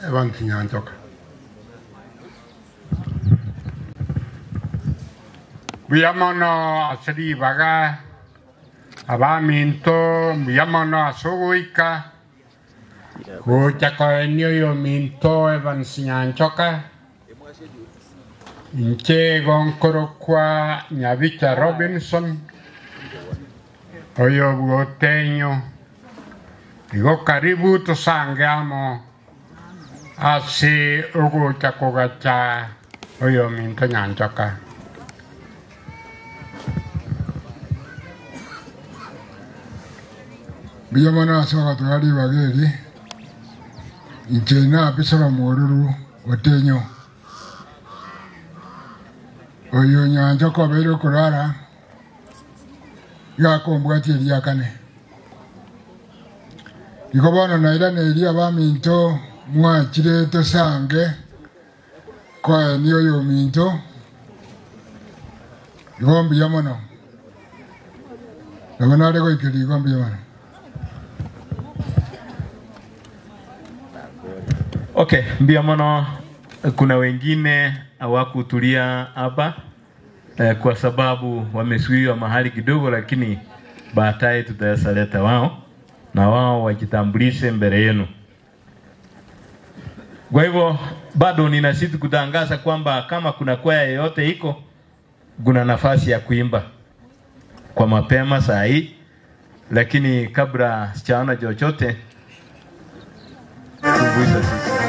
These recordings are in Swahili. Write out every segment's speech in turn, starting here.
Evans Nyanchoka. Mbuyamono asiri baga abaminto mbuyamono asuguika gocha koenio minto Evans Nyanchoka inche gonkorokwa Nyabicha Robinson oyo buoteño igo karibu tosangeamo ase ogocha kogacha oyo minto Nyanchoka. Mbuyamono ase ogatwari bageri inche na bisaba moruru otenyo oyo Nyanchoka obeire okorwara gakombwati eriakane igo bono nairaneria abaminto mwachire tosange koeni oyo minto igo mbuyamono nabo nare goikeria igo mbuyamono. Okay, mbuyamono. Kuna wengine hawakutulia hapa kwa sababu wamezuiwa mahali kidogo, lakini baadaye tutawaleta wao na wao wajitambulishe mbele yenu. Kwa hivyo bado ninazidi kutangaza kwamba kama kuna kwaya yoyote iko, kuna nafasi ya kuimba kwa mapema saa hii, lakini kabla sijaona chochote tumbuiza sisi.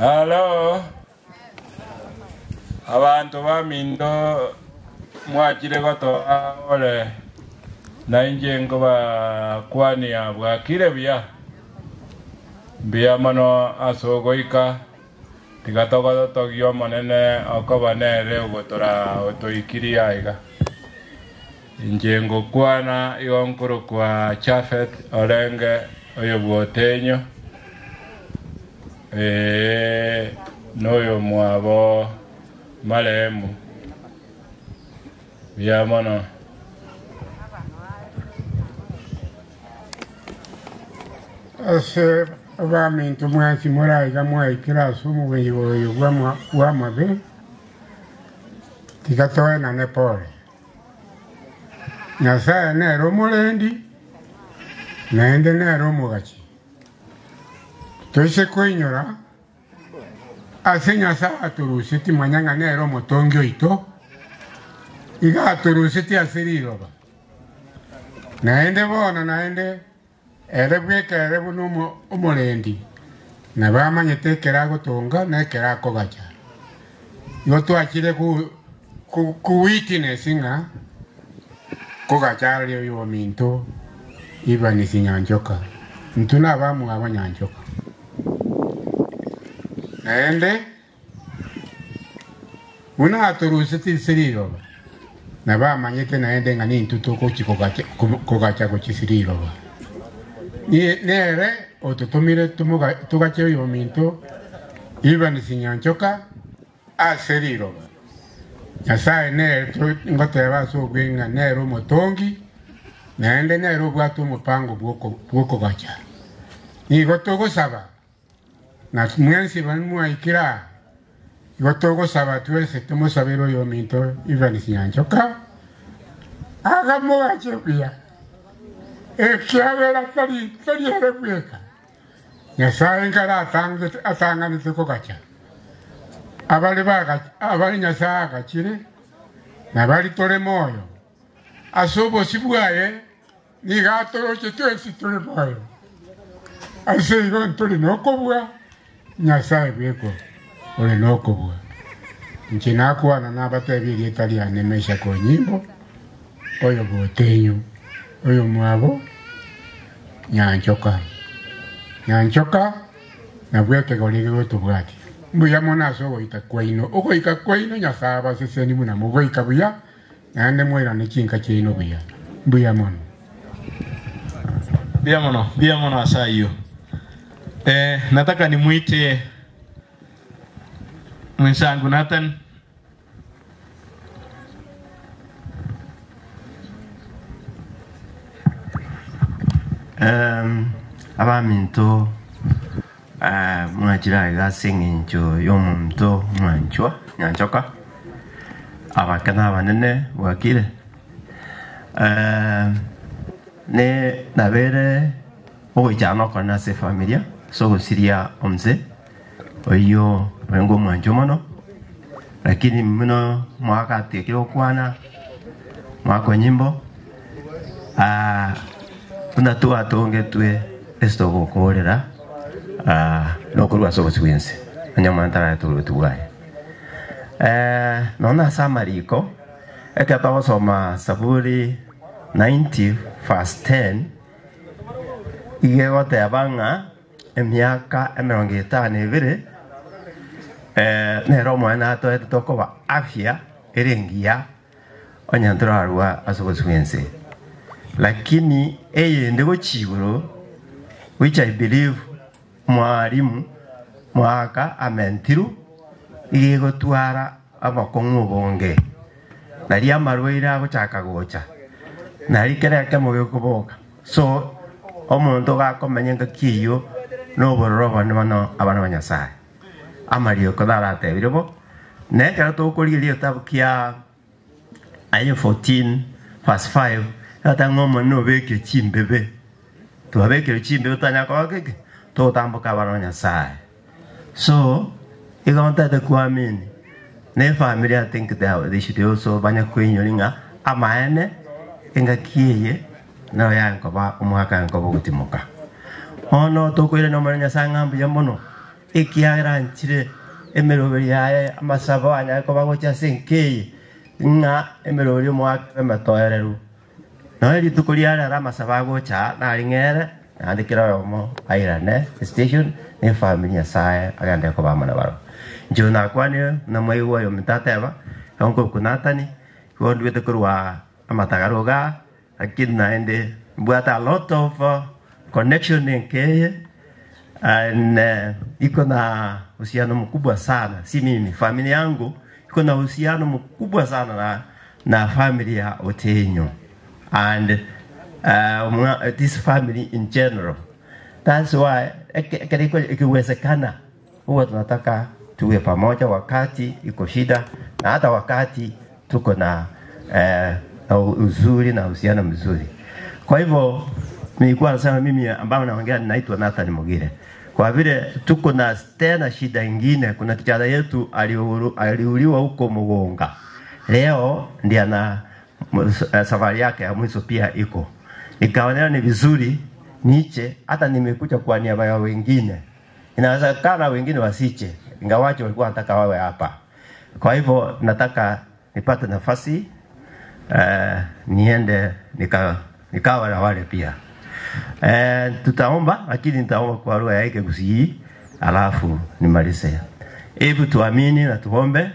Halo. Abantu bamindo mwachire goto ole na inje ngoba kwani abwakire bia bia mano asogoika tigatoga togio manene okobanere ogotora otoikiria iga inje ngokwana igonkuru kwa Chafet orenge oyo bwotenyo noyo mwabo marehemu bia mono. Ase abaminto mwansi moraiga mwaikira ase omogenyi oyo bwamabe tigatoenane pole. Nyasaye nere omorendi naende nere omogachi. Toise koinyora ase Nyasaye atoruseti mwanyanga nere omotongi oito iga atoruseti ase riroba naende bono naende ere bweka ere buno omorendi na bamanyete ekera agotonga na ekera akogacha. Igo twachire ku witness ng'a kogacha aria oyo ominto Ivanisi Nyanchoka ntwe na abamwabo Nyanchoka. Naende buna atoruseti ase riroba na bamanyete naende ng'a nintwe togochi kogacha gochia riroba. Nere ototomire tugache oyo ominto Ivanisi Nyanchoka ase riroba. Nyasaye nere ngoteba ase obweng'a nere omotongi naende nere obwate omopango bwokogacha. Nigo togosaba na mwensi mwaikira igo togosaba twese tumosabere oyo ominto Ivanisi Nyanchoka agamogache buya ekiagera tari ere bweka. Nyasaye nkara atanganete kogacha abali Nyasaye agachire nabali tore moyo ase obosi bwaye niga atoroche twensi tore moyo ase igo ntore nokobua Nyasaye bweko ore nokobua. Inche nakwana nabatebia erieta riane Mesha Konyimbo oyo bwotenyo oyo mwabo Nyanchoka. Nyanchoka nabwo ekegori gigotobwatia mbuya mono ase ogoika kwaino ogoika kwaino Nyasaye abaseseni buna mogoika buya naende mwairane chinka chiaino buya mbuya mono. Mbuya mono, mbuya mono asa hiyo. Nataka nimuite mwenzangu Nathan. Abaminto mwachira ase eng'encho y'omonto mwanchwa Nyanchoka abakana abanene bwakire ne nabere ogoichana okona ase efamilia ase ogosiria omse oyo orengo omwancho mono lakini muno mwakatekire okwana mwako nyimbo buna twatongetwe ase togokorera nokorwa ase obosi bwense onye omonto aratoretwe bwaye. Naona ase amariko ekero togosoma Saburi 90 verse 10 iga egoteba ng'a emiaka 52 nero omwana atoete tokoba afya ere engiya onye ntorarwa ase obosi bwense. Lakini eyende gochigoro which I believe mwarimu mwaka amentiru igegotwara amakong'u obonge nari amarwaire agochaka gocha nari kere ekemo gekoboka so omonto gakomenya ngaki eywo nobororo obone bono abana ba Nyasaye amarioko naratebire bo na ekero tokorigeria egetabu kia Isaiah 14 verse 5 atang'a omonene obekire chimbebe twabekire chimbebe twanyakoba keke totamboka abana ba Nyasaye. So igo ntete kuamini ne family I think they should also banya kwenyori ng'a amaene engaki eye nayo yankoba omwaka yankoba ogotimoka. Bono tokoirania omwana Nyasaye ng'a mbuya mono Ekiagra nchire emeroberi yaye amasabo anyako bagocha senkei ng'a emeroberi omwake emetoereru no rituko riarara amasabo agocha naring'ere nandikira oyomo airane station ne family Nyasaye agende kobamana baro njo nakwanire na mwaigwa oyo mtateba onko kunatani gondwete korwa amatagaroga lakini naende mbwata a lot of connection nkeye and iko na uhusiano mkubwa sana, si mimi, familia yangu iko na uhusiano mkubwa sana na familia ya Otenyo and this family in general. That's why ikiwezekana huwa tunataka tuwe pamoja wakati iko shida na hata wakati tuko na uzuri na uhusiano mzuri. Kwa hivyo nilikuwa nasema mimi ambao naongea ninaitwa Nathan Mogire. Kwa vile tuko na tena shida ingine, kuna kijana yetu aliuliwa huko Mugonga. Leo ndiye ana safari yake ya mwisho pia iko. Nikaonea ni vizuri niche, hata nimekuja kwa niaba ya wengine. Inawezekana wengine wasiche, ingawaje walikuwa wanataka wawe hapa. Kwa hivyo nataka nipate nafasi niende nikawa na wale pia. Tutaomba, lakini nitaomba kwa lugha yake Kisii, alafu nimalize. Hebu tuamini na tuombe.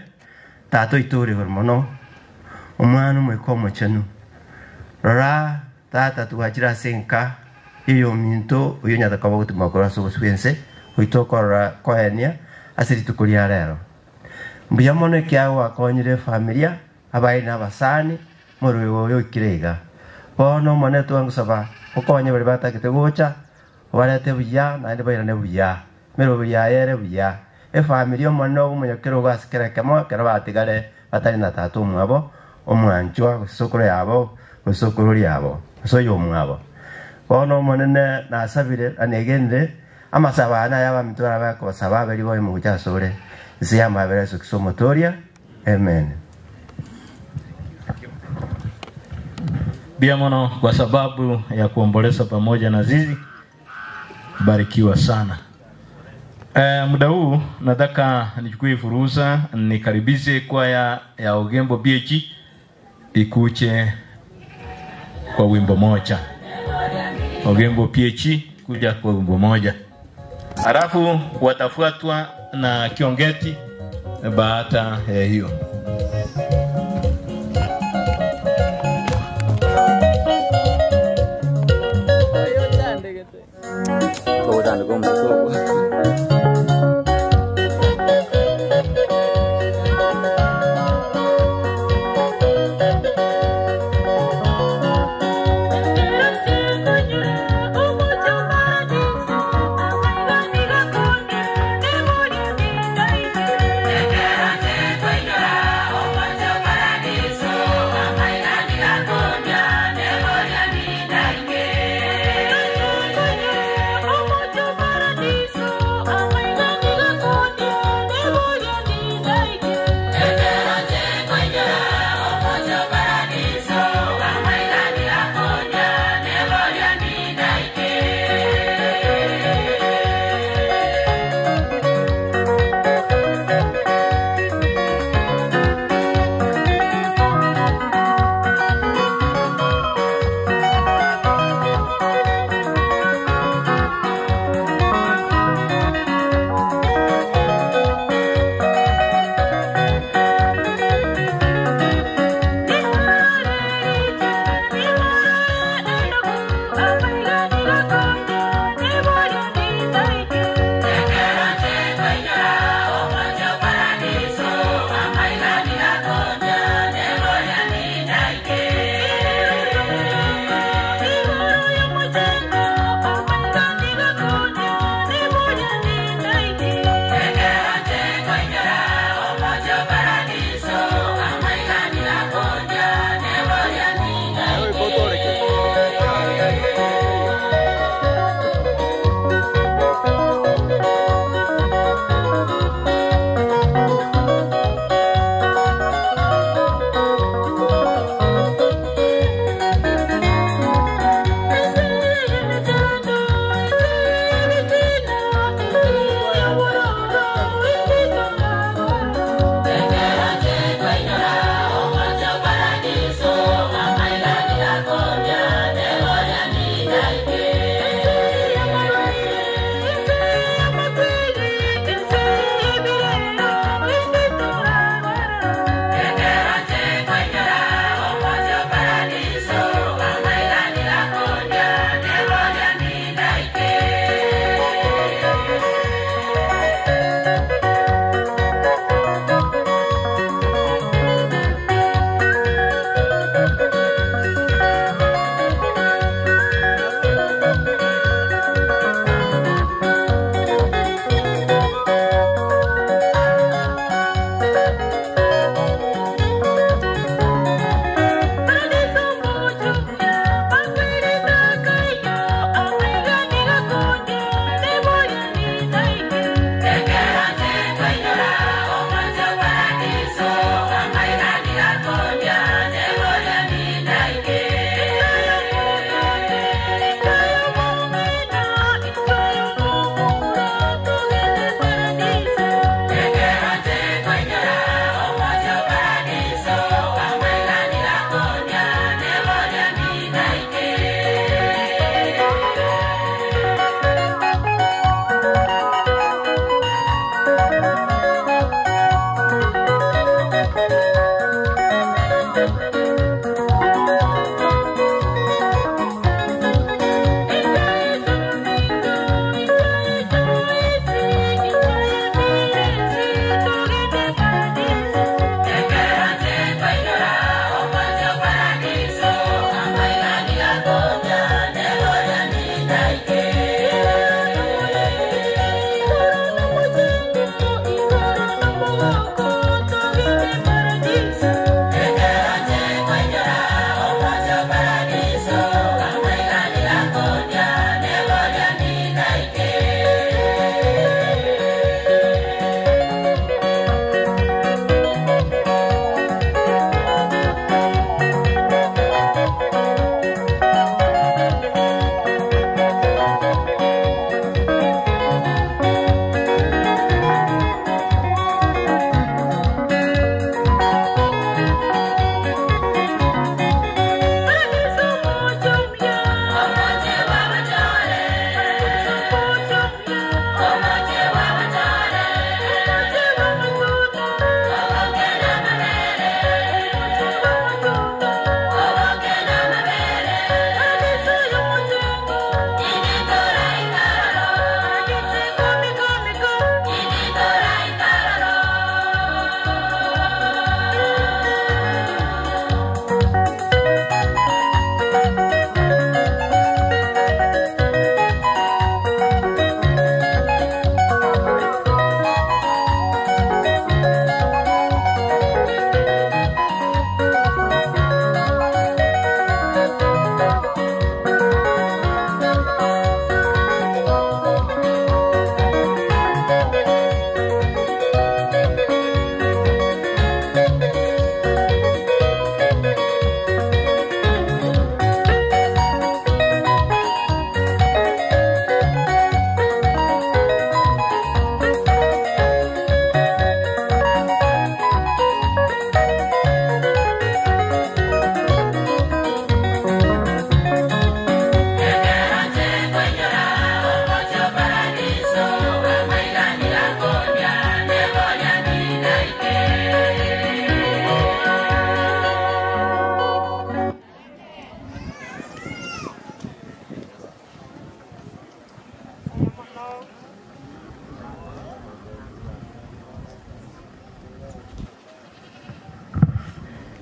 Tato ituri mono omwana mwikomo chenu rora tata tuwachira senka iyo minto uyo nyataka gutuma kora suguswense uitokora koenia asiri tukuria rero mbuya mono kiago akonyire familia abai na basani murugo uyo kirega bono mone twangusaba okonye bari batagete gocha barete buya naende bairane buya mero buya yere buya efamilia omono omunyakero gasikera kemo kero batigare batari na tatu mwabo omwanchwa gusokoro yabo gusokoro yabo soyo mwabo bono monene nasabire anegende amasabana yaba mitwara bako sababe libo mu sore ziyama bere somotoria. Amen. Biamono kwa sababu ya kuomboleza pamoja na Zizi, barikiwa sana. Muda huu nataka nichukue fursa nikaribishe kwaya ya Ogembo BH ikuche kwa wimbo moja. Ogembo PH kuja kwa wimbo moja. Halafu watafuatwa na Kiongeti baada ya hiyo. Thank you.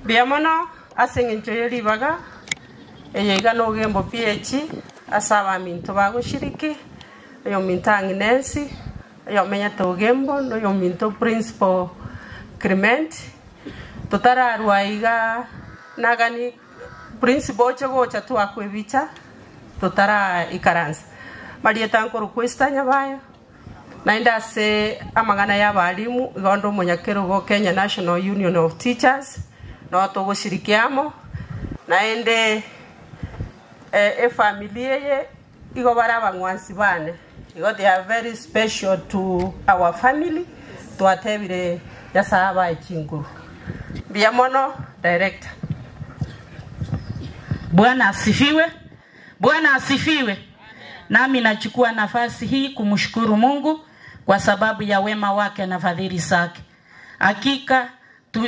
Biamono aseng'encho yeribaga eyeiga nogembo PH asaba minto bagoshiriki oyo minto Agnes oyo menyete Ogembo noyo minto Principal Clement totararwa iga nagani Principal oche gocha twakwebicha totara ikaransa marieta nkorukwesta nyabayo naenda se amang'ana ya abalimu igondo omonyakero go Kenya National Union of Teachers no togoshirikiamo naende efamilia ye igo barabang'wansi bane igo they are very special to our family twatebire yasaba echinguru biamono director. Bwana asifiwe. Bwana asifiwe. Nami nachukua nafasi hii kumshukuru Mungu kwa sababu ya wema wake na fadhili zake. Hakika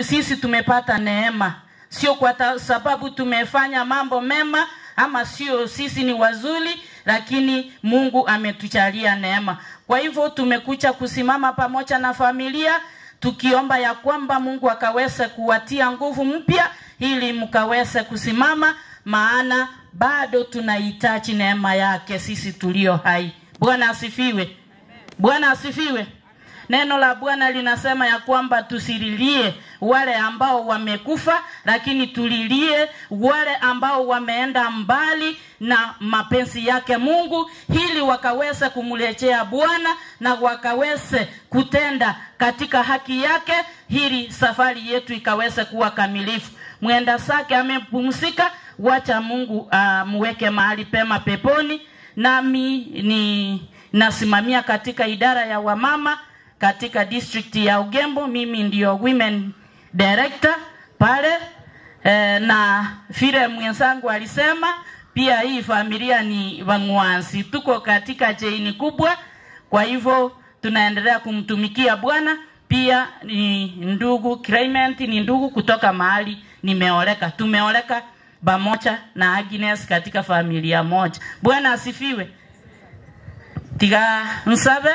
sisi tumepata neema, sio kwa sababu tumefanya mambo mema ama sio sisi ni wazuri, lakini Mungu ametujalia neema. Kwa hivyo tumekuja kusimama pamoja na familia tukiomba ya kwamba Mungu akaweze kuwatia nguvu mpya ili mkaweze kusimama, maana bado tunahitaji neema yake sisi tulio hai. Bwana asifiwe. Bwana asifiwe. Neno la Bwana linasema ya kwamba tusililie wale ambao wamekufa, lakini tulilie wale ambao wameenda mbali na mapenzi yake Mungu, ili wakaweze kumrejea Bwana na wakaweze kutenda katika haki yake, ili safari yetu ikaweze kuwa kamilifu. Mwenda zake amepumzika, wacha Mungu muweke mahali pema peponi. Nami ni nasimamia katika idara ya wamama katika district ya Ogembo. Mimi ndio women director pale. Na vile mwenzangu alisema pia hii familia ni wangwansi, tuko katika chaini kubwa, kwa hivyo tunaendelea kumtumikia Bwana. Pia ni ndugu Clement, ni ndugu kutoka mahali nimeoleka, tumeoleka pamoja na Agnes katika familia moja. Bwana asifiwe. Tiga nsabe.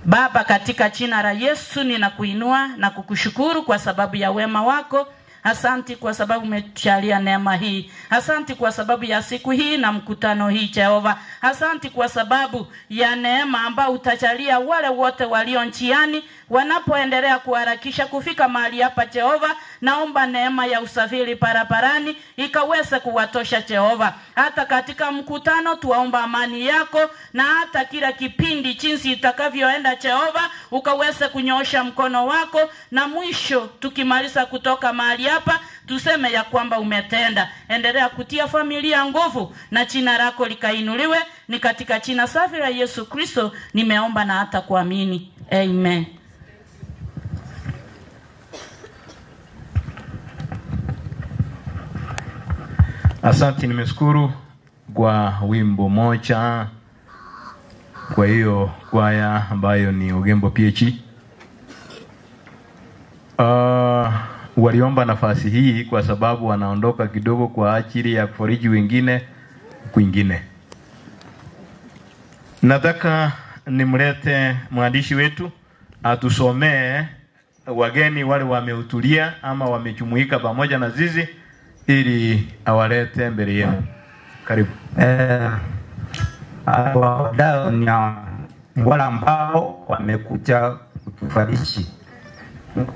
Baba, katika jina la Yesu ninakuinua na kukushukuru kwa sababu ya wema wako. Asanti kwa sababu umetujalia neema hii. Asanti kwa sababu ya siku hii na mkutano hii, Jehova. Asanti kwa sababu ya neema ambayo utajalia wale wote walio njiani wanapoendelea kuharakisha kufika mahali hapa, Jehova. Naomba neema ya usafiri barabarani ikaweze kuwatosha, Jehova. Hata katika mkutano tuwaomba amani yako, na hata kila kipindi jinsi itakavyoenda, Jehova, ukaweze kunyoosha mkono wako, na mwisho tukimaliza kutoka mahali hapa tuseme ya kwamba umetenda. Endelea kutia familia nguvu na jina lako likainuliwe. Ni katika jina safi la Yesu Kristo nimeomba na hata kuamini. Amen. Asante, nimeshukuru kwa wimbo moja kwa hiyo kwaya ambayo ni Ogembo PH. Waliomba nafasi hii kwa sababu wanaondoka kidogo kwa ajili ya kufariji wengine kwingine. Nataka nimlete mwandishi wetu atusomee wageni wale wamehudhuria ama wamejumuika pamoja na zizi ili awalete mbele yenu. Karibu. Wadau ni wale ambao wamekuja kutufariji.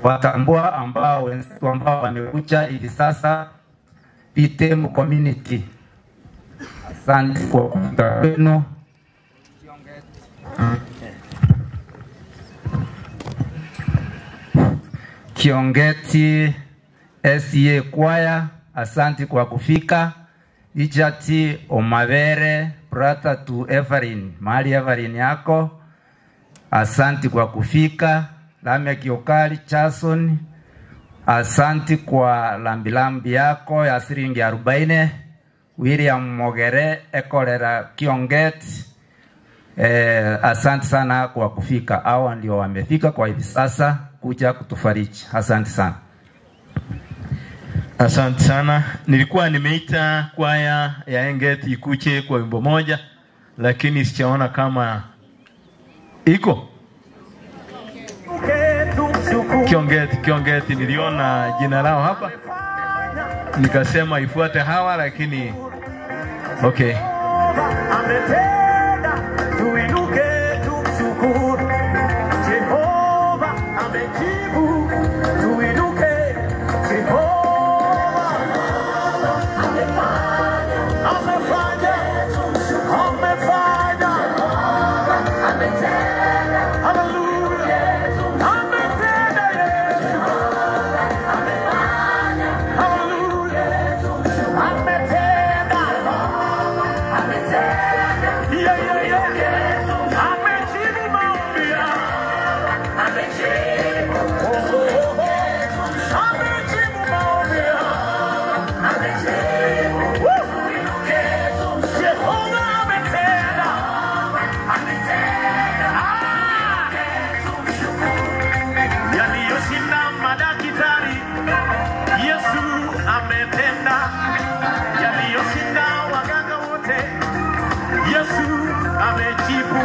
Watambua ambao wenzetu ambao wamekuja hivi sasa Pitemu community. Asante kwa kufika kwenu. Kiongeti SCA Choir, asante kwa kufika. Richard Omavere, brother to Everin, mahali Everin yako, asante kwa kufika. Lamia Kiokali Chason, asante kwa lambilambi yako ya shilingi 40. William Mogere Ekolera Kionget, asante sana kwa kufika. Hawa ndio wamefika kwa hivi sasa kuja kutufariji. Asante sana. Asante sana. Nilikuwa nimeita kwaya ya Enget ikuche kwa wimbo moja, lakini sijaona kama iko. Kiongeti, niliona jina lao hapa. Nikasema ifuate hawa lakini okay. Ametenda, tuinuke tumshukuru. Jehova amejibu, tuinuke. Jehova amefanya, amefanya, amefanya. Ametenda, haleluya. Ametenda Yesu. Amefanya, haleluya. Ametenda. Ametenda. Yeah, yeah, yeah. Amejibu maombi yangu. Amejibu. Oh, oh, oh. Amejibu maombi yangu. Amejibu. Woo. Jehova ametenda. Ametenda. Ah. Yaliyoshinda madaktari, Yesu ametenda. Yaliyoshinda waganga wote, Yesu amejibu.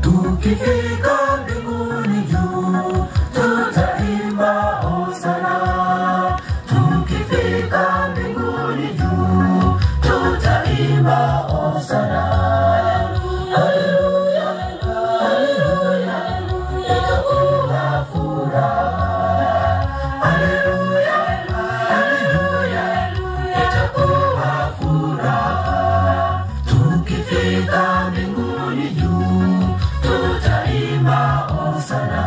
Tukifika mbinguni juu, tutaimba hosana. Tukifika mbinguni juu, tutaimba hosana. Haleluya, haleluya, itakuwa furaha. Haleluya, haleluya, itakuwa furaha. Tukifika mbinguni juu, tutaimba hosana.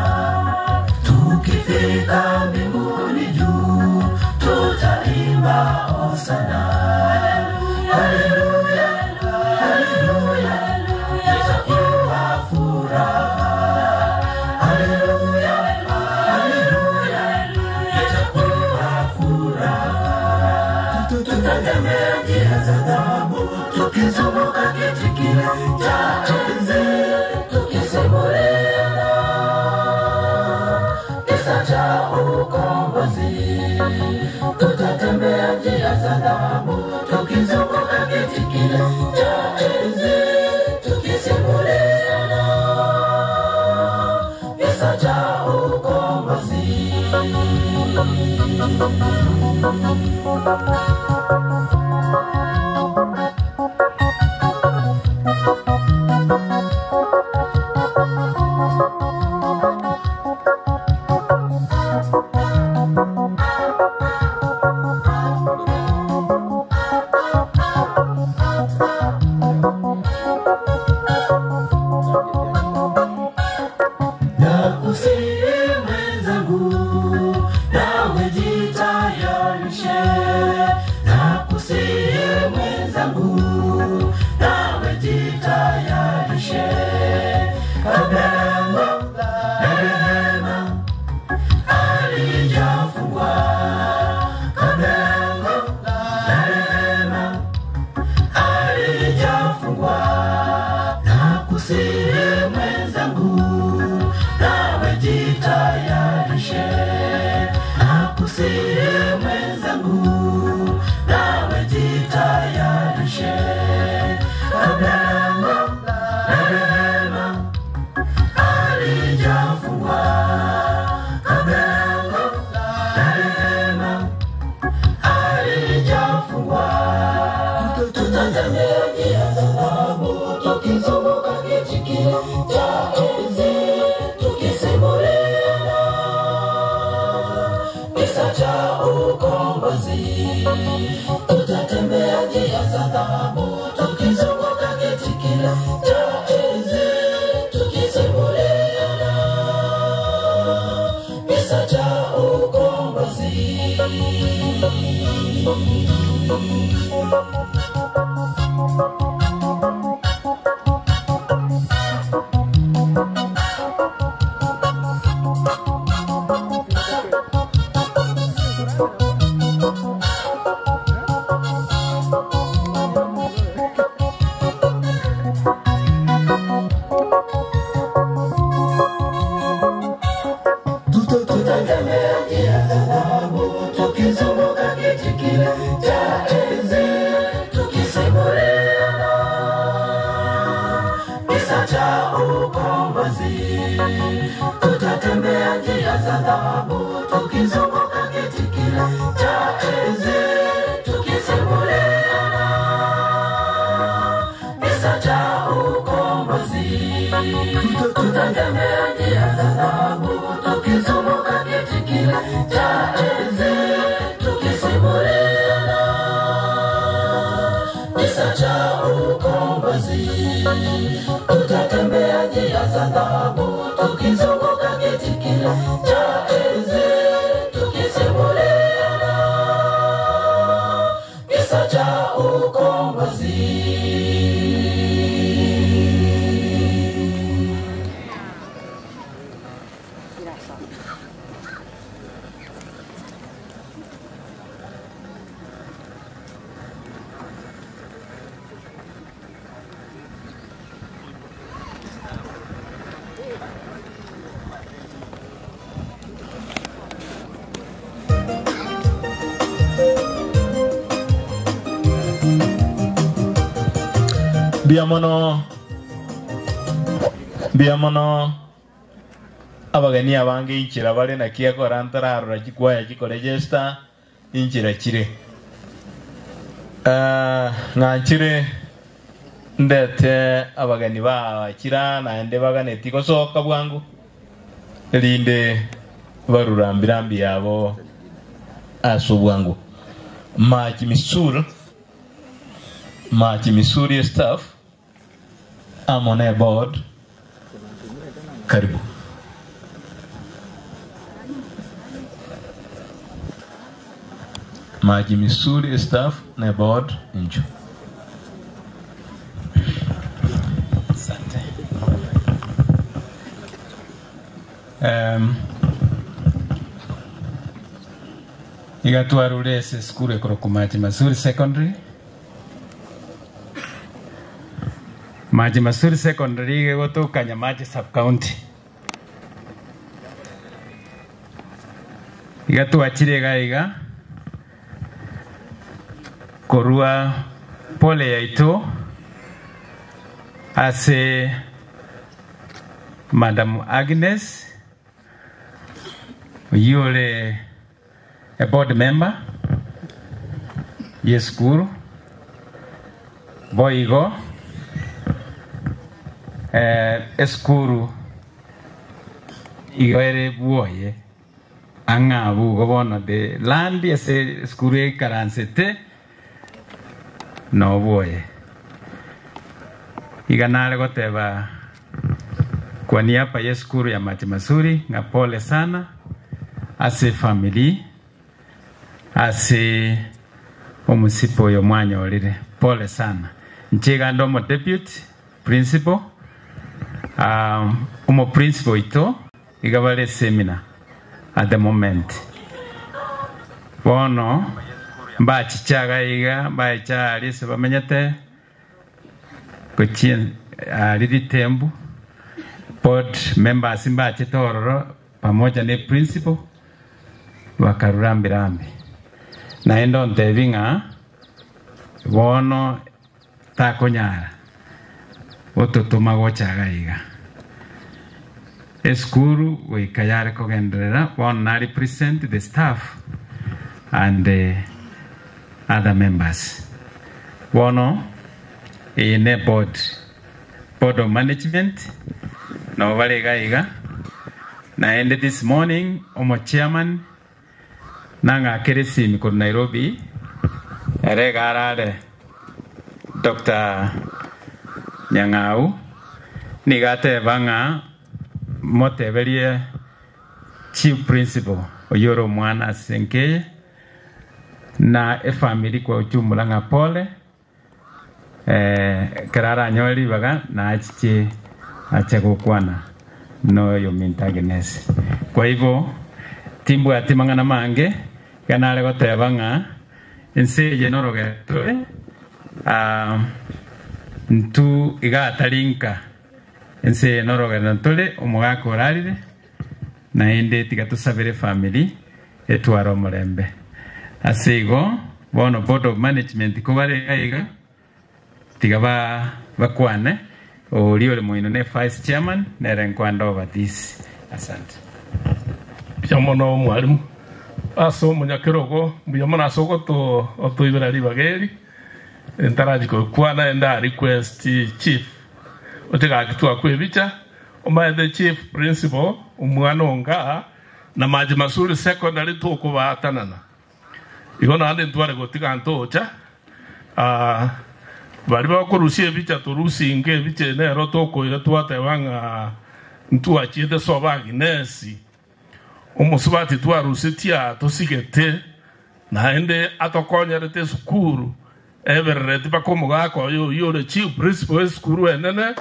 Tukifika mbinguni juu, tutaimba hosana. Haleluya, haleluya, itakuwa furaha. Haleluya, haleluya, itakuwa furaha. Tutatembea njia za dhahabu, tukizunguka kiti kile cha enzi, tukisimuliana kisa cha ukombozi. Tutatembea njia za dhahabu, tukizunguka kiti kile cha enzi, tukisimuliana kisa cha ukombozi. Nakusihi mwenzangu, nawe jitayarishe. Nakusihi mwenzangu, nawe jitayarishe. Kabla lango la rehema halijafungwa. Kabla lango la rehema halijafungwa. Nakusihi mwenzangu, nawe jitayarishe. Nakusihi mwenzangu, nawe jitayarishe. Kabla lango la rehema halijafungwa. Kabla lango la rehema halijafungwa. Tutatembea njia za dhahabu, tukizunguka kiti kile cha enzi, tukisimuliana kisa cha ukombozi. Tutatembea njia za dhahabu, tukizunguka kiti kile cha enzi, tukisimuliana kisa cha ukombozi. kisa cha ukombozi. Tutatembea njia za dhahabu, tukizunguka kiti kile cha enzi, tukisimuliana kisa cha ukombozi. Biamono abageni abange inchira bare nakia korantararora chikwaya chikoregesta inchira chire ng'anchire ndete abageni ba chira naende baganeti gosoka bwangu erinde barurambirambi yabo aso bwangu. Machi Misuri staff amone board, karibu. Maji Misuri staff na board njo. Asante. Igatwarure ase skuru ekoroku Maji Masuri Secondary. Maji Masuri Secondary igegotoka Nyamache Sub County. Igatwachire gaiga korua pole yaito ase Madam Agnes yule a board member ye school boigo eskuru igoere buoye ang'abu gobono de land ese skuru ekaransete no buoye iganare goteba kwa niaba ya skuru ya Maji Masuri nga pole sana ase family ase omusipo yo mwanya olire pole sana nchigando mo deputy principal omo principal ito igabale seminar at the moment bono mbachichaga iga bacha se bamenyete kuchien aliri tembu board members mbachitororo pamoja ne principal wakarurambirambi naendo ntevinga bono takonyara ototoma gochaga iga eskuru goikayare kogenderera bono na represent the staff and the other members bono ine board of management no balega iga naende this morning omo chairman nanga keresi ko Nairobi ere garare Dr. Nyang'au nigate banga moteberie chief principal oyoro mwana senke na e family kwa ujumla nga pole karara nyoli baga na achiche achagokwana no yo mintagenesi. Kwa hivyo timbu atimangana mange kanale goteba ng'a ense yenorogetwe ntu igatarinka ense yenorogero ntole omogaka orarire naende tiga tusabere family etwara omorembe ase igo bono board of management kobare iga tiga bakwane ori ore moino ne vice chairman nere nkwanda over this. Asante. Yamono mwalimu aso munyakirogo muyamona asoko to otoibera ribageri entarajiko kwana enda request chief otega kitwa kwebicha omaye the chief principal umwana onga na Maji Masuri Secondary tokubatanana igo nande ntware gotiga ntocha Bari bakorusia ebicha torusinge ebicha nero tokoira twatebanga ntwachiete soba Agnesi omusubati twarusitia tosigete naende atokonyerete esukuru ebererete mpaka omogaka oyo oyio ore chief principal esukuru enene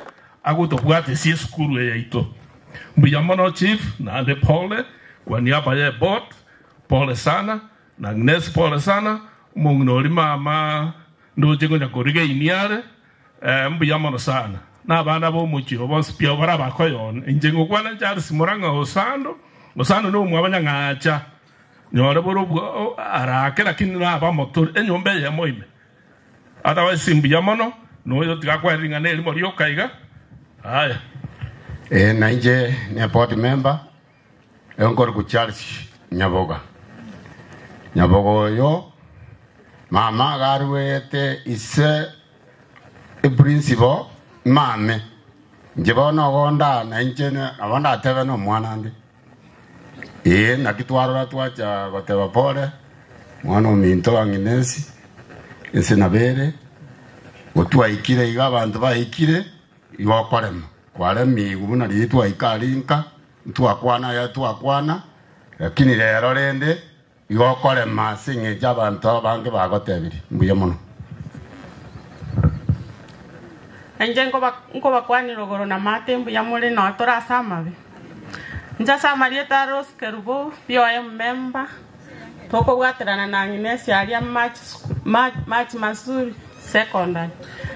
agotobwate ase esukuru eyaito. Mbuya mono chief, naende pole kwa niaba ya board, pole sana na Agnes pole sana omong'ina ori mama ndoche konya koriga iniare mbuya mono sana na abana ba omochio bonsi pia bara bakoyona inche ngokwana Charles Murang'a osando osando no omwabanya ng'acha nyore boro arake lakini na abamoto enyomba eyemo ime otherwise mbuya mono noyo tigakwering'ana erimo rioka iga aya. Na inche ni board member enkoriku Charles Nyaboga. Nyaboga oyo mama garuete ise e principal mame inche bono ogonda na inche nabo ndatebe na omwana nde naki twarora twacha goteba pole mwana ominto Agnesi ense nabere gotwaikire iga abanto baikire igo okorema kwaremiigwe buna riria twaika rinka twakwana ya twakwana lakini rero rende igo okorema ase eng'encho abanto abange bagotebire mbuya mono. Enje nkobakwanira ogoro na mate mbuya more no torasa amabe. Nchasa Marieta Rose Kerubo BOM member tokobwaterana na Agnes aria March Masuri secondary.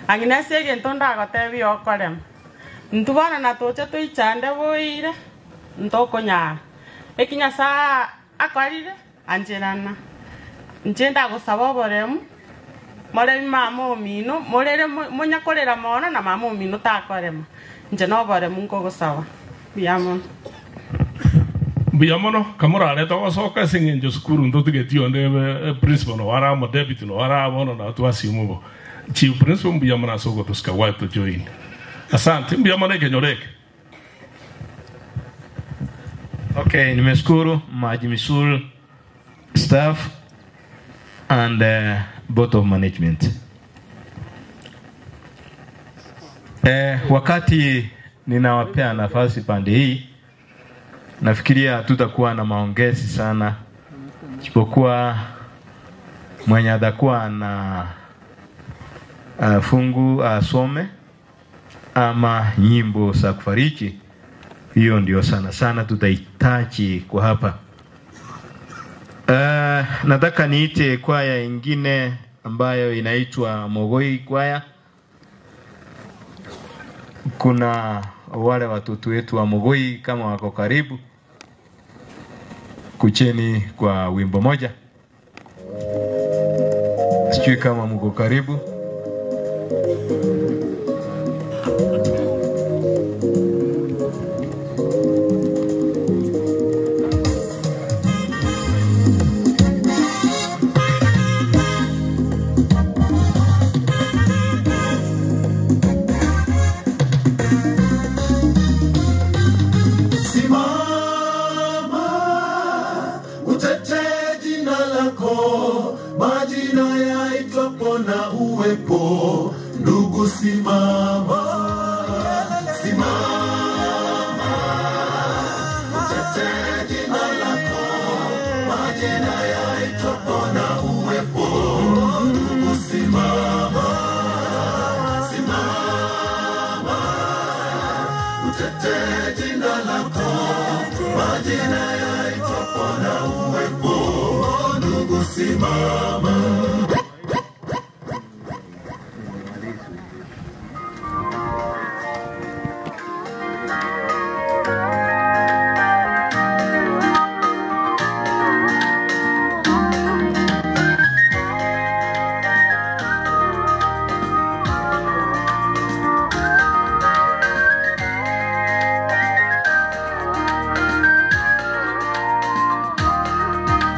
Agnes egento ndagotebia okorema ntubona na toche toichande boire ntokonyara ekinyasa akorire anjerana nche ndagosaba oboremu moremi mama omino morere monyakorera mono na mama omino takorema nche noboremu nkogosaba mbuya mono. Mbuya mono kamorareta gosoka ase eng'encho sukuru ntotigeti onde principal no aramo deputy no arabono na twasimu bo chief principal mbuya mono ase ogotosika gwato join. Asante mbuya mono ekenyoreke. Okay, nimeshukuru Maji Misul staff and board of management. Wakati ninawapea nafasi pande hii, nafikiria tutakuwa na maongezi sana, isipokuwa mwenye atakuwa na fungu asome ama nyimbo za kufariji. Hiyo ndio sana sana tutahitaji kwa hapa. Nataka niite kwaya ingine ambayo inaitwa Mogoi kwaya. Kuna wale watoto wetu wa Mogoi kama wako karibu, kucheni kwa wimbo moja. Sijui kama mko karibu.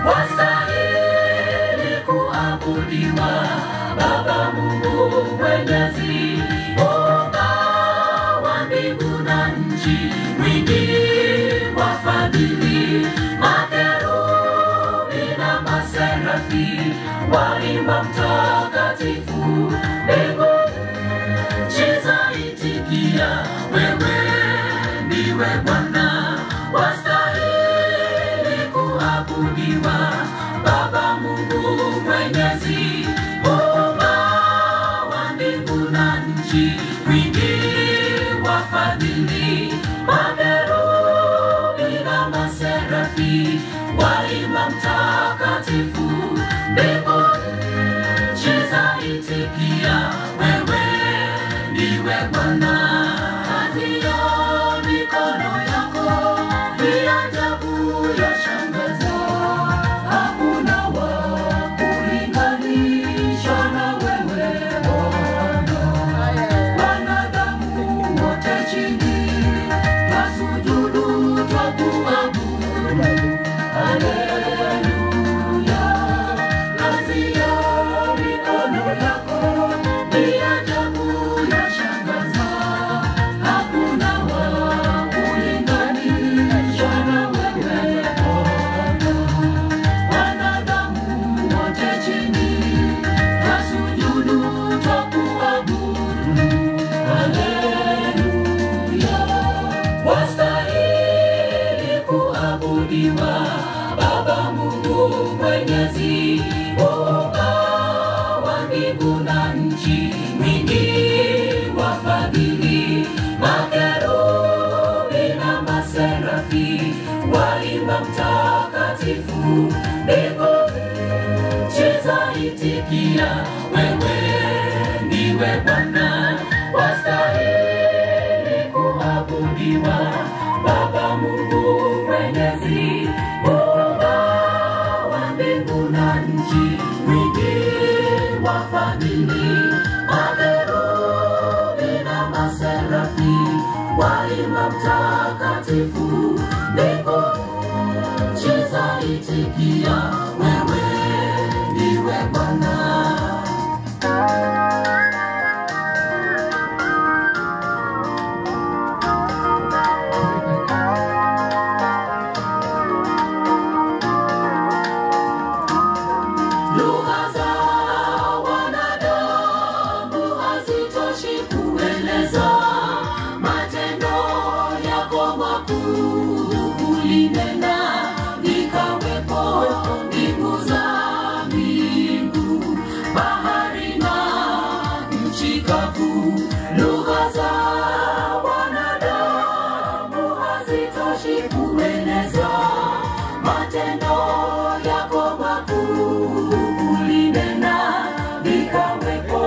Wastahili kuabudiwa. ndiwe Bwana, wastahili kuabudiwa. Baba Mungu Mwenyezi, Muumba wa mbingu na nchi, mwingi wa fadhili, makerubi na maserafi waimba mtakatifu, mbingu nchi zaitikia, wewe ndiwe Bwana. Kazi ya mikono yako ni ajabu, yashangaza, hakuna wa kulinganisha na wewe Bwana. Wanadamu wote chini twasujudu, twakuabudu. Haleluya. Kazi ya mikono yako ni ajabu, yashangaza, hakuna wa kulinganisha na wewe Bwana. Wanadamu wote chini twasujudu, twakuabudu. Haleluya. Wastahili kuabudiwa, Baba Mungu Mwenyezi, Muumba wa mbingu na nchi, mwingi wa fadhili, makerubi na maserafi waimba mtakatifu, mbingu nchi zaitikia, wewe ndiwe Bwana, wastahili kuabudiwa. Baba Mungu Mwenyezi, Muumba wa mbingu na nchi, mwingi wa fadhili, makerubi na maserafi waimba mtakatifu, mbingu nchi zaitikia, wewe ndiwe Bwana. Lugha za wanadamu hazitoshi kueleza matendo yako makuu. Ulinena vikawepo, mbingu za mbingu, bahari na nchi kavu. Lugha za wanadamu hazitoshi kueleza matendo yako makuu. Ulinena vikawepo,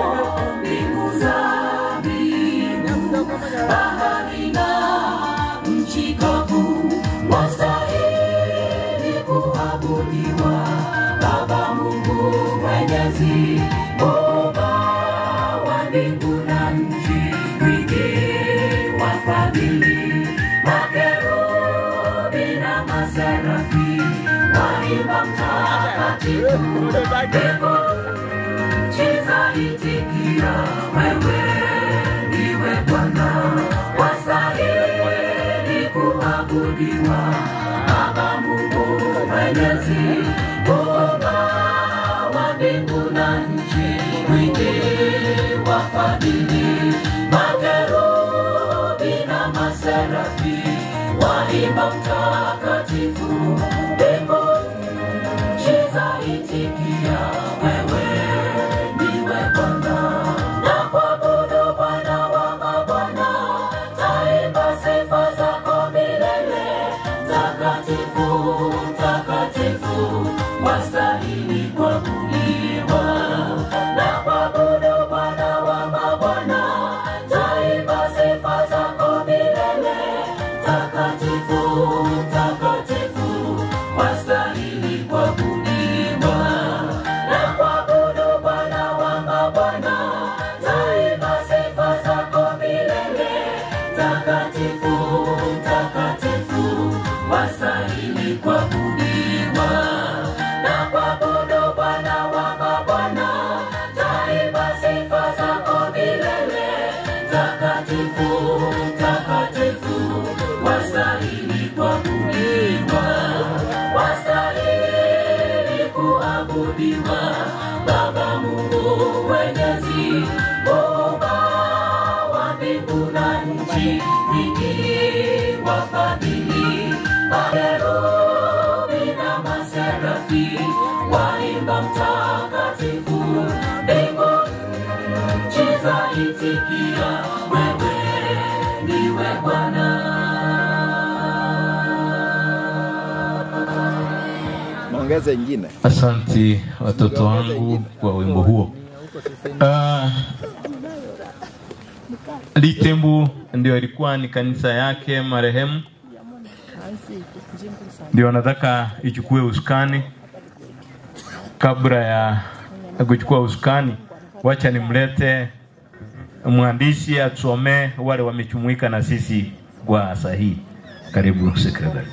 mbingu za mbingu, bahari na nchi kavu. Wastahili kuabudiwa, Baba Mungu Mwenyezi, Muumba wa mbingu na nchi, mwingi wa fadhili, makerubi na maserafi waimba mtakatifu, mbingu nchi zaitikia, wewe ndiwe Bwana, wastahili kuabudiwa. Baba Mungu Mwenyezi, Muumba wa mbingu na nchi, mwingi wa fadhili, makerubi na maserafi waimba mtakatifu, mbingu nchi zaitikia, wewe ndiwe Bwana. Nakuabudu Bwana wa mabwana, taimba sifa zako milele. Takatifu, takatifu, wastahili kuabudiwa. Nakuabudu Bwana wa mabwana, taimba sifa zako milele. Takatifu, takatifu, wastahili kuabudiwa. Nakuabudu Bwana wa mabwana, taimba sifa zako milele. Takatifu, takatifu, wastahili kuabudiwa. Nakuabudu Bwana wa mabwana, taimba sifa zako milele. Takatifu, takatifu, wastahili kuabudiwa. Wastahili kuabudiwa, Baba Mungu Mwenyezi, Muumba wa mbingu na nchi, mwingi wa Nitaitikia wewe ndiwe Bwana. Ongeza ingine. Asanti watoto wangu kwa wimbo huo. Litembu ndio ilikuwa ni kanisa yake marehemu, ndio nataka ichukue usukani. Kabla ya kuchukua usukani, wacha nimlete mwandishi atusomee wale wamechumuika na sisi kwa sahihi. Karibu sekretari.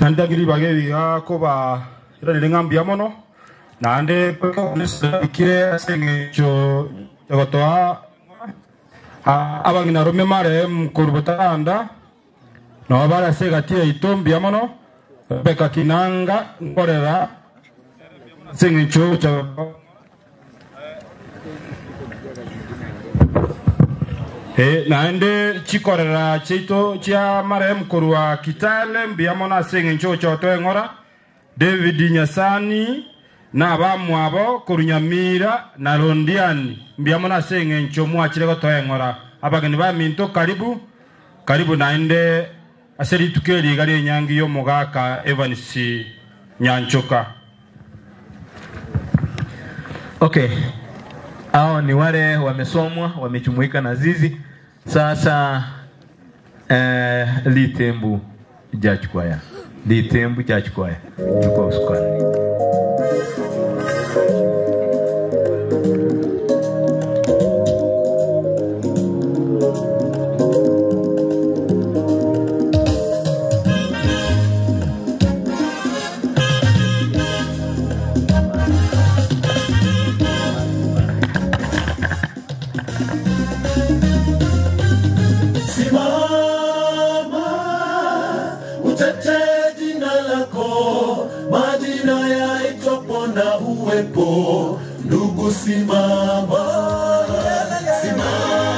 Nandagiri bagebiga koba ira ngambia mono nande kire sengecho gotoa abangina rume mare mkurubutanda no bara segatie itombia mono beka kinanga nkorera sengecho naende chikorera chito chia mare mkurwa Kitale mbia mono sengecho chotoe ngora David Nyasani na bamwabo kurunyamira na Londiani mbia mono sengecho mwachire gotoe ngora abageni ba minto karibu karibu naende aseri tukeli gari nyangi yo mugaka Evans Nyanchoka. Okay, hao ni wale wamesomwa wamechumuika na zizi. Sasa Litembu Church Choir, Litembu Church Choir, chukua usukani. Ndugu simama, simama.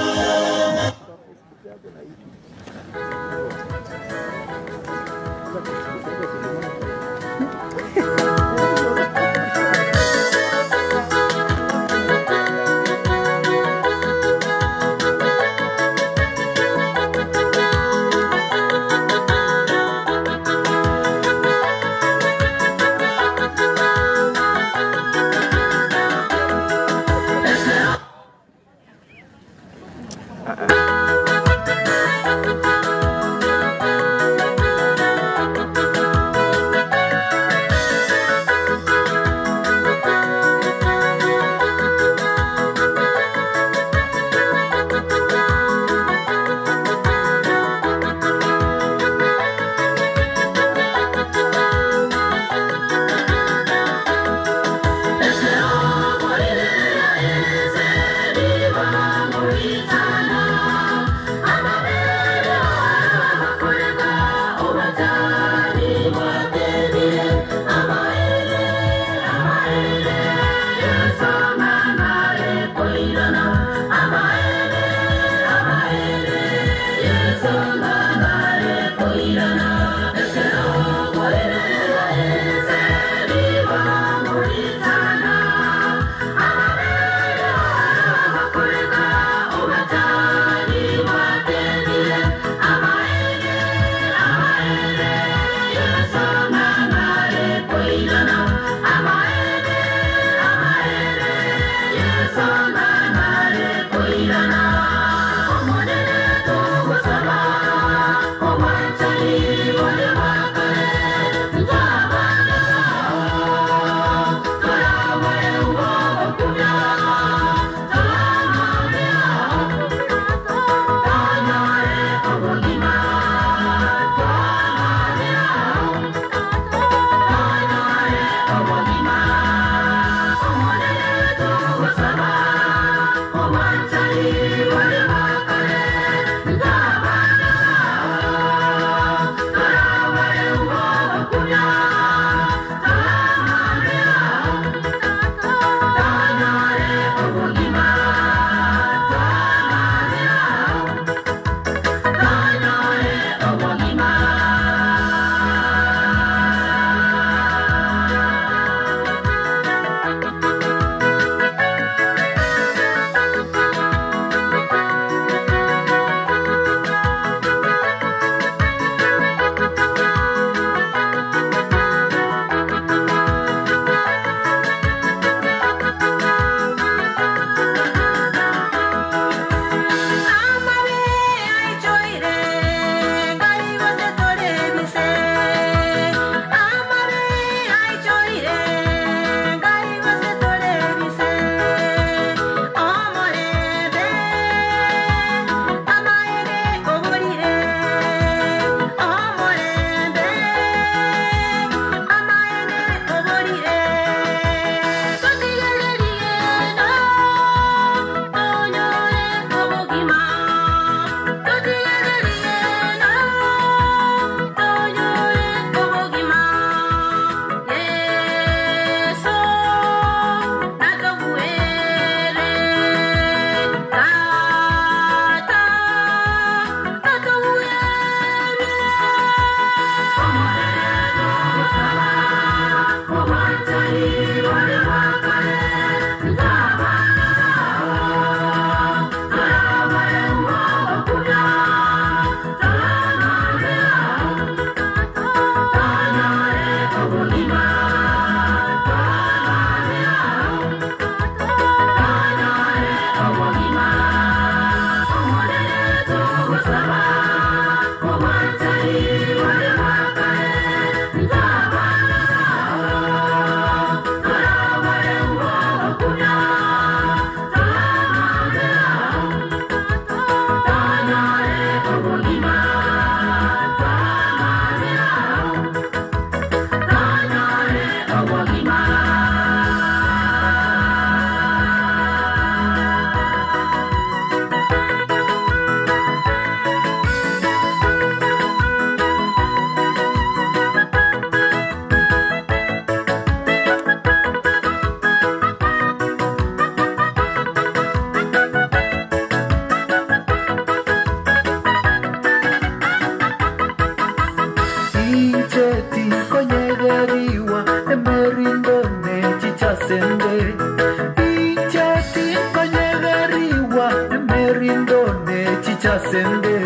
Sende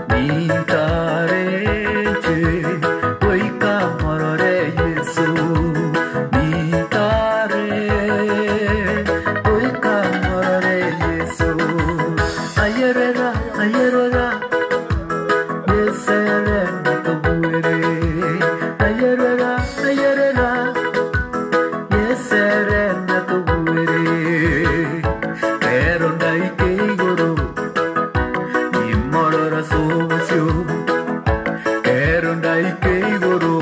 nintareche goika morore Yesu nintare goika morore Yesu ayerera ayerera yesere natobuere ayerera ayerera yesere natobuere pero ndaike igoro nimorora sobosio pero ndaike igoro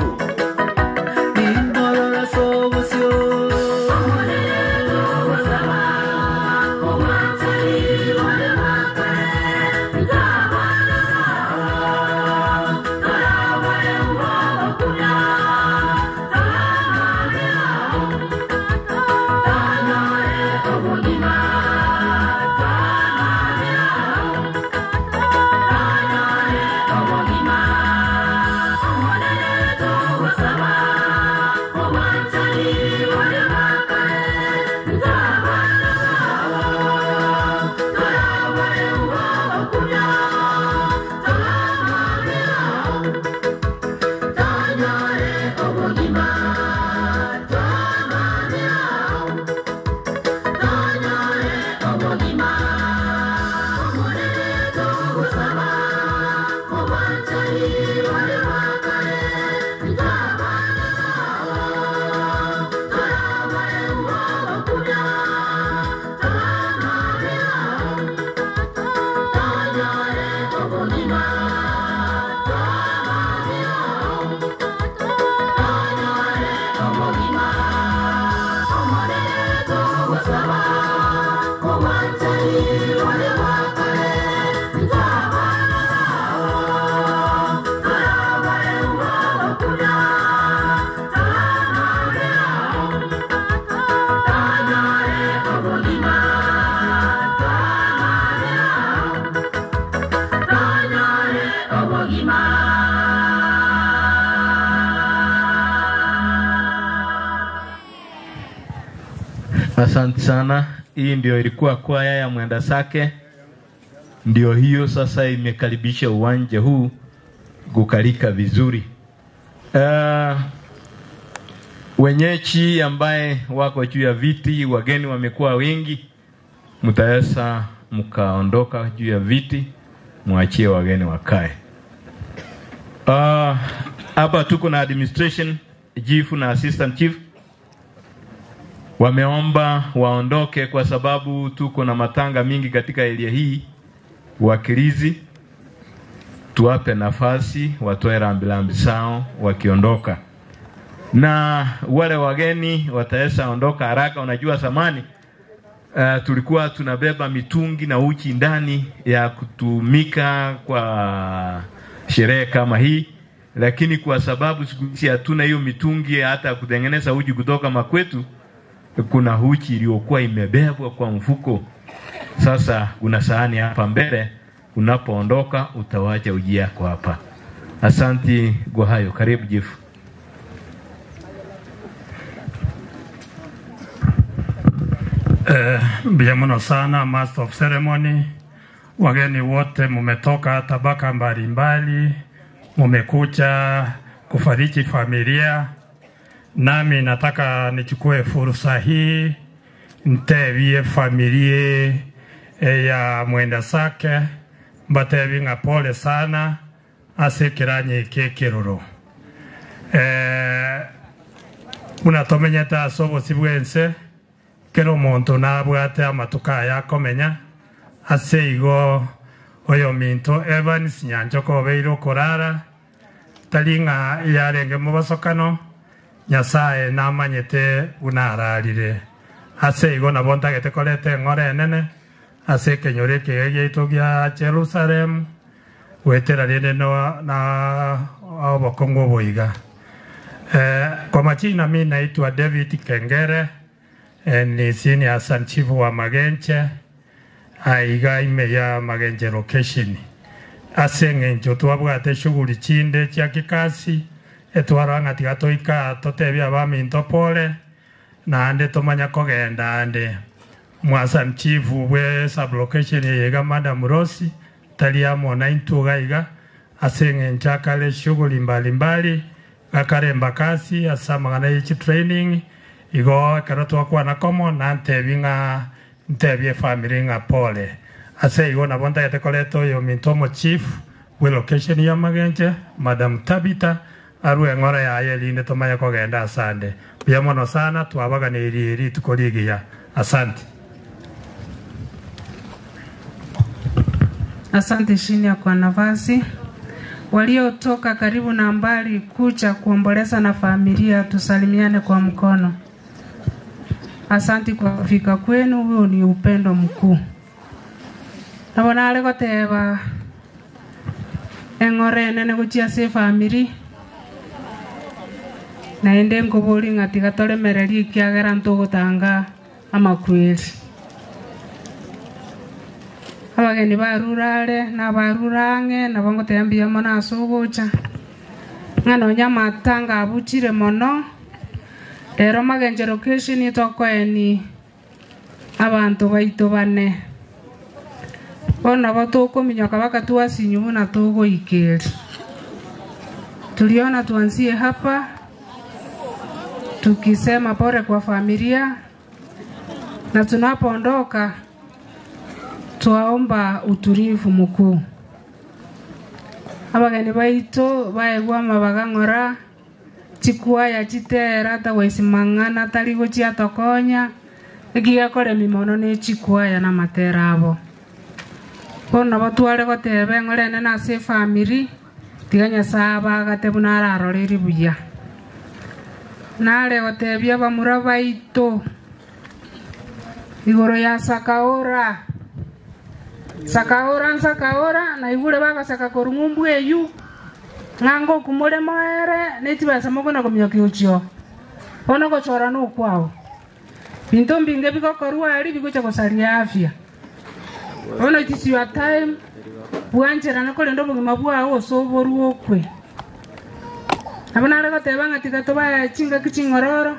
nimorora sobosio. Asante sana. Hii ndio ilikuwa kwaya ya Mwenda Sake. Ndio hiyo sasa imekaribisha uwanja huu kukalika vizuri. Wenyeji ambaye wako juu ya viti, wageni wamekuwa wengi, mtaweza mkaondoka juu ya viti, muachie wageni wakae. Hapa tuko na administration chief na assistant chief. Wameomba waondoke kwa sababu tuko na matanga mingi katika area hii. Wakilizi tuwape nafasi watoe rambirambi sao wakiondoka. Na wale wageni wataweza ondoka haraka. Unajua zamani tulikuwa tunabeba mitungi na uchi ndani ya kutumika kwa sherehe kama hii, lakini kwa sababu siku hizi hatuna hiyo mitungi hata kutengeneza uji kutoka makwetu, kuna uchi iliyokuwa imebebwa kwa mfuko. Sasa kuna sahani hapa mbele, unapoondoka utawacha uji yako hapa. Asanti kwa hayo. Karibu Jeff. Biamono sana Master of Ceremony, wageni wote mumetoka tabaka mbalimbali, mumekuja kufariji familia. Nami nataka nichukue fursa hii ntebie familia ya Mwenda Sake mbatebi nga pole sana asekiranye kekiroro. Munatomenyeta asobo sibwense kero omonto nabwate amatuka yakomenya ase igo oyo minto Evans Nyanjoko obeire okorara tari ng'a yarenge mobasokano Nyasaye namanyete unararire ase igo nabo ntagete koreta eng'ora enene ase ekenyoro ekige giaito gia Jerusalem gwetera rinde na obokongo oboiga. Kwa majina mi naitwa David Kengere, ni senior assistant chief wa Magenche aiga ime ya Magenche location ase eng'encho twabwate shughuli chinde chia kikasi etwaranga tiga toika totebia baminto pole naande tomanya kogenda ande mwasa chief we sub location yega Madam Rossi taliamo na intuga iga asenge nchakale shughuli mbalimbali gakare mbakasi asamagana ichi training igo kero twakwana komo na ntebi ng'a ntebie family ng'a pole ase igo nabo ntagete koreta oyo minto chief we location ya Magenche Madam Tabita arue ng'ora yaye rinde tomanye kogenda asande buya mono sana twabaganeirie rituko rigiya asante. Asante Shinia kwa nafasi. Waliotoka karibu na mbali kucha kuomboleza na familia, tusalimiane kwa mkono. Asante kwa kufika kwenu, huo ni upendo mkuu. Nabona ale goteba eng'ore nene gochia ase family naende nkobori ng'a tiga toremererie ekiagera ntogotanga amakweri. Abageni barurare n'abarurang'e nabo ngoteba mbuya mono ase ogocha ng'a nonya amatanga abuchire mono rero Magenche location tokoeni abantu baito bane bono nabo tokominyoka bakatuasinyu buna togoikeri. Tuliona tuanzie hapa tukisema pole kwa familia, na tunapoondoka tuwaomba utulivu mkuu. Abageni baito baegwa mabagang'ora chikuaya chitera tagwesimang'ana tari gochia tokonya ekigakora emimono ne chikuaya na matera abo. Bono nabo tware goteba eng'ore enene ase efamiri tiga Nyasaye abagate buna araroreri buya. Nare gotebia bamura baito igoro ya sakaora sakaora nsakaora naigure bagasaka korung'umbu eyu ng'ango kumore moere netibasa mogona kominyoki uchio bono gochora nokwao binto mbinge bigokorwa ari bigocha gosaria afya. Bono it is your time bwancherana korenda obogima bwao ase oborwa okwe. Nabo nare goteba ng'a tiga tobae chingaki ching'ororo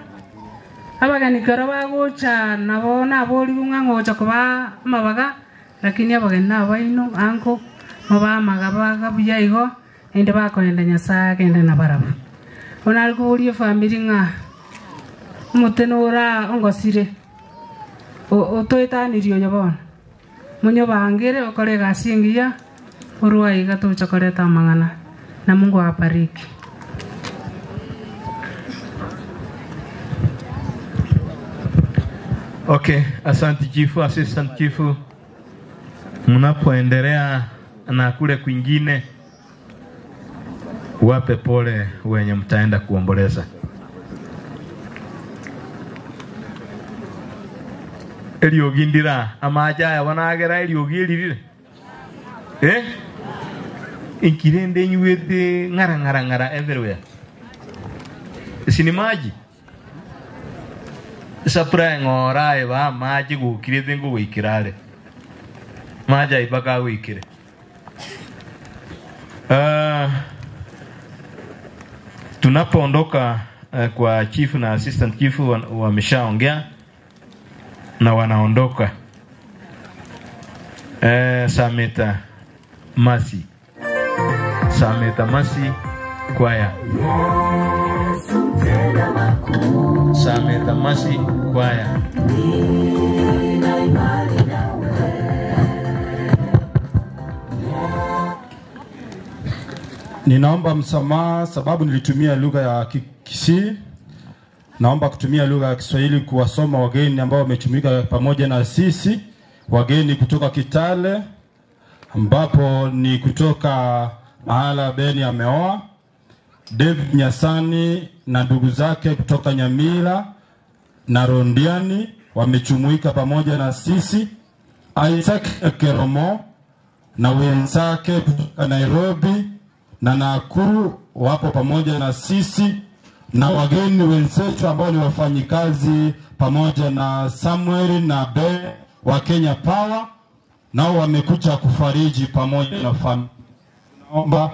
abageni kero bagocha nabo naborigwe ng'a ng'ocha koba amabaga lakini abageni nabaino anko mabamaga baga buya igo ende bakoenda Nyasaye agende nabarabwo. Bono nare koboria efamiri ng'a omotene ora ongosire otoetanirie oyo bono munyobangere okore egasi engiya orwa iga tocha koreta amang'ana na Mungu awabariki. Okay, asante chifu, assistant chifu. Mnapoendelea na kule kwingine, wape pole wenye mtaenda kuomboleza. Eriogindira amaja wanagera eriogirire. Inkirende nyuete ngara ngara ngara everywhere. Sini maji. Sapra ngora eba maji gukirete ngugikirare. Maji ibaka gwikire. Tunapoondoka kwa chief na assistant chief wameshaongea na wanaondoka. Sameta Masi. Sameta Masi kwaya. Sameta Masi kwaya. Ninaomba msamaha sababu nilitumia lugha ya Kisii. Naomba kutumia lugha ya Kiswahili kuwasoma wageni ambao wametumika pamoja na sisi, wageni kutoka Kitale ambapo ni kutoka mahala Beni ameoa, David Nyasani na ndugu zake kutoka Nyamira na Rondiani wamechumuika pamoja na sisi, Isaac Keromo na wenzake kutoka Nairobi na Nakuru wapo pamoja na sisi, na wageni wenzetu ambao ni wafanyikazi pamoja na Samuel na Be wa Kenya Power, nao wamekuja kufariji pamoja na familia. Naomba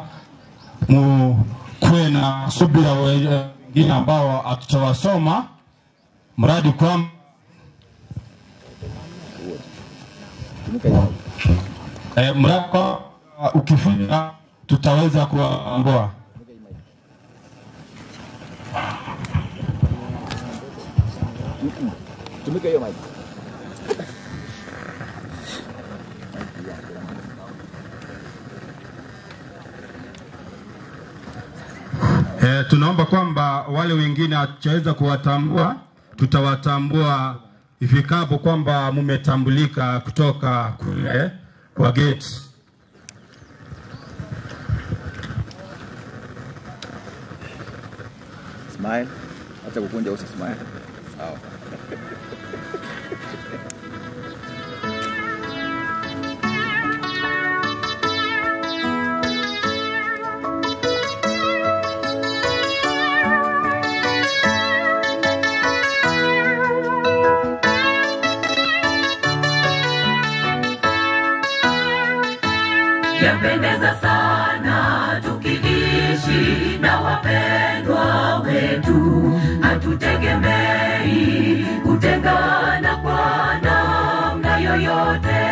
mkuwe na subira wengine ambao hatutawasoma, mradi kwa mradi kwa Ukifika tutaweza kuwaondoa. Tumika hiyo mic. Tunaomba kwamba wale wengine hatujaweza kuwatambua, tutawatambua ifikapo kwamba mumetambulika kutoka kule kwa gate. Smile. Acha kukunja uso, smile. Sawa. Yapendeza sana tukiishi na wapendwa wetu, hatutegemei kutengana kwa namna yoyote,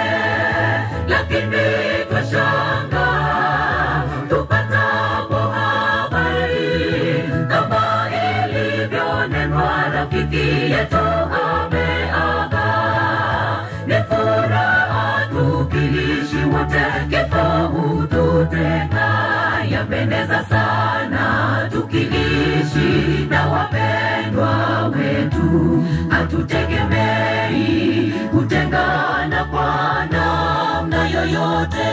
lakini twashangaa tupatapo habari kama ilivyonenwa, rafiki yetu ameaga. Ni furaha tukiishi wote, kifo hututenga. Yapendeza sana tukiishi na wapendwa wetu, hatutegemei kutengana kwa namna yoyote,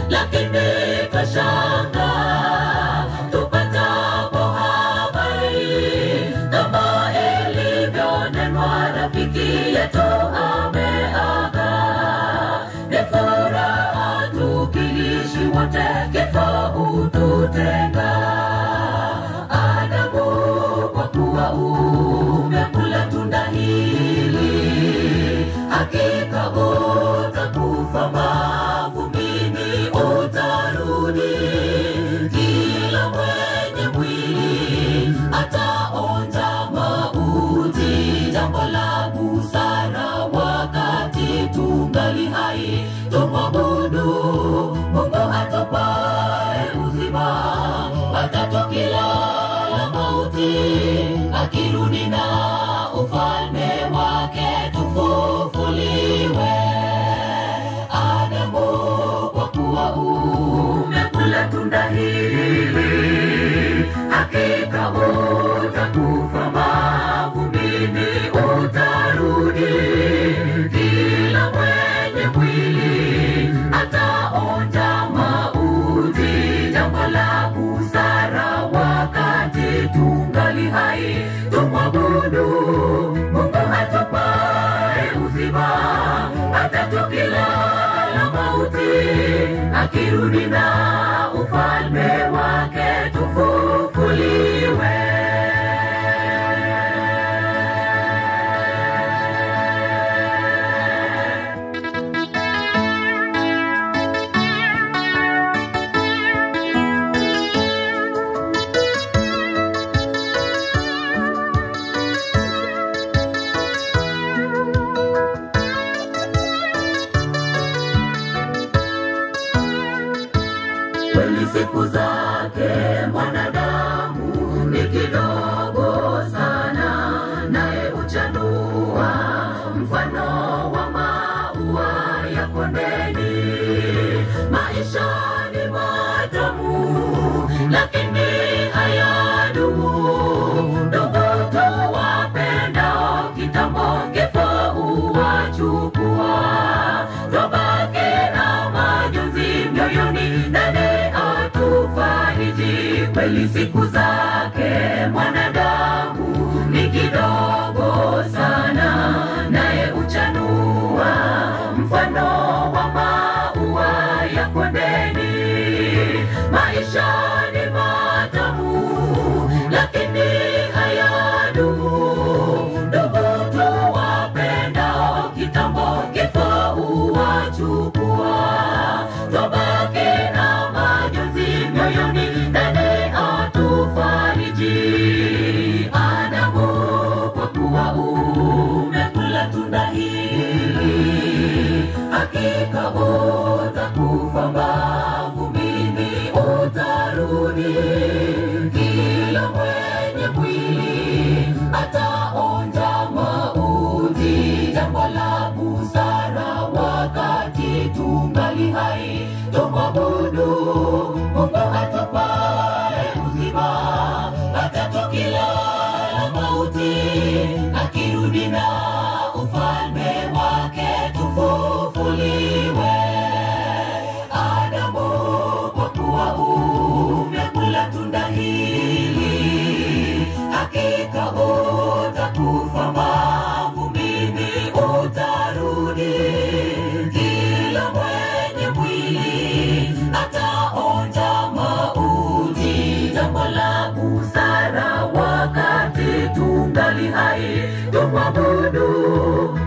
lakini twashangaa tupatapo habari kama ilivyonenwa, rafiki yetu ameaga. Ni furaha tukiishi wote, kifo hututenga. Adamu, kwa kuwa umekula tunda hili, hakika utakufa mavumbini, utarudi. Kila mwenye mwili ataonja mauti. Jambo la busara wakati tungali hai, tumwabudu Mungu atupae uzima, hata tukilala mauti, akirudi na ufalme wake tufufuliwe. Adamu, kwa kuwa umekula tunda hili, hakika utakufa mavumbini, utarudi. Kila mwenye mwili ataonja mauti. Jambo la busara wakati tungali hai, tumwabudu Mungu atupae uzima, hata tukilala mauti, akirudi na ufalme wake tufufuliwe. Kweli siku zake mwanadamu ni kidogo sana, naye huchanua mfano wa maua ya kondeni. Maisha ni matamu lakini hayadumu. Ndugu tuwapendao, kitambo kifo huwachukua. Twabaki na majonzi mioyoni, nani atufariji? Kweli siku zake mwanadamu ni kidogo sana, naye huchanua mfano wa maua ya kondeni. Maisha ni matamu lakini hayadumu. Ndugu tuwapendao, kitambo kifo huwachukua. Twabaki na majonzi mioyoni, nani atufariji? Adamu, kwa kuwa umekula tunda hili, Kila mwenye mwili ataonja mauti. Jambo la busara wakati tungali hai, tumwabudu Mungu atupae uzima, hata tukilala mauti, akirudi na ufalme wake tufufuliwe. Adamu, kwa kuwa umekula tunda hili, hakika utakufa mavumbini utarudi. Kila mwenye mwili ataonja mauti. Jambo la busara wakati tungali hai, tumwabudu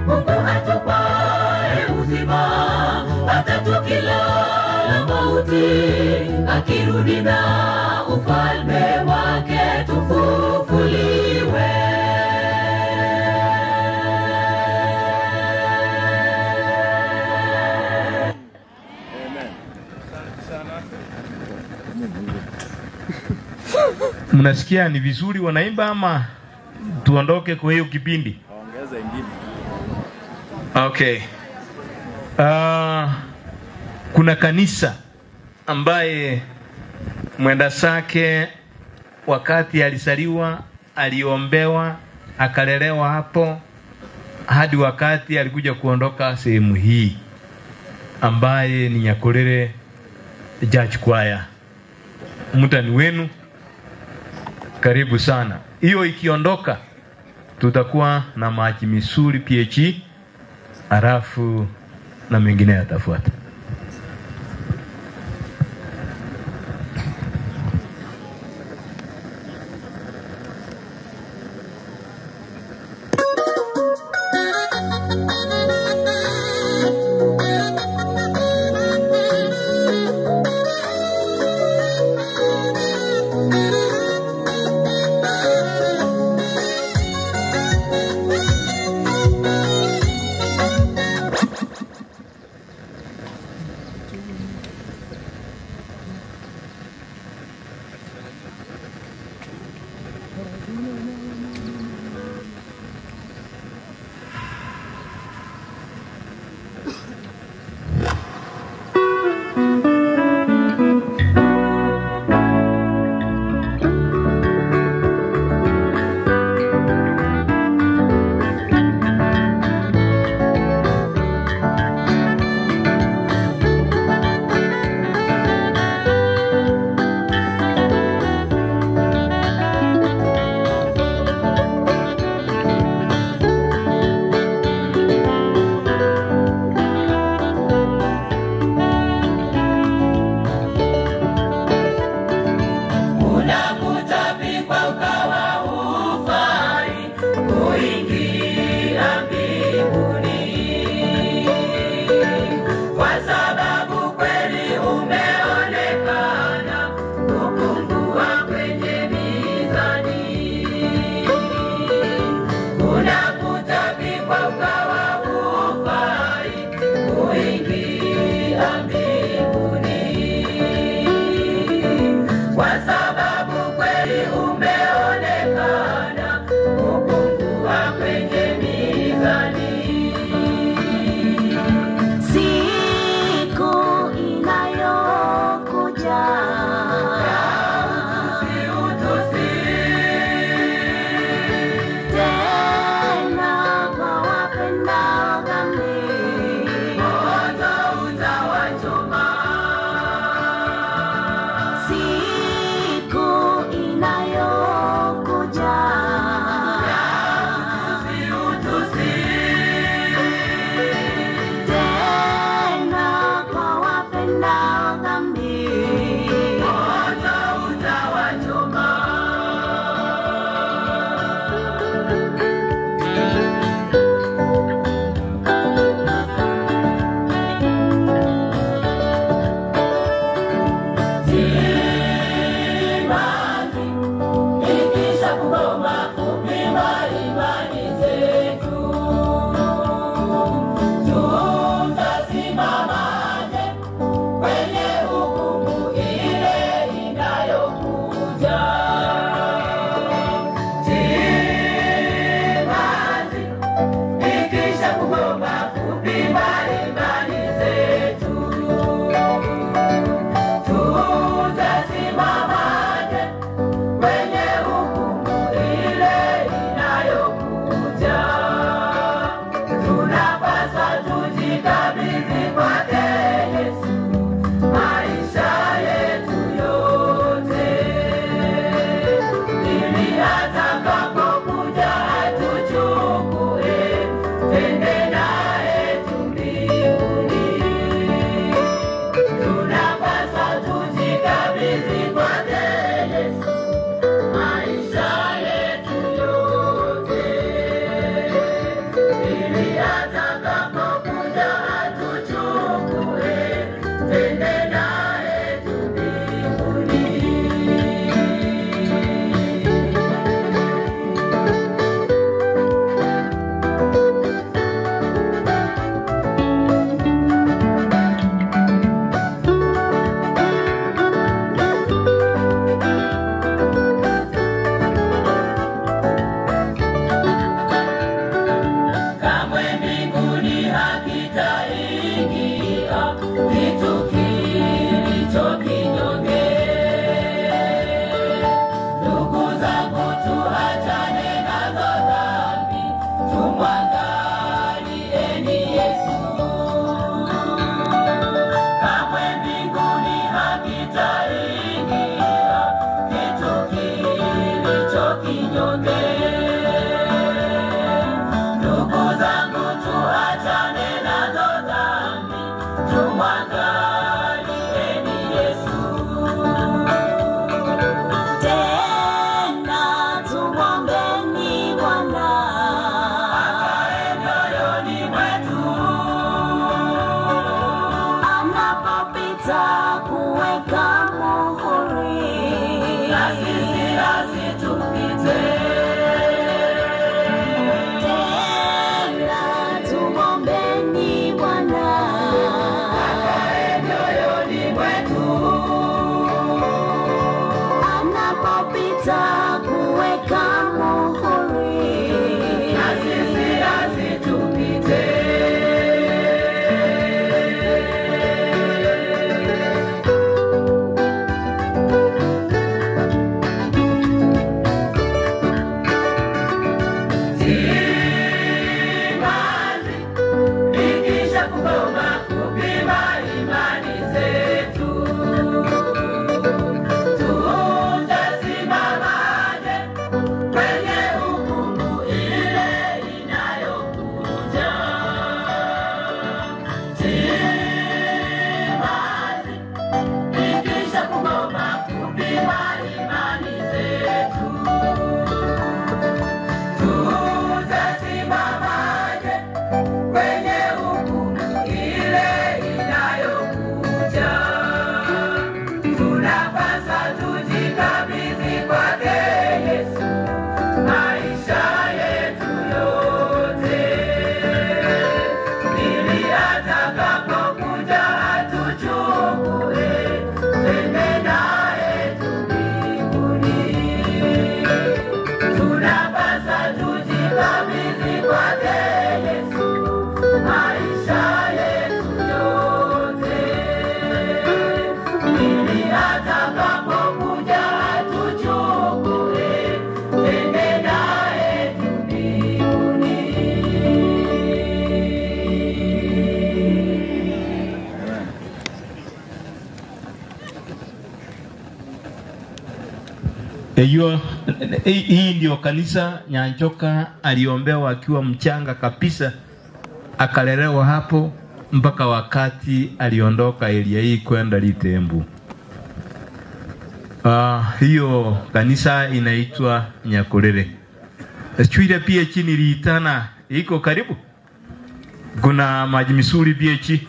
Mungu atupae uzima, hata tukilala mauti, akirudi na ufalme wake tufufuliwe. Mnasikia ni vizuri wanaimba ama tuondoke kwa hiyo kipindi? Ongeza ingine. Okay. Kuna kanisa ambaye mwenda zake wakati alizaliwa, aliombewa, akalelewa hapo hadi wakati alikuja kuondoka sehemu hii, ambaye ni Nyakorere Church Choir. Mtani wenu, karibu sana. Hiyo ikiondoka tutakuwa na maji misuri PHE, halafu na mengine yatafuata. Siku sisi asitupite. Tena tumwombeni Bwana akae mioyoni mwetu, anapopita kuweka muhuri, na sisi asitupite. Simanzi ikisha kugoma kupima imani zetu, tutasimamaje kwenye hukumu ile inayokuja? Simanzi ikisha kugoma kupima imani zetu, tutasimamaje kwenye hukumu ile inayokuja? Tunapaswa tujikabidhi kwake Yesu maisha yetu yote, ili atakapokuja atuchukue twende naye mbinguni. Tunapaswa tujikabidhi kwake Yesu maisha yetu yote, ili atakapokuja atuchukue twende naye mbinguni. Hiyo hii ndio kanisa Nyanchoka aliombewa akiwa mchanga kabisa, akalelewa hapo mpaka wakati aliondoka area hii kwenda Litembu. Hiyo kanisa inaitwa Nyakurere. Chwile PH niliitana iko karibu. Kuna maji misuri PH.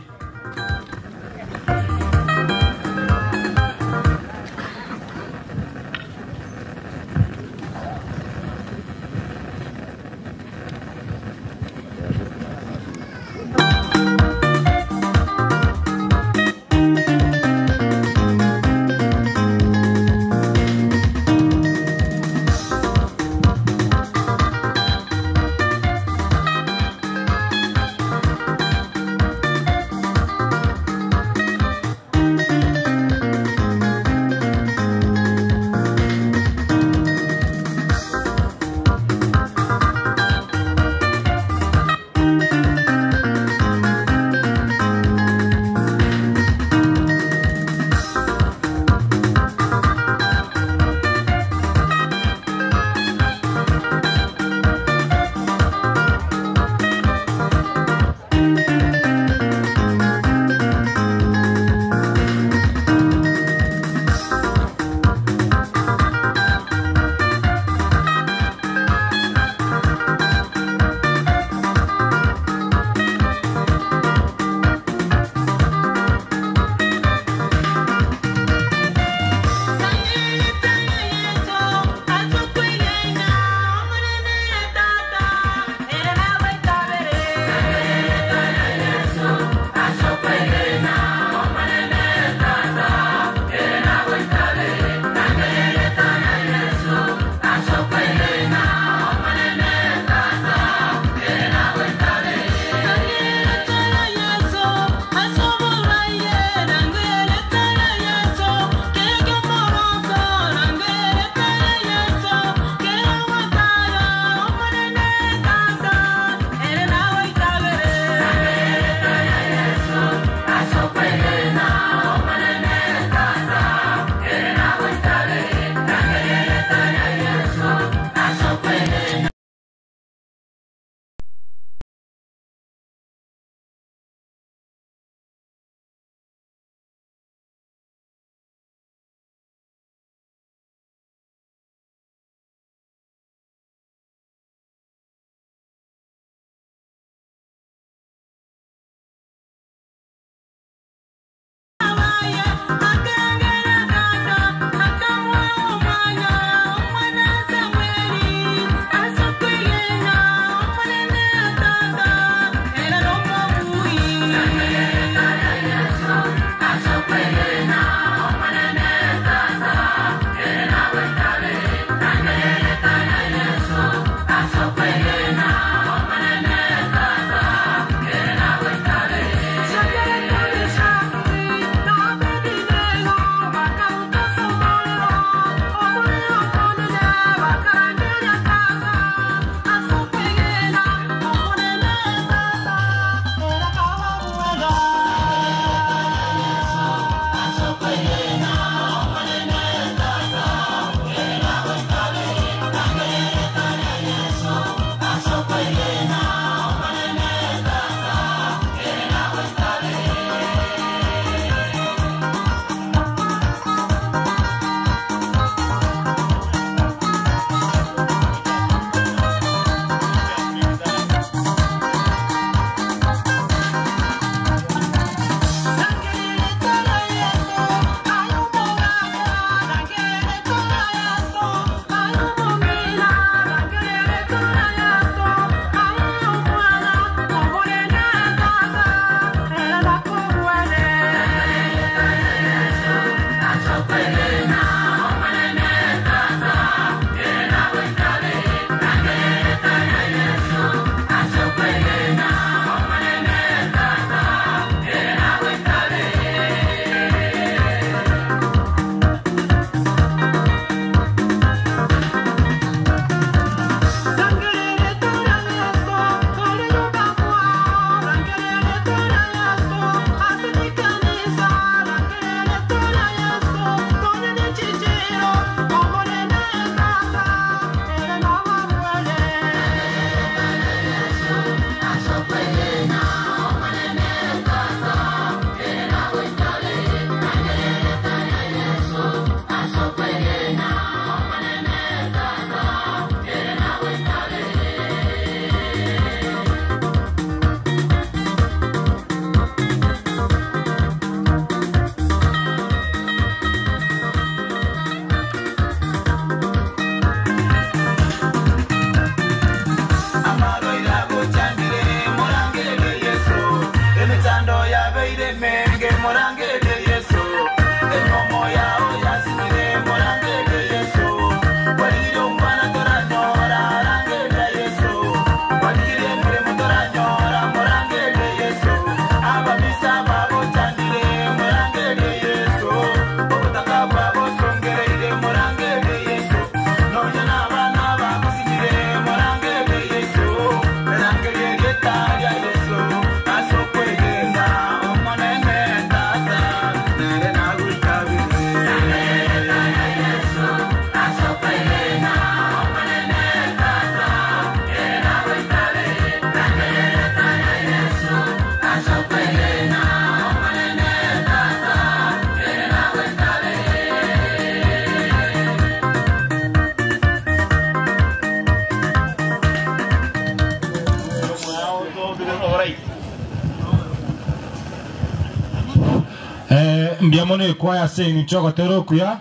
Mbiamone kwaya saying Chokotero kuya.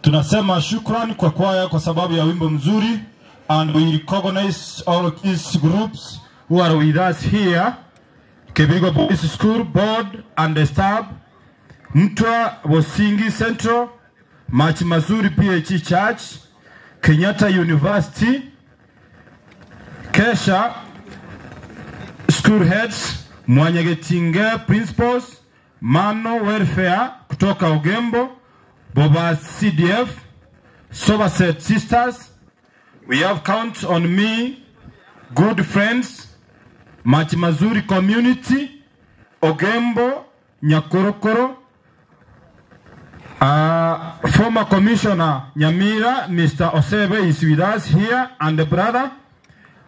Tunasema shukran kwa kwaya kwa sababu ya wimbo mzuri, and we recognize all these groups who are with us here. Kebirigo Boys School Board and the staff, Mtwa Bosingi Central, Machi Mazuri PHE Church, Kenyatta University, Kesha School Heads, Mwanyagetinge Principals, Mano Welfare kutoka Ogembo, Boba CDF, Somerset Sisters, We have Count on Me, Good Friends, Machi Mazuri Community, Ogembo, Nyakorokoro, former Commissioner Nyamira, Mr. Osebe is with us here, and the brother,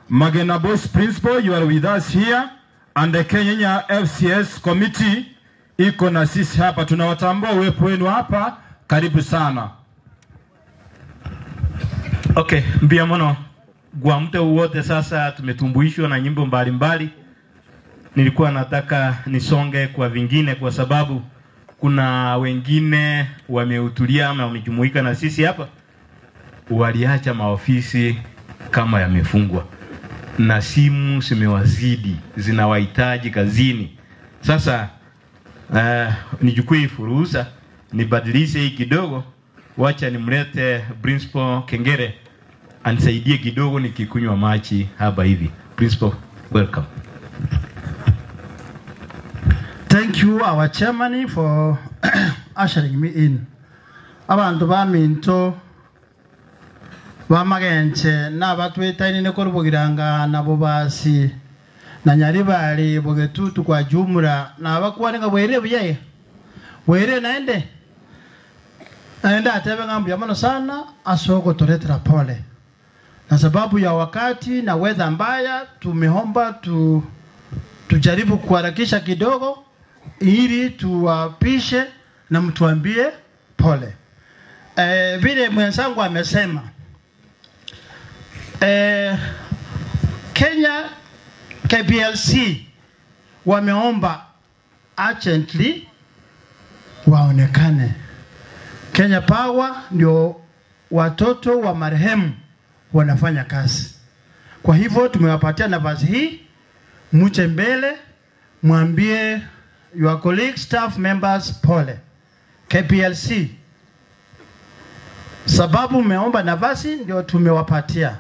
Magena Boys Principal, you are with us here, and the Kenya FCS Committee iko na sisi hapa. Tunawatambua uwepo wenu hapa, karibu sana. Okay, mbia mono kwa mte wote sasa tumetumbuishwa na nyimbo mbalimbali. Nilikuwa nataka nisonge kwa vingine kwa sababu kuna wengine wamehudhuria ama wamejumuika na sisi hapa, waliacha maofisi kama yamefungwa na simu zimewazidi, zinawahitaji kazini. Sasa nichukue fursa nibadilishe hii kidogo, wacha nimlete Principal Kengere anisaidie kidogo nikikunywa maji hapa hivi. Principal, welcome. Thank you our chairman for ushering me in. Abantu baminto bamagenche nabatwetaine nekorubugiranga nabo basi na Nyaribari bogetutu kwa jumla na bakwarenga bwere buyaye bwere naende naenda atebe ngambia mono sana asoko toretera pole, na sababu ya wakati na weather mbaya tumeomba tujaribu kuharakisha kidogo ili tuwapishe na mtuambie pole. Vile mwenzangu amesema, Kenya KPLC wameomba urgently waonekane. Kenya Power ndio watoto wa marehemu wanafanya kazi. Kwa hivyo tumewapatia nafasi hii, mche mbele mwambie your colleagues, staff members pole. KPLC, sababu umeomba nafasi ndio tumewapatia.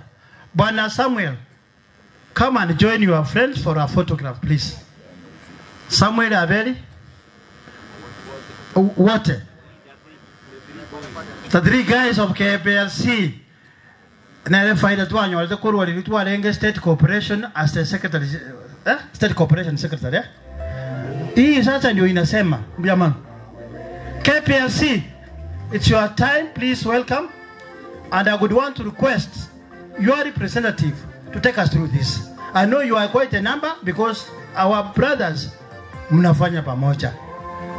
Bwana Samuel, come and join your friends for a photograph please. Samuel Abeli, wote. The three guys of KPLC na faida twanyo walizokuwa walilitwa State Corporation as the secretary, State Corporation secretary. Hii sasa ndio inasema jamani. KPLC, it's your time, please welcome. And I would want to request your representative to take us through this. I know you are quite a number because our brothers mnafanya pamoja.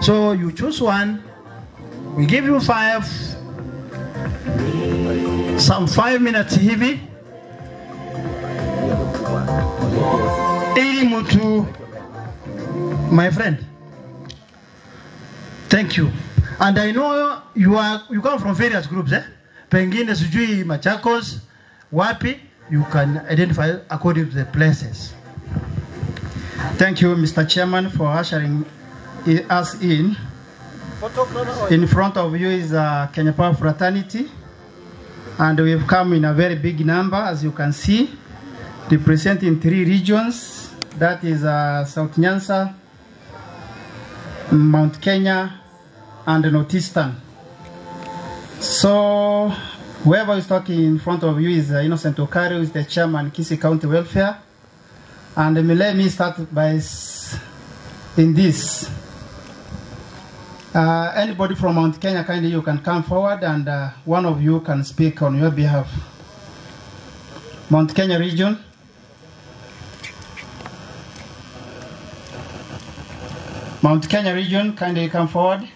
So you choose one, we give you 5 minutes hivi ili mtu, my friend, thank you. And I know you come from various groups, eh? Pengine sijui Machakos, wapi, you can identify according to the places. Thank you, Mr. Chairman, for ushering us in. In front of you is Kenya Power Fraternity, and we've come in a very big number, as you can see, representing 3 regions. That is South Nyanza, Mount Kenya, and Northeastern. So whoever is talking in front of you is Innocent Okari, who is the chairman, Kisii County Welfare. And let me start by in this. Anybody from Mount Kenya, kindly you can come forward, and one of you can speak on your behalf. Mount Kenya region. Mount Kenya region, kindly come forward.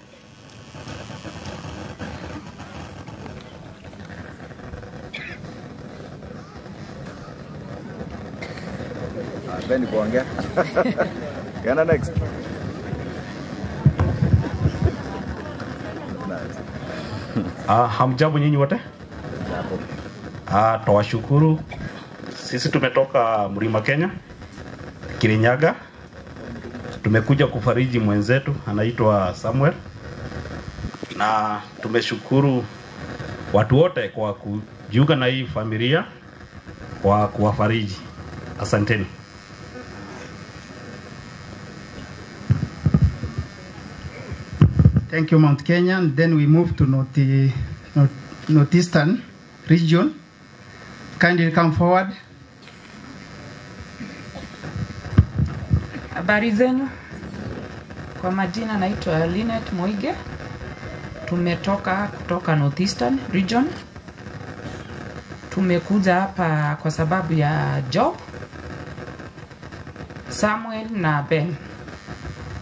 Next. Hamjambo nyinyi wote? Tawashukuru. Sisi tumetoka Mlima Kenya, Kirinyaga. Tumekuja kufariji mwenzetu anaitwa Samuel, na tumeshukuru watu wote kwa kujiunga na hii familia kwa kuwafariji. Asanteni. Thank you, Mount Kenya. And then we move to Northeastern region. Kindly come forward. Habari zenu. Kwa majina naitwa Linet Moige. Tumetoka kutoka Northeastern region. Tumekuja hapa kwa sababu ya job. Samuel na Ben.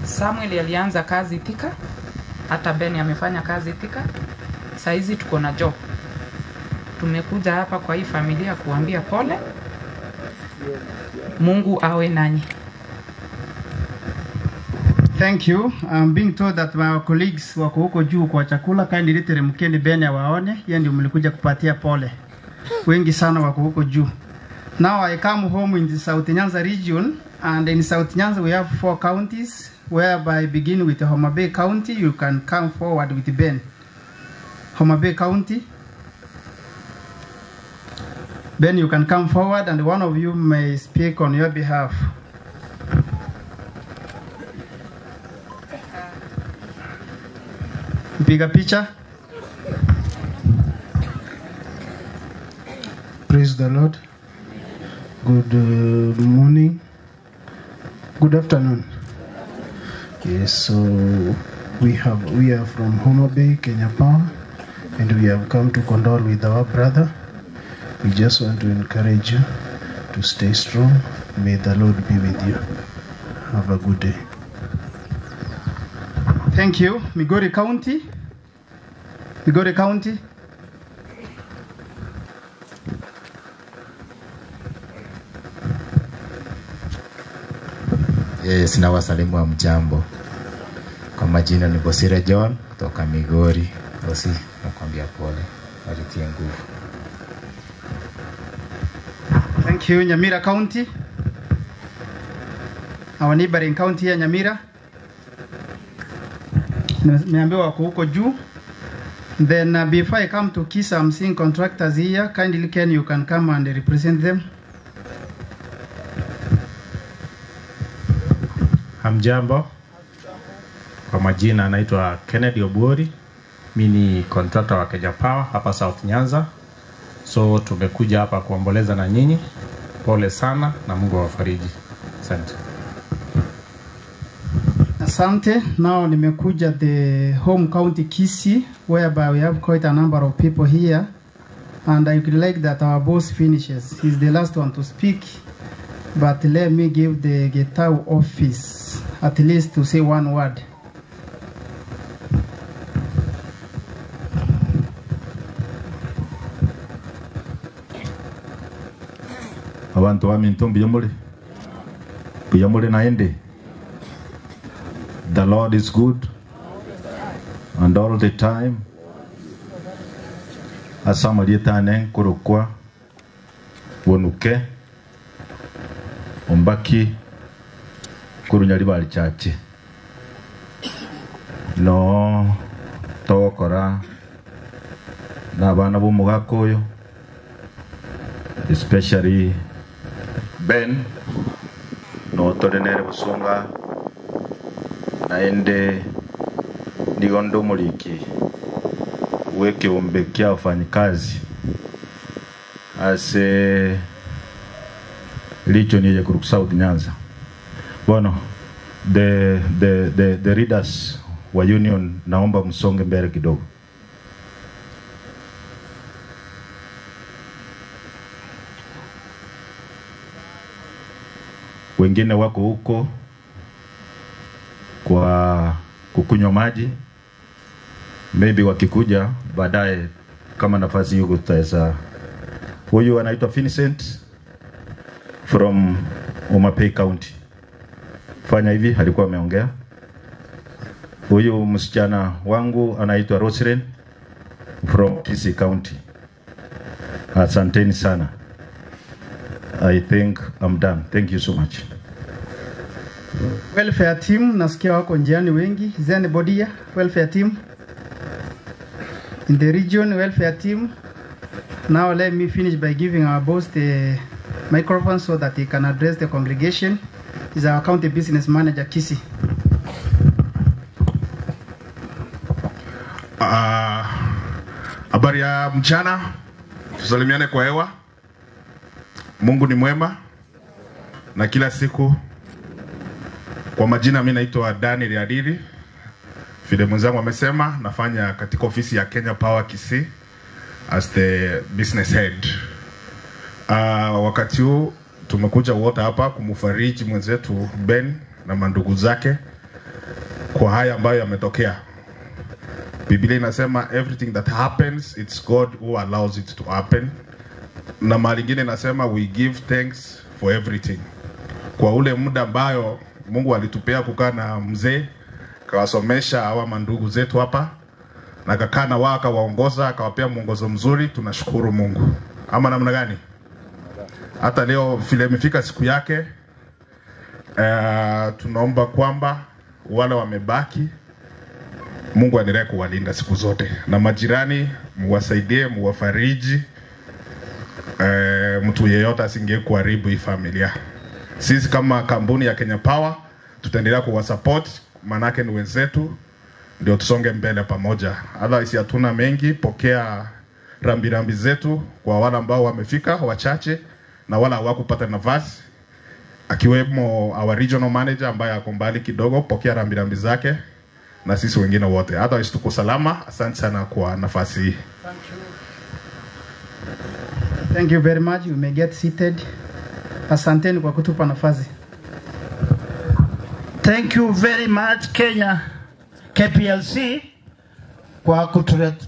Samuel alianza kazi Thika. Hata Ben amefanya kazi Thika. Saizi tuko na job. Tumekuja hapa kwa hii familia kuambia pole. Mungu awe nanyi. Thank you. I'm being told that my colleagues wako huko juu kwa chakula. Kindly teremkeni Ben awaone. Yeye ndio mlikuja kupatia pole. Wengi sana wako huko juu. Now I come home in the South Nyanza region, and in South Nyanza we have 4 counties, whereby begin with Homa Bay County. You can come forward with Ben. Homa Bay County. Ben, you can come forward and one of you may speak on your behalf. Bigger picture. Praise the Lord. Good morning. Good afternoon. Yes, so we are from Homa Bay, Kenya Power, and we have come to condole with our brother. We just want to encourage you to stay strong. May the Lord be with you. Have a good day. Thank you. Migori County. Migori County. Yes, na wasalimu wa mjambo. Kwa majina ni Bosire John kutoka Migori. Bosi, nakwambia pole. Wajitie nguvu. Thank you. Nyamira County. Our neighboring county ya Nyamira. Nimeambiwa wako huko juu. Then before I come to Kisa, I'm seeing contractors here. Kindly, Ken, you can come and represent them. Hamjambo. Kwa majina anaitwa Kennedy Obuori. Mimi ni contractor wa Kenya Power hapa South Nyanza. So tumekuja hapa kuomboleza na nyinyi. Pole sana na Mungu awafariji. Asante. Asante. Now nimekuja the home county Kisii, whereby we have quite a number of people here, and I would like that our boss finishes. He's the last one to speak, but let me give the Getau office at least to say one word. Abantu baminto mbiyamuli naende. The Lord is good and all the time. Asamarietane kurukwa wonuke ombaki kurunyari bali chache no tokora na bana b'umugakoyo, especially Ben no torenere busunga naende nigondo muliki weke umbekia wafanyikazi ase licho nije kuruku South Nyanza. Bueno, the leaders wa union, naomba msonge mbele kidogo. Wengine wako huko kwa kukunywa maji, maybe wakikuja baadaye kama nafasi yuko tutaweza. Huyu anaitwa Vincent from Homa Bay County. Fanya hivi, alikuwa ameongea. Huyu msichana wangu anaitwa Roslyn from Kisii County. Asanteni sana. I think I'm done. Thank you so much. Welfare team, nasikia wako njiani wengi. Is there anybody here? Welfare team. In the region, welfare team. Now let me finish by giving our boss the microphone so that he can address the congregation. He's our county business manager, Kisii. Habari ya mchana, tusalimiane kwa hewa. Mungu ni mwema na kila siku. Kwa majina mimi naitwa Daniel Adili. Vile mwenzangu amesema, nafanya katika ofisi ya Kenya Power Kisii as the business head. Wakati huu tumekuja wote hapa kumfariji mwenzetu Ben na mandugu zake kwa haya ambayo yametokea. Biblia inasema everything that happens, it's God who allows it to happen. Na mara nyingine inasema we give thanks for everything. Kwa ule muda ambayo Mungu alitupea kukaa na mzee, akawasomesha hawa mandugu zetu hapa, na akakaa na wao akawaongoza, akawapea mwongozo mzuri, tunashukuru Mungu. Ama namna gani? Hata leo vile imefika siku yake, tunaomba kwamba wale wamebaki Mungu aendelee kuwalinda siku zote, na majirani muwasaidie, muwafariji. Mtu yeyote asingie kuharibu hii familia. Sisi kama kampuni ya Kenya Power tutaendelea kuwasupport, manake ni wenzetu, ndio tusonge mbele pamoja. Otherwise hatuna mengi. Pokea rambirambi zetu kwa wale ambao wamefika wachache na wala hawakupata nafasi, akiwemo our regional manager ambaye ako mbali kidogo. Pokea rambirambi zake na sisi wengine wote. Otherwise tuko salama. Asante sana kwa nafasi hii. Thank you very much. You may get seated. Asanteni kwa kutupa nafasi. Thank you very much Kenya KPLC kwa kutuleta.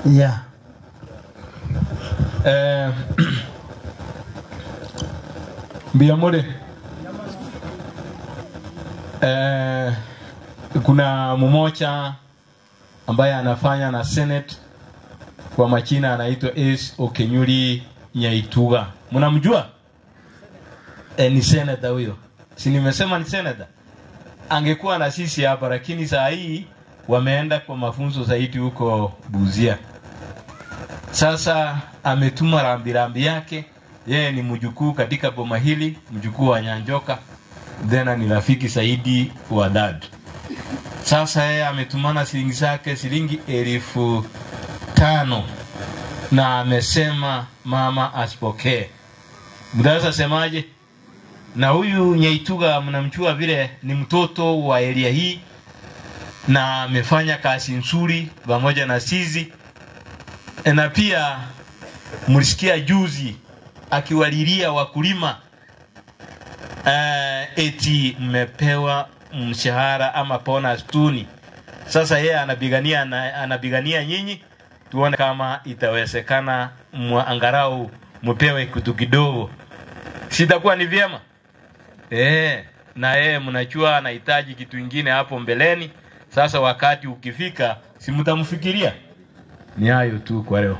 Yeah. Biamore. Kuna mmoja ambaye anafanya na Senate kwa majina anaitwa Ace Okenyuri Nyaituga. Mnamjua? Ni senator huyo. Si nimesema ni senator? Angekuwa na sisi hapa, lakini saa hii wameenda kwa mafunzo zaidi huko Buzia. Sasa ametuma rambirambi yake. Yeye ni mjukuu katika boma hili, mjukuu wa Nyanjoka. Tena ni rafiki zaidi wa dad. Sasa yeye ametumana shilingi zake, shilingi 5,000, na amesema mama asipokee. Mtaweza semaje? Na huyu Nyaituga mnamjua vile ni mtoto wa area hii na amefanya kazi nzuri pamoja na sisi. Na pia mlisikia juzi akiwalilia wakulima, eti mmepewa mshahara ama bonus tuni. Sasa yeye anapigania nyinyi, tuone kama itawezekana angalau mpewe kitu kidogo. Sitakuwa ni vyema? Na yeye mnajua anahitaji kitu kingine hapo mbeleni. Sasa wakati ukifika si mtamfikiria? Ni hayo tu kwa leo.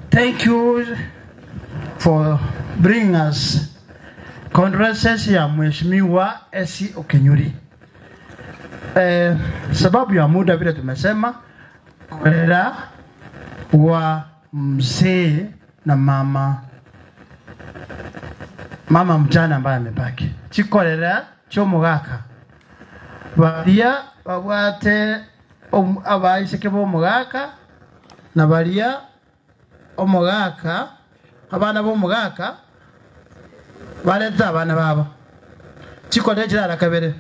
Thank you for bringing us condolences ya Mheshimiwa Ace Okenyuri. Sababu ya muda vile tumesema, kwenda wa mzee na mama mjane ambaye amebaki. Chikolera chomugaka. Baria babwate abaiseke bomugaka na baria omugaka abana bomugaka baleta abana babo. Chikolera chirara kabere.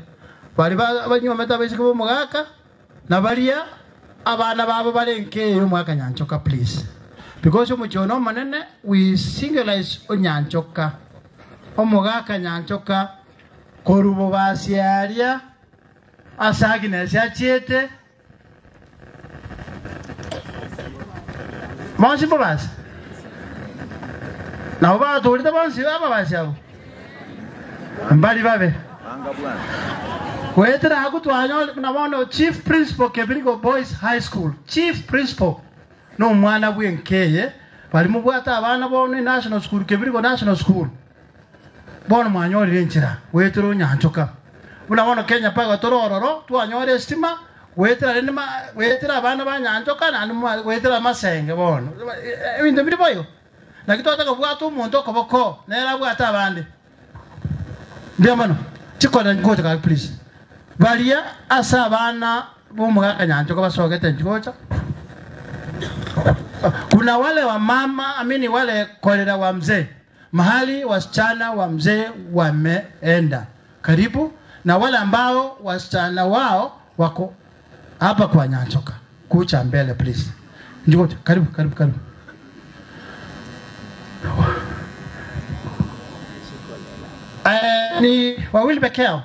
Bari banyometa abaiseke bomugaka na baria abana babo balenke omwaka Nyanchoka, please. Because omuchono manene we singleize onyanchoka. Omugaka Nyanchoka korubo basiaria asagina siachiete bonsi bobasi na oba tulita bonsi aba basi abo mbali babe Wetera akutwanyo na bono Chief Principal Kebirigo Boys High School. Chief Principal no mwana bwenkeye bali mubwata abana bono National School Kebirigo National School. Bono mwanyorire nchira wetero Nyanchoka. Buna bono Kenya Power torororo twanyore estima wetera nima wetera abana ba Nyanchoka na wetera masenge bono. Ebintu biri boyo. Lakini twataka bwata omuntu okoboko nera bwata abandi. Ndio mano chikora ngocha please. Baria asa abana bomugaka Nyanchoka basogete njocha. Kuna wale wa mama amini wale kolera wa mzee. Mahali wasichana wa mzee wameenda. Karibu na wale ambao wasichana wao wako hapa kwa Nyanchoka. Kucha mbele please. Njocha karibu karibu karibu. Ni wawili peke yao.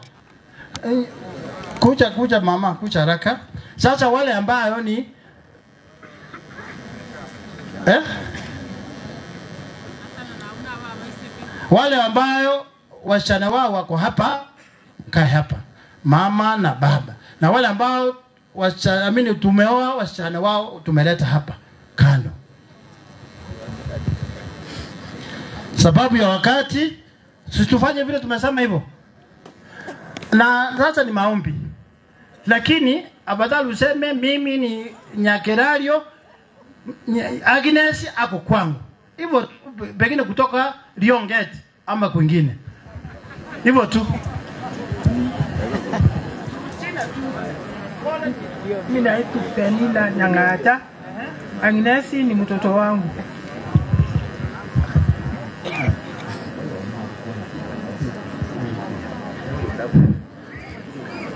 Kucha kucha mama, kucha haraka. Sasa wale ambao ni wale ambao wasichana wao wako hapa, kae hapa. Mama na baba. Na wale ambao wasichana amini tumeoa wasichana wao tumeleta hapa kando. Sababu ya wakati sisi tufanye vile tumesema hivyo. Na sasa ni maombi. Lakini afadhali useme mimi ni Nyakerario, Agnes ako kwangu. Hivyo pengine kutoka Lionget ama kwingine. Hivyo tu. Mimi naitwa Penina Nyang'ata. Agnes ni mtoto wangu.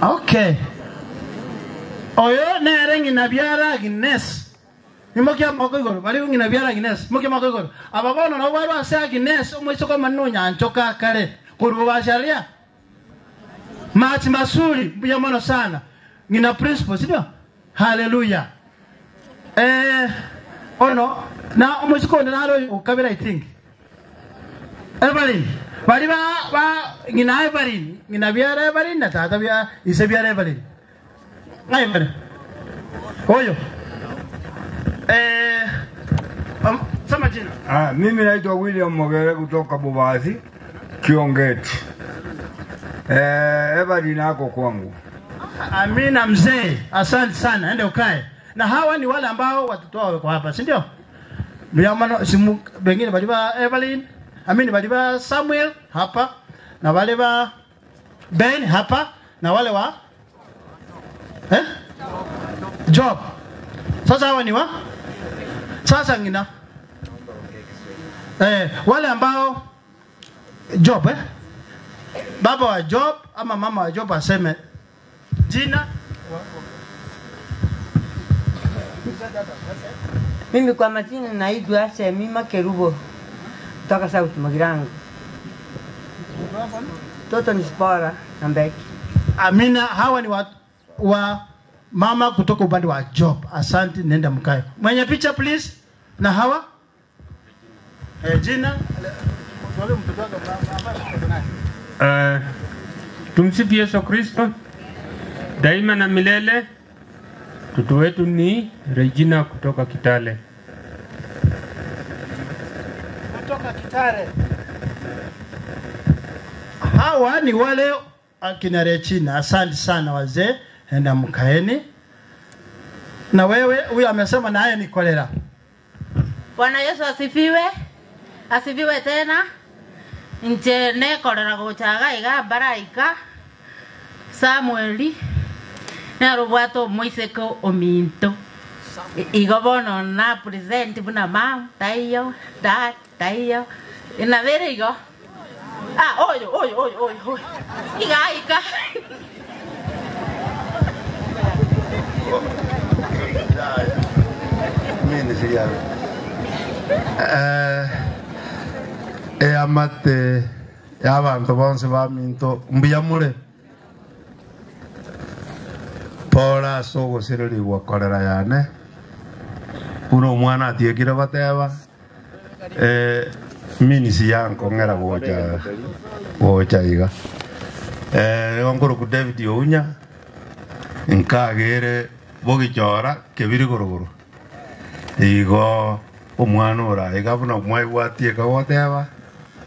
Okay. Oyo nere ngina biara Agnes. Nimokia moko igoro, bali ngina biara Agnes, mokia moko igoro. Ababono no barwa ase Agnes, omwisoko manno Nyanchoka kare. Kuruwa basharia. Machi masuri, mbuya mono sana. Ngina principal, sio? Hallelujah. Ono na omwisoko nalo ukabira I think. Evelyn. Bali ba ngina Evelyn, ngina biara Evelyn na tata bia ise biara Evelyn. Ngai Evelyn. Oyo. Sema jina. Mimi naitwa William Mogere kutoka Bobasi, Kiongeti. Evelyn ako kwangu. Amina mzee, asante sana. Ende ukae. Na hawa ni wale ambao watoto wao wako hapa, si ndio? Ndio simu wengine bali ba Evelyn, amini bali ba Samuel hapa na wale ba Ben hapa na wale wa Job. Sasa hawa ni wa sasa ngina wale ambao Job baba wa Job ama mama wa Job aseme jina. Mimi kwa majina naitwa Semima Kerubo kutoka South Magirango. Toto ni Spora na Mbeki. Amina, hawa ni wa mama kutoka upande wa Job. Asante, nenda mkae. Mwenye picha please. Na hawa jina. Tumsifu Yesu Kristo daima na milele. Mtoto wetu ni Regina kutoka Kitale. Kutoka Kitale. Hawa ni wale akina Regina. Asante sana wazee, enda mkaeni. Na wewe huyu amesema naye ni kolera. Bwana Yesu asifiwe. Asifiwe tena. Nje ne kolera gochaga iga baraika Samueli narobwato moiseko ominto. Igo bono na present buna mam taiyo dad taiyo ina vere igo. Oyo oyo oyo oyo. Iga iga. Mimi siya. Amate abantu bonse baminto mbiyamure. Pora sogo sirili wakorera yane. Uno mwana atiekire bateba. Mini siyanko ngera gocha gocha iga. Onkoro David Ounya nkagere bogichora kebiri gorogoro igo omwana ora igabuna mwaigwatie kagoteba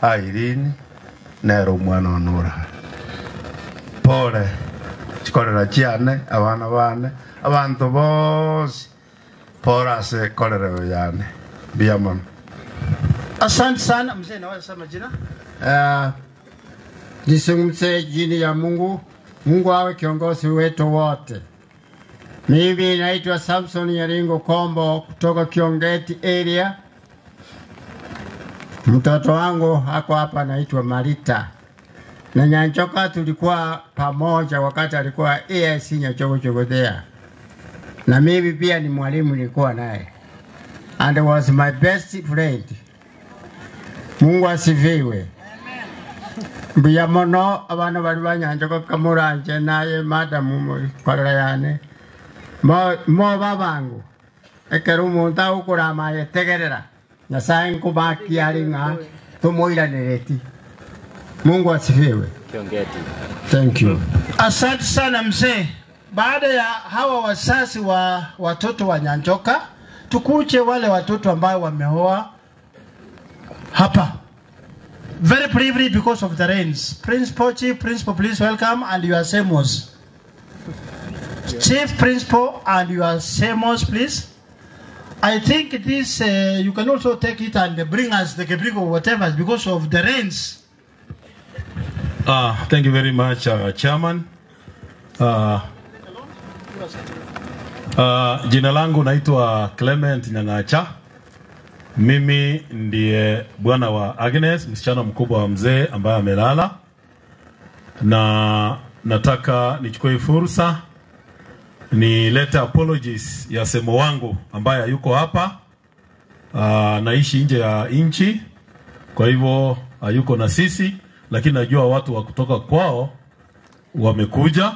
Irene nero omwana onora pole chikorera chiane abana bane abantu bose pora ase korera yane biamon. Asante sana mzee, naweza sema jina? Nisungumze jini ya Mungu. Mungu awe kiongozi wetu wote. Mimi naitwa Samson Nyaringo Kombo kutoka Kiongeti area. Mtoto wangu ako hapa anaitwa Marita. Na Nyanchoka tulikuwa pamoja wakati alikuwa AIC Nyachogo there. Na mimi pia ni mwalimu nilikuwa naye. And was my best friend. Mungu asifiwe. Mbuya mono abana bari banyanjoka kamuranje naye madamu korera yane. Mo babangu. Ekero umuntu akurama yetegerera. Nyasaye nkubaki ari nga tumoiranereti. Mungu asifiwe. Kiongeti. Thank you. Asante sana mzee. Baada ya hawa wasasi wa watoto wa Nyanchoka, tukuje wale watoto ambao wameoa hapa. Very briefly because of the rains. Principal, Chief Principal, please welcome, and your semos. Chief Principal and your semos, please. I think this, you can also take it and bring us the Kebriko or whatever because of the rains. Thank you very much, Chairman. Jina langu naitwa Clement Nyangacha. Mimi ndiye bwana wa Agnes, msichana mkubwa wa mzee ambaye amelala. Na nataka nichukue fursa nilete apologies ya semo wangu ambaye yuko hapa. Naishi nje ya nchi, kwa hivyo hayuko na sisi, lakini najua watu wa kutoka kwao wamekuja.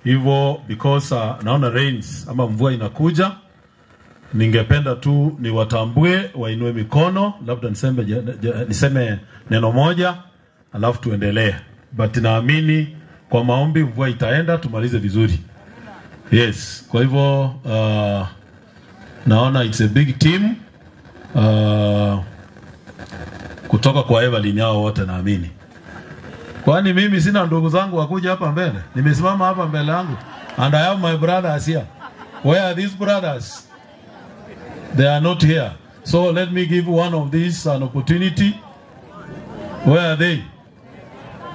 Hivyo because naona rains ama mvua inakuja, ningependa tu niwatambue, wainue mikono, labda niseme neno moja alafu tuendelee. But naamini kwa maombi mvua itaenda, tumalize vizuri. Yes, kwa hivyo naona it's a big team kutoka kwa Evelyn hao wote naamini. Kwani mimi sina ndugu zangu wakuja hapa mbele? Nimesimama hapa mbele yangu and I have my brothers here. Where are these brothers? They are not here. So let me give one of these an opportunity. Where are they?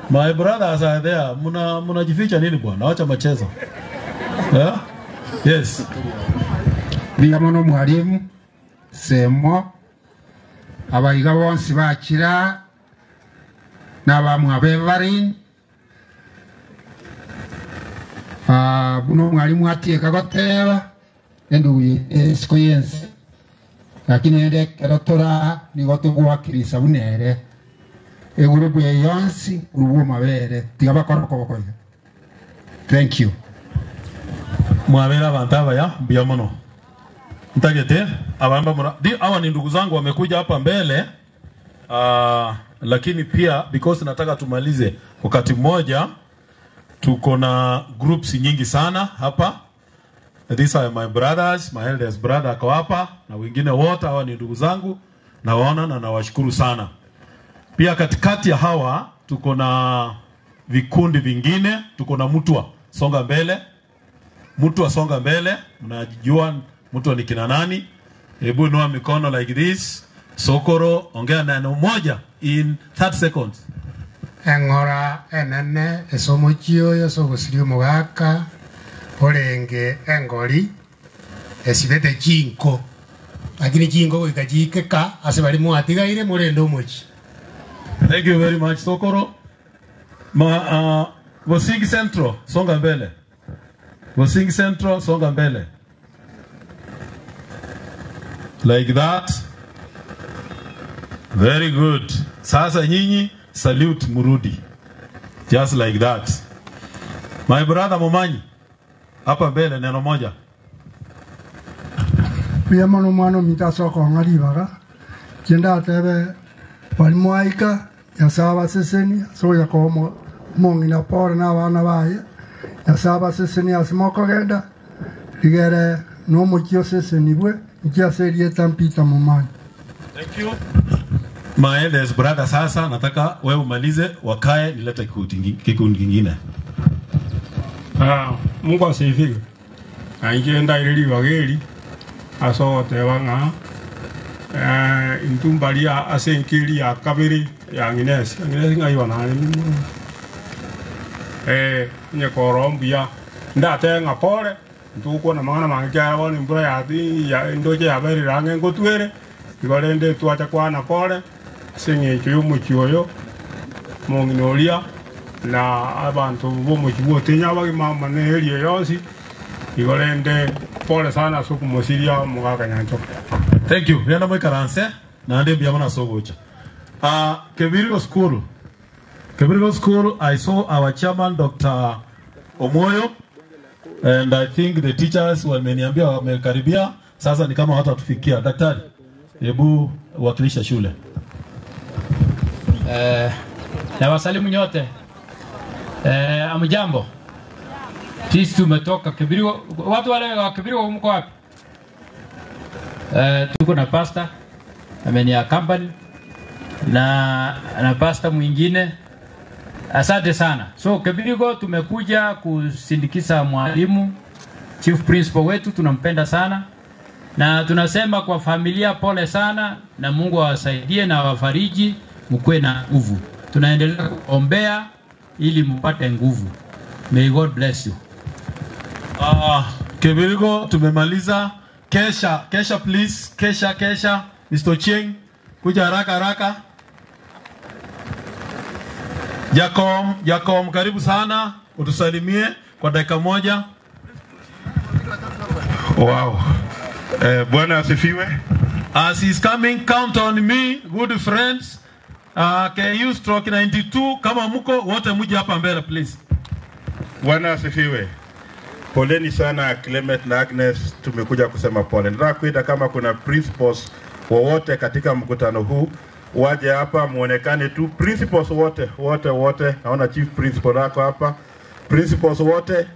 My brothers are there. Mnajificha nini bwana? Acha machezo. Yeah? Yes. Biamono mwalimu semo abayiga bonsi bakira n'abamwe Bevarin buno mwalimu atieka goteba enduye esikoyense lakini ende kerotora nigo tugwakirisa bunere egurubu ya yonsi urubu mabere tigabakoroko. Thank you. Mwabera bantaba ya biamono ntagete abamba mura hawa ni ndugu zangu wamekuja hapa mbele. Lakini pia because nataka tumalize wakati mmoja, tuko na groups nyingi sana hapa. These are my brothers, my eldest brother ako hapa na wengine wote hawa ni ndugu zangu, nawaona na nawashukuru sana. Pia katikati ya hawa tuko na vikundi vingine, tuko na Mutwa songa mbele. Mutwa songa mbele, mnajua Mutwa ni kina nani? Hebu inua mikono like this. Sokoro, ongea neno moja in 30 seconds. Engora enene esomo chioyo sogosirio mugaka orenge engori esibete chinko lakini chinko goika chikeka ase bari mwatigaire murende omochi. Thank you very much Sokoro. Bosingi Central songa mbele. Bosingi Central songa mbele. Like that. Very good. Sasa nyinyi salute murudi. Just like that. My brother Momanyi, hapa mbele neno moja. Biamono mwana mitasoko ngalibaga. Jenda atebe walimwaika ya sawa seseni so ya komo Mong'ina pore na abana baye Nyasaye abaseseni ase mokogenda rigere nomochie osesenibwe nkiase erieta Mpita Momanyi. Thank you. My eldest brother, sasa nataka wewe umalize, wakae nilete kikundi kingine. Mungu asifiwe. Ainje ndairiri wageri asogote ng'a intumbaria asenkiri ya kabiri ya Agnes. Agnes ngaiwa na nyekorombia ndate ng'a pole ntukuona mang'ana mange kiara bono mbura yathi ya ndoche yaberire ang'e ngotwere igo rende twacha kwana pole ase eng'encho ya omochie oyo mong'ina oria na abantu bomochie bwa abagima ama na area yonsi igo rende pole sana ase okomosiria omogaka Nyanchoka. Thank you. Riana mwikaranse na ndi mbiamana sogocha. Kebirigo School. Kebirigo School, I saw our chairman Dr. Omoyo, and I think the teachers wameniambia wamekaribia, sasa ni kama hawatatufikia. Daktari, hebu wakilisha shule. Na wasalimu nyote. Amjambo. Sisi tumetoka Kebirigo. Watu wale wa Kebirigo mko wapi? Tuko na pastor amenia company na pastor mwingine. Asante sana. So Kebirigo tumekuja kusindikiza mwalimu chief principal wetu, tunampenda sana. Na tunasema kwa familia pole sana, na Mungu awasaidie na awafariji, mkuwe na nguvu. Tunaendelea kuombea ili mpate nguvu. May God bless you. Kebirigo tumemaliza. Kesha, kesha please, kesha, kesha. Mr. Ochieng, kuja haraka haraka. Jakom, Jakom, karibu sana, utusalimie kwa dakika moja. Wow. Bwana asifiwe. As he's coming, count on me, good friends. KU stroke 92, kama mko wote muje hapa mbele please. Bwana asifiwe. Poleni sana Clement na Agnes, tumekuja kusema pole. Nataka kuita kama kuna principals wowote katika mkutano huu waje hapa muonekane tu, principals wote wote wote. Naona chief principal wako hapa, principals wote,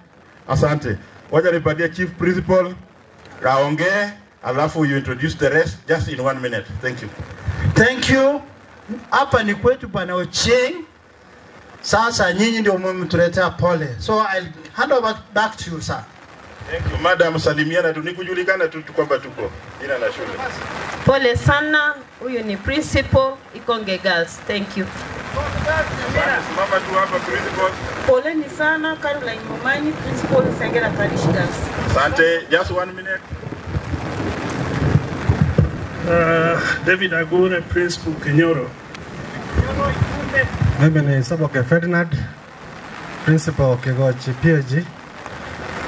asante. Waje nipatie chief principal aongee, alafu you introduce the rest just in 1 minute. Thank you. Thank you. Hapa ni kwetu Bwana Ochieng. Sasa nyinyi ndio mmemtuletea pole. So I'll hand over back to you, sir. Thank you. Madam, salimiana tu, nikujulikana tu kwamba tuko jina na shule. Pole sana, huyu ni principal Ikonge Girls. Thank you. Mama tu hapa principal. Pole ni sana, Caroline Momani, principal Sengera Parish Girls. Asante, just 1 minute. David Agure, principal Kenyoro. Mimi ni Saboke Ferdinand, principal Kigochi PG.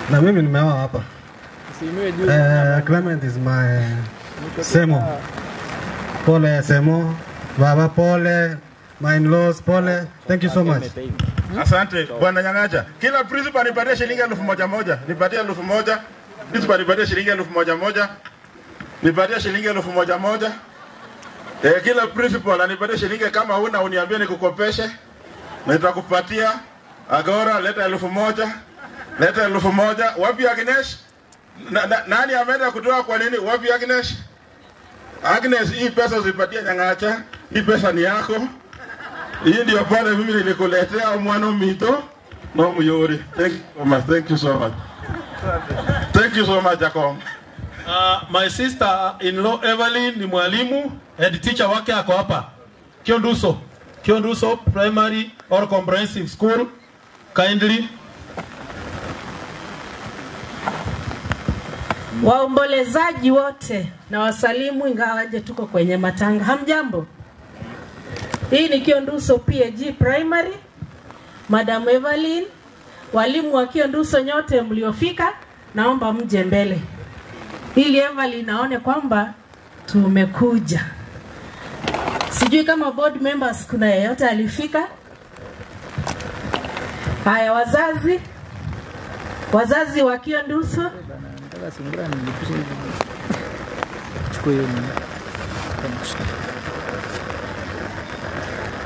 Na mimi nimeoa hapa. Clement is my Semo. Pole Semo, Baba pole, my in-laws pole. Thank you so much. Asante Bwana Nyangacha. Kila principal nipatie shilingi 1000. Nipatie 1000. Principal nipatie shilingi 1000. Nipatie shilingi 1000. Kila principal anipatie shilingi, kama huna uniambie nikukopeshe. Na nitakupatia. Agora leta 1000. Leta 1000. Wapi Agnes? Nani ameenda kutoa kwa nini? Wapi Agnes? Agnes, hii pesa usipatie Nyangacha. Hii pesa ni yako. Hii ndio pale mimi nilikuletea mwana mito no muyori. Thank you so much. Thank you so much. Thank you so much, Jacob. My sister-in-law Evelyn ni mwalimu, head teacher wake ako hapa. Kionduso. Kionduso Primary or Comprehensive School. Kindly. Waombolezaji wote na wasalimu, ingawaje tuko kwenye matanga. Hamjambo. Hii ni Kionduso PAG Primary. Madam Evelyn, walimu wa Kionduso nyote mliofika, naomba mje mbele ili Evelyn aone kwamba tumekuja. Sijui kama board members kuna yeyote alifika. Haya, wazazi. Wazazi wa Kionduso.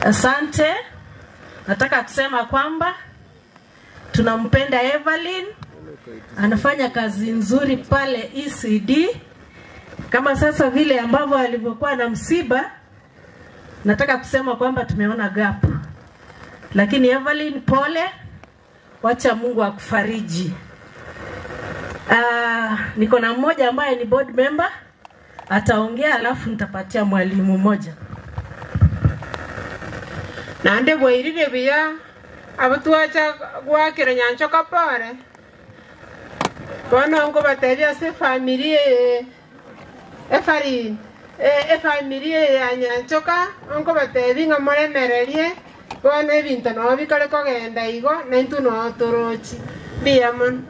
Asante. Nataka kusema kwamba tunampenda Evelyn, anafanya kazi nzuri pale ECD. Kama sasa vile ambavyo alivyokuwa na msiba, nataka kusema kwamba tumeona gap. Lakini Evelyn, pole, wacha Mungu akufariji. Niko na mmoja ambaye ni board member, ataongea alafu nitapatia mwalimu mmoja. Nande bwairire buya abatuacha gwakira Nyanchoka pore. Bono ngo batebia se familia Efarin efamilia ya Nyanchoka ngo batebi nga moremererie bono ebinto no bikare kogenda igo na intu no torochi biamon.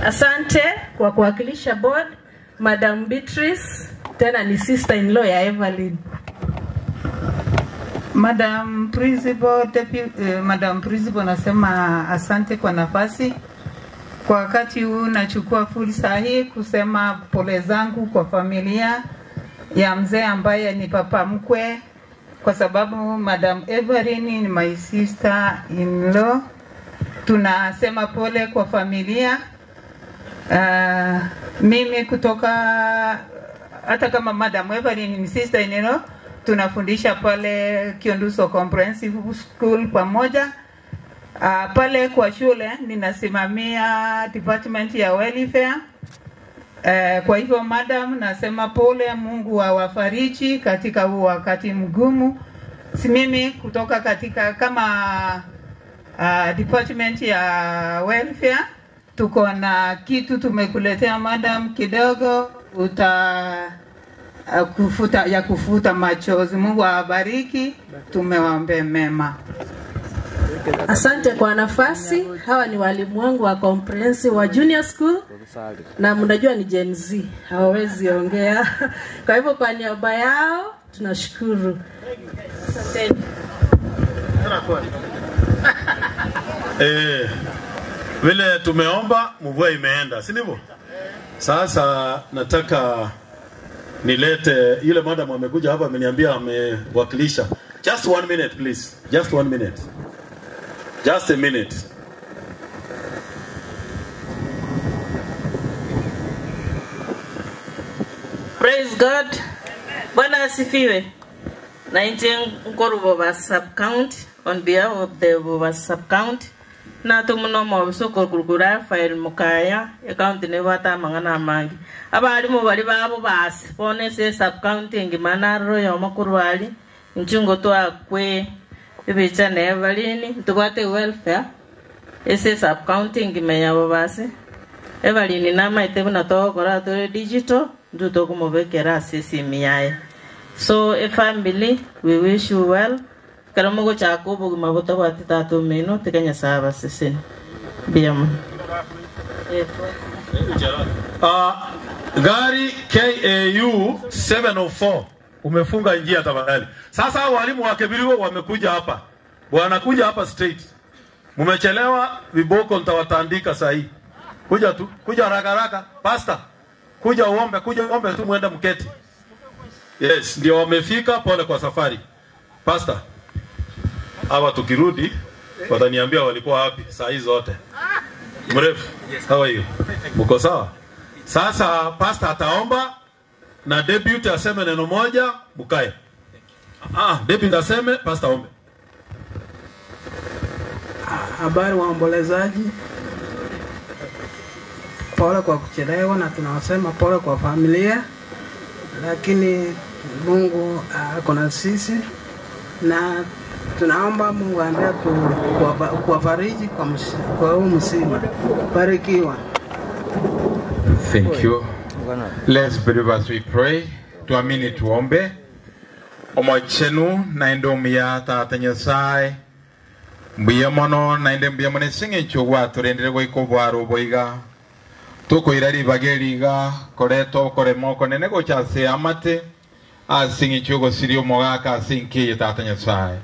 Asante kwa kuwakilisha board, Madam Beatrice, tena ni sister in law ya Evelyn. Madam Principal, Madam Principal, nasema asante kwa nafasi. Kwa wakati huu nachukua fursa hii kusema pole zangu kwa familia ya mzee ambaye ni papa mkwe, kwa sababu Madam Evelyn ni my sister in law. Tunasema pole kwa familia. Mimi kutoka, hata kama Madam Evelyn ni sister in law, tunafundisha pale Kionduso Comprehensive School pamoja. Pale kwa shule ninasimamia department ya welfare. Kwa hivyo madam, nasema pole, Mungu awafariji katika huu wakati mgumu. Si mimi kutoka katika kama department ya welfare, tuko na kitu tumekuletea madam kidogo uta kufuta, ya kufuta machozi. Mungu awabariki, tumewaombe mema. Asante kwa nafasi. Hawa ni walimu wangu wa comprehensive wa junior school, na mnajua ni Gen Z, hawawezi ongea. Kwa hivyo kwa niaba yao tunashukuru. Asante. Vile tumeomba mvua imeenda, si ndivyo? Sasa nataka nilete yule madam amekuja hapa, ameniambia amewakilisha. Just 1 minute please. Just 1 minute. Just a minute. Praise God. Bwana asifiwe. 19 Bobasi sub-county, on behalf of the Bobasi sub-county. Na tumuno mobisoko kurukura Rafael Mukaya, county ne bata mangana mangi. Abalimu bali babo basi, pone se sub-county ngimana royo makurwali, nchungo toa kwe ibicha na Evelyn, tubate welfare. Ese sub-county ngimenya Bobasi. Evelyn nama itebu na to kora tore digital, nduto kumobekera sisi miaye. So a family, we wish you well. Karamogo chako buguma boto atitatu meno tekanya saba sisi. Biam. Gari KAU 704 umefunga njia tafadhali. Sasa walimu wa Kebirigo wamekuja hapa. Wanakuja hapa straight. Mumechelewa, viboko nitawatandika saa hii. Kuja tu, kuja haraka haraka. Pastor, kuja uombe tu muende mketi. Yes, ndio wamefika, pole kwa safari. Pastor, hawa tukirudi wataniambia walikuwa wapi saa hizo zote. Mrefu, how are you? Mko sawa? Sasa pastor ataomba na deputy aseme neno moja, mkae. Deputy aseme, pastor ombe. Habari waombolezaji. Pole kwa kuchelewa na tunawasema pole kwa familia. Lakini Mungu ako na sisi na tunaomba Mungu aendelee kuwafariji kwa huu msiba. Barikiwa. Thank you. Let's believe as we pray. Tuamini tuombe. Omochenu naende omuya Tata Nyasaye. Mbuya mono naende mbuya mono esing'encho gwatorendire goika obwaro oboiga. Tukoira ribaga eriga koreta okorema okonene gocha ase amate ase eng'encho ogosiria omogaka ase enkiye Tata Nyasaye.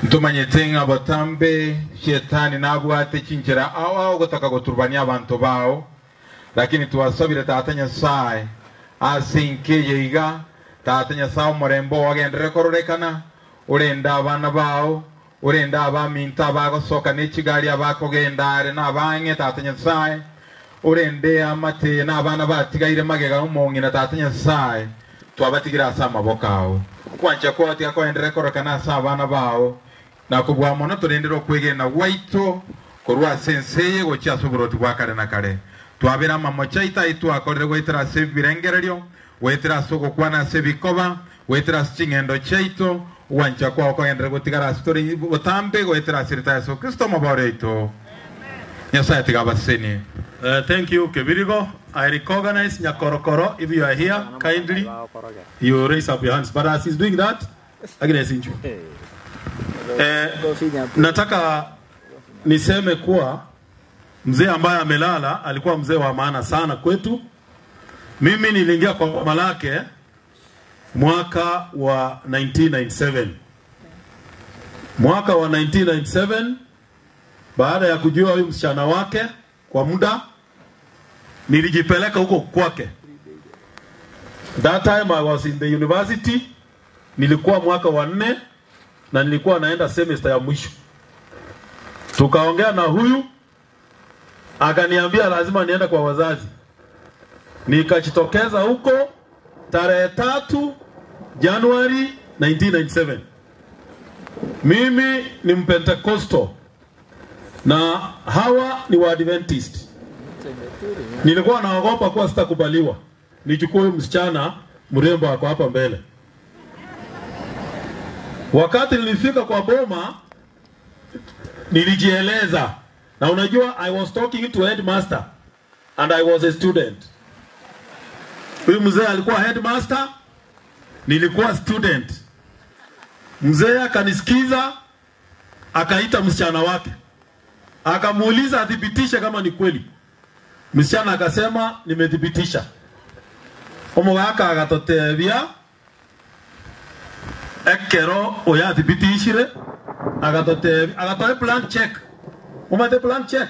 Ntumanyete ng'a botambe shetani nabwate chinchera ao ao gotaka goturbania abanto bao, lakini twasabire Tata Nyasaye ase enkiye iga Tata Nyasaye omorembo ogendere kororekana Orenda abana bao, orenda abaminto abagosoka n'ekigali abakogenda are n'abange Tata Nyasaye. Orende amate n'abana batigaire magega omong'ina Tata Nyasaye. Twabatigira ase amaboko ao. Kwancha kwao koenderera korokana ase abana bao. Na kubwa mono torendere okwegena gwaito korwa ase ense gochia ase oboroti bwa kare na kare. Twabera amamocha aito twakorire goetera ase ebirengererio, goetera ase ogokwana ase ebikoba, goetera ase ching'endo chiaito, wancha kwao koenderera gotigara ase tore botambe goetera ase rita Yesu Kristo omobori oito. Nyasaye tiga abaseni. Thank you, Kebirigo. I recognize Nyakorokoro. If you are here, kindly, you raise up your hands. But as he's doing that, Agnes Inchu. Nataka niseme kuwa mzee ambaye amelala alikuwa mzee wa maana sana kwetu. Mimi niliingia kwa boma lake mwaka wa 1997. Mwaka wa 1997, baada ya kujua huyu msichana wake kwa muda, nilijipeleka huko kwake. That time I was in the university, nilikuwa mwaka wa 4 na nilikuwa naenda semester ya mwisho. Tukaongea na huyu, akaniambia lazima niende kwa wazazi. Nikajitokeza huko tarehe 3 Januari 1997. Mimi ni Mpentekosto na hawa ni Waadventist. Nilikuwa naogopa kuwa sitakubaliwa nichukue msichana mrembo ako hapa mbele. Wakati nilifika kwa boma, nilijieleza. Na unajua, I was talking to headmaster and I was a student. Huyu mzee alikuwa headmaster, nilikuwa student. Mzee akanisikiza, akaita msichana wake, akamuuliza athibitishe kama ni kweli. Msichana akasema nimethibitisha. Omogaka agatotebia ekero oya thibitishire, agatotebia, agatoe blank check. Umate blank check,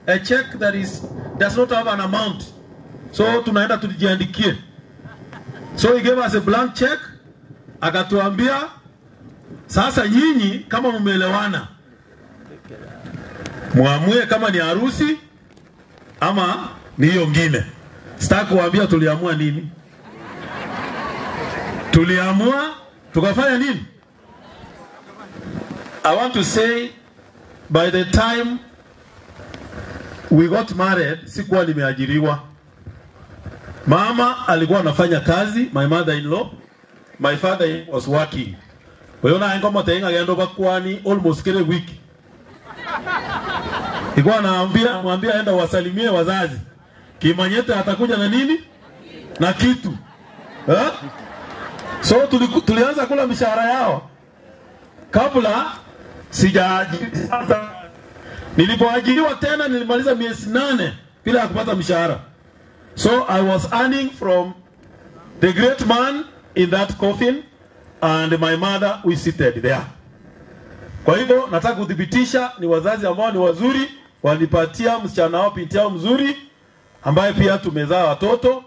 a check that is does not have an amount. So tunaenda tujiandikie. So he gave us a blank check, akatuambia sasa nyinyi kama mmeelewana muamue kama ni harusi ama ni hiyo ngine. Sitaki kuambia tuliamua nini. Tuliamua tukafanya nini? I want to say by the time we got married, sikuwa nimeajiriwa. Mama alikuwa anafanya kazi, my mother-in-law, my father was working. Kwa hiyo na ngoma tenga gendo bakwani almost kila wiki. Ilikuwa anaambia mwambia enda wasalimie wazazi. Kimanyete atakuja na nini? Na kitu. Eh? So tulianza kula mishahara yao kabla sijaajiriwa. Nilipoajiriwa tena nilimaliza miezi 8 bila kupata mshahara. So I was earning from the great man in that coffin and my mother we seated there. Kwa hivyo nataka kudhibitisha ni wazazi ambao ni wazuri, walipatia msichana wao binti yao mzuri ambaye pia tumezaa watoto.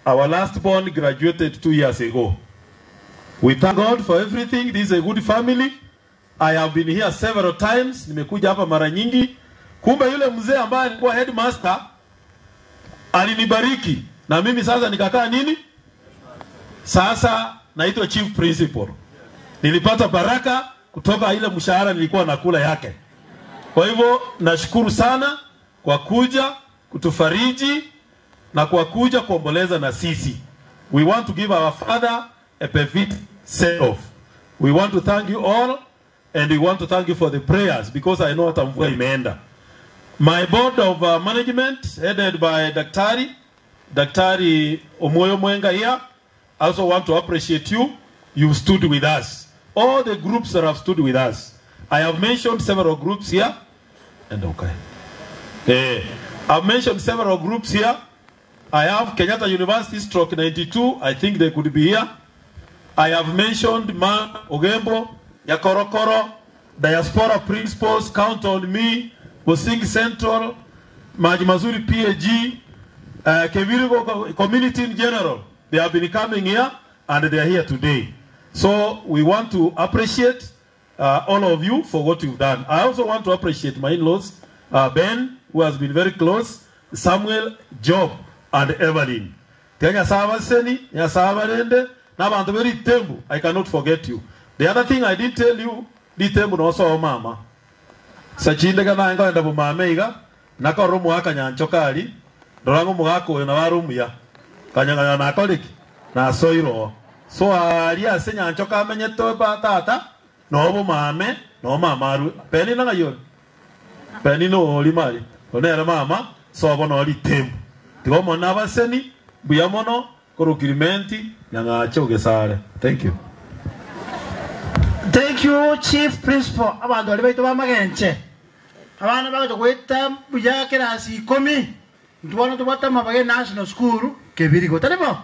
Our last born graduated 2 years ago. We thank God for everything. This is a good family. I have been here several times. Nimekuja hapa mara nyingi. Kumbe yule mzee ambaye alikuwa headmaster alinibariki na mimi sasa nikakaa nini? Sasa naitwa chief principal. Nilipata baraka kutoka ile mshahara nilikuwa nakula yake. Kwa hivyo nashukuru sana kwa kuja kutufariji na kwa kuja kuomboleza na sisi. We want to give our father a perfect send off. We want to thank you all and we want to thank you for the prayers because I know hata mvua imeenda. My board of management headed by Daktari Omoyo Mwenga here, I also want to appreciate you. You've stood with us. All the groups that have stood with us. I have mentioned several groups here. And okay. I've mentioned several groups here. I have Kenyatta University stroke 92. I think they could be here. I have mentioned Ma Ogembo, Yakorokoro, Diaspora Principals, Count on Me, Bosing Central, Majimazuri PAG, Kebirigo community in general. They have been coming here and they are here today. So we want to appreciate all of you for what you've done. I also want to appreciate my in-laws, Ben, who has been very close, Samuel, Job, and Evelyn. I cannot forget you. The other thing I didn't tell you, Litembu no so mama. Sachinde kana ngoenda bumame iga nakoro mwaka nyanchokari ndorango mugako na warumia kanyanganya nakoriki na soiro. So aria se nyanchoka amenyeto ba tata no bumame no mama peni na ngayo. Peni no limari. Onera mama so bono litembu. Tigomo nabaseni buyamono korukirimenti nyangacho gesare. Thank you. Thank you, Chief Principal. Abantu bali baitu bamagenche. Abana bagocha gweta buya kerasi 10. Ntubona tubata mabage National School kebirigo tarebo.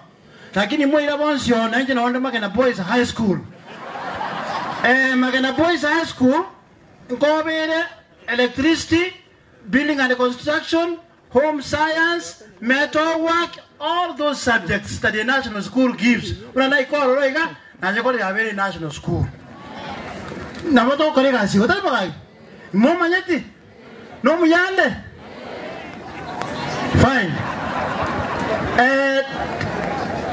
Lakini mwira bonsi na nje naonde Magena Boys High School. Magena Boys High School ngobere electricity, building and construction, home science, metal work, all those subjects that the national school gives. Una ikoro roiga na nyekore ya very national school. Na moto korega si hotel bagai. Mo manyeti. No muyande. Fine.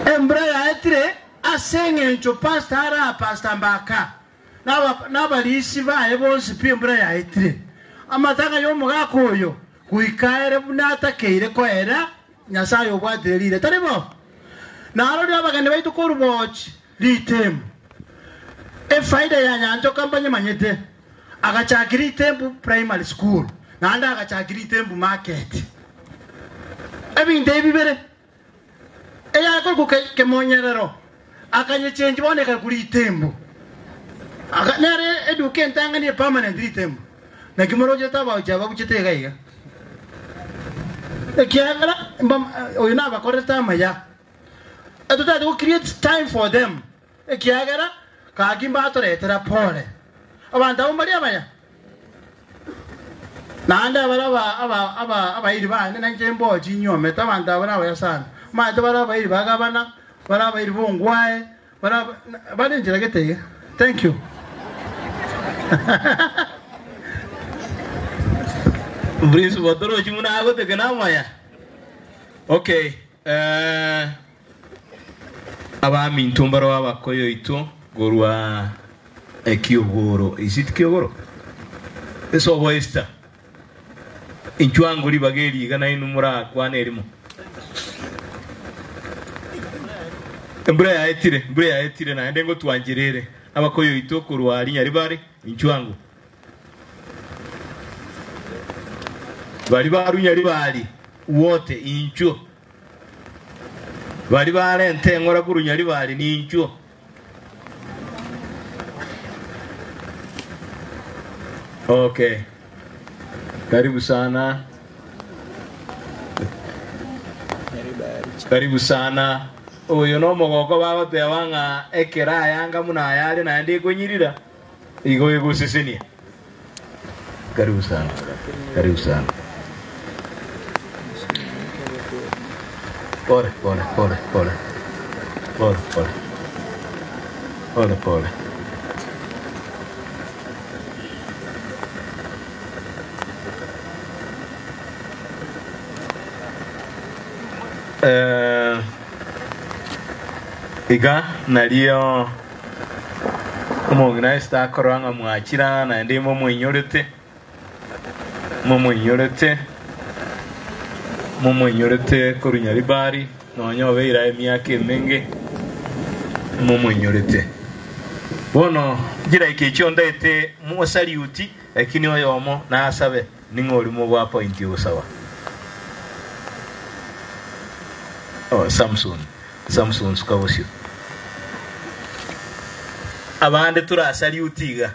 Embra etire asenge ncho pastor ara pastor mbaka. Na balisi bae bonsi pi embra ya etire. Amatanga yo mugakoyo kuikaere bunatakeire koera Nyasaye obwatirire tarebo. Na arori abagende baitu korubochi litemu. Efaida ya Nyancho kampanye manyete agachakiri Itembu Primary School nanda agachakiri Itembu Market. Ebinte bibere eya ko kemonyerero akanye change boneka kuri Itembu. Nere eduke ntanga ni permanent Itembu. Na kimoroje taba ujaba kuchete gaiga. Ekiagara oyo na bakoreta maya. Atuta to create time for them. Ekiagara kagimba atoretera pole. Abantu abo bari abaya. Nanda baraba aba aba abayiri bane nanje mboji nyome tabantu abo ya sana. Ma tabara abayiri bagabana baraba iri bongwae baraba barenjira geteye. Thank you. Prince Botoro chimuna agote kenamaya. Okay. Aba mintumbaro aba koyo itu gorwa ekiogoro. Is it kiogoro? Eso boesta. Inchuango libageri gana inumura kwane erimo. Embura ya etire na ndengo tuanjirere. Aba koyo itu korwa alinyaribare inchuango. Bali barunyaribari wote inchuo. Bali barente ngora kurunyaribari ni inchuo. Okay. Karibu sana. Karibu sana. Oyo no mogoko baba tewanga ekera yanga muna yale na ndi kunyirira. Igo igusisenia. Karibu sana. Karibu sana. Pole, pole, pole, pole. Pole, pole. Pole, pole. Iga nalio omogina koranga mwachira na ndimo mwinyorete mumwenyorete korunyaribari nonyo beira emiaka emenge mumwenyorete bono gira ikicho ndete mosaliuti lakini oyomo nasabe ningori mu bwa point usawa. Oh, Samson sukabosio abande turasaliutiga.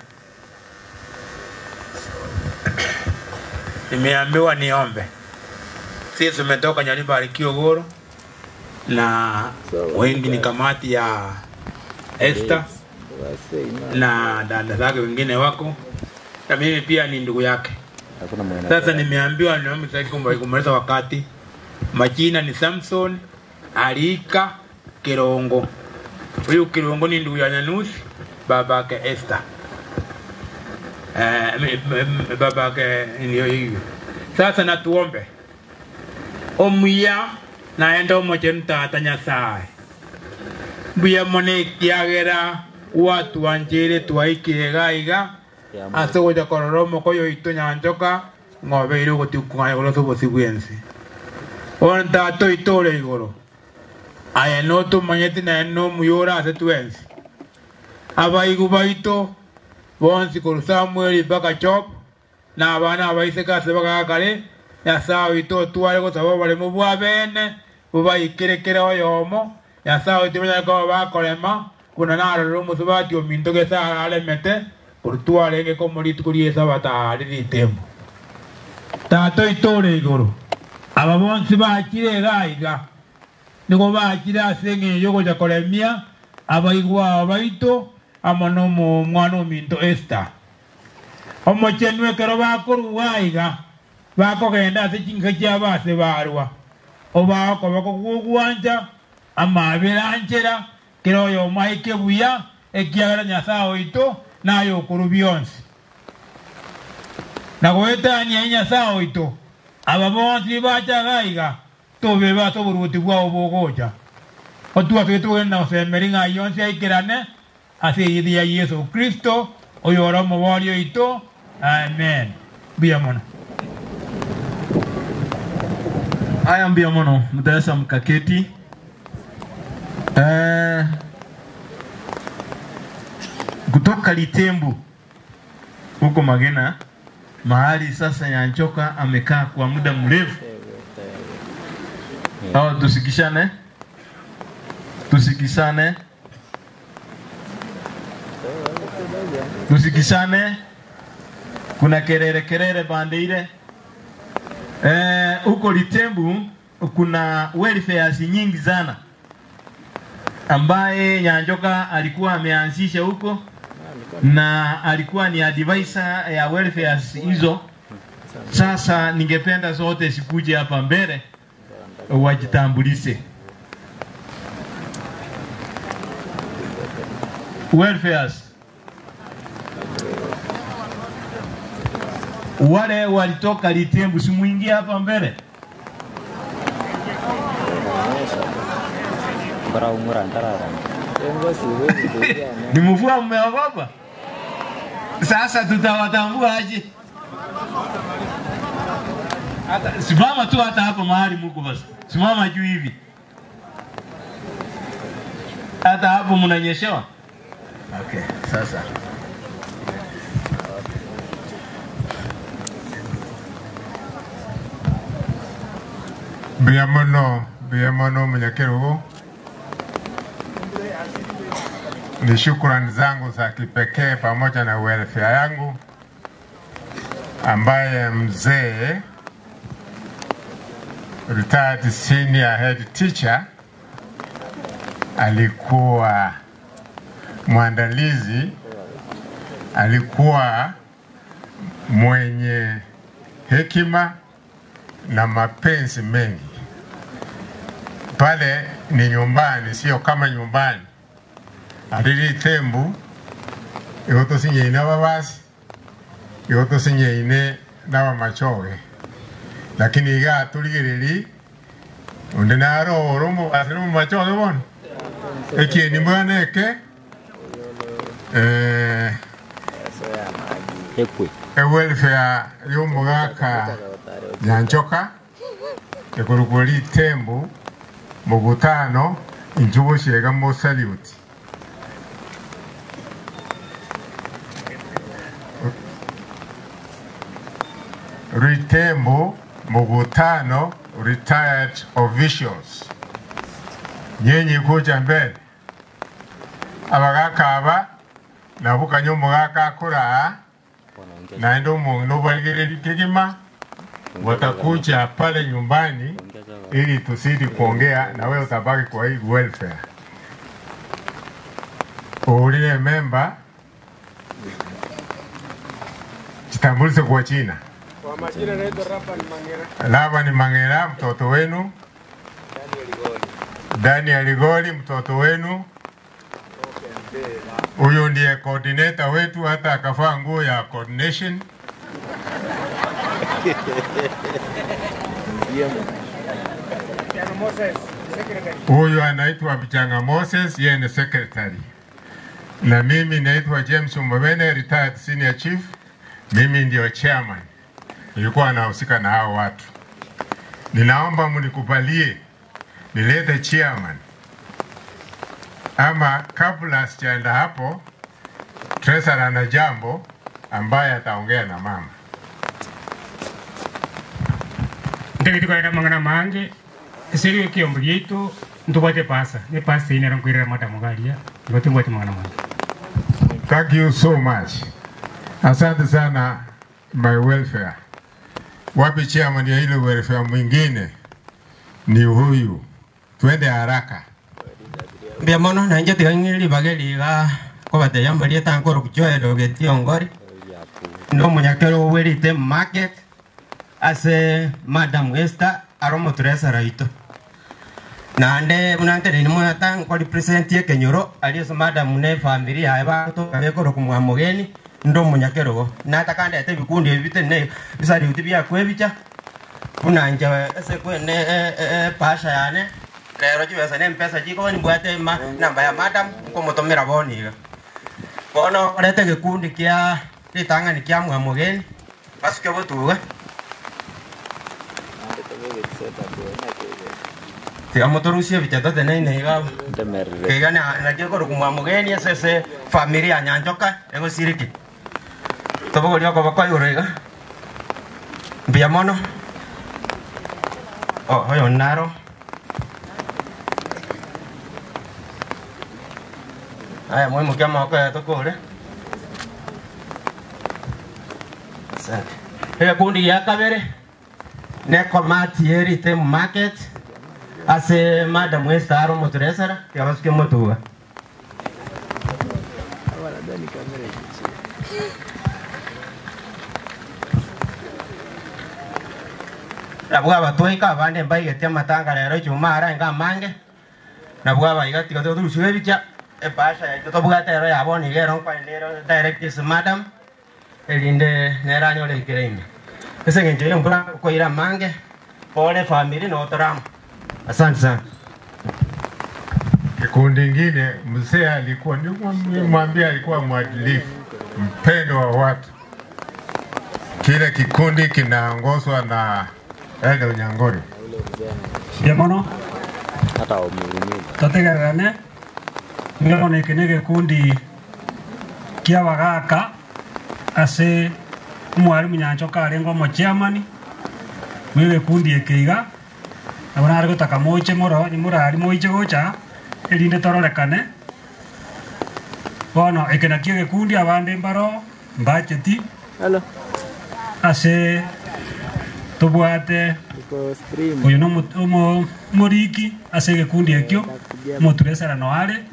Nimeambiwa niombe. Sisi tumetoka Nyaribari Kiogoro na wengi ni kamati ya Esther na dada zake wengine wako na mimi pia ni ndugu yake. Sasa nimeambiwa niombe sasa kumaliza wakati. Majina ni Samson Alika Kirongo. Huyu Kirungu ni ndugu ya Nyanusi, babake Esther. Babake ndio hiyo. Sasa natuombe. Omuya naenda omochenu tata Nyasaye. Mbuya mone kiagera watu wanjire twaikire gaiga ase gocha korora omokoyo oito Nyanchoka ng'obe ire ogotikung'anya korwa obosi bwensi. Bono tata oito ore igoro aye notomanyete naye nomuyora ase twensi. Abaigu baito bonsi korwa Samuel mpaka Job na abana abaiseke ase bagakare Nyasaye oito otware gosaba oboremo bwa bene bobaikerekere oyomo Nyasaye oito banyare koba bakorema buna narorire omosubati ominto gese araremete korwa twarenge komorituko ria esabato are ritembo. Tata oito ore igoro aba bonsi bakire iga iga nigo bakire ase eng'encho gocha koremia abaigwa baito amo na omwana ominto Esther. Omochenu ekero bakorwa iga bakogenda ase chinka chiabo ase barwa obakoba kogwancha amabera anchera kero oyomo aike buya ekiagera Nyasaye oito naye okorwa bionsi. Na goetania Nyasaye oito aba bonsi bachaga iga tobe ase oboruoti bwao bogocha otwase togenda gosemeri ng'a yonsi aikerane ase eyidi ya Yesu Kristo oyo ore omobori oito. Amen. Mbuya mono. Haya, mbia mono mtaweza mkaketi. Kutoka Litembu huko Magena, mahali sasa Nyanchoka amekaa kwa muda mrefu. Tusikishane. Tusikishane. Tusikishane. Kuna kerere kerere bande ile. Huko Litembu kuna welfare nyingi sana ambaye Nyanchoka alikuwa ameanzisha huko na alikuwa ni advisor ya welfare hizo. Sasa ningependa zote sikuje hapa mbele wajitambulishe. Welfare wale walitoka Litembu, simuingie hapa mbele. Ni mvua mmeogopa? Sasa tutawatambua aje? Hata simama tu hata hapa mahali mko basi. Simama juu hivi. Hata hapo mnanyeshewa? Okay, sasa. Biamono Mnyakerugo. Ni shukrani zangu za kipekee pamoja na welfare yangu ambaye mzee retired senior head teacher alikuwa mwandalizi, alikuwa mwenye hekima na mapenzi mengi. Pale ni nyumbani, sio kama nyumbani. Alili Tembu, yoto sinyeine wabasi, yoto sinyeine nawa machoge. Lakini iga tuligiriri, unde naro oromo asirumu machoge bon. Eki ni mwana eke, welfare yomugaka Nyanchoka, ekurukuri Tembu, mugutano, injubushega mo salute. Ritembo Mugutano retired officials. Nyenyi kuja mbele. Abagaka aba nabuka nyumugaka akura na ndo mungu kigima watakuja pale nyumbani ili tusidi kuongea na wewe utabaki kwa hii welfare. Uline member jitambulishe kwa China. Kwa majina naitwa Laban Mangera. Laban Mangera, mtoto wenu. Daniel Goli, mtoto wenu. Huyu ndiye coordinator wetu, hata akavaa nguo ya coordination. Huyu anaitwa Bichanga Moses, yeye ni secretary. Na mimi naitwa James Umwene, retired senior chief. Mimi ndio chairman. Nilikuwa nahusika na hao watu. Ninaomba mnikubalie nilete chairman. Ama kabla sijaenda hapo, treasurer ana jambo ambaye ataongea na mama. Ndege mangana mange seri kiombo gitu ntubate pasa ne pasa ina rankwira madamu galia ngote ngote mangana mange. Thank you so much. Asante sana my welfare. Wapi chairman ya ile welfare mwingine ni huyu. Twende haraka. Mbia mono na nje tigangiri bageli ga ko bate yambarie tankoro kuchoe dogetio ngori. Ndo munyakero werite market ase Madam Esther aromo Teresa raito. Na ande munante ni moya tang ko represent ye Kenyoro ali ase Madam ne family ya ba to kabekoro kumwa mugeni ndo munyakero go. Na takanda ete bikundi ebite ne bisari utibia kwebicha. Bunanja ase kwene pasha yane lero chibesa ne mpesa chiko ni bwate ma namba ya madam nkomotomera boniga. Bono orete gikundi kia ritanga ni kia mwa mugeni basuke botuga. Tigamotorusie bichata tene iga kiga na kiko kumwa mugeni ese familia Nyanchoka ego siriki. Tobogoria ko bakwa igoro iga. Mbia mono. Oh, oyo naro. Aya, muhimu kia moko ya tokore. Asante. Ega kundi ya kabere. Ne komati erite market. Ase Madam Esther aro motoresara, ya basuke motuga. Nabwa batoika abande mbaigetia matanga rero chuma ara nga mange. Nabwa baigati ko turusiwe bicha epasha ya tobugate ero yaboni gero kwa ndero direct is madam elinde neranyo lekere ime. Ese ngenjo yombura koira mange pole family no toram. Asante sana. Kikundi kingine mzee alikuwa nimwambia alikuwa mwadilifu, mpendo wa watu. Kile kikundi kinaongozwa na Elda Nyangori. Yamono tategerane ngone kenege kundi kia bagaka ase mwalimu Nyanchoka arengo mo chairman wewe kundi ekeiga abona ari gutaka moche moro ni murari moiche gocha erinde tororekane bono ekena kie gikundi abande mbaro mbacheti ase tobwate oyo no moriki ase gikundi ekio moturesera no are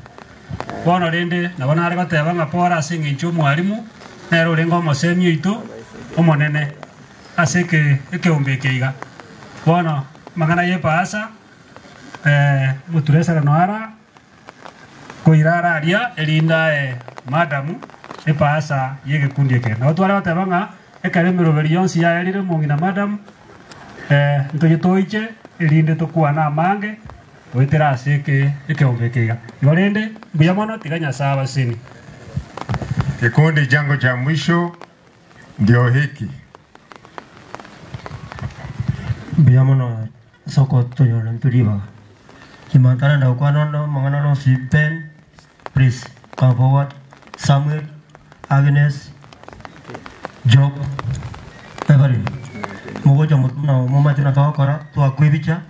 bono rende nabona ari goteba ng'apora ase ng'encho mwalimu nero orengo omosemi oito omonene ase ekeombe ekeiga bono mang'ana yepaasa moturesera no ara koirara aria erinda madamu epaasa yegekundi eke nabo tware goteba ng'a ekere emeroberi yonsi yaerire mong'ina madam ntoye toiche erinde tokwana amange goetera ase ekeombe ekeiga igo rende mbuya mono tiga Nyasaye abaseni. Kikundi changu cha mwisho ndio hiki. Mbuya mono soko toyona nturiba kimantana na ukwana no mangana no si Ben, please come forward. Samuel, Agnes, Job, Every mugoja mutuna mumachuna twakora twakwibicha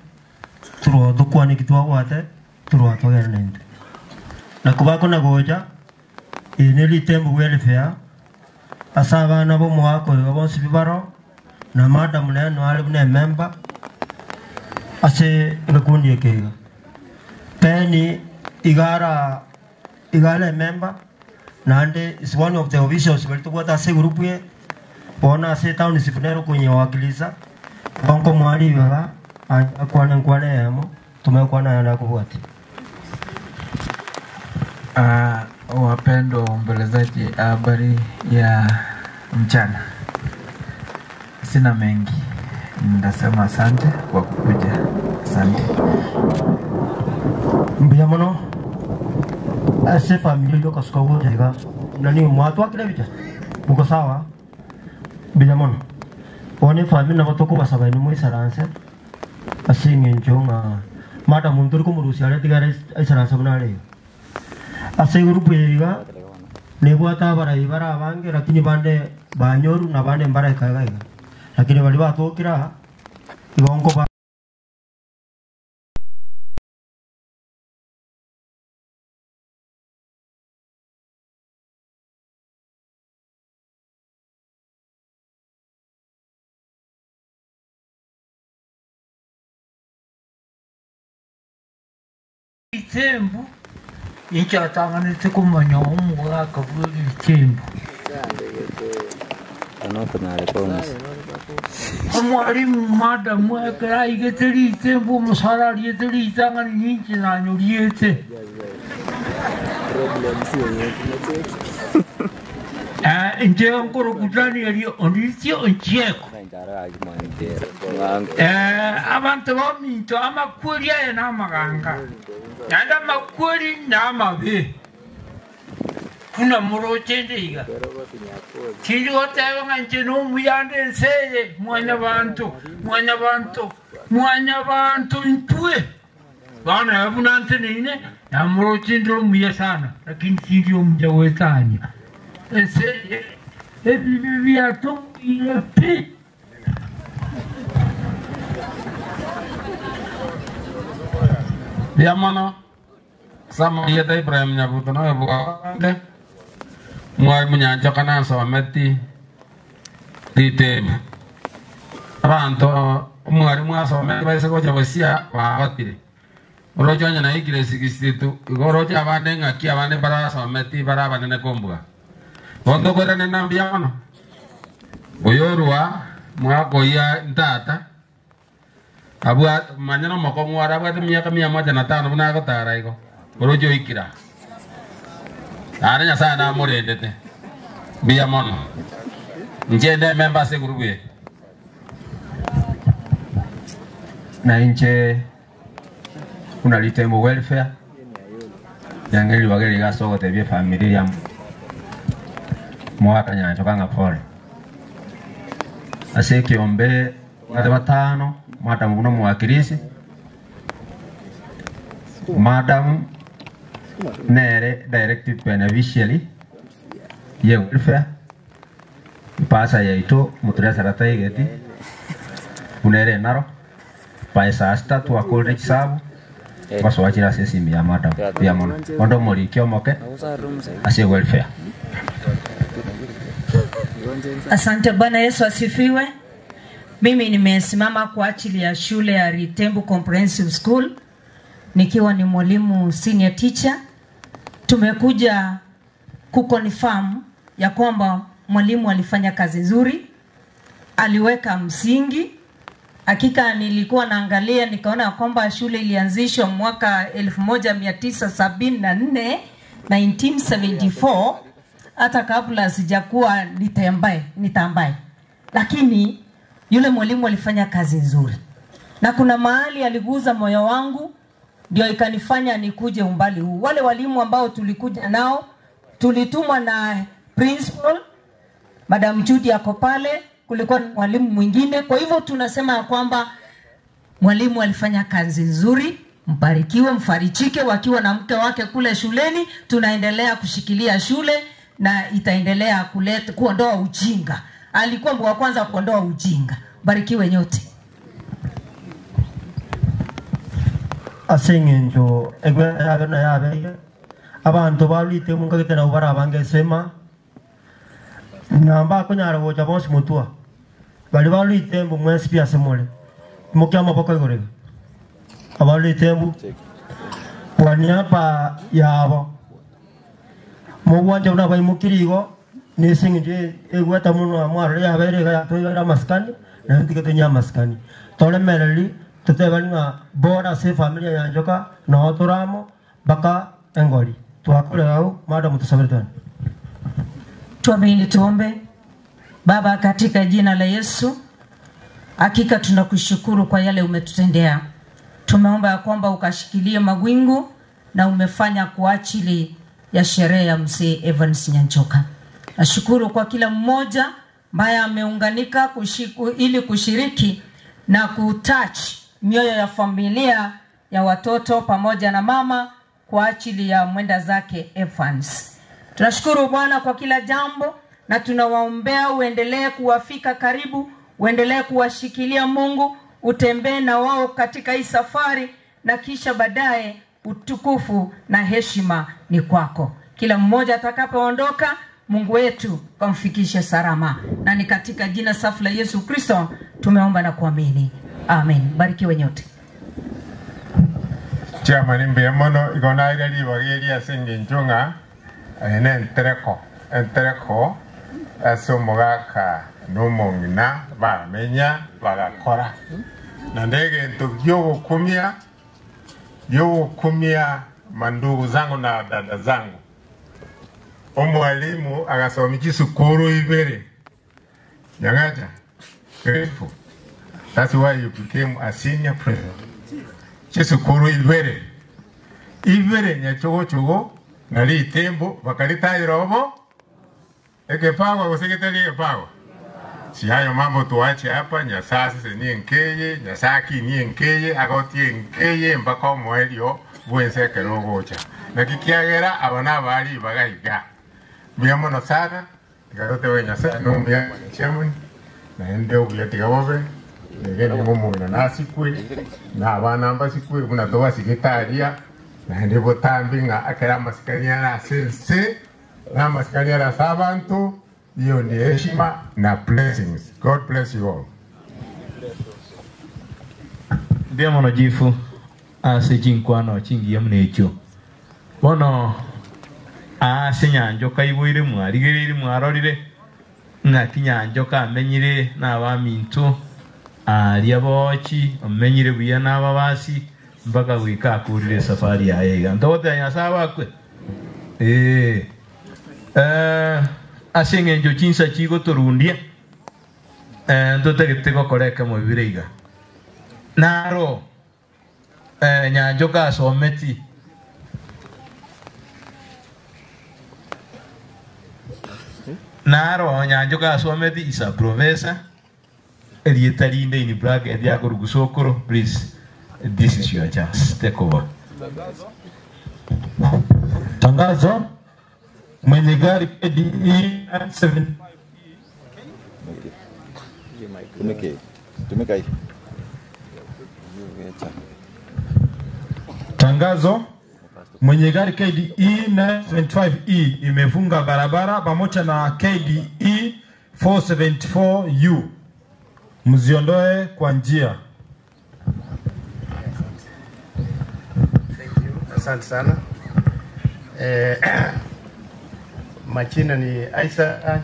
turwa dukwaniki twagwate turwa twageranente na kubako na goja inelitembu welfare asa abana bo mwako bonsi bibaro na madam neno ali bune member ase ngikundi ekega peni igara igale member nande is one of the officials bali ase group ye bona ase town sipunero kunye wakiliza bonko mwali baba akwana nkwana yamo tumekwana na kubwati. Wapendwa waombolezaji, habari ya mchana. Sina mengi, nitasema asante kwa kukuja. Asante. Mbuya mono ase familia yo kasuka wote nani mwatu akile bicha muko sawa mbuya mono one familia na batoko basaba ni moisaranse ase ngencho nga mata muntur ko murusi ale tigare aisaranse bunale ase grupo yiga nebwata barai bara abange lakini bande banyoru na bande mbara ikaiga lakini bali batokira igonko ba Itembu icyatanganitse kumanya umwaka bw'itembu omwalimu madamu ekera igete itembu omusara riete ritangani nyingi nanyo riete nje nkoro kutani eri onditio onchieko abantu baminto amakweri aya n'amaganga nanda makweri n'amabe kuna muroche ndiga kiri goteba nga nje n'omuyande enseye mwanya bantu mwanya bantu mwanya bantu ntwe bana yabunante nine namuroche ndiro muya sana lakini sindi omuja wetanya enseye ebibi byatungire pi. Biamono sama yeta Ibrahim Nyabuto no ebuande mwai munyancho kana someti ritem abantu mwari mwasometi baise gocha bosia babatire orocho nya na ikire 62 igorocho abande ngaki abande bara someti bara banene kombwa bondo korane na biamono oyorwa mwakoya ntata abwa manyana mokongwara abwate miaka 105 buna gotara igo orojo ikira are Nyasaye namurendete mbuya mono nje nde member se group ye na inche kuna Litembo welfare yangeli wageli gasogote bie familia mwaka nyancho kanga pole ase kiombe ngate batano madamu kuno mwakilisi madam nere directive beneficiary ye welfare pasa yaito mutura sarata igeti unere naro paisa asta tu akolre chisabu baswachira sesimi ya madam ya mono ondo mori kiomoke ase welfare. Asante. Bwana Yesu asifiwe. Mimi nimesimama kwa ajili ya shule ya Ritembu Comprehensive School nikiwa ni mwalimu senior teacher. Tumekuja kuconfirm ya kwamba mwalimu alifanya kazi nzuri, aliweka msingi. Hakika nilikuwa naangalia nikaona kwamba shule ilianzishwa mwaka 1974 1974, hata kabla sijakuwa nitambaye. Lakini yule mwalimu alifanya kazi nzuri. Na kuna mahali aliguza moyo wangu, ndio ikanifanya nikuje umbali huu. Wale walimu ambao tulikuja nao, tulitumwa na principal, Madam Judy ako pale, kulikuwa mwalimu mwingine. Kwa hivyo tunasema kwamba mwalimu alifanya kazi nzuri, mbarikiwe, mfarichike wakiwa na mke wake kule shuleni. Tunaendelea kushikilia shule na itaendelea kuleta kuondoa ujinga. Alikuwa wa kwanza kuondoa ujinga. Barikiwe nyote. Asengenjo egwe yabe na yabe abantu balite munga kitena ubara bange sema namba kunyara gocha bonsi mutua bali balite mbu mwesi pia semole mukia maboko igore abalite mbu wanyapa yabo mugwanja una baimukirigo nisingenjo egweta muno amwaro yabe rega toira maskani na ntikete nya maskani tole mereli tutebani nga bora se familia ya njoka no toramo baka engoli Twakore au madam tusabire tena. Tuamini tuombe. Baba, katika jina la Yesu, hakika tunakushukuru kwa yale umetutendea. Tumeomba ya kwamba ukashikilie mawingu na umefanya kwa ajili ya sherehe ya mzee Evans Nyanchoka. Nashukuru kwa kila mmoja ambaye ameunganika ili kushiriki na kutouch mioyo ya familia ya watoto pamoja na mama kwa ajili ya mwenda zake Evans. Tunashukuru Bwana kwa kila jambo na tunawaombea uendelee kuwafika karibu, uendelee kuwashikilia Mungu, utembee na wao katika hii safari na kisha baadaye utukufu na heshima ni kwako. Kila mmoja atakapoondoka, Mungu wetu kamfikishe salama. Na ni katika jina safi la Yesu Kristo tumeomba na kuamini. Amen. Barikiwe nyote. Chairman mbe mono igona ira ribageria sengenchonga ene entereko asomogaka nomongina bamenya bagakora na ndege nto yokumia mandugu zangu na dada zangu. Omwalimu agasomi chisukuru ibere nyangaja grateful. That's why you became a senior president. Chisukuru ibere ibere nyachogo na litembo bakalita irobo ekepago guseketari ekepago. Si hayo mambo tuache hapa. Nyasasi ni nkeye nyasaki ni nkeye agoti nkeye mpaka omwelio bwense kerogocha na kikiagera abana bali bagaiga miamono sana tigarote we nyasa no mia chairman na ende obuya bobe nege ngomo na nasikwe na abana mbasikwe buna toba sigetaria na ende botambinga akera masikania na sense na masikania na sabantu. Hiyo ni heshima na blessings. God bless you all. Ndiyo mono jifu ase chinkwano chingiya munecho. Bono ase nyanjoka iboire mwarigereire mwarorire ng'aki nyanjoka amenyire n'abaminto aria bochi amenyire buya n'ababasi mpaka goika akurire safari yaye iga ntogote Nyasaye bakwe ase eng'encho chinsa chigotorundia ntotagete gokora ekemo bibire iga naro nyanjoka asometi naro nyanjoka asometi is a professor erieta rinde in bracket yakorugusokoro. Please, this is your chance, take over. Tangazo: mwenye gari PDE 75 Tangazo: mwenye gari KDE 975E imefunga barabara pamoja na KDE 474U. Mziondoe kwa njia. Thank you. Asante sana. Majina ni Aisa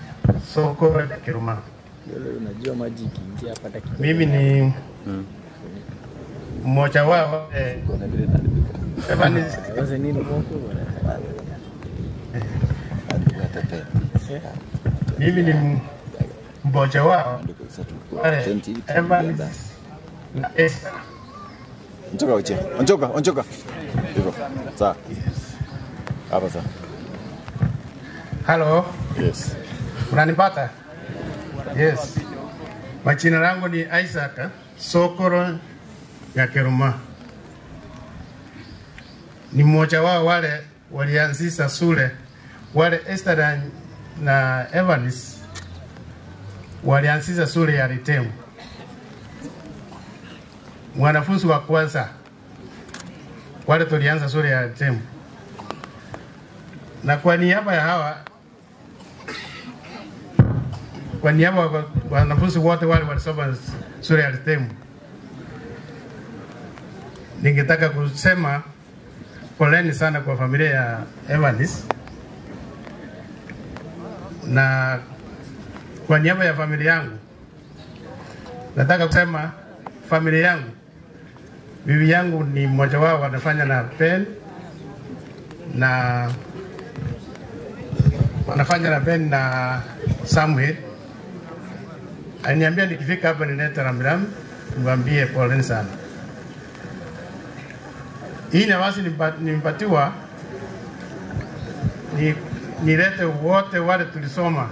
Soko Kiruma. Unajua maji ikiingia hapa dakika. Mimi ni mmoja wao mimi ni mmoja wao Evans na Esther. Onjoka uche. Onjoka, onjoka. Hivyo. Sawa. Hapa sawa. Hello. Yes. Unanipata? Yes. Majina langu ni Isaac Sokoro ya Keruma. Ni mmoja wao wale walianzisha shule, wale Esther na Evans walianzisha shule ya Ritemu. Mwanafunzi wa kwanza wale tulianza shule ya Ritemu. Na kwa niaba ya hawa, kwa niaba ya wanafunzi wote wale walisoma shule ya Ritemu, ningetaka kusema poleni sana kwa familia ya Evans. Na kwa niaba ya familia yangu nataka kusema familia yangu, bibi yangu ni mmoja wao wanafanya na Pen, na wanafanya na Ben na Samuel. Aliniambia nikifika hapa nilete rambirambi niwaambie poleni sana. Hii nafasi nimepatiwa nilete wote wale tulisoma.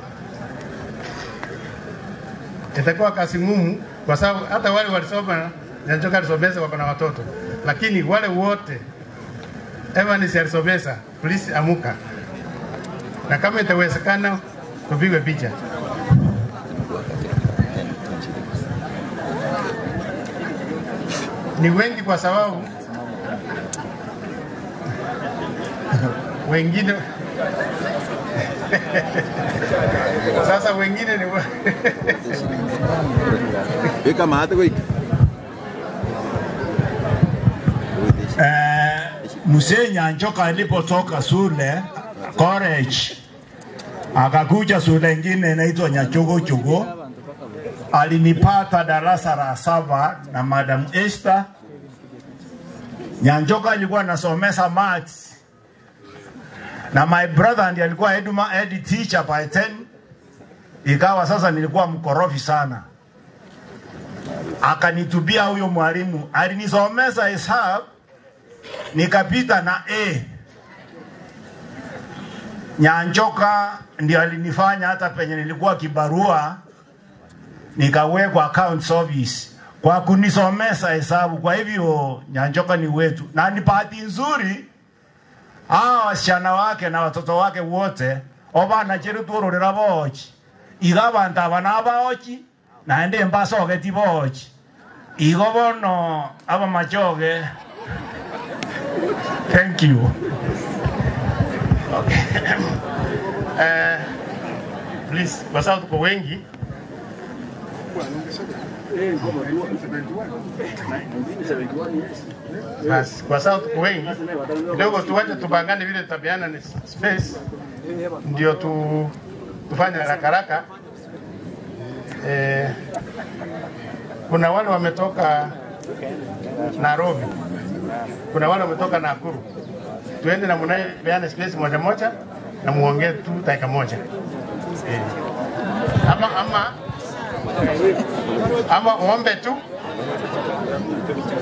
Itakuwa kazi ngumu kwa sababu hata wale walisoma Nyanchoka alisomesa wako na watoto, lakini wale wote Evans alisomesa, please amuka, na kama itawezekana tupigwe picha. Ni wengi kwa sababu wengine sasa wengine ni Weka mahate wiki. Mzee Nyanchoka alipotoka shule college akakuja shule nyingine inaitwa Nyachogochogo, alinipata darasa la 7 na Madam Esther. Nyanchoka alikuwa anasomesa maths na my brother ndiye alikuwa head teacher by 10. Ikawa sasa nilikuwa mkorofi sana, akanitubia huyo mwalimu, alinisomesa hesabu nikapita na A. Nyanchoka ndio alinifanya hata penye nilikuwa kibarua nikawekwa account service kwa kunisomesa hesabu. Kwa hivyo Nyanchoka ni wetu, na ni bahati nzuri hawa wasichana wake na watoto wake wote obana cheru turorera bochi iga bantu abana baochi naende mbasogeti bochi igo bono aba machoge. Thank you. Okay. Please, kwa sababu tuko wengi. Bas, kwa sababu tuko wengi kidogo tuache tubangane vile tutabiana ni space ndio tufanye haraka haraka. Kuna wale wametoka Nairobi, kuna wale wametoka Nakuru. Tuende na mnaye beane space moja moja na muongee tu dakika moja. Ama uombe tu.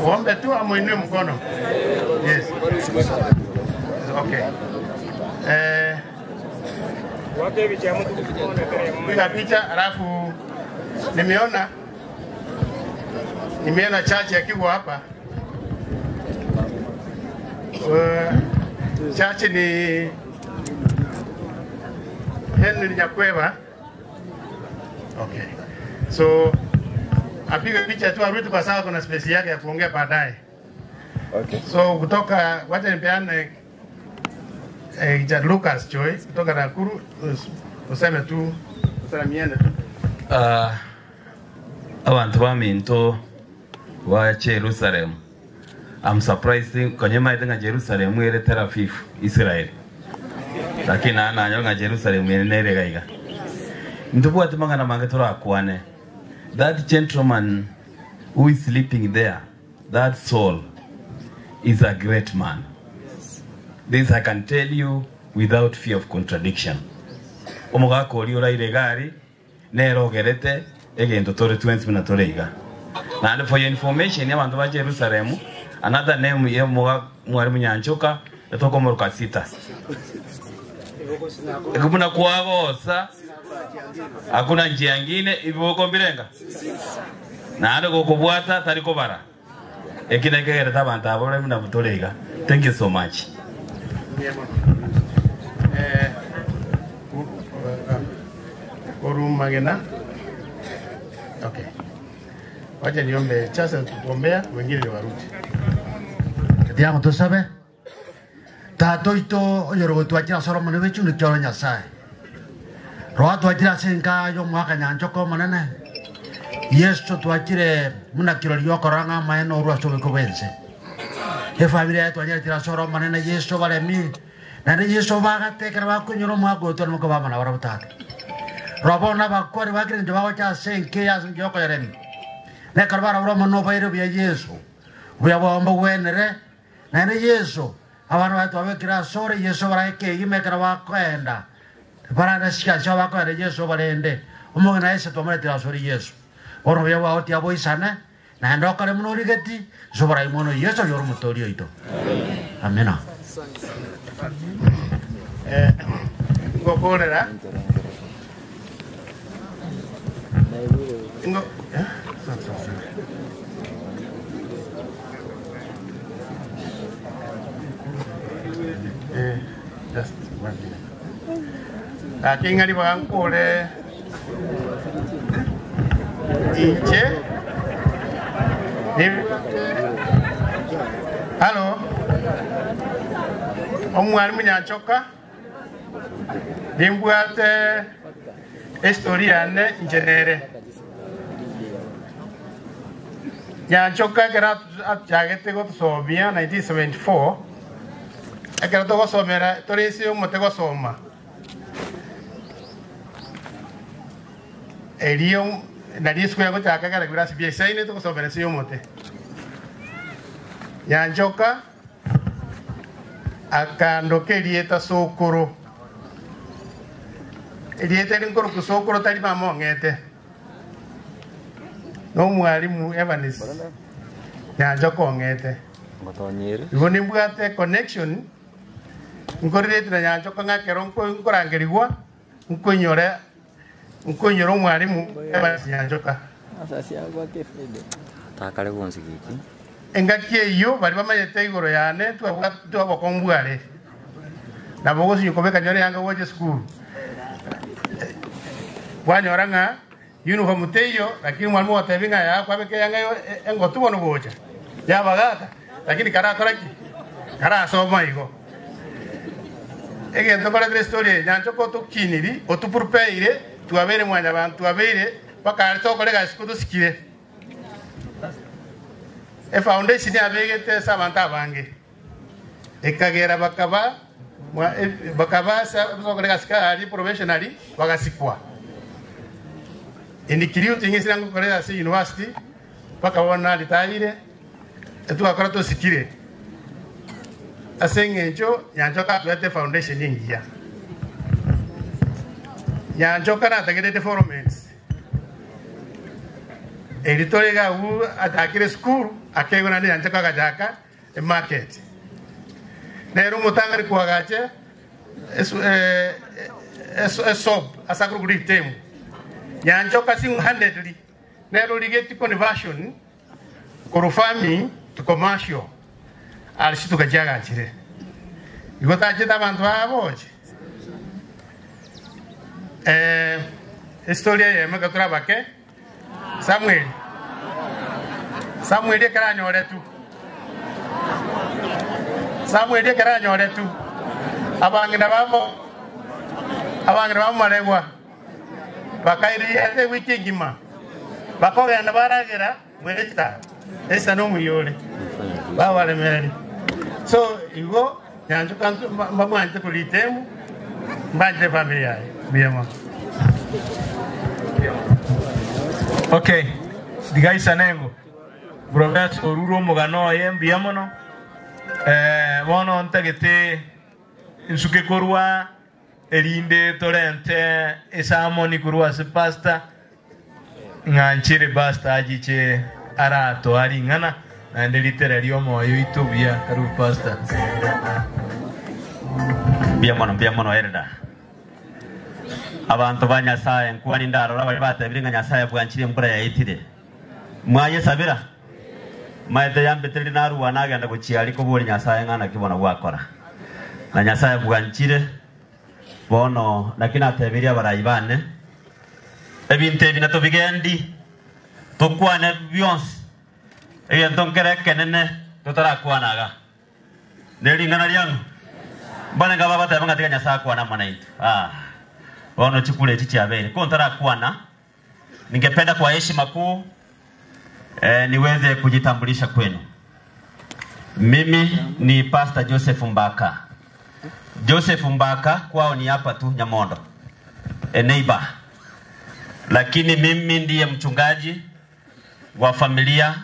Uombe tu ama inue mkono. Yes. Okay. Piga picha alafu nimeona chache akiwa hapa. Chache ni Henry Nyakweva. Okay. So apige picha tu arudi kwa sababu kuna space yake ya kuongea baadaye. Okay. So kutoka wacha nipeane Lucas Joy kutoka Nakuru, useme tu usalimiane tu. Abantu baminto wa Jerusalem. I'm surprised kwenye maitenga Jerusalem ere Tel Aviv Israel. Lakini ana nyonga Jerusalem ere gaiga. Ndugu atumanga na mangetora akwane. That gentleman who is sleeping there, that soul is a great man. This I can tell you without fear of contradiction. Omogako ori oraire gari nerogerete egento tore 20 na toreiga. And for your information, abantu ba Jerusalem, another name ye mwalimu Nyanchoka etoko moruka sita. Ekubuna kuagosa hakuna njia nyingine iboko mbirenga. Na ando gokobwata tariko bara. Ekina kegereta abantu abore mina butoreiga. Thank you so much. Magena. Okay. Wacha niombe chasa tukuombea wengine ni warudi. Diamo tu sabe. Tatoito yorogotwachira Solomon wechu nikyoro Nyasaye. Roa twachira senka yo mwaka Nyanchoka manene. Yesu twachire munakiro yokoranga maeno rwa sobeko bense. Efamilia twachira Solomon manene Yesu baremi. Na Yesu bagatekera bakunyoro mwaka otwa muko bamana barabutata. Robona bakwari bakire ndio senke ya njoko yaremi. Nekarbara romo no bairo bya Yesu. Bya bomba wenere. Na ne Yesu Abana baito abekira sore Yesu baraike imekera bakwenda. Barana shika sho bakwenda Yesu barende. Omogena Yesu tomaretira sore Yesu. Oro bya baoti aboisana na ndokare muno rigeti so barai mono Yesu yor mutorio ito. Amen. Ngokorera. Ngo just one minute. Akingari bankore inche. Halo. Omwalimu Nyanchoka. Nimbwate historia ne injenere. Nyanchoka kera achagete gotusomia 1974. Ekero togosomera torisi omote gosoma. Erio nari school gochaka kera class B6 togosomera si omote. Nyanchoka akandoka erieta sokoro. Erieta rinkoro kusokoro tari mama ong'ete. No mwalimu Evans Nyanchoka ong'ete. Igo nimbwate connection nkorerete na Nyanchoka ng'akero nkorangerigwa nkoinyora omwalimu Evans Nyanchoka. Engaki eyo bari bamanyete igoro yane twabokombware nabo gosinyi kobeka nyore yanga goche school bwanyora ng'a uniform teiyo lakini mwalimu watebinga ya kwabeke yanga engotubono gocha yabagaka lakini karakora ki karasoma igo egento koretere story Nyanchoka tukiniri otupurupeire twabere mwanya bantu twabere paka tokorega school tusikire e foundation yabegete sabanta abange ekagera bakaba sokorega sikari probationary bagasikwa endikiriyo tingisira ngokorera si university paka bona litayire etwakora tosikire asengencho Nyanchoka twete foundation ingiya Nyanchoka natagete developments editorega u atakire school akegona ni Nyanchoka gajaka e market nero mutangari kuagache sob asakuru kuri temu Nyanchoka single-handedly nero ligeti conversion kuru farming to commercial alisituka jagachire igo tachita abantu baboche historia yemeka turabake Samuel ekeranyore tu Samuel ekeranyore tu abangina bamo bakairi ete wiki ngima bakogenda baragera mweta esa no muyore babaremereri so igo Nyanchoka mbamwante kulitemu mbanje familia biyama. Okay, digaisa nengo Robert oruro mugano ye mbiamono bono ntagete nsuke korwa erinde torente esamoni kurwa se pasta ng'anchire basta ajiche arato aring'ana naende literari omoyo itubia karu pasta mbiamono erda abantu ba Nyasaye nkwani ndarora bari batabire nga Nyasaye bwanchire mbura yaitire mwaye sabira maete yambeteri naruwa nagenda guchiari kuburi Nyasaye ng'ana kibona gwakora na Nyasaye bwanchire bono lakini atebiria baraibane ebintu ebi natubigendi tukwane byonse ebintu nkerekenene tutarakwanaga neringana ryangu mbane ngaba bateba ngatiga Nyasaye kwana mwanaitu bono chikule echi chiabere ko ntarakwana. Ningependa kwa heshima kuu niweze kujitambulisha kwenu. Mimi ni Pastor Joseph Mbaka. Joseph Mbaka kwao ni hapa tu Nyamondo, a neighbor. Lakini mimi ndiye mchungaji wa familia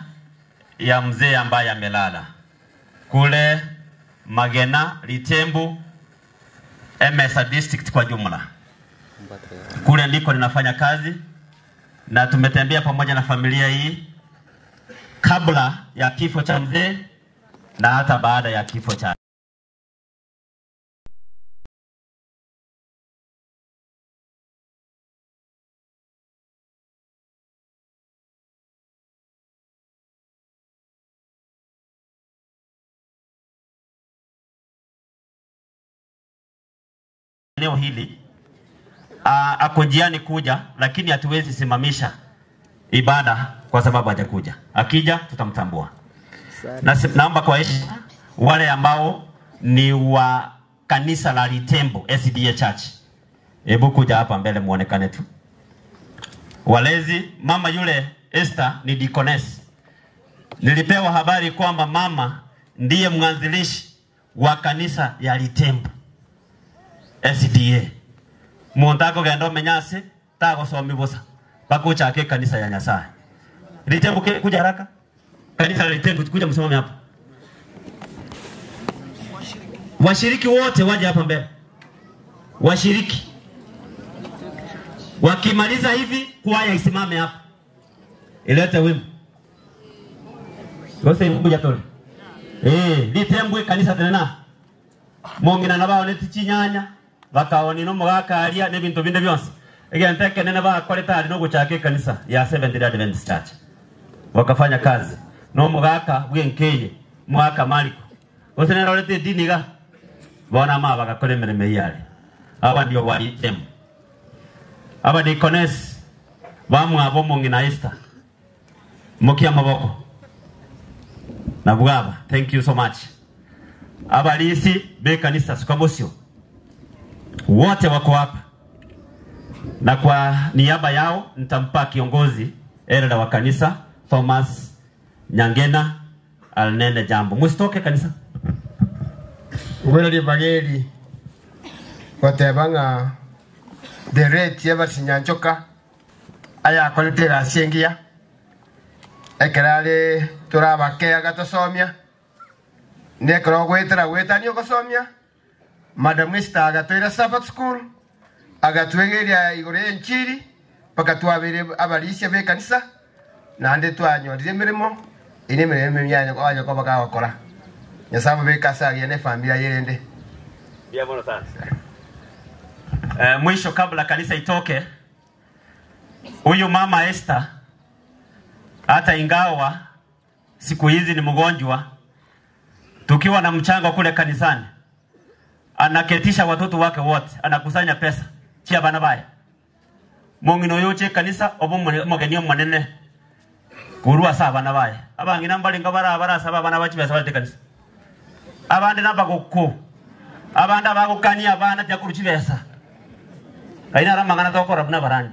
ya mzee ambaye amelala kule Magena, Litembu, Emesa District kwa jumla. Kule ndiko ninafanya kazi na tumetembea pamoja na familia hii kabla ya kifo cha mzee na hata baada ya kifo cha. Eneo hili ako njiani kuja, lakini hatuwezi simamisha ibada kwa sababu hajakuja. Akija tutamtambua. Na naomba kwa heshima wale ambao ni wa kanisa la Litembo SDA Church, hebu kuja hapa mbele muonekane tu. Walezi, mama yule Esther ni deaconess. Nilipewa habari kwamba mama ndiye mwanzilishi wa kanisa ya Litembo SDA. Muntako gendo menyase tagosomi bosa bakuchake kanisa ya Nyasaye. Litembo kuja haraka. Kanisa la Litembo kuja msimame hapa. Washiriki wote waje hapa mbele. Washiriki. Wakimaliza hivi kwaya isimame hapa. Ilete wimbo. Wose mbuja tole. Litembo kanisa tena. Mongina nabao netichinyanya bakaoni no mugakaria ne bintu binde byonse egenteke nene bakoreta ari no guchaka kanisa ya Seventh Day Adventist Church wakafanya kazi no mugaka bwenkeye mwaka mariko gose nerorete diniga bona ma bagakore mirimo yale aba ndio wali tem aba deaconess bamwe abo mongina Esther mukia maboko na bwaba. Thank you so much. Abalisi be kanisa sukabosio wote wako hapa, na kwa niaba yao nitampa kiongozi elda wa kanisa Thomas Nyangena alinene jambo. Musitoke kanisa. Ngwele bageli gotebanga the rate ya basinyanchoka aya kolitera siengia ekerale turabake agatosomia nekro gwetera gwetani ogosomia. Madam Esther agatwira Sabbath school agatwegeria igoro enchiri paka twabire abalisia be kanisa nande twanyorire mirimo ine mirimo myanya kwanya kwa bakakora Nyasaye be kasagia ne familia yerende. Bia bono sana. Mwisho kabla kanisa itoke, huyu mama Esther hata ingawa siku hizi ni mgonjwa, tukiwa na mchango kule kanisani anaketisha watoto wake wote, anakusanya pesa chia bana baya mongino yoche kanisa obo mogenio manene kurua sa bana baya abangina mbalinga bara saba bana bachi besa balite kanisa abandi nabagoko abandi abagukania abana tya kuruchi besa aina ramangana tokora buna barani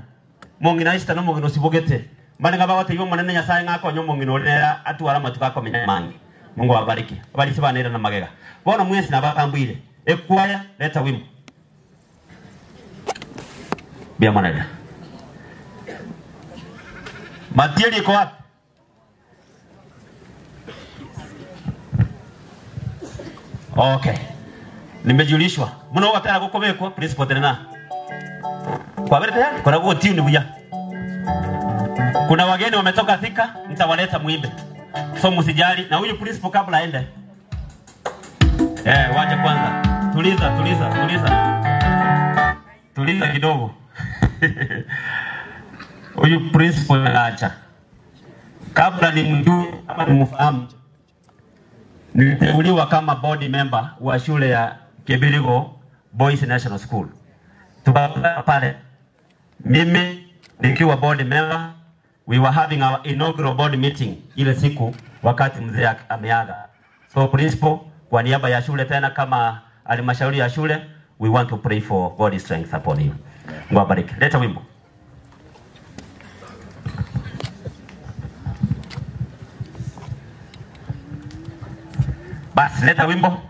mongina Esther no mongino sibogete mbalinga bagote ibo manene Nyasaye ngakonyo mongino lera atwara matuka komenya mangi. Mungu awabariki. Abalisi bana na magega. Bona mwesi na bakambwire. Ekwaya leta wimbo. Bia managa. Matieli iko wapi? Okay. Nimejulishwa. Muno watara gukobekwa principal tena. Kwa vile tayari kuna go tune buya. Kuna wageni wametoka Thika, nitawaleta muimbe. So msijali na huyu principal kabla aende. Wacha kwanza. Tuliza, tuliza, tuliza. Tuliza kidogo. Huyu principal anaacha. Kabla nimjue ama nimfahamu, niliteuliwa kama board member wa shule ya Kebirigo Boys National School. Tukakutana pale. Mimi nikiwa board member, we were having our inaugural board meeting ile siku wakati mzee ameaga. So principal, kwa niaba ya shule tena kama halmashauri ya shule, we want to pray for God's strength upon you. Mungu abariki. Leta wimbo. Basi leta wimbo.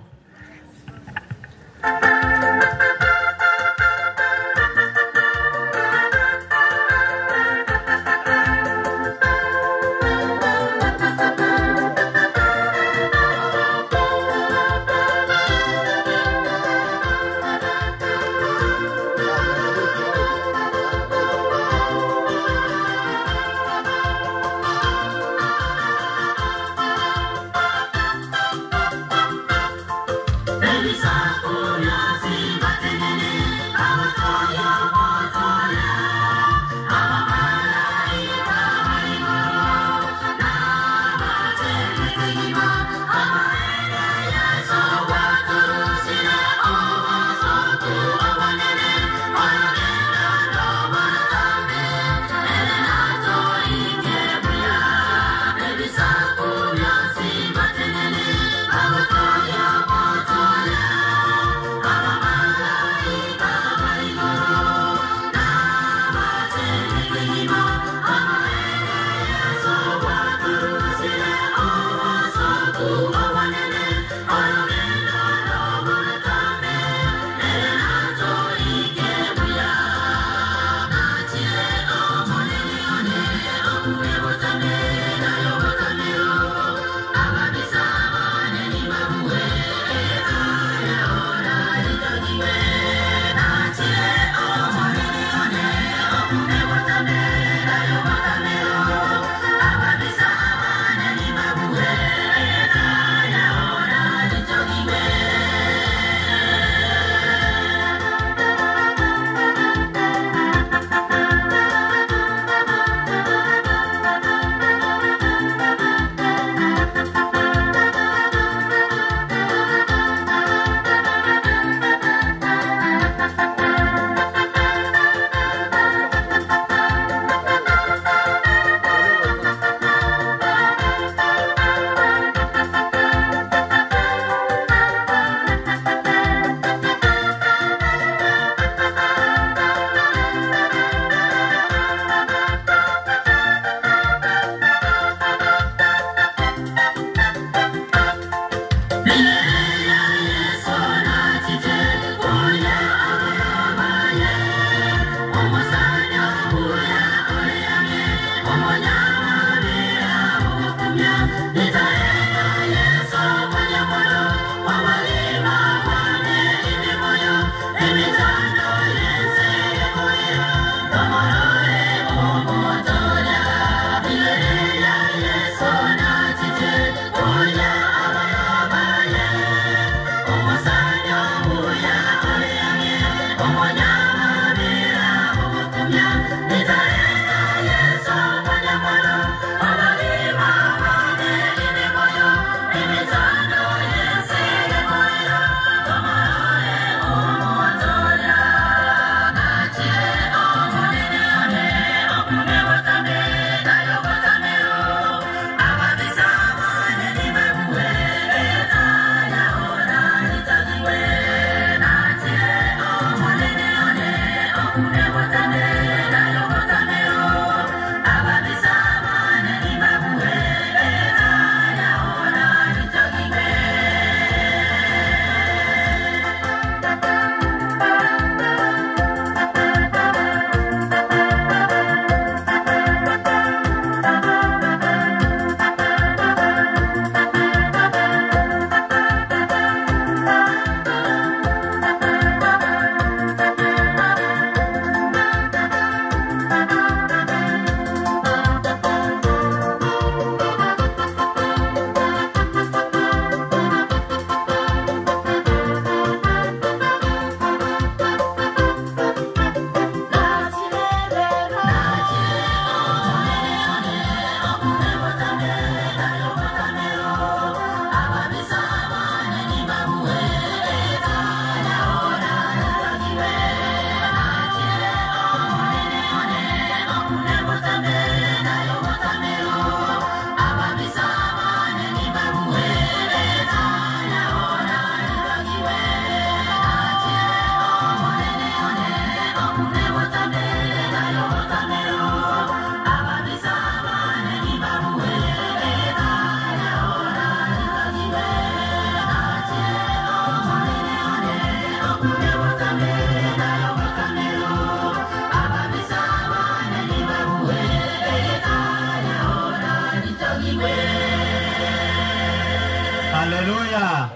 Haleluya.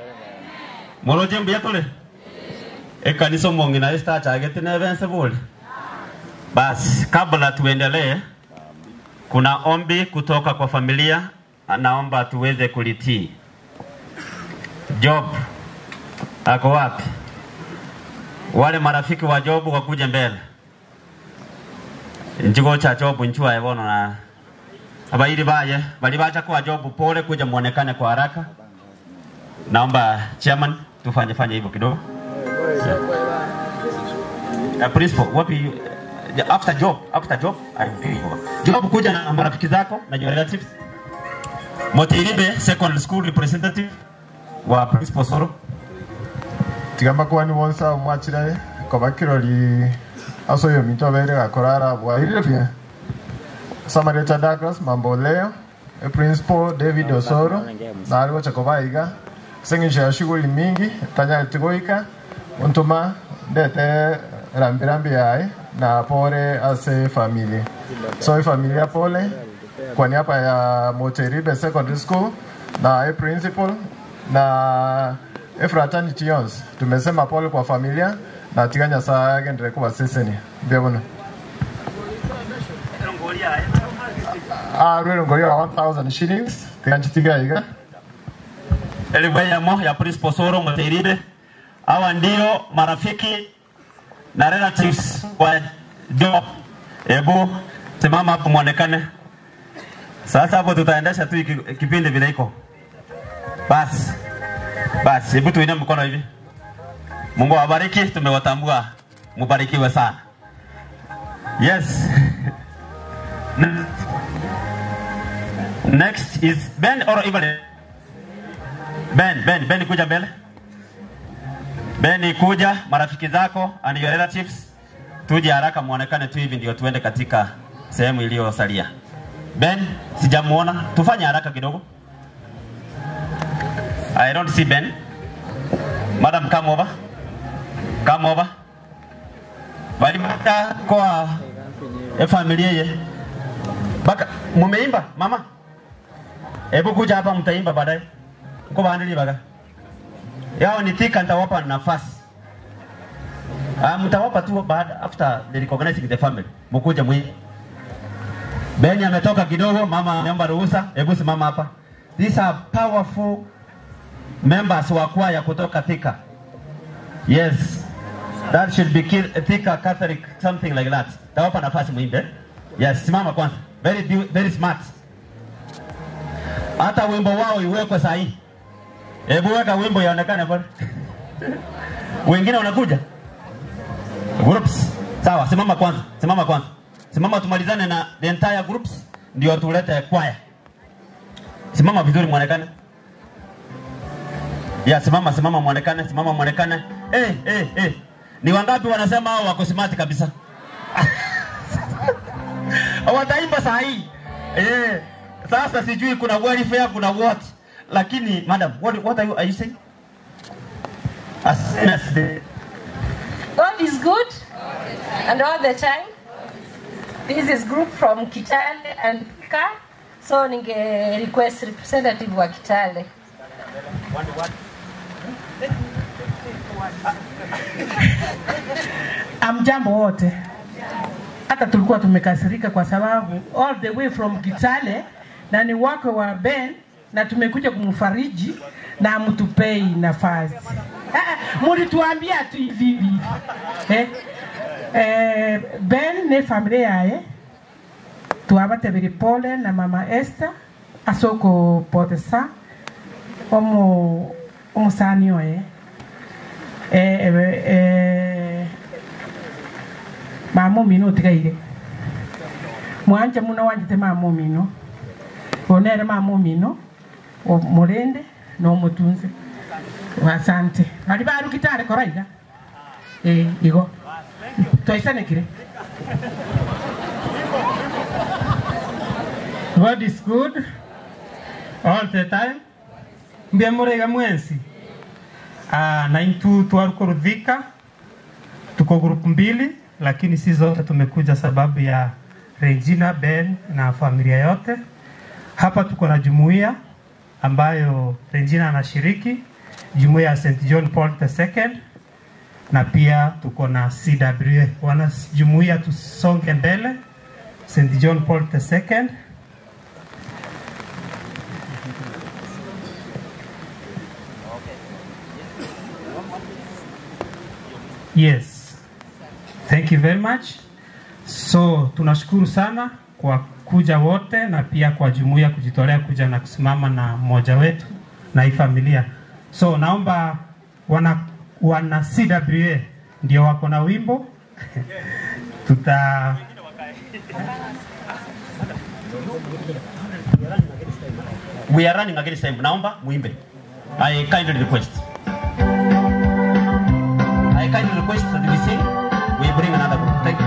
Moroje mbiyatole. Ekanisa mwongina esta chagete nevense boli. Basi kabla tuendelee, kuna ombi kutoka kwa familia, naomba tuweze kulitii. Job ako wapi? Wale marafiki wa Job wakuja mbele. Njigo cha Job nchua ebono na abairi baye, bali bacha kwa Job pole kuja muonekane kwa haraka. Naomba chairman tufanye hivyo kidogo. Principal, wapi after job, Job kuja na marafiki zako na your relatives. Motiribe secondary school representative wa Principal Soro. Tigamba kwa ni wonsa umwachire kobakirori aso yo minto bere gakorara bwairire pia. Samarita Douglas Mamboleo, Principal David Osoro, na aliwo chakobaiga sengisha shughuli mingi tanya tigoika untuma ndete rambirambi yae na pore ase familia. So familia pole kwa niaba ya Moteribe Secondary School na principal na fraternity yons tumesema pole kwa familia na tiganya saa gendere kwa seseni. Bia rwero ngoria 1000 shillings tiganya tigaiga. Elibwenya ya Principal Soro Moteribe. Hawa ndio marafiki na relatives wa Job. Ebu simama hapo muonekane. Sasa hapo tutaendesha tu kipindi vile iko. Bas. Bas, hebu tuinue mkono hivi. Mungu awabariki, tumewatambua. Mubarikiwe sana. Yes. Next is Ben or Evelyn. Ben kuja mbele. Ben kuja, marafiki zako and your relatives. Tuje haraka muonekane tu hivi ndio tuende katika sehemu iliyosalia. Ben, sijamuona. Tufanye haraka kidogo. I don't see Ben. Madam, come over. Come over. Walimata kwa familia ye. Baka, mumeimba mama? Hebu kuja hapa mtaimba baadaye. Mko baandili baga. Yao ni Thika, nitawapa nafasi. Mtawapa tu baada after the recognizing the family. Mkuja mwi. Ben ametoka kidogo, mama ameomba ruhusa. Hebu simama hapa. These are powerful members wa kwaya kutoka Thika. Yes. That should be Thika Catholic, something like that. Tawapa nafasi muimbe. Yes, simama kwanza. Very very smart. Hata wimbo wao iwekwe sahihi. Hebu weka wimbo yaonekane bwana. Wengine wanakuja. Groups. Sawa, simama kwanza. Simama kwanza. Simama tumalizane na the entire groups ndio tulete kwaya. Simama vizuri muonekane. Ya, simama muonekane, simama muonekane. Eh. Ni wangapi wanasema hao wako smart kabisa? Wataimba saa hii. Sasa sijui kuna welfare, kuna what. Lakini madam, what are you saying? As God is good and all the time. This is group from Kitale and Ka. So ninge request representative wa Kitale. Amjambo wote. Hata tulikuwa tumekasirika kwa sababu all the way from Kitale na ni wako wa Ben na tumekuja kumfariji na mtupei nafasi. Mulituambia tu hivi hivi. Ben ne familia yae tuabatebiri pole na mama Esther asoko potesa omo omusani oye mama mino tigaire mwanje muno wanjite mama mino onere mama mino omurende no mutunze. Asante. Ali baru kitare koraiga. Igo. Toisanekire. God is good all the time. Mbia murega mwensi. Na intu tuarukorudhika. Tuko group mbili, lakini si zote tumekuja sababu ya Regina, Ben na familia yote. Hapa tuko na jumuiya ambayo Regina anashiriki, jumuiya ya St. John Paul II, na pia tuko na CWA. Wana jumuiya tusonge mbele, St. John Paul II. Yes. Thank you very much. So tunashukuru sana kwa kuja wote na pia kwa jumuiya kujitolea kuja na kusimama na mmoja wetu na hii familia. So naomba wana CWA ndio wako na wimbo. Tuta We are running against time. Naomba muimbe. I kindly request. I kindly request that we sing. We bring another group. Thank you.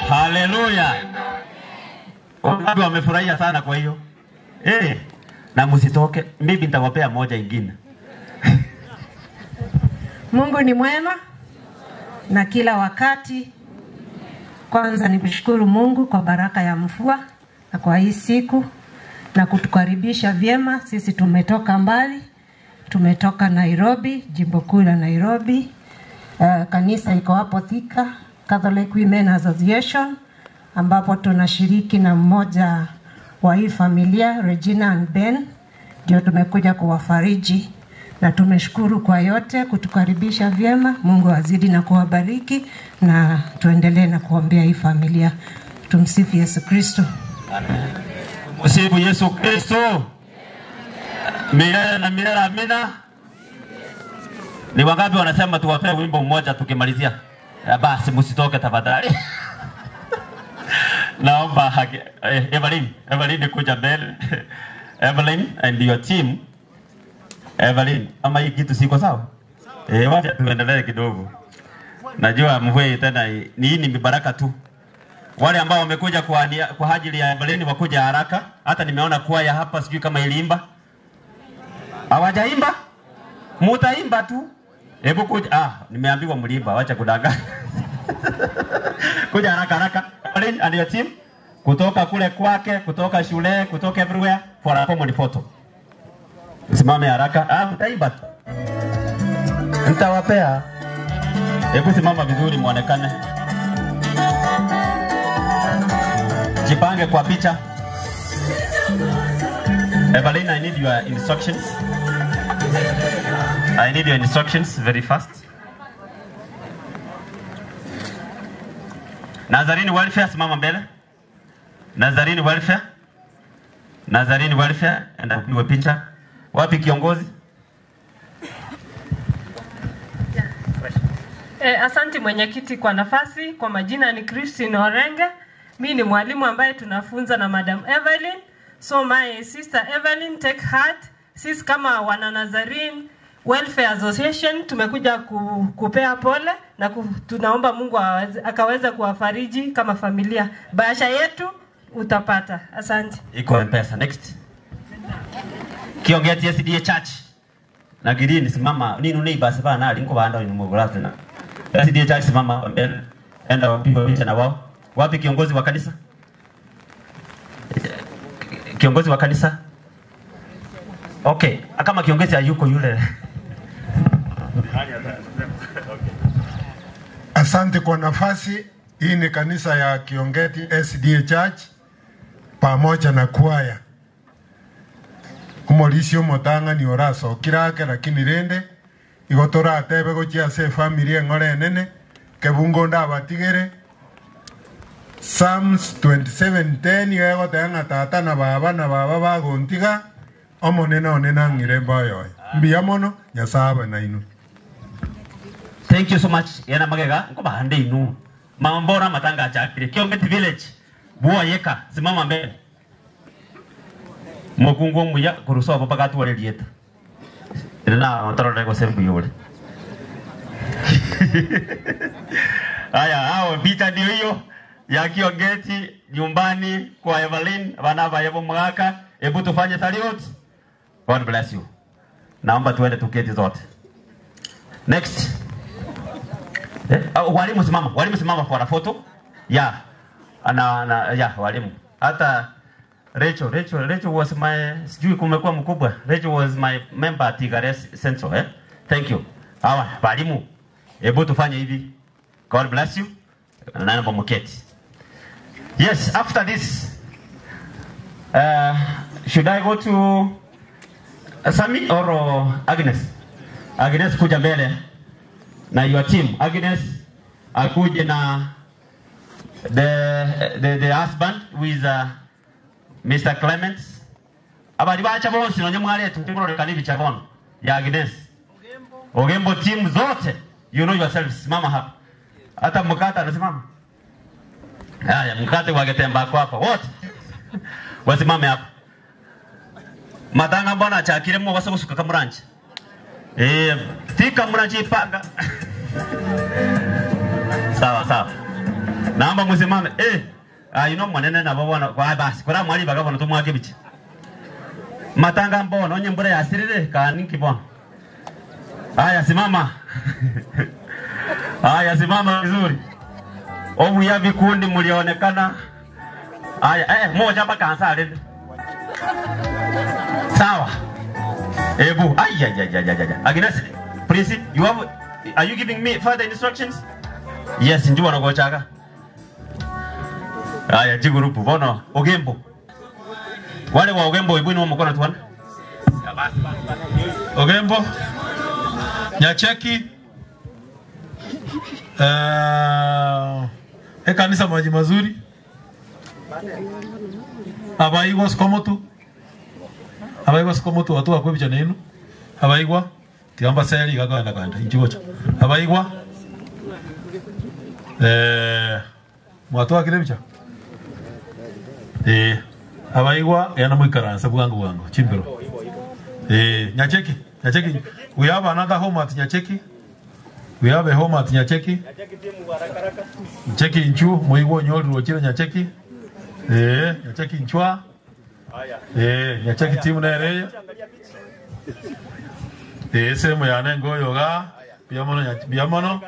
Haleluya. Wangapi wamefurahia sana kwa hiyo? Na msitoke, maybe nitawapea moja ingine. Mungu ni mwema na kila wakati. Kwanza nikushukuru Mungu kwa baraka ya mvua na kwa hii siku na kutukaribisha vyema. Sisi tumetoka mbali, tumetoka Nairobi, jimbo kuu la Nairobi. Kanisa iko hapo Thika, Catholic Women Association ambapo tunashiriki na mmoja wa hii familia Regina and Ben, ndio tumekuja kuwafariji na tumeshukuru kwa yote kutukaribisha vyema. Mungu azidi na kuwabariki na tuendelee na kuombea hii familia. Tumsifu Yesu Kristo. Msifu Yesu Kristo. Milele na milele amina. Ni wangapi wanasema tuwape wimbo mmoja tukimalizia? Basi msitoke tafadhali. Naomba Evelyn kuja mbele. Evelyn and your team. Evelyn, ama hii kitu siko sawa? Wacha tuendelee kidogo. Najua mvua tena ni ni mibaraka tu. Wale ambao wamekuja kwa ajili ya Evelyn wakuja haraka. Hata nimeona kwaya hapa, sijui kama iliimba. Hawajaimba? Mutaimba tu. Hebu kuja, nimeambiwa mliimba, wacha kudanganya. Kuja haraka haraka. Evelyn and your team kutoka kule kwake, kutoka shule, kutoka everywhere for a common photo. Simame haraka. Mtaimba tu. Nitawapea. Hebu simama vizuri muonekane. Jipange kwa picha. Evelyn, I need your instructions. I need your instructions very fast. Nazarene Welfare, simama mbele. Nazarene Welfare. Nazarene Welfare, enda upigwe picha. Wapi kiongozi? Asante mwenyekiti kwa nafasi. Kwa majina ni Christine Orenge. Mimi ni mwalimu ambaye tunafunza na Madam Evelyn. So my sister Evelyn, take heart. Sisi kama wana Nazarene Welfare Association tumekuja kupea pole na tunaomba Mungu akaweza kuwafariji kama familia. Bahasha yetu utapata. Asante. Iko M-Pesa. Next. Kiongeti SDA Church. Na girini simama. Nini neighbors bana ali nko banda ni mugulate na. SDA Church simama mbele. Enda wapigwe picha na wao. Wapi kiongozi wa kanisa? Kiongozi wa kanisa? Okay, kama kiongozi hayuko yule. Asante kwa nafasi. Hii ni kanisa ya Kiongeti SDA Church pamoja na kwaya. Umolisi motanga ni oraso kirake lakini rende igotora atebe gochia se family engore nene kebungo ndabatigere. Psalms 27:10 yego tanga tata na baba bagontiga omonene onena ngire mboyo mbiya mono Nyasaye na inu. Thank you so much. Yana magega nko bahande inu mama mbora matanga achakire Kiongeti village buwa yeka simama mbele mokungo muya kuruso baba katuwale lieta na otorore ko sembu yole. Haya, hao picha ndio hiyo ya Kiongeti nyumbani kwa Evelyn bana yebo mwaka. Hebu tufanye salute. God bless you. Naomba tuende tuketi zote. Next. Walimu simama, walimu simama kwa photo. Yeah. Ana yeah, walimu. Hata Rachel was my, sijui kumekuwa mkubwa. Rachel was my member at Igares Central, eh? Thank you. Hawa walimu. Hebu tufanye hivi. God bless you. Naomba mketi. Yes, after this, should I go to Sami or Agnes? Agnes kuja mbele na your team. Agnes akuje na the husband with Mr. Clements. Abali bacha bonsi na nyamwale tukulore bicha bono ya Agnes. Ogembo team zote, you know yourself, simama hapa. Hata mkata anasimama. Haya, mkate wagetemba kwa hapa wote. Wasimame hapa. Matanga mbona achakire mu basa gusuka kamuranje. Tika muranje ipanga. Sawa sawa. Naomba msimame. Ino mwanene na babona kwa basi. Kwa mwali bagabona tumwake bichi. Matanga mbona onye mbura yasirire kani kibona. Haya simama. Haya simama vizuri. Obu ya vikundi mlionekana. Haya moja hapa kansa lende. Sawa. Ebu ay. Agnes, please, you have, are you giving me further instructions? Yes, njua nagochaga. Haya jigurupu bono Ogembo. Wale wa Ogembo ibuni wa mkono tuone. Ogembo Nyacheki ekanisa maji mazuri abaigwa sikomotu abaigwa sikomotu watu wakwe bicha nenu abaigwa tiamba seli gakanda kanda inchigocha abaigwa mwatu akire bicha abaigwa yana muikaransa bwangu bwangu chimbero Nyacheki Nyacheki we have another home at Nyacheki. We have a home at Nyacheki. Nyacheki inchu muigwa nyori rochira Nyacheki. Nyacheki inchwa. Nyacheki timu na ereya. Sehemu ya nengo yoga biamono biamono.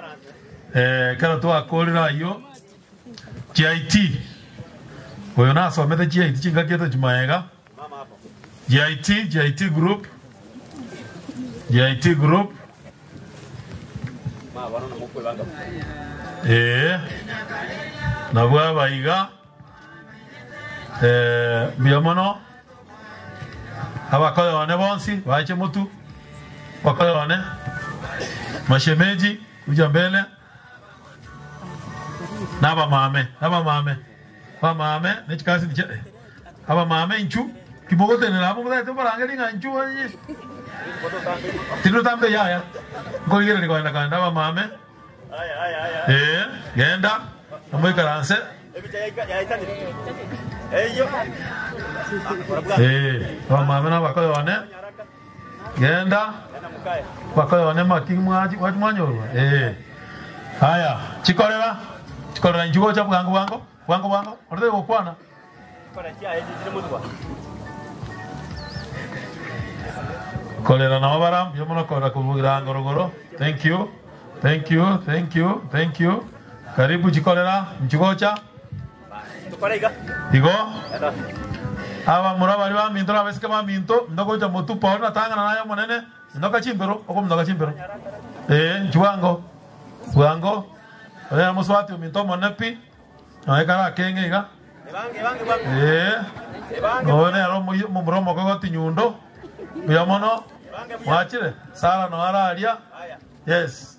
Kero twakorira iyo GIT. Oyo nasomete GIT chingakete chimaega. GIT GIT group. GIT group. Nabwa baiga biamono abakoyo bane bonsi bache mutu bakoyo bane mashemeji kuja mbele naba mame naba mame ba mame nechikasi niche aba mame inchu kibogote nabo mudate barangeli nga inchu tinu tambe ya ya ngorigere ni kwenda kanda ba mame genda namwikaranse ba mame na bakoyo bane genda bakoyo bane maki mwaji mwanyorwa haya chikorera chikorera njugo cha bwangu bwangu bwangu bwangu oride gokwana kolera na mabara byomono kora kuvugira ngorogoro. Thank you thank you thank you thank you. Karibu chikorera njugocha igo aba murabari ba minto abesike ba minto ndogocha mutupa ona tangana nayo monene ndoka chimbero oko ndoka chimbero njuango bwango oya muswati minto monepi naekara kenge iga one aro mumuromo kogoti nyundo biamono mwachire sara no araria. Yes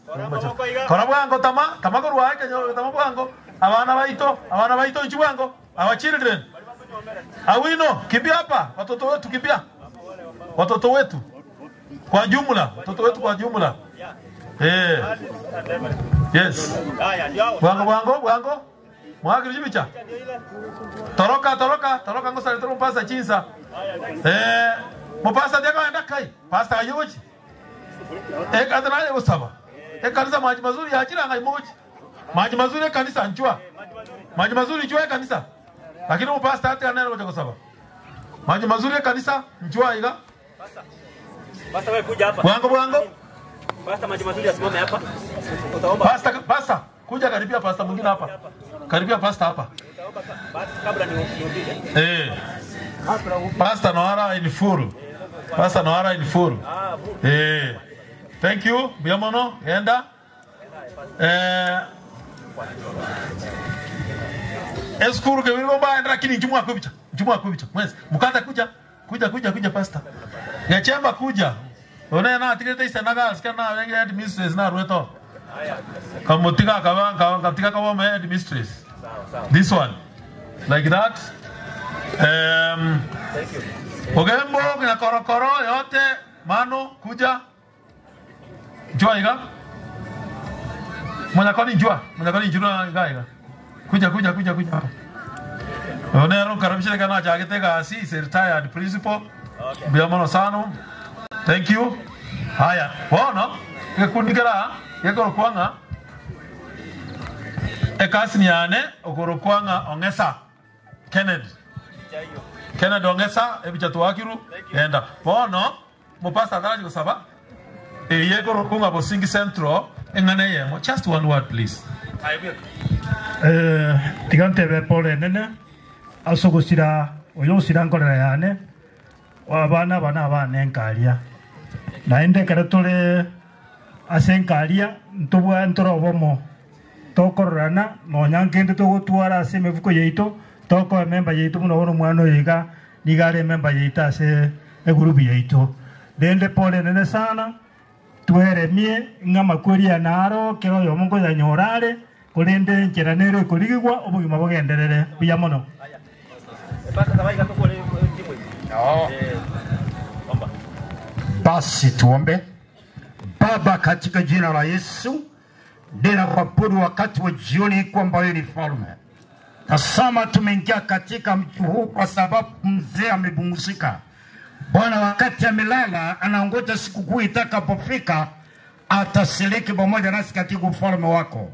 kora bwango tama tama korwa kenyo tama bwango abana baito nchibwango our children awino kimbia hapa watoto wetu kimbia watoto wetu kwa jumla watoto wetu kwa jumla yes bwango bwango bwango mwakiri bicha toroka toroka toroka ngosa letero mpasa chinsa mupasa ndeka enda kai pasta ayochi kadana yosaba kanisa maji mazuri yachira ngai moji maji mazuri kanisa nchwa maji mazuri nchwa kanisa lakini mupasta ati anene ngoja kusaba maji mazuri kanisa nchwa iga pasta wewe kuja hapa bwango bwango pasta maji mazuri asimame hapa utaomba pasta pasta kuja karibia pasta mwingine hapa karibia pasta hapa utaomba kabla niulize Pastor Noara in full. Pastor Noara in full. Thank you. Biamono, enda. Eskuru ke wimbo ba lakini njumwa kubicha. Njumwa kubicha. Mwezi mukata kuja. Kuja kuja kuja pastor. Yachemba kuja. Ona na atikete isanaga sikana wenge head mistress na rueto. Kamutika kawa katika kawa head mistress. This one. Like that. Thank you. Ogembo na korokoro yote mano kuja njua iga mwanakoni njua mwanakoni njua iga iga kuja kuja kuja kuja onero karabishire kana chagete gasi is retired principal. Okay. Biamono sano thank you. Haya bono gekundikira gekorokwanga ekasi nyane okorokwanga ongesa Kennedy Kennedy ongesa ebicha twakiru enda bono mupasta ataraji kusaba yego rukunga bosingi central engane yemo just one word please. Tigante pole nene asogosira oyo sirankorera yane abana bana bana enkaria naende kare tore ase enkaria ntobwa ntorobomo tokororana nonya nkende togotwara ase emifuko yaito Toko memba yaitu muno ono mwana yiga nigare memba yaita ase egrupu yaitu. Dende pole nene sana tueremie ng'ama kweria naro kero yomongo ya nyorare kolende ncheranero korigwa obogima bogenderere buya mono. Basi tuombe. Baba, katika jina la Yesu, ninakuabudu wakati wa jioni kwamba wewe ni mfalme. Tazama tumeingia katika mji huu kwa sababu mzee amepumzika. Bwana, wakati amelala anaongoja sikukuu itakapofika atasiliki pamoja nasi katika ufalme wako.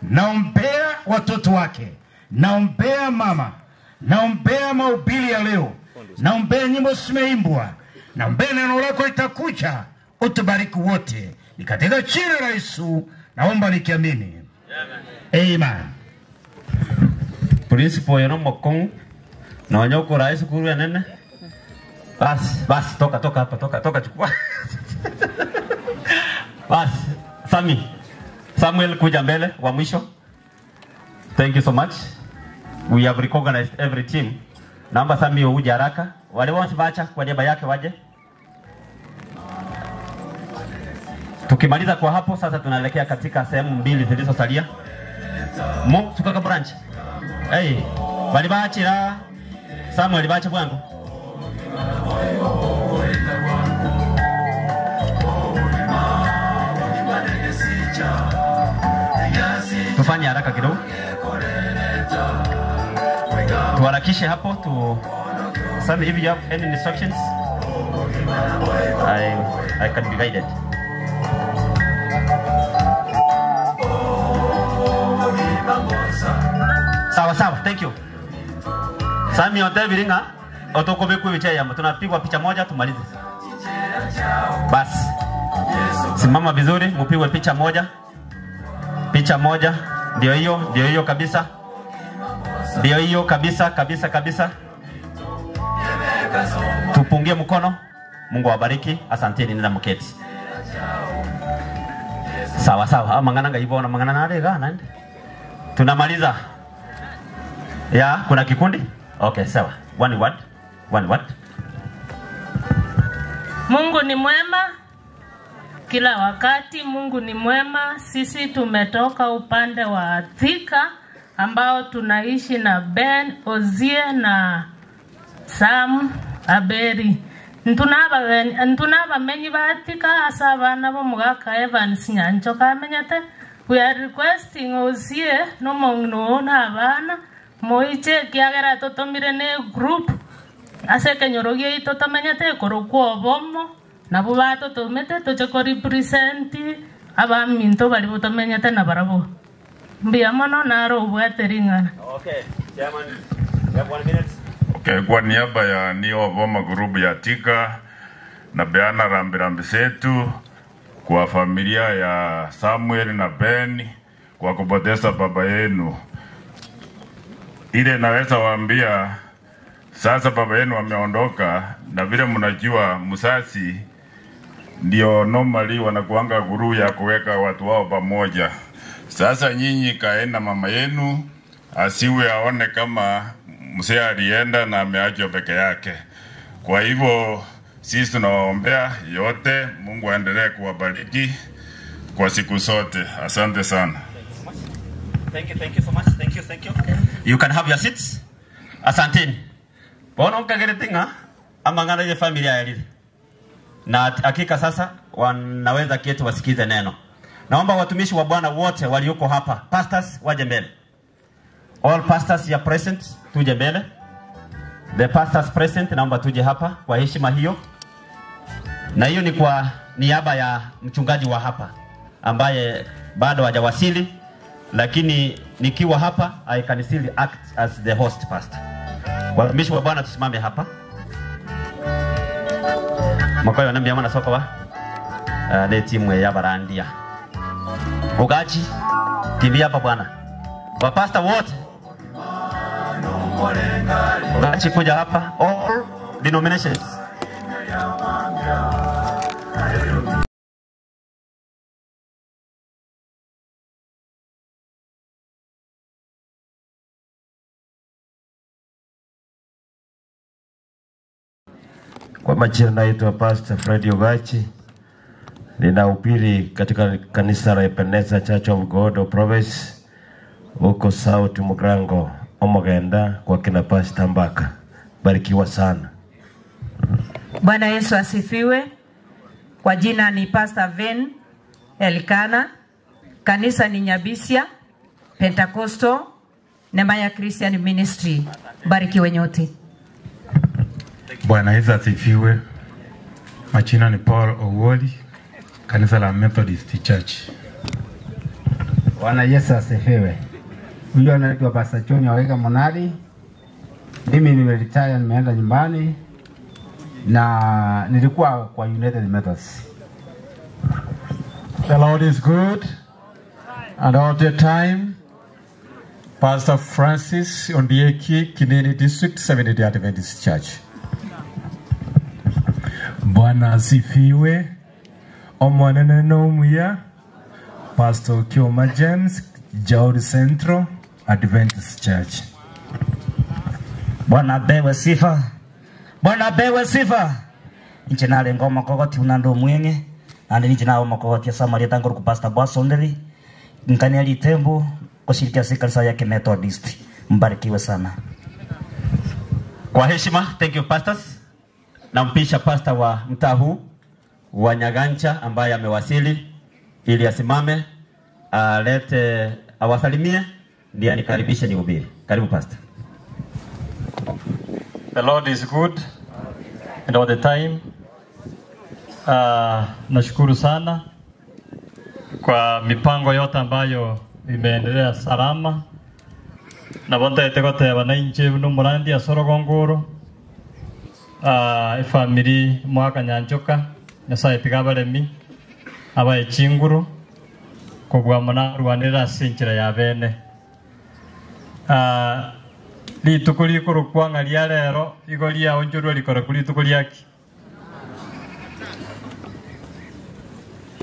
Naombea watoto wake, naombea mama, naombea mahubiri ya leo, naombea nyimbo zimeimbwa, naombea neno lako litakuja, utubariki wote. Ni katika jina la Yesu naomba nikiamini. Amen. Principal yono mokong na nyoko rais kuru ya nene. Bas, bas, toka toka hapa, toka toka chukua. Bas, Sami. Samuel kuja mbele wa mwisho. Thank you so much. We have recognized every team. Naomba Sami uje haraka. Wale wote bacha kwa niaba yake waje. Tukimaliza kwa hapo sasa tunaelekea katika sehemu mbili zilizosalia. Mo tukaka branch. Hey, bali bachira Samuel bacha bwangu. Tufanye haraka kidogo. Tuharakishe hapo tu. Sami, if you have any instructions, I can be guided. Sawa sawa, thank you. Sami otebiringa otokobe kuicha yambo. Tunapigwa picha moja tumalize. Basi. Simama vizuri, mpigwe picha moja. Picha moja, ndio hiyo kabisa. Ndio hiyo kabisa kabisa kabisa. Tupungie mkono. Mungu awabariki. Asanteni nenda mketi. Sawa sawa. Mangana ngaibo na mangana nare ga nande. Tunamaliza. Ya, kuna kikundi? Okay, sawa. One word. One word. Mungu ni mwema kila wakati. Mungu ni mwema. Sisi tumetoka upande wa Thika ambao tunaishi na Ben Ozie na Sam Aberi. Ntunaba menyi ba Thika asa abana bo mugaka Evans Nyanchoka amenyete. We are requesting Ozie no mongno na abana moiche kiagera totomire ne group ase kenyorogie itotomenyete korokwo obomo nabo batotomete toche ko represent abaminto bari botomenyete na barabo mbia mono naro obwate ringana. Okay, chairman, you have 1 minute. Okay, kwa niaba ya Nio Oboma group ya Thika na beana rambirambi zetu kwa familia ya Samuel na Ben kwa kupoteza baba yenu. Ile naweza waambia sasa baba yenu ameondoka, na vile mnajua msasi ndio normally wanakuanga guru ya kuweka watu wao pamoja. Sasa nyinyi kaeni na mama yenu asiwe aone kama mzee alienda na ameachwa peke yake. Kwa hivyo sisi tunawaombea yote, Mungu aendelee kuwabariki kwa siku zote. Asante sana. Thank you so much. Thank you, thank you. You can have your seats. Asanteni. Bona mkageretinga amangana ye familia ya lile. Na hakika sasa wanaweza keti wasikize neno. Naomba watumishi wa Bwana wote walioko hapa, pastors waje mbele. All pastors here present, tuje mbele. The pastors present, naomba tuje hapa kwa heshima hiyo. Na hiyo ni kwa niaba ya mchungaji wa hapa ambaye bado hajawasili, lakini nikiwa hapa I can still act as the host pastor. Watumishi wa Bwana tusimame hapa. Makoyo nambia mwana soko wa ne timu ya barandia. Ugachi kimbia hapa bwana. Wapasta wote. Ugachi kuja hapa, all denominations. Kwa majina naitwa Pastor Fred Ogachi. Ninahubiri katika kanisa la Ebenezer Church of God of Province huko South Mugrango, Omogenda kwa kina Pastor Mbaka. Barikiwa sana. Bwana Yesu asifiwe. Kwa jina ni Pastor Ven Elkana. Kanisa ni Nyabisia Pentecostal Nemaya Christian Ministry. Barikiwe nyote. Bwana Yesu asifiwe. Majina ni Paul Owoli, kanisa la Methodist Church. Bwana Yesu asifiwe. Huyu anaitwa Pastor John Awega Monari. Mimi nimeretire, nimeenda nyumbani na nilikuwa kwa United Methodist. The Lord is good and all the time. Pastor Francis Ondieki, Kinini District, Seventh-day Adventist Church. Bwana asifiwe. Omwanene no muya. Pastor Kioma James, Jauri Central Adventist Church. Bwana apewe sifa. Bwana apewe sifa. Nche nale ngoma kokoti unando mwenge. Ande nche nao makogoti ya Samaria tangu ku Pastor Bwasonderi. Nkani alitembo kushirikia kanisa yake Methodist. Mbarikiwe sana. Kwa heshima, thank you pastors. Nampisha pastor wa mtaa huu wa Nyagancha ambaye amewasili ili asimame, alete awasalimie, ndiye anikaribishe nihubiri. Karibu pastor. The Lord is good and all the time. Nashukuru sana kwa mipango yote ambayo imeendelea salama. Na bonta etegote abananchi no murandi asorogongoro. Efamily mwaka Nyanchoka nyasaye tigabaremi abaye chinguru kobwa mona rwanira sinchira ya bene. Rituko rikuru ria rero igo ria onjurwa rikora kuri rituko riaki.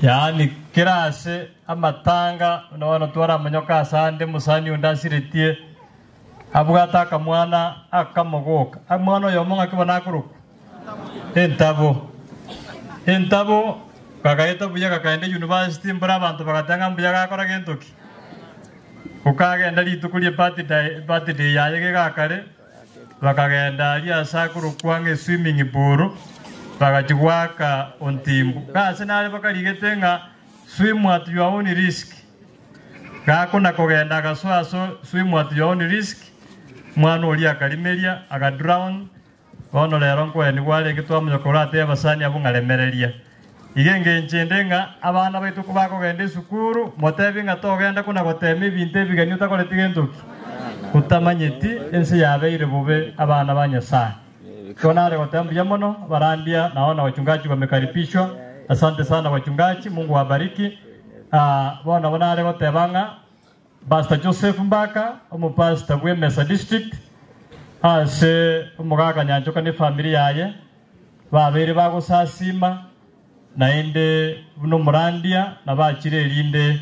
Yaani kirase amatanga naona twara manyoka asande musani undasiretie abwata akamwana akamogoka amwana oyo monga kibona akuruku entabo entabo kakaeta buya kakaenda university mbura abantu bagatanga mbuya gakora gentoki ukagenda rituko rie birthday yaye gakare bakagenda aria asakurukwa nge swimming pool bakachigwaka ontimbu kase nare bakarigete nga swim at your own risk gakona kogenda gasoaso swim at your own risk mwana ori akarimeria akadrown bono rero nkweni gwarenge twamanyokora ate abasani abo ng'aremereria igenge nchende ng'a abana baitu bakogenda esukuru motebi ng'a togenda kuna gotema ebinto ebigeni otakoreti gentoki utamanyeti ensi yabeire bobe abana ba Nyasaye. Tonare gotambia mono barandia, naona wachungaji wamekaribishwa. Asante sana wachungaji, Mungu wabariki. Bona bonare gotebanga Pastor Joseph Mbaka, omupastor we Mesa District, ase omugaka Nyanchoka ni family yaye babere bagosasima naende buno murandia nabachire erinde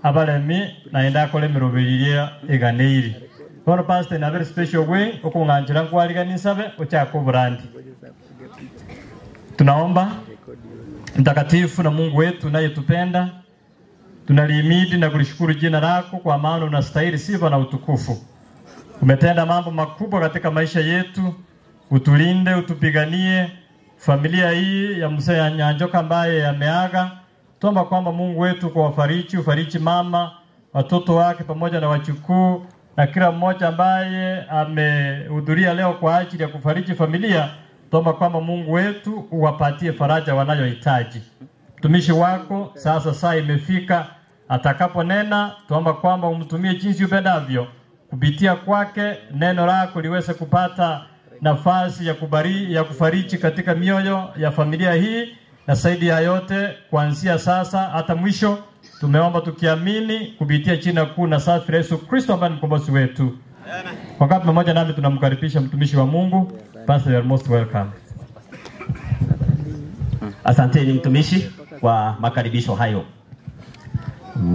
abaremi naende akore emiroberiria eganeiri. Bono pastor in a very special way okung'anchera nkwariganisabe ochaka oburandi. Tunaomba. Mtakatifu na Mungu wetu unayetupenda, tunalihimidi na kulishukuru jina lako kwa maana unastahili sifa na utukufu. Umetenda mambo makubwa katika maisha yetu, utulinde, utupiganie familia hii ya mzee Nyanjoka ambaye ameaga. Tuomba kwamba Mungu wetu kwa wafariji, ufariji mama, watoto wake pamoja na wachukuu na kila mmoja ambaye amehudhuria leo kwa ajili ya kufariji familia. Tuomba kwamba Mungu wetu uwapatie faraja wanayohitaji. Mtumishi wako sasa saa imefika, atakaponena tuomba kwamba umtumie jinsi upendavyo, kupitia kwake neno lako liweze kupata nafasi ya ya kufariji katika mioyo ya familia hii, na zaidi ya yote kuanzia sasa hata mwisho. Tumeomba tukiamini kupitia jina kuu na safi la Yesu Kristo ambaye ni mkombozi wetu. Wakati mmoja nami tunamkaribisha mtumishi wa Mungu. Pastor, you are most welcome. Asante ni mtumishi kwa makaribisho hayo.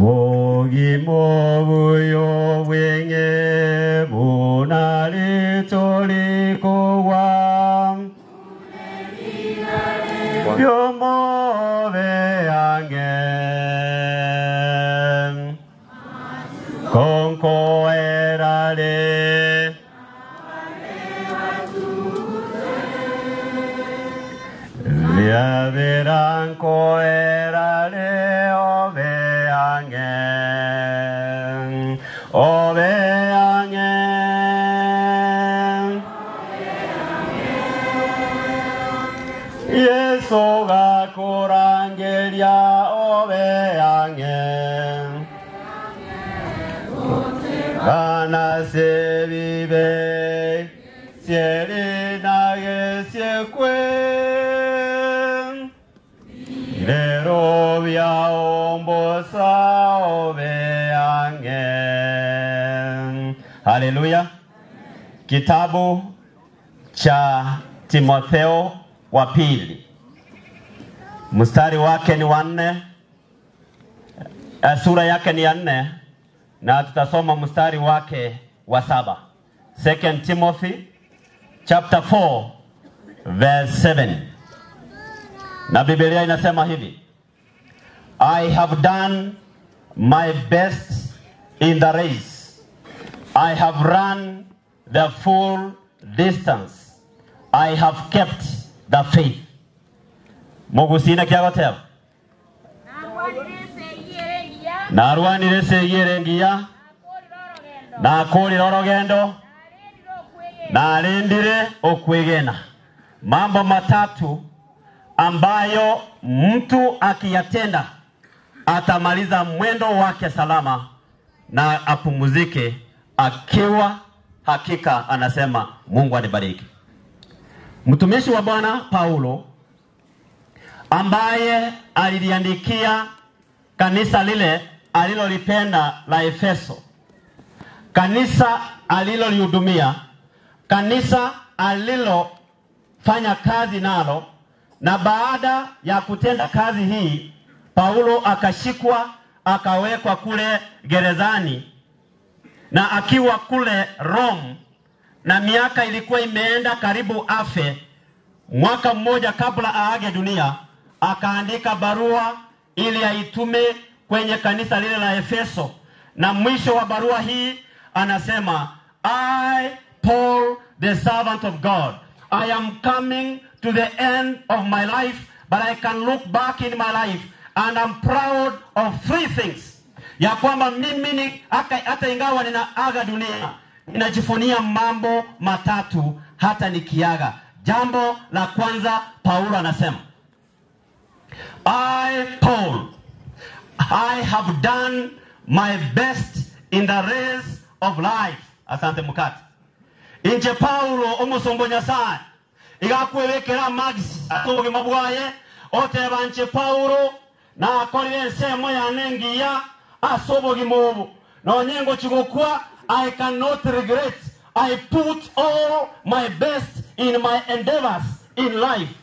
Wogimo buyo wenge bunalitoliko wa Yomobe ange Konko erale Viaveranco erale ove ange Ove ange Yesu gakurangeria ove ange Bana se vive sieri nage siekwe Lerobia ombosa ove ange. Haleluya. Kitabu cha Timotheo wa pili mstari wake ni 4, sura yake ni 4, na tutasoma mstari wake wa 7. 2 Timothy chapter 4 verse 7. Na Biblia inasema hivi: I have done my best in the race. I have run the full distance. I have kept the faith. Mugusina kiagoteba. Narwanire seyirengiya. Nakurira orogendo. Narindire okwegena. Mambo matatu ambayo mtu akiyatenda atamaliza mwendo wake salama na apumzike akiwa hakika anasema Mungu anibariki. Mtumishi wa Bwana Paulo ambaye aliliandikia kanisa lile alilolipenda la Efeso, kanisa alilolihudumia, kanisa alilofanya kazi nalo, na baada ya kutenda kazi hii Paulo akashikwa akawekwa kule gerezani, na akiwa kule Rome, na miaka ilikuwa imeenda karibu afe, mwaka mmoja kabla aage dunia, akaandika barua ili aitume kwenye kanisa lile la Efeso. Na mwisho wa barua hii anasema, I, Paul, the servant of God, I am coming to the end of my life, but I can look back in my life and I'm proud of three things. Ya kwamba mimi ni hata ingawa ninaaga dunia, ninajivunia mambo matatu hata nikiaga. Jambo la kwanza, Paulo anasema, I, Paul, I have done my best in the race of life. Asante mukati. Inche Paulo omusombo nyasaye igakwebekera max atobugima bwaye oteba nche Paulo na akorire ensemo yanengiya asobogima obu nonyengo chigokwa. I cannot regret. I put all my best in my endeavors in life.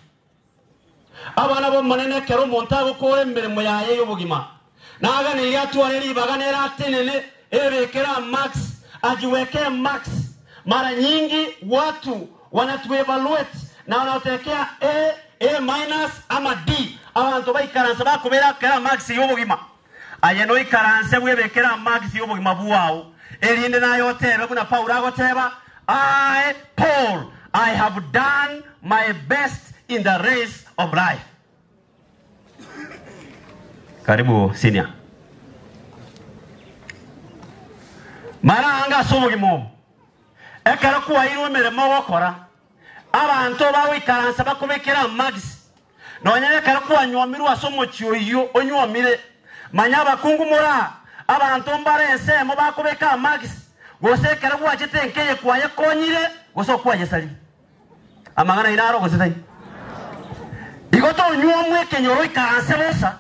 Abana bo munene kero omonto agokora emirimo yaye y'obogima naganire atwarire ibaganera atenene ebekera max ajiwekee max. Mara nyingi watu wanatuevaluate na wanaotekea A, A minus ama D. Abantu baikaransa bakubera kera max y'obogima. Aye no ikaranse bwebekera max y'obogima bwao. Elinde nayo tebe kuna Paulo agoteba, I, Paul, I have done my best in the race of life. Karibu senior. Mara anga sobogimo. Ekero kuwairwe emirimo gokora abantu bawikaransa bakubekera max nonya ekero kuwanywomirwe ase omochi oyio onywomire manya abakungu mora abantu mbare ensemo bakubeka max gose ekero gwachete enkeye kwaye konyire gose okwayesari amang'ana inaro gose tai igo tonywomwe ekenyoro ikaranse bosa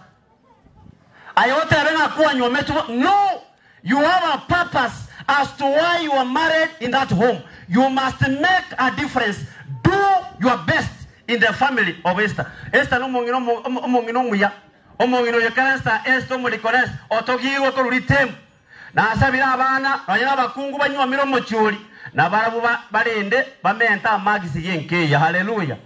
ayotebe ng'a kuwanywometwe. No, you have a purpose as to why you are married in that home. You must make a difference. Do your best in the family of Esther. Esther no mongino muya. Omongino yekaresta Esther omulikones otogiwe koruritem. Na asabira abana banyana bakungu banywa miromo chuli na barabu barende bamenta magisi yenkeya. Hallelujah.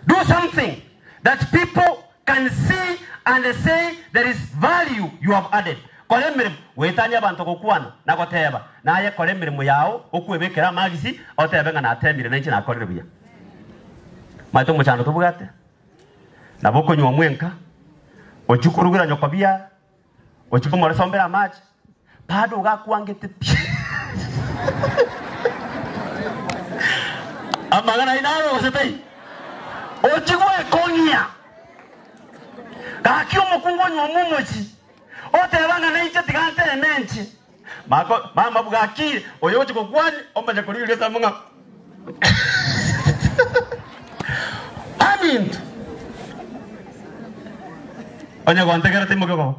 Do something that people can see and say there is value you have added. Kore mirimo wetania abantu gukwana na goteba naye kore mirimo yao okwebekera magisi otebe ng'a natemire nenche nakorire buya. Maito muchando tubugate nabo konywa mwenka ochukurugira nyokobia ochukumore sombera machi bado gakwangete pi amagana inaro gosetei ochigwe konya gaki omukungu nyomumochi otebanga naiche tigante emenchi mako mama bugaki oyo chikokwani omaje kuriria munga amin onya gwantegera timoke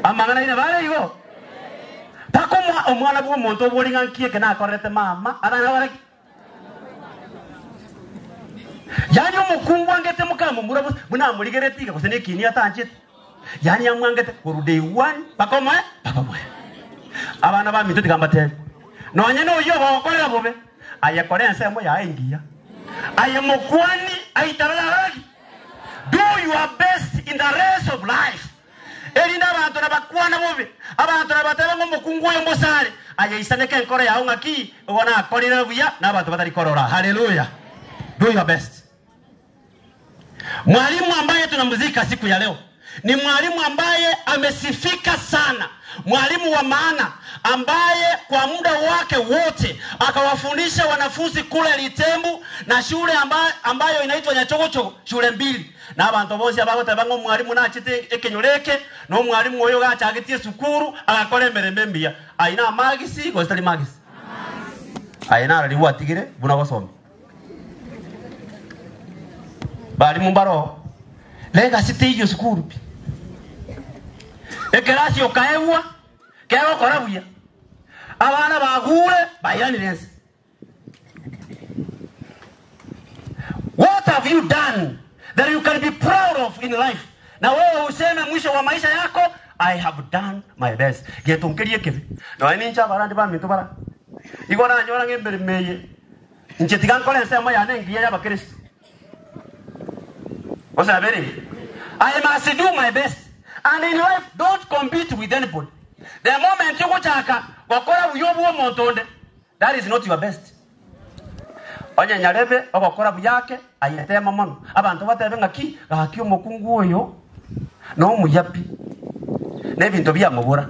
amagana ina bare igo pakomwa omwana bwo omonto oboringa nkieke nakorete mama abana bare yani omukungu angete mukamo murabo bunamurigeretiga gose nekini atanchete yani yamwangete koru day 1 pakomwe pakomwe abana ba mito tigambatebe nonye noyo bakorera bobe aye kore ensemo ya engiya aye mokwani aitarara. Do your best in the race of life. Erinda abantu nabakwana bobe abantu nabateba ngo mukungu oyo mbosare aye isaneke enkoro yawe ng'aki obona akorire buya n'abantu batari korora. Haleluya. Do your best. Mwalimu ambaye tunamzika siku ya leo ni mwalimu ambaye amesifika sana, mwalimu wa maana ambaye kwa muda wake wote akawafundisha wanafunzi kule Litembu na shule ambayo inaitwa Nyachogochogo, shule mbili. Na abantu bose abagote mwalimu nachite ekenyoleke no mwalimu oyo gachagetie sukuru agakora emerembe mbiya aina magisi gostali magisi aina araliwa atigire buna basome bali mumbaro lega site iyo sukuru pi ekerasi okaewa kero korabuya abana bagure bayiranire. What have you done that you can be proud of in life? Na wewe useme mwisho wa maisha yako, I have done my best. Getonkerie kebe. No ninja barandi ba mintu bara. Igona nyora ngembere meye. Nche tigankore nsema ya nengiye y'abakristo. What's that? I must do my best. And in life, don't compete with anybody. The moment you go chaka, wakora uyobu omontonde, that is not your best. Onye nyarebe, wakora buyake, ayetema mono. Abantu batebe ngaki, gaki omukungu oyo, no muyapi. Nebintu byamubura.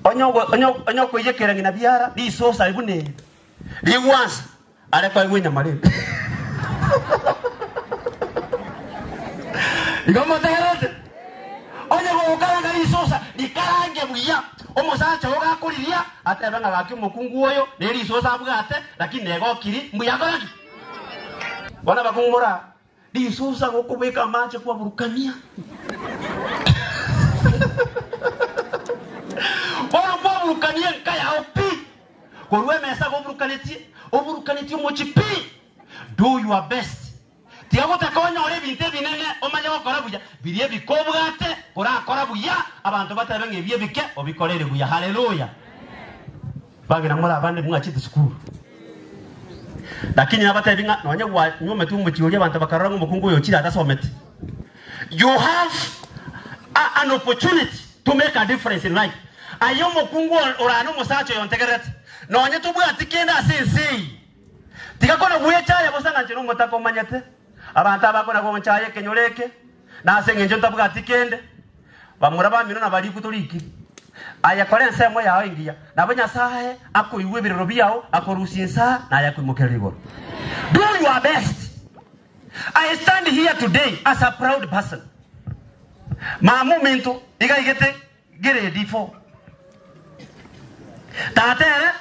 Onyo koyekera ngina biara, lisosa ibune. Liwansa, areko iwinya marebe. Igomotegerete. Onye gokaranga lisosa, likarange buya. Omusacha ogakuriria, atebanga gaki omukungu oyo, ne lisosa abwate, lakini negokiri mbuya koraki. Bona bakungura, lisosa gokubeka mache kwa burukania. Bona kwa burukania nkaya opi. Korwe mesa goburukanetie, oburukanetie omochi pi. Do your best. Tiago takonya ore binte binene omanye gokora buya birie bikobwate orakora buya abantu batebe ngebie bike obikorere buya. Haleluya. Bagira mura abandi mwachite sukuru lakini nabatebe nga nonye gwa nyome tu muchiuria abantu bakarora ngo mukungu yo chira atasomete. You have an opportunity to make a difference in life. Ayo mukungu orano musacho yontegerete nonye tubwati kenda sensei tigakona gwechaye bosanga nje nomutako manyete abantu abakona gonchaye kenyoleke nase ngenjo ntabuga tikende bamura bamino nabali kutuliki aya kore nsemo yawe ngiya nabo Nyasaye akoiwe biroro byao akorusinsa na yakwimukera igoro. Do your best. I stand here today as a proud person. Mamu minto iga igete grade 4 tatere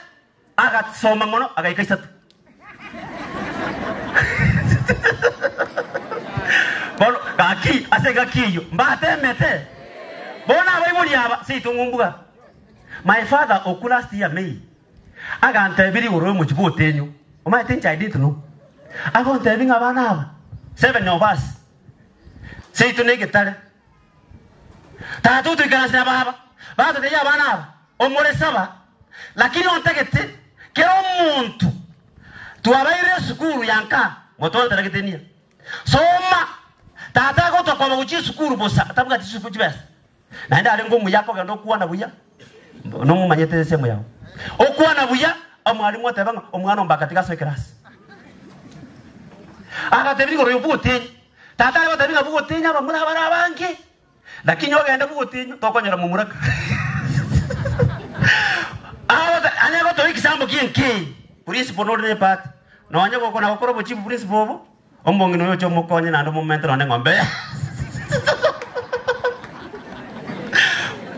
agasoma mono agaika Bono gaki ase gakiyo mbate mete bona baibuli aba situngumbuga. My father okulast year May agante biri oro mu kibotenyo omaite ncha didn't know agonte binga abana aba 7 of us situnege tare tatu tuikarasina baba bato teya abana aba omore saba lakini ontegete kero omuntu tuabaire sukuru yanka moto teregete. Soma tata gotokoba gochia esukuru bosa atabwati chibesa naende arenge omuyaka ogenda okwana buya nomomanyete esemo yago okwana buya omwarimu oteba ng'a omwana ombaka tiga asoe ekerasi agatebia igoro ya obogotenyi tata are gotebia ng'a bogotenyi abamura abare abange lakini ogenda bogotenyi tokonyora momuraka ane gotoa ekisambo kienke principal nore ne part nonya gokona gokora obochifu principal obo omong'ina oyo oche omokonye naende omomente nonye eng'ombe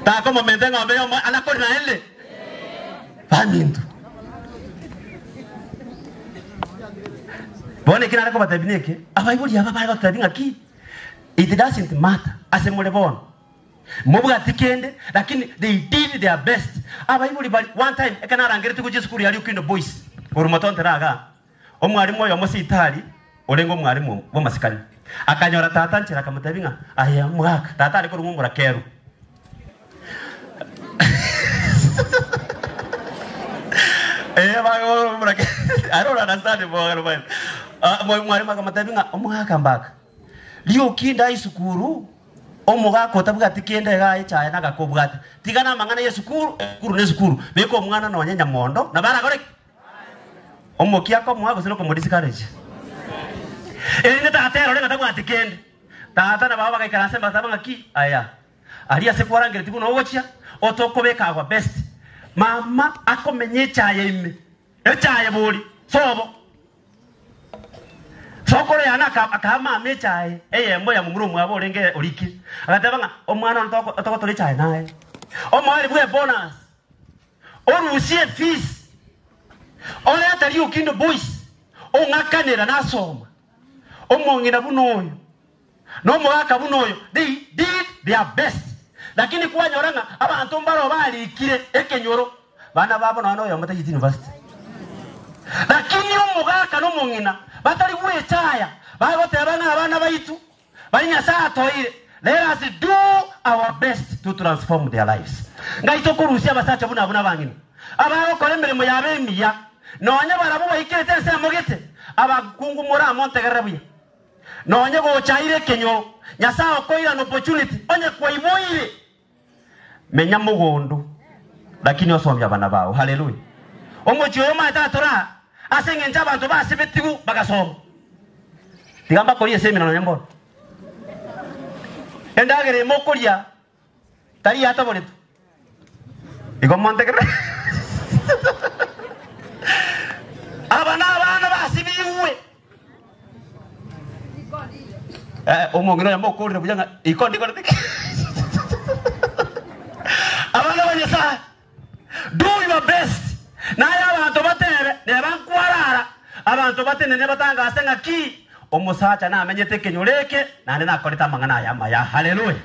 tako momente eng'ombe yomo anakori naende baminto bono eki nare kobatebia neke abaibori aba bare gotebia ng'aki it doesn't matter ase more bono mobwati kende lakini they did their best abaibori bari one time ekanarangerete gochia esukuru yari Okindo Boys orumotonteraga omwarimu oyo omositari orengo omwarimu bw'amasikani akanyora tata nchera akamotebia ng'a aya mwaka tata ari korwa keru I don't understand it. Mwarimu akamotebia ng'a omwaka mbaka riokinda isukuru omogaka otabwati kende iga echaye nagakobwate tiga na amang'ana ya esukuru esukuru na esukuru beka omwana nonye nyamondo nabaragore omokia komoa gose nokomodiscourage erinde tata erore ng'a tabwati kende tata na baba bagaikaransa bataba ng'aki aya aria ase kwarangire tibu nogochia otokobeka agwa best mama akomenye echaye ime echaye bori sobo sokoro yana akama echaye eyembo ya mumuru mwabo orenge oriki agateba ng'a omwana otogotora echaye naye omwari bwe bonus orusie fees oreta Okindo Boys ong'akanera nasoma omong'ina buno oyo nomogaka buno oyo they did their best lakini kwanyora ng'a abanto mbaro barikire ekenyoro bana babo nonya oyomo tagete university lakini omogaka nomong'ina batari gwechaya bagoteba ng'a abana baitu bari Nyasaye atoire let us do our best to transform their lives ngai tokorusia abasacha buna buna bang'ina abagokora emirimo yabe emiya nonya barabwo baikirete ensemo gete abakungu moramontegerera buya nonye gochaire ekenyoro Nyasaye okoira an opportunity onye kwaiboire menya mugondo lakini osomia abana bao haleluya omochi oyo matatora ase eng'encho abanto basebetigu bagasoma tiga mbakorie esemina nonye mbono endagera ime okoria tari yataboretu igo montegerera aba na abana basibiwe omong'ina oyo mokorire buya ng'a iko ndiko abana ba Nyasaye do your best naye abanto batebe nebankwarara abanto batenene batangase ng'aki omosacha namenyete ekenyoro eke naende nakorete amang'ana aya amaya haleluya.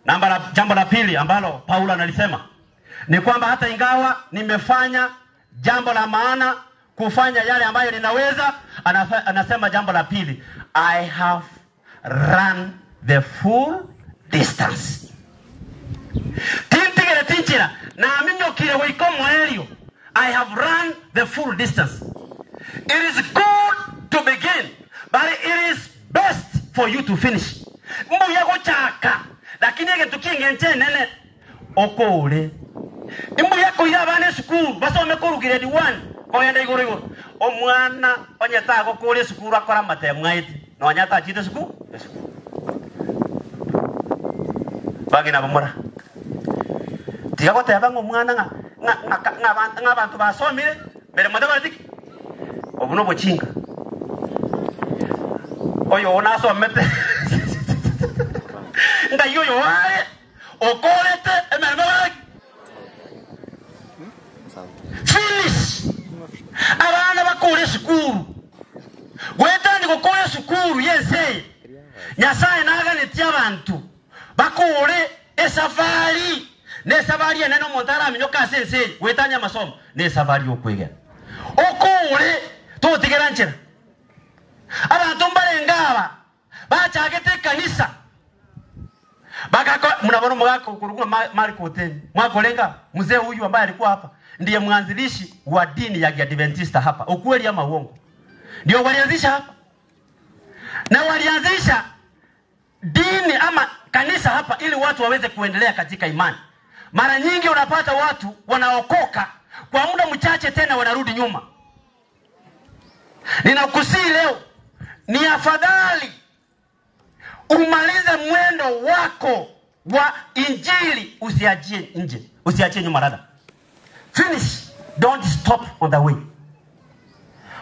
Namba jambo la pili ambalo Paulo analisema ni kwamba hata ingawa nimefanya jambo la maana kufanya yale ambayo ninaweza, anasema jambo la pili, I have run the full distance. Tintigere tinchira na aminyokire goiko moerio. I have run the full distance. It is good to begin, but it is best for you to finish. Mbuya gochaka lakini egentu kingenche nene okore imbuya koira abana esukuru basome koru grade 1 kogenda igoro igoro omwana onyeta gokora esukuru akora amatemu aete nonya tachite esukuru bagina bamora tiga goteba ng'a omwana ng'a abantu basomire mbere motabaratiki obu nobochinga oyo onasomete ngai oyo ware okorete emeremo finish. Abana bakore esukuru gwetani gokora esukuru yese Nyasaye naganetie abantu bakore esafari nesafari enene omonto araminyoka ase ense eye gwetania amasomo nesafari yokwegera okore totigera nchera abantu mbarenga aba bachagete ekanisa bakako mnabona mwako kurugwa Marko 10 mwakolenga mzee huyu ambaye alikuwa hapa ndiye mwanzilishi wa dini ya Kiadventista hapa, ukweli ama uongo? Ndio walianzisha hapa. Na walianzisha dini ama kanisa hapa ili watu waweze kuendelea katika imani. Mara nyingi unapata watu wanaokoka kwa muda mchache tena wanarudi nyuma. Ninakusihi leo, ni afadhali umalize mwendo wako wa injili, usiachie nje, usiachie nyuma dada. Finish, don't stop on the way.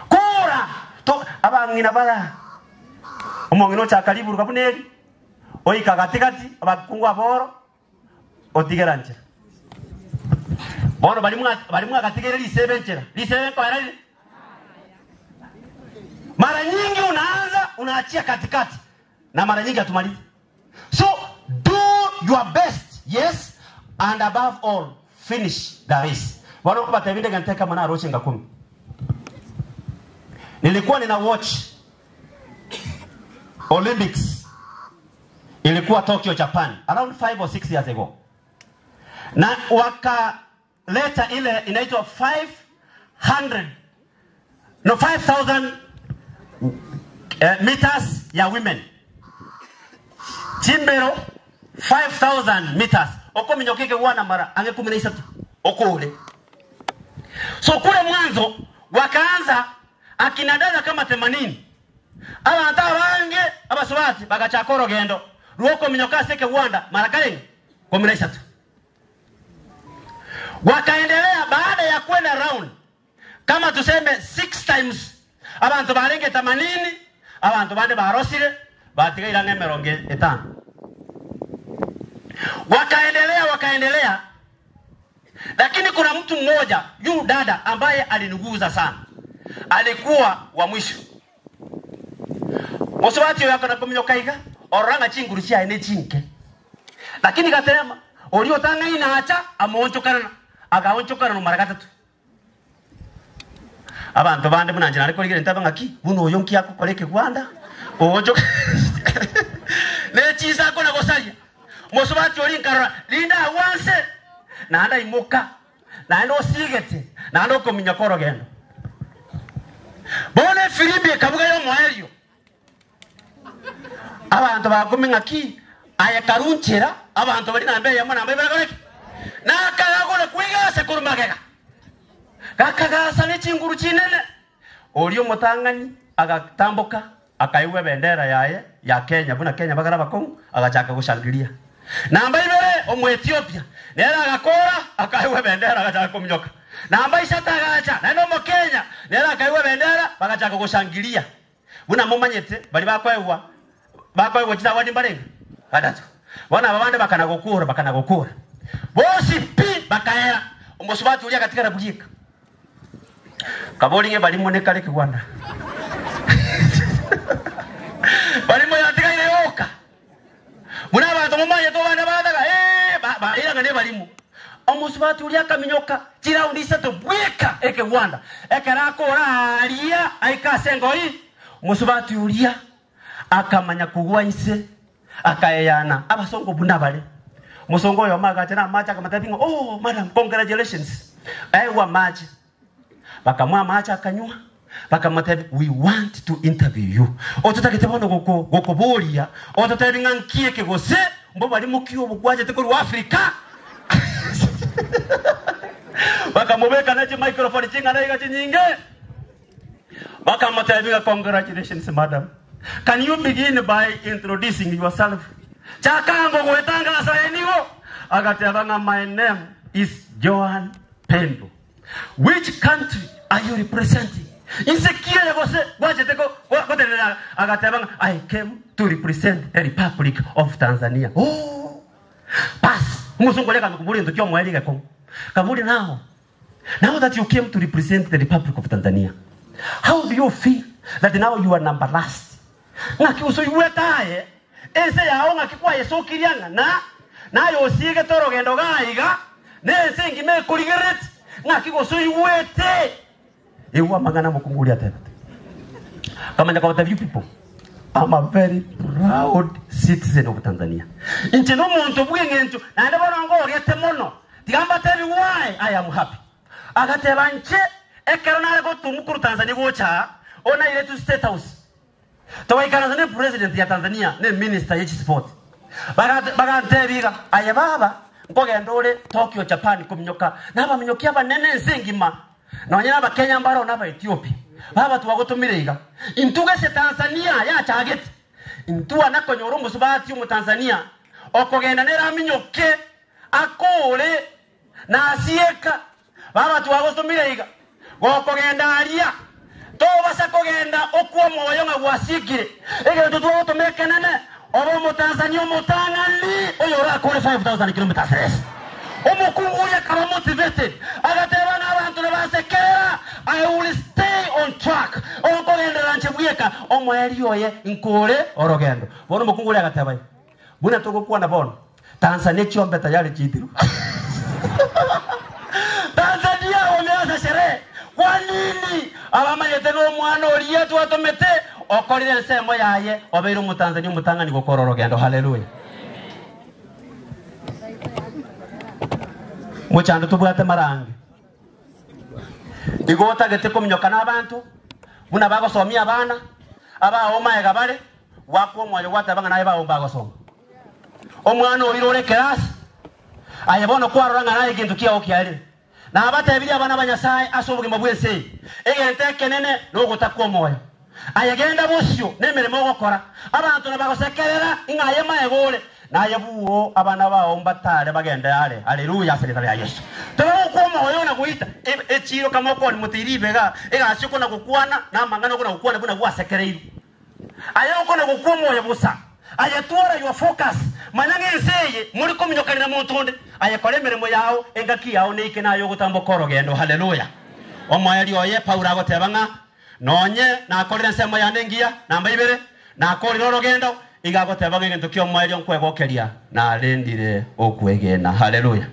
Kura to abangina bala omongino cha karibu kabuneri oika katikati abakungwa boro otigeranje bono bali katigere lisebe nchera lisebe kwa nani. Mara nyingi unaanza unaachia katikati na mara nyingi hatumalizi. So do your best, yes, and above all finish the race. Wanaokupata vile ganteka mana roche nga 10. Nilikuwa nina watch Olympics. Ilikuwa Tokyo, Japan, around 5 or 6 years ago. Na wakaleta ile inaitwa 5,000 meters ya women. Chimbero 5,000 meters. Oko minyokeke wana mara ange 13 oko ule. So kule mwanzo wakaanza akina dada kama 80. Aba wange abasubati bagachakoro gendo. Ruoko minyoka seke Rwanda mara kale 13. Wakaendelea baada ya kwenda round kama tuseme 6 times abantu barenge 80, abantu bande barosire batigaira ngemeronge 5. Wakaendelea. Lakini kuna mtu mmoja, yu dada ambaye alinuguza sana. Alikuwa wa mwisho. Mosubati yako na kuminyoka iga oranga chinguru chia ene chinke. Lakini katema olio tanga ina acha amonchokana akaonchokana mara gatatu. Abantu bande munanje nariko ligere ntabanga ki buno oyo nki akokoreke Rwanda ojo nechiza ko nagosalia mosubati oli nkarora linda wanse naanda imuka naanda osigete naanda okominya korogendo bone Filipi kabuga yo mwaelio abantu bakuminga ki aya karunchera abantu bali nambe yamana nambe barakoreke nakagagole kwigase kurumagega gakagasa nechinguru chinene olio mutangani agatamboka akaiwe bendera yaye ya Kenya buna Kenya bagara bakongo agachaka gushangilia namba ibere omu Ethiopia nera agakora akaiwe bendera agachaka kuminyoka namba isata agacha neno mu Kenya nera akaiwe bendera bagachaka gushangilia buna mumanyete bali bakwaewa chitawadi mbarenga kadatu bona abande bakana gukura bosi pi bakaera omusubati ulia katika rabugika kabolinge bali moneka leke Rwanda bali moyo atika ile yoka muna abantu mumanye to bana badaga ba ila ngane balimu omusubati ulia kaminyoka chiraundi isato bweka eke Rwanda ekerakora alia aikasengo hii musubati ulia akamanya kugwa inse akayana abasongo bunda bale musongo yo magacha na macha kamatabingo oh madam congratulations aiwa machi bakamwa macha akanywa bakamatabi we want to interview you ototakete bono gokobolia ototabinga nkieke gose mbo bali mukio bugwaje tekori wa Afrika bakamubeka naje microphone chinga na chinyinge bakamatabi congratulations madam. Can you begin by introducing yourself? Chakango gwetanga saenigo akatabanga my name is Joan Pendo. Which country are you representing? Insecure gose gwajeteko gotenera akatabanga I came to represent the Republic of Tanzania. Oh. Pass. Musungoleka ndukubuli ndukyo mwelika ko. Kabuli now. Now that you came to represent the Republic of Tanzania, how do you feel that now you are number last? Ngaki usoiwetaye ese yao ngaki kwa Yesu kirianga na nayo osige torogendo gaiga nese ngime kurigereti ngaki usoiwete ewa magana mukungulia tena kama ndakawata you people I'm a very proud citizen of Tanzania inche no muntu bwengento na ndabona ngo gete mono tigamba tell you why I am happy agateba nche ekero narego tumukuru Tanzania gocha ona ile tu state house Twaikara ne president ya Tanzania ne minister ya sport. Bagantebiga aye baba nkogenda ore Tokyo Japan kuminyoka naba minyokia banene nsengima nonye naba Kenya mbaro naba Ethiopia baba twagotumire iga intugese Tanzania ya chageti intua nakonyoro musubati mu Tanzania okogenda nera minyoke akore na asieka baba twagotumire iga gokogenda aria tobasa kogenda okwo moyo ngwasikire egento twagotumekenene obo mu Tanzania mutangani oyo rakore 5000 kilometers omukungu yakaba motivated agateba n'abantu basekera I will stay on track okogendera nchebweka omweri oye nkore orogendo bono omukungu agateba buna tugokwana bono Tanzania chiombe tayari chitiru Tanzania wameanza sherehe kwa nini abamanyete no mwana oria twatomete okorire nsemo yaye obeire mu Tanzania mutangani gokora orogendo haleluya muchando tubwate marangi igotagete kuminyoka n'abantu buna bagosomia abana abaho maega bare wakwo mwayo gwatabanga naye baho bagosoma omwana oiro ore class aye bono kwarora ngana ekintu kiao kiare na abatebiria abana banyasaye ase obogima bwense egente kenene nogotakwa omoyo aye genda bosio nemirimo ogokora abantu nabagosekerera ing'aye maegore naye buo abana bao mbatare bagende ale haleluya serikali ya Yesu tero moyo na kuita echiro kama ko ni mutiribega egasio kona gukwana na mangano kona gukwana buna gwasekereiru aye kona gukwa moyo busa aye twara your focus manange nseye muri kuminyokanira mu ntunde aye kore mirimo yao engaki yao neike nayo gutambokoro gendo haleluya omweri oye Paulo agoteba ng'a nonye nakorire nsemo yande ngiya namba ibere nakorire orogendo igagoteba ng'egento kio omweri nkwegokeria narendire okwegena haleluya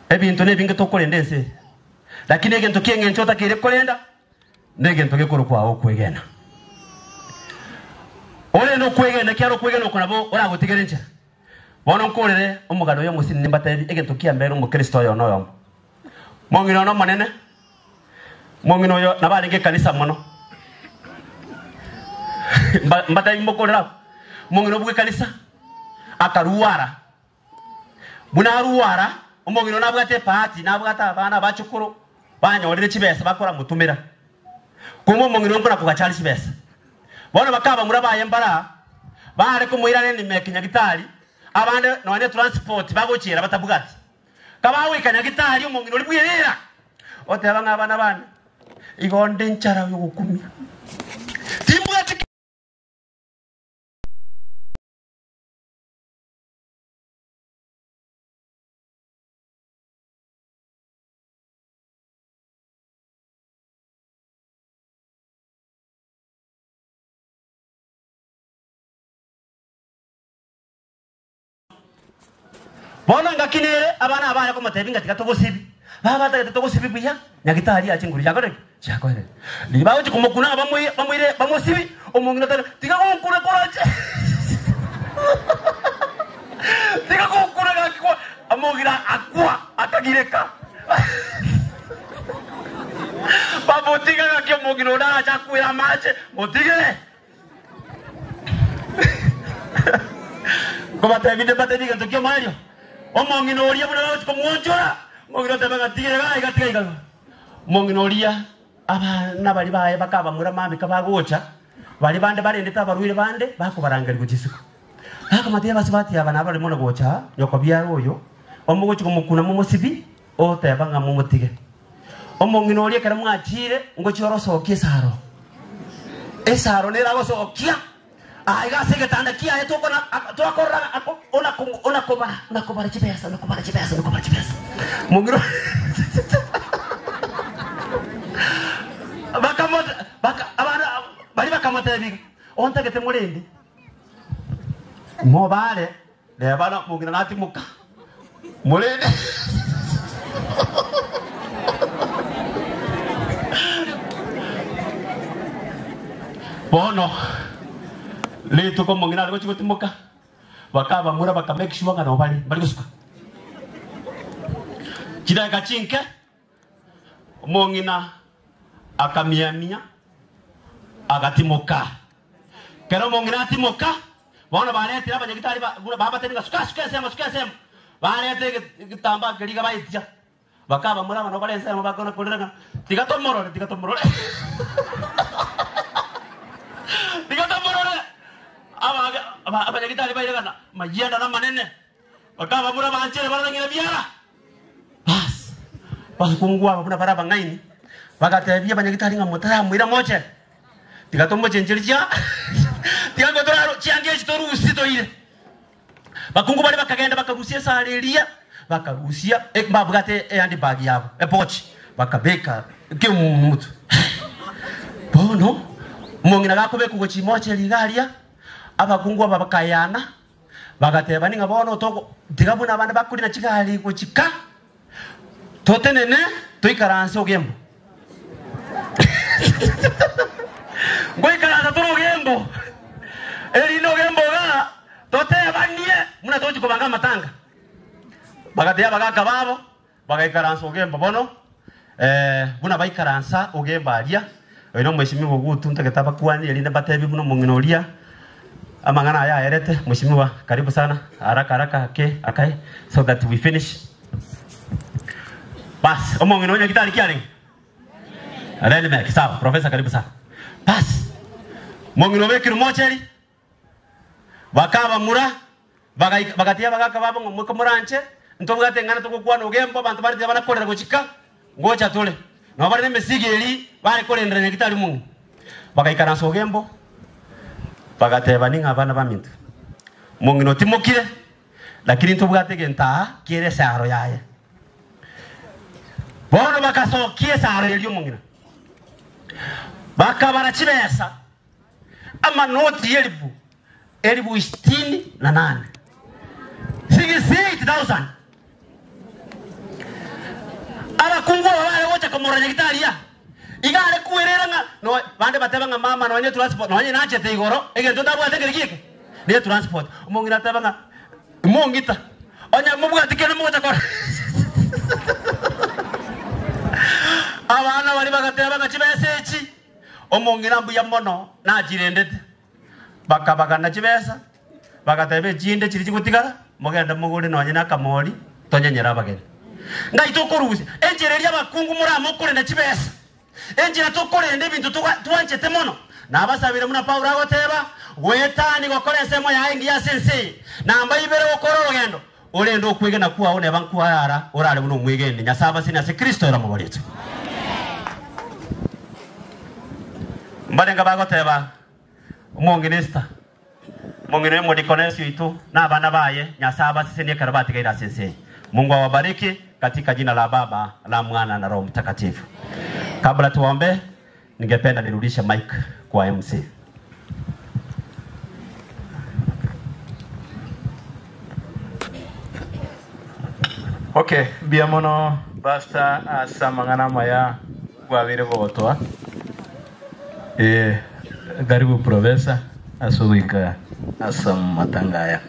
ebintu nebinge tokorenda ense lakini egento kieng'encho otakire korenda negento gekorokwa okwegena ore no kwegena kiaro kwegena okonabo oragotigere nchera bono nkorere omogano oyo musini nimbatebi egento kiambere omokristo oyo noyo mong'ina ono monene mong'ina oyo nabarenge kanisa mono mbatebi mokorera mong'ina obwe kanisa akaruara buna aruara omong'ina nabwate party nabwate abana bachukuru banyorire chibesa bakora mutumira kumwe omong'ina nkona kugachari chibesa bono bakaba murabaye mbara bare kumuirane ni mekinyagitari abande none transport bagochira batabugati kabawika nyagitari omong'ina ori bwirira oteba ng'abana bane igonde nchara yogukumia timbwati bono ngakinere abana abana ko matebinga tikatogosibi baba tatogosibi buya nyagitari achinguri yakore yakore libawo chikumokuna bamuire bamusibi omongina tikagonkura korache tikagonkura gakiko amogira akwa akagireka babotiga gakio mogino ora chakwira mache motigere ko batebinde batebiga tokio mario omong'ina oria buna bagochikomuonchora omong'ina oteba tigere gai gatiga iga omong'ina oria abana bari baye bakabamura mambika bagocha bari bande barendete abarwire bande bakobarangeria gochisuka bakomatia basi batia abana bari mono gocha nyoko biaro oyo omogochikomokuna momosibi oteba ng'a momotige omong'ina oria ekero mwachire ngochiorosokia esaro esaro neragosokia aiga segetanda kia etokona twakora ona kobara chibesa no kobara chibesa no kobara chibesa mungiro bakamota baka abana bari bakamota biga ontagete murindi mobare lebana mungiro natimuka murindi bono leto ko mongina ariko chigotimoka bakaba mura baka make sure ngana bari bari gusuka chidaka chinke mongina akamiamia Agatimoka. Kero mongina atimoka. Bono baretire abanyagitari babateninga suka suka sema suka sema. Barete gitamba keriga baitia. Bakaba muraba no bare sema bakona kolera. Tiga tomorore tiga tomorore. Tiga tomorore. Aba abanyagitari bairega mayienda na manene. Bakaba muraba anchere barangire biara. Bas. Bakungwa buna baraba ngaini. Bagatebia abanyagitari ngamutara mwira moche. Tiga tomoche nchiricha. Tiga ngotora chiange chitorusi toire. Bakungu bari bakagenda bakarusia sareria bakarusia babugate andi bag yabo epochi bakabeka kimutu. Bono mongina gakobeka gochimoche ligaria abakungu aba bakayana bagateba ninga bono toko tigabuna abandi bakurina chigali gochika totenene toikaranse ogembo. Ngoikaransa toro ogembo. Erino ogembo ga totebanie muna tochi kubanga matanga. Bagatea bagaka babo bagaikaransa ogembo bono buna baikaransa ogembo aria oino mheshimiwa gutu ntaketaba kwani erinde batebi buno monginoria amangana aya erete. Mheshimiwa karibu sana haraka haraka ake akai so that we finish. Bas omonginonya kitali kiare arele mek sawa. Professor karibu sana. Bas mongino bekiru mocheri bakaba mura bagatia bagaka babo ngo muranche ntobugate ngana tukukwana ogembo abantu bari banakorera gochika ngocha tole no bari nemesigeli bari korendera nyagitari mungu bakaikaransa ogembo bagateba ninga abana bamintu mungino timokire lakini ntobugate genta kire saro yaye bono bakasokie saro elyo mungino bakabara chibesa amanoti yelibu elibu 68 68,000. Abakungu wale wote komora nyagitaria igare kuerera nga no bande bateba nga mama no nye transport no nye nachete igoro egento tabwate ngirike ne transport omongira teba nga mongita onya mubwati kene moja kora abana bari bagateba nga chibesechi omongira mbuya mono najirendete bakabagana chibesa bagatebe chinde chiri chigutigara mugenda mugure nonye nakamori tonyenyera abageni ngai tokoruzi enjereria abakungu muramo kurenda chibesa enjera tokorenda ebintu twanchete mono nabasabire muna Paulo agoteba wetani gokora ensemo yae ngiya sense namba ibere gokora orugendo orenda okwegena kwao neba nkwayara orare buno omwegende Nyasaye asini ase Kristo era muboretu mbarenga bagoteba omonginista mongine modikonesi itu na abana baye Nyasaye asini karabati gaira sense. Mungu awabariki katika jina la Baba la Mwana na Roho Mtakatifu. Kabla tuombe, ningependa nirudishe mic kwa MC. Okay, biamono basta asamangana maya gwabire gotwa. Karibu profesa asuwika asam matangaya.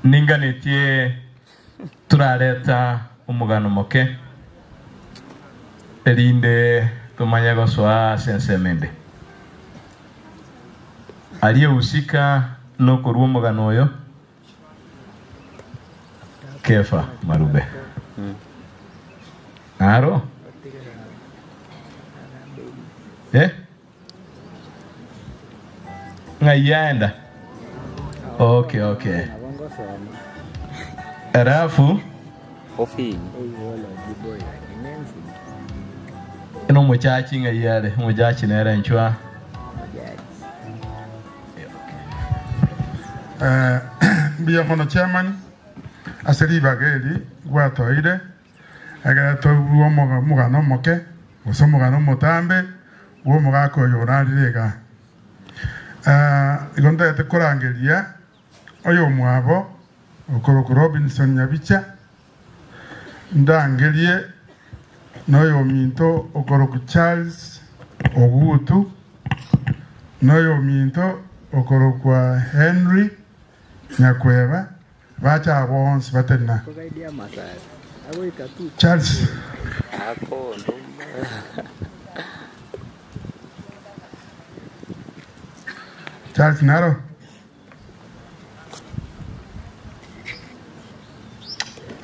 Ninganitie turareta umugano moke erinde tumanya goswa sensemende aliyehusika no korwa umugano oyo Kefa Marube. Aro ngayenda. Okay, okay. Alafu ino muchachi ngayale muchachi nera nchwa. Mbia kono chairman aseri bageli gwatoire agara to mugano moke gose mugano motambe wo mugako yoralirega igonda te korangeria oyo mwabo okoroko Robinson Nyabicha ndangerie noyo minto okoroko Charles Ogutu noyo minto okorokwa Henry Nyakweba bacha bonse batena Charles Charles Naro.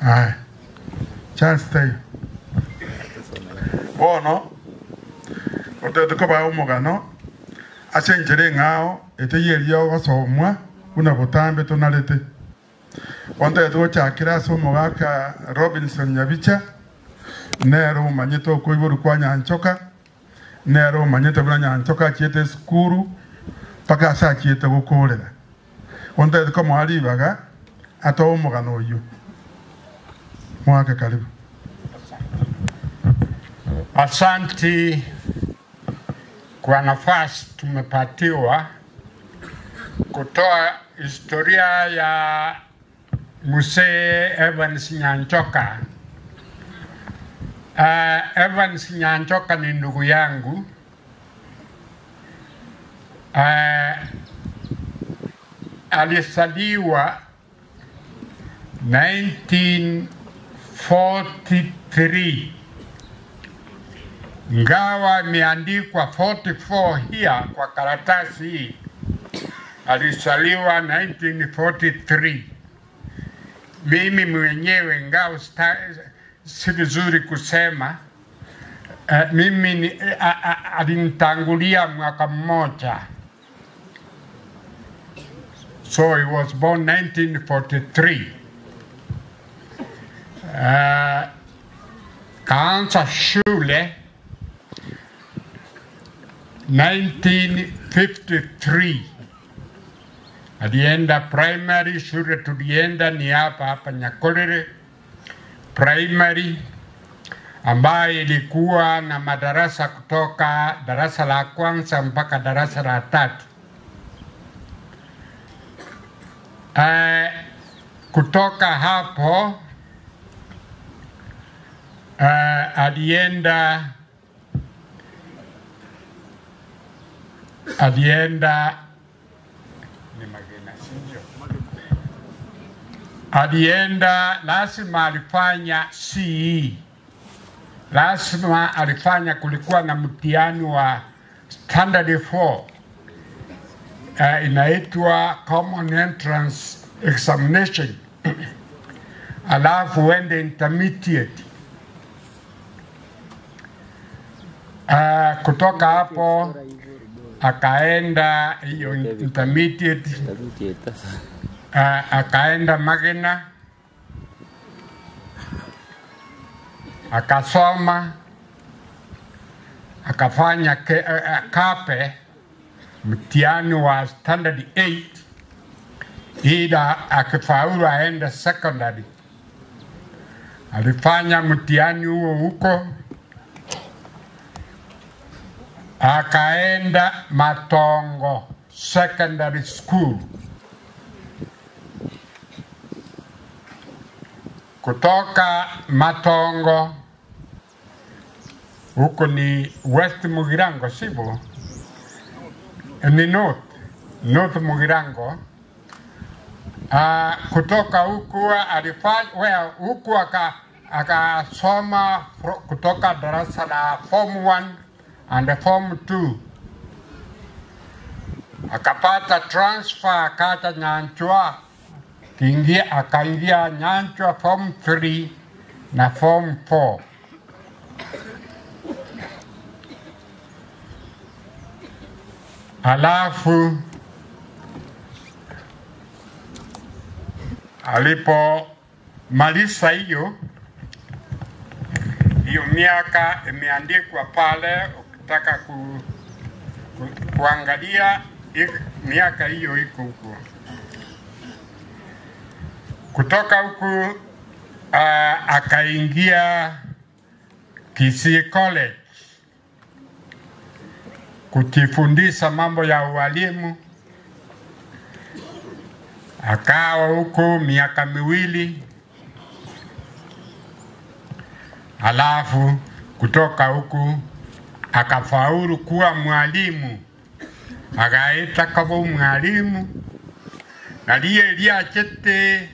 Aya. Charles Tayo. Bono otete ko ba omogano ase enjera eng'ao eteyeria ogosomwa buna botambe tonarete ontete gochakera ase omogaka Robinson Nyabicha nero omanyete okoiborwa kwa Nyanchoka nero omanyete buna Nyanchoka achiete esukuru mpaka ase achiete gokorera ontete komoa ribaga atoe omogano oywo. Mwaka karibu. Asanti kwa nafasi tumepatiwa kutoa historia ya Mzee Evans Nyanchoka. Evans Nyanchoka ni ndugu yangu. Alizaliwa 1943. Ingawa imeandikwa 44 here kwa karatasi hii, alizaliwa 1943. Mimi mwenyewe ingawa si vizuri kusema, mimi alinitangulia mwaka mmoja. So he was born 1943. Kaanza shule 1953. Alienda primary, shule tulienda ni hapa hapa Nyakorere primary, ambayo ilikuwa na madarasa kutoka darasa la kwanza mpaka darasa la tatu. Kutoka hapo alienda ni Magena, sio? Alienda, lazima alifanya CE. Lazima alifanya, kulikuwa na mtihani wa standard 4. Inaitwa Common Entrance Examination. Alafu uende intermediate. Kutoka hapo akaenda hiyo intermediate, akaenda Magena, akasoma, akafanya kape mtihani wa standard 8, ila akifaulu aende secondary. Alifanya mtihani huo huko, akaenda Matongo Secondary School. Kutoka Matongo huko ni West Mugirango, sivyo? Ni North Mugirango. Kutoka huku alifanya, huku akasoma kutoka darasa la form 1 and form 2. Akapata transfer akata Nyanchwa, akaingia Nyanchwa form 3 na form 4. Alafu alipomaliza hiyo miaka imeandikwa pale, ukitaka kuangalia miaka hiyo iko huko. Kutoka huku akaingia Kisii College kujifundisha mambo ya ualimu. Akawa huko miaka miwili. Alafu kutoka huku akafaulu kuwa mwalimu, akaita kama mwalimu na liye liachete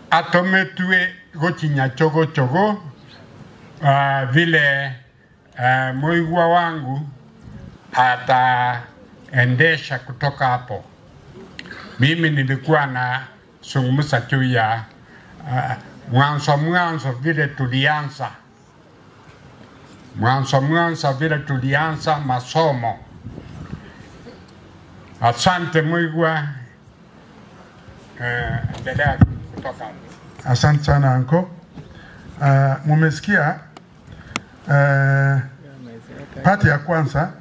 atometwe gochinya chogo chogo vile muigwa wangu ataendesha kutoka hapo. Mimi nilikuwa na zungumza juu ya mwanzo vile tulianza. Mwanzo vile tulianza masomo. Asante Muigwa. Endelea kutoka. Asante sana anko. Mumesikia pati ya kwanza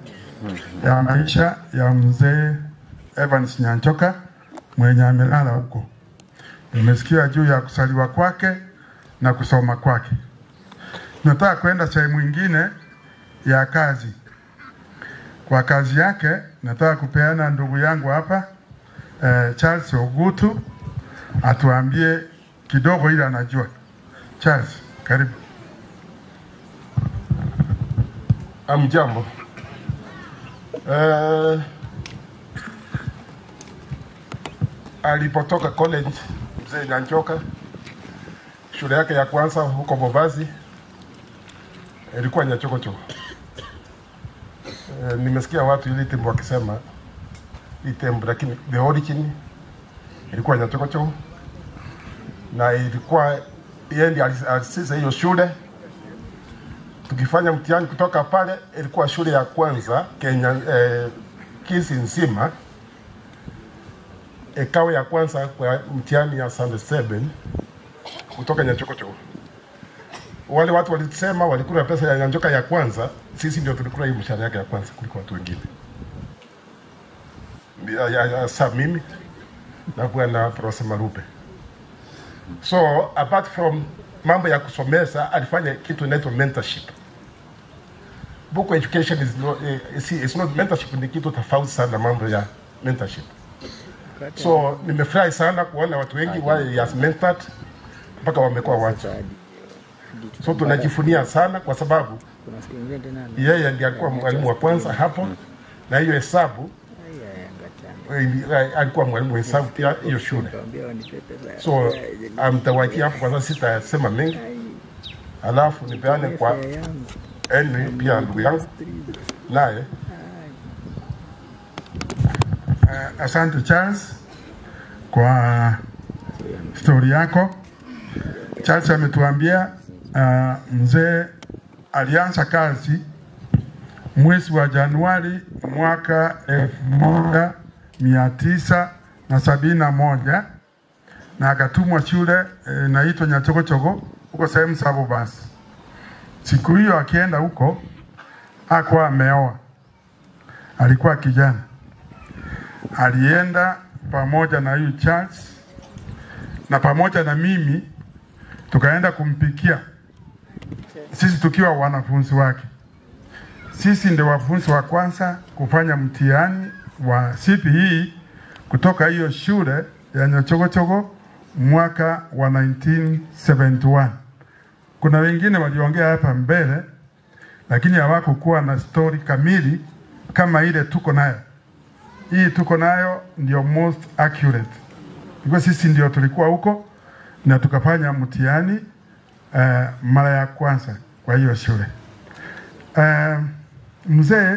ya maisha ya mzee Evans Nyanchoka mwenye amelala huko. Nimesikia juu ya kusaliwa kwake na kusoma kwake. Nataka kwenda sehemu nyingine ya kazi. Kwa kazi yake nataka kupeana ndugu yangu hapa Charles Ogutu atuambie kidogo ile anajua. Charles, karibu. Amjambo. Alipotoka college mzee Nyanchoka, shule yake ya kwanza huko Bobazi ilikuwa Nyachokochoko. Nimesikia watu ile tembo wakisema itembo, lakini the origin ilikuwa Nyachokochoko, na ilikuwa yeye ndiye alisisa hiyo shule. Tukifanya mtihani kutoka pale, ilikuwa shule ya kwanza Kenya, Kisii nzima, ikawa ya kwanza kwa mtihani ya Sunday 7 kutoka Nyachokochoko. Wale watu walisema walikula pesa ya Nyanchoka ya kwanza, sisi ndio tulikula hiyo mshahara yake ya kwanza kuliko watu wengine. Sa mimi na bwana Profesa Marupe. So apart from mambo ya kusomesa, alifanya kitu inaitwa mentorship. Book education is not, it's not mentorship, ni kitu tofauti sana mambo ya mentorship. So nimefurahi sana kuona watu wengi wale has mentored mpaka wamekuwa watu. So tunajifunia sana kwa sababu yeye ndiye alikuwa mwalimu wa kwanza hapo, na hiyo hesabu alikuwa mwalimu wa hesabu pia hiyo shule. So amtawakia hapo kwa sababu sitasema mengi. Alafu nipeane kwa Henry pia ndugu yangu naye. Asante Charles kwa story yako. Charles ametuambia mzee alianza kazi mwezi wa Januari mwaka 1971 na akatumwa shule inaitwa Nyachokochoko huko sehemu za Bobasi. Siku hiyo akienda huko hakuwa ameoa, alikuwa kijana. Alienda pamoja na huyu Charles na pamoja na mimi, tukaenda kumpikia, sisi tukiwa wanafunzi wake. Sisi ndio wanafunzi wa kwanza kufanya mtihani wa CPE kutoka hiyo shule ya Nyachokochoko mwaka wa 1971. Kuna wengine waliongea hapa mbele, lakini hawakukuwa na story kamili kama ile tuko nayo. Hii tuko nayo ndio most accurate. Kwa sisi ndio tulikuwa huko na tukafanya mtihani mara ya kwanza kwa hiyo shule. Mzee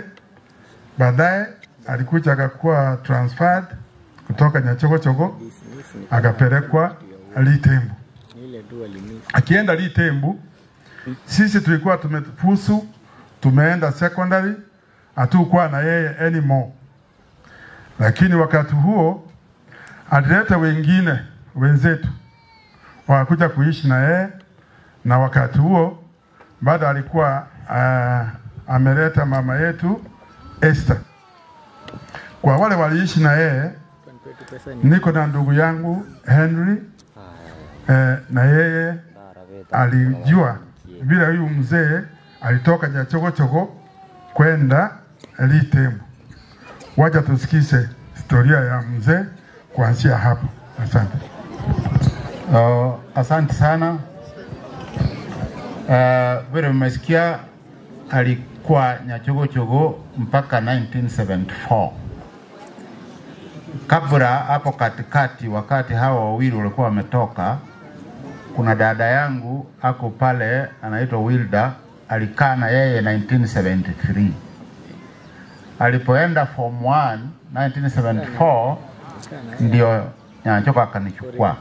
baadaye alikuja akakuwa transferred kutoka Nyachokochoko akapelekwa Litembu. Akienda Litembu, sisi tulikuwa tumefusu, tumeenda secondary, hatukuwa na yeye anymore. Lakini wakati huo alileta wengine wenzetu wakakuja kuishi na yeye, na wakati huo bado alikuwa ameleta mama yetu Esther. Kwa wale waliishi na yeye, niko na ndugu yangu Henry, na yeye alijua bila huyu mzee alitoka Nyachokochoko kwenda Litembu. Wacha tusikize historia ya mzee kuanzia hapo. Asante. Asante sana. Vile mmesikia alikuwa Nyachokochoko mpaka 1974. Kabla hapo katikati, wakati hawa wawili walikuwa wametoka, Kuna dada yangu ako pale anaitwa Wilda, alikaa na yeye 1973. Alipoenda form 1 1974 ndio Nyanchoka akanichukua.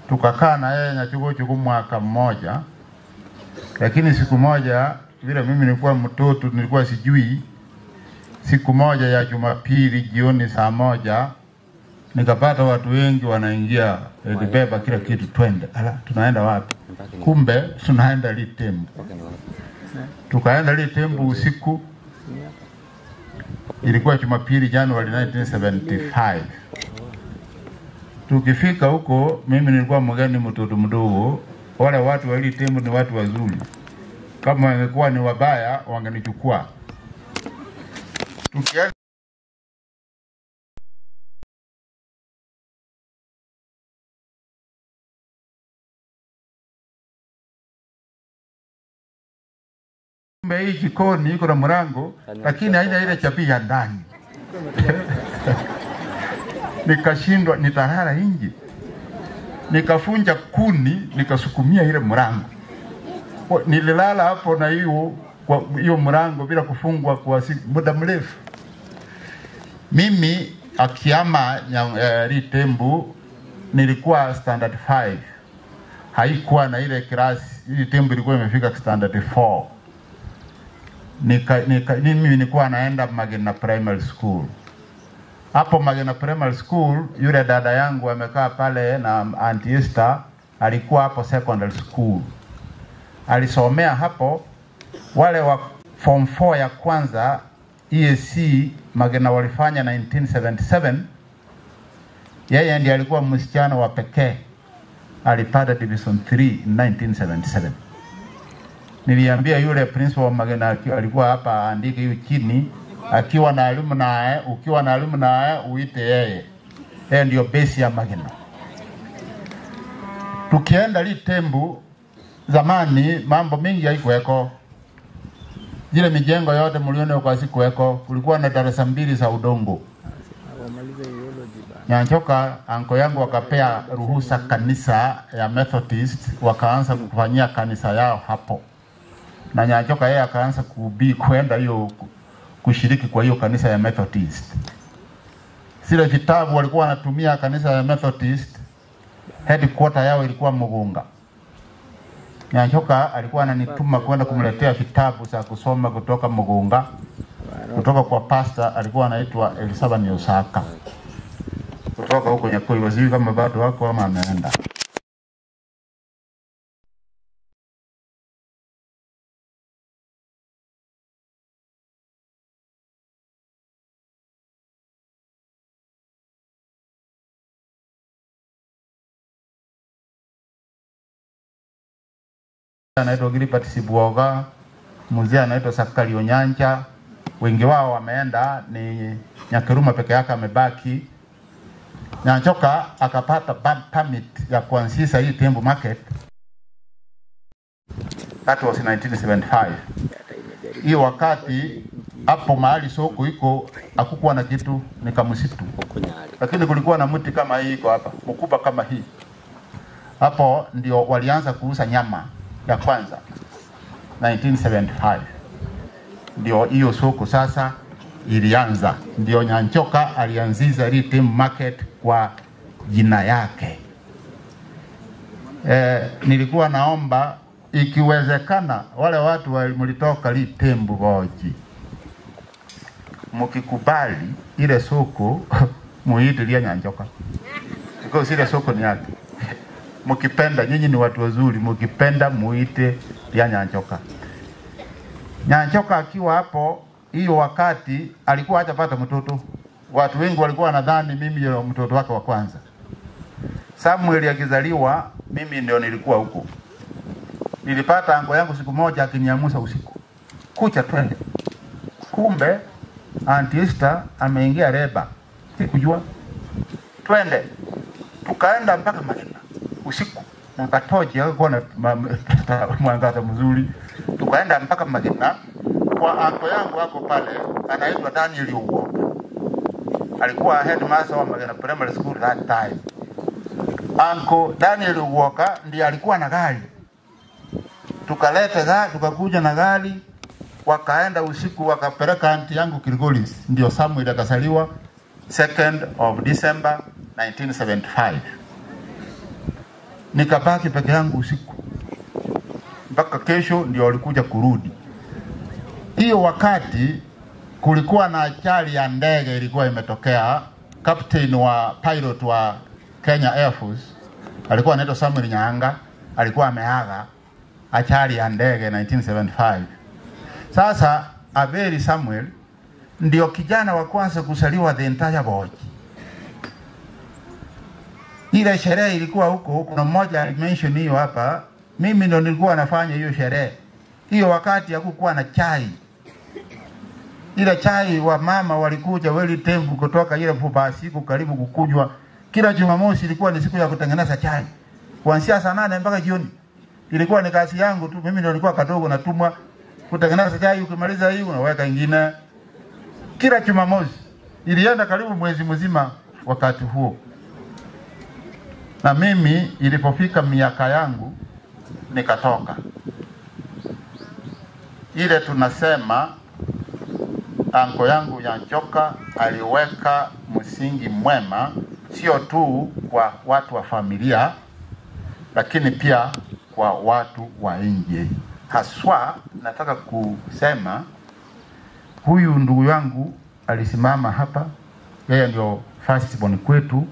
Tukakaa na yeye Nyachuko mwaka mmoja. Lakini siku moja vile mimi nilikuwa mtoto, nilikuwa sijui, siku moja ya Jumapili jioni saa 1 nikapata watu wengi wanaingia, beba kila kitu twende. Ala, tunaenda wapi? Kumbe tunaenda Litembo. Tukaenda Litembo usiku. Ilikuwa Jumapili Januari 1975. Tukifika huko, mimi nilikuwa mgeni, mtoto mdogo. Wale watu wa Litembo ni watu wazuri. Kama wangekuwa ni wabaya wangenichukua. Tukienda hii jikoni iko na mlango lakini haina ile chapi ya ndani. Nikashindwa nitalala nje. Nikafunja kuni nikasukumia ile mlango. Nililala hapo na hiyo kwa hiyo mlango bila kufungwa kwa muda mrefu. Mimi akiama Litembo nilikuwa standard 5. Haikuwa na ile class, Litembo ilikuwa imefika standard 4. Mimi nilikuwa naenda Magena Primary School. Hapo Magena Primary School yule dada yangu amekaa pale na Auntie Esther alikuwa hapo secondary school. Alisomea hapo. Wale wa form 4 ya kwanza EAC Magena walifanya 1977. Yeye ndiye alikuwa msichana wa pekee alipata division 3 in 1977. Niliambia yule principal wa Magena alikuwa hapa aandike hiyo chini, akiwa na elimu naye, ukiwa na elimu naye uite yeye. Yeye ndio base ya Magena. Tukienda Litembo zamani mambo mingi haikuweko. Zile mijengo yote mliona kwa siku yako, kulikuwa na darasa 2 za udongo. Nyanchoka anko yangu wakapea ruhusa kanisa ya Methodist, wakaanza kufanyia kanisa yao hapo. Na Nyanchoka yeye akaanza kuhubiri kwenda hiyo kushiriki kwa hiyo kanisa ya Methodist. Zile vitabu walikuwa wanatumia kanisa ya Methodist, headquarter yao ilikuwa Mugunga. Nyanchoka alikuwa ananituma kwenda kumletea vitabu za kusoma kutoka Mugunga, kutoka kwa pastor alikuwa anaitwa Elisaba Nyosaka. Kutoka huko Nyakoi, waziri kama bado wako ama ameenda. Anaitwa Gilbert Sibuoga, mzee anaitwa Sakali Onyanja. Wengi wao wameenda, ni Nyakeruma peke yake amebaki. Nyanchoka akapata permit ya kuanzisha hii Tembo Market. That was in 1975. Hiyo wakati hapo mahali soko iko hakukuwa na kitu, ni kama msitu. Lakini kulikuwa na mti kama hii iko hapa, mkubwa kama hii. Hapo ndio walianza kuuza nyama ya kwanza 1975. Ndio hiyo soko sasa ilianza. Ndio Nyanchoka alianzisha Litembo Market kwa jina yake. Nilikuwa naomba ikiwezekana wale watu mlitoka Litembo boji, mkikubali ile soko muite lia Nyanchoka, because ile soko ni yake. Mkipenda, nyinyi ni watu wazuri, mkipenda muite lia Nyanchoka. Nyanchoka akiwa hapo hiyo wakati alikuwa hajapata mtoto. Watu wengi walikuwa wanadhani mimi ndio mtoto wake wa kwanza. Samuel akizaliwa mimi ndio nilikuwa huko. Nilipata ango yangu siku moja akiniamusa usiku, kucha twende. Kumbe Auntie Esther ameingia reba, sikujua. Twende. Tukaenda mpaka Magena usiku. Na katoji alikuwa na mwangaza mzuri. Tukaenda mpaka Magena kwa anko yangu hapo pale anaitwa Daniel Ugo. Alikuwa headmaster wa Magena Primary School that time. Uncle Daniel Uwoka ndiye alikuwa na gari. Tukaleta gari, tukakuja na gari, wakaenda usiku wakapeleka anti yangu Kilgoris, ndio Samuel akasaliwa 2nd of December 1975. Nikabaki peke yangu usiku mpaka kesho ndio walikuja kurudi. Hiyo wakati kulikuwa na ajali ya ndege ilikuwa imetokea. Captain wa pilot wa Kenya Air Force alikuwa anaitwa Samuel Nyaanga, alikuwa ameaga ajali ya ndege 1975. Sasa Abeli Samuel ndio kijana wa kwanza kusaliwa the entire boy. Ile sherehe ilikuwa huko, kuna mmoja alimention hiyo hapa, mimi ndo nilikuwa nafanya hiyo sherehe. Hiyo wakati hakukuwa na chai. Ile chai wa mama walikuja weli tembu kutoka ile siku karibu kukunywa. Kila Jumamosi ilikuwa ni siku ya kutengeneza chai. Kuanzia saa 8 mpaka jioni. Ilikuwa ni kazi yangu tu, mimi ndo nilikuwa kadogo natumwa kutengeneza chai, ukimaliza hii unaweka ingine. Kila Jumamosi ilienda karibu mwezi mzima wakati huo. Na mimi ilipofika miaka yangu nikatoka. Ile tunasema anko yangu Nyanchoka aliweka msingi mwema sio tu kwa watu wa familia, lakini pia kwa watu wa nje. Haswa nataka kusema huyu ndugu yangu alisimama hapa, yeye ndio first born kwetu.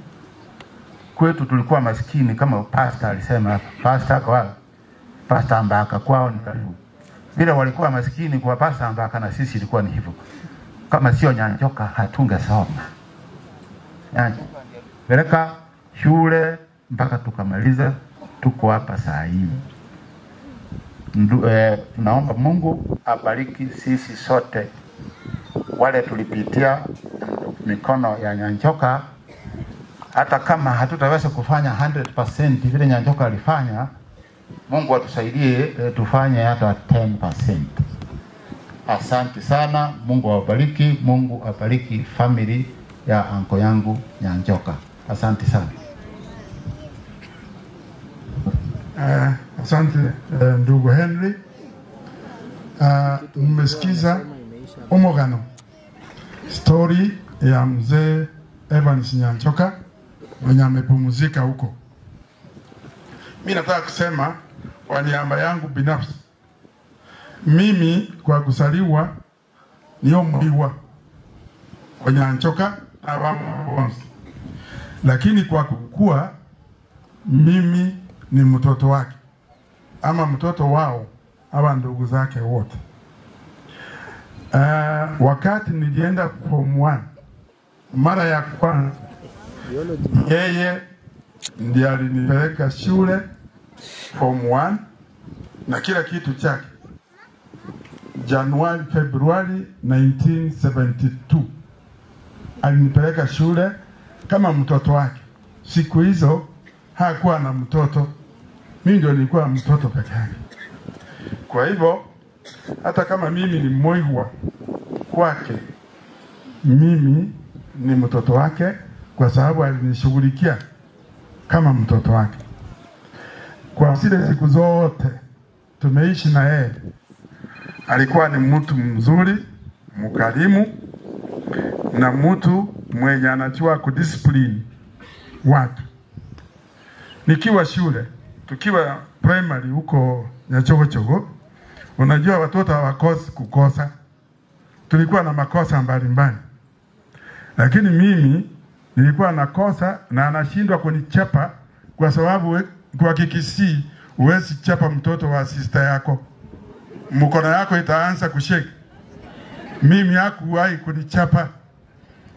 Kwetu tulikuwa maskini kama pastor alisema hapa. Pastor kwa pastor Ambaka kwao ni karibu. Bila walikuwa maskini kwa pastor Ambaka na sisi ilikuwa ni hivyo. Kama sio Nyanchoka hatungesoma. Peleka shule mpaka tukamaliza, tuko hapa saa hii. Tunaomba Mungu abariki sisi sote wale tulipitia mikono ya Nyanchoka. Hata kama hatutaweza kufanya 100% vile Nyanchoka alifanya, Mungu atusaidie tufanye hata 10%. Asante sana, Mungu awabariki, Mungu abariki family ya anko yangu Nyanchoka. Asante sana. Asante ndugu Henry. Mmesikiza omogano story ya mzee Evans Nyanchoka mwenye amepumzika huko. Mimi nataka kusema kwa niaba yangu binafsi, mimi kwa kusaliwa niyo mwiwa kwa Nyanchoka na wamu, lakini kwa kukua mimi ni mtoto wake ama mtoto wao ama ndugu zake wote. Wakati nilienda form 1 mara ya kwanza, yeye ndiye alinipeleka shule form 1 na kila kitu chake. Januari, Februari 1972 alinipeleka shule kama mtoto wake. Siku hizo hakuwa na mtoto, mimi ndio nilikuwa mtoto peke yake. Kwa hivyo hata kama mimi ni mwiwa kwake, mimi ni mtoto wake kwa sababu alinishughulikia kama mtoto wake. Kwa zile siku zote tumeishi na yeye, alikuwa ni mtu mzuri, mkarimu na mtu mwenye anajua kudiscipline watu. Nikiwa shule, tukiwa primary huko Nyachogochogo, unajua watoto hawakosi kukosa. Tulikuwa na makosa mbalimbali. Lakini mimi nilikuwa nakosa na anashindwa kunichapa kwa sababu kwa Kikisii huwezi chapa mtoto wa sister yako. Mkono yako itaanza kushake. Mimi hakuwahi kunichapa.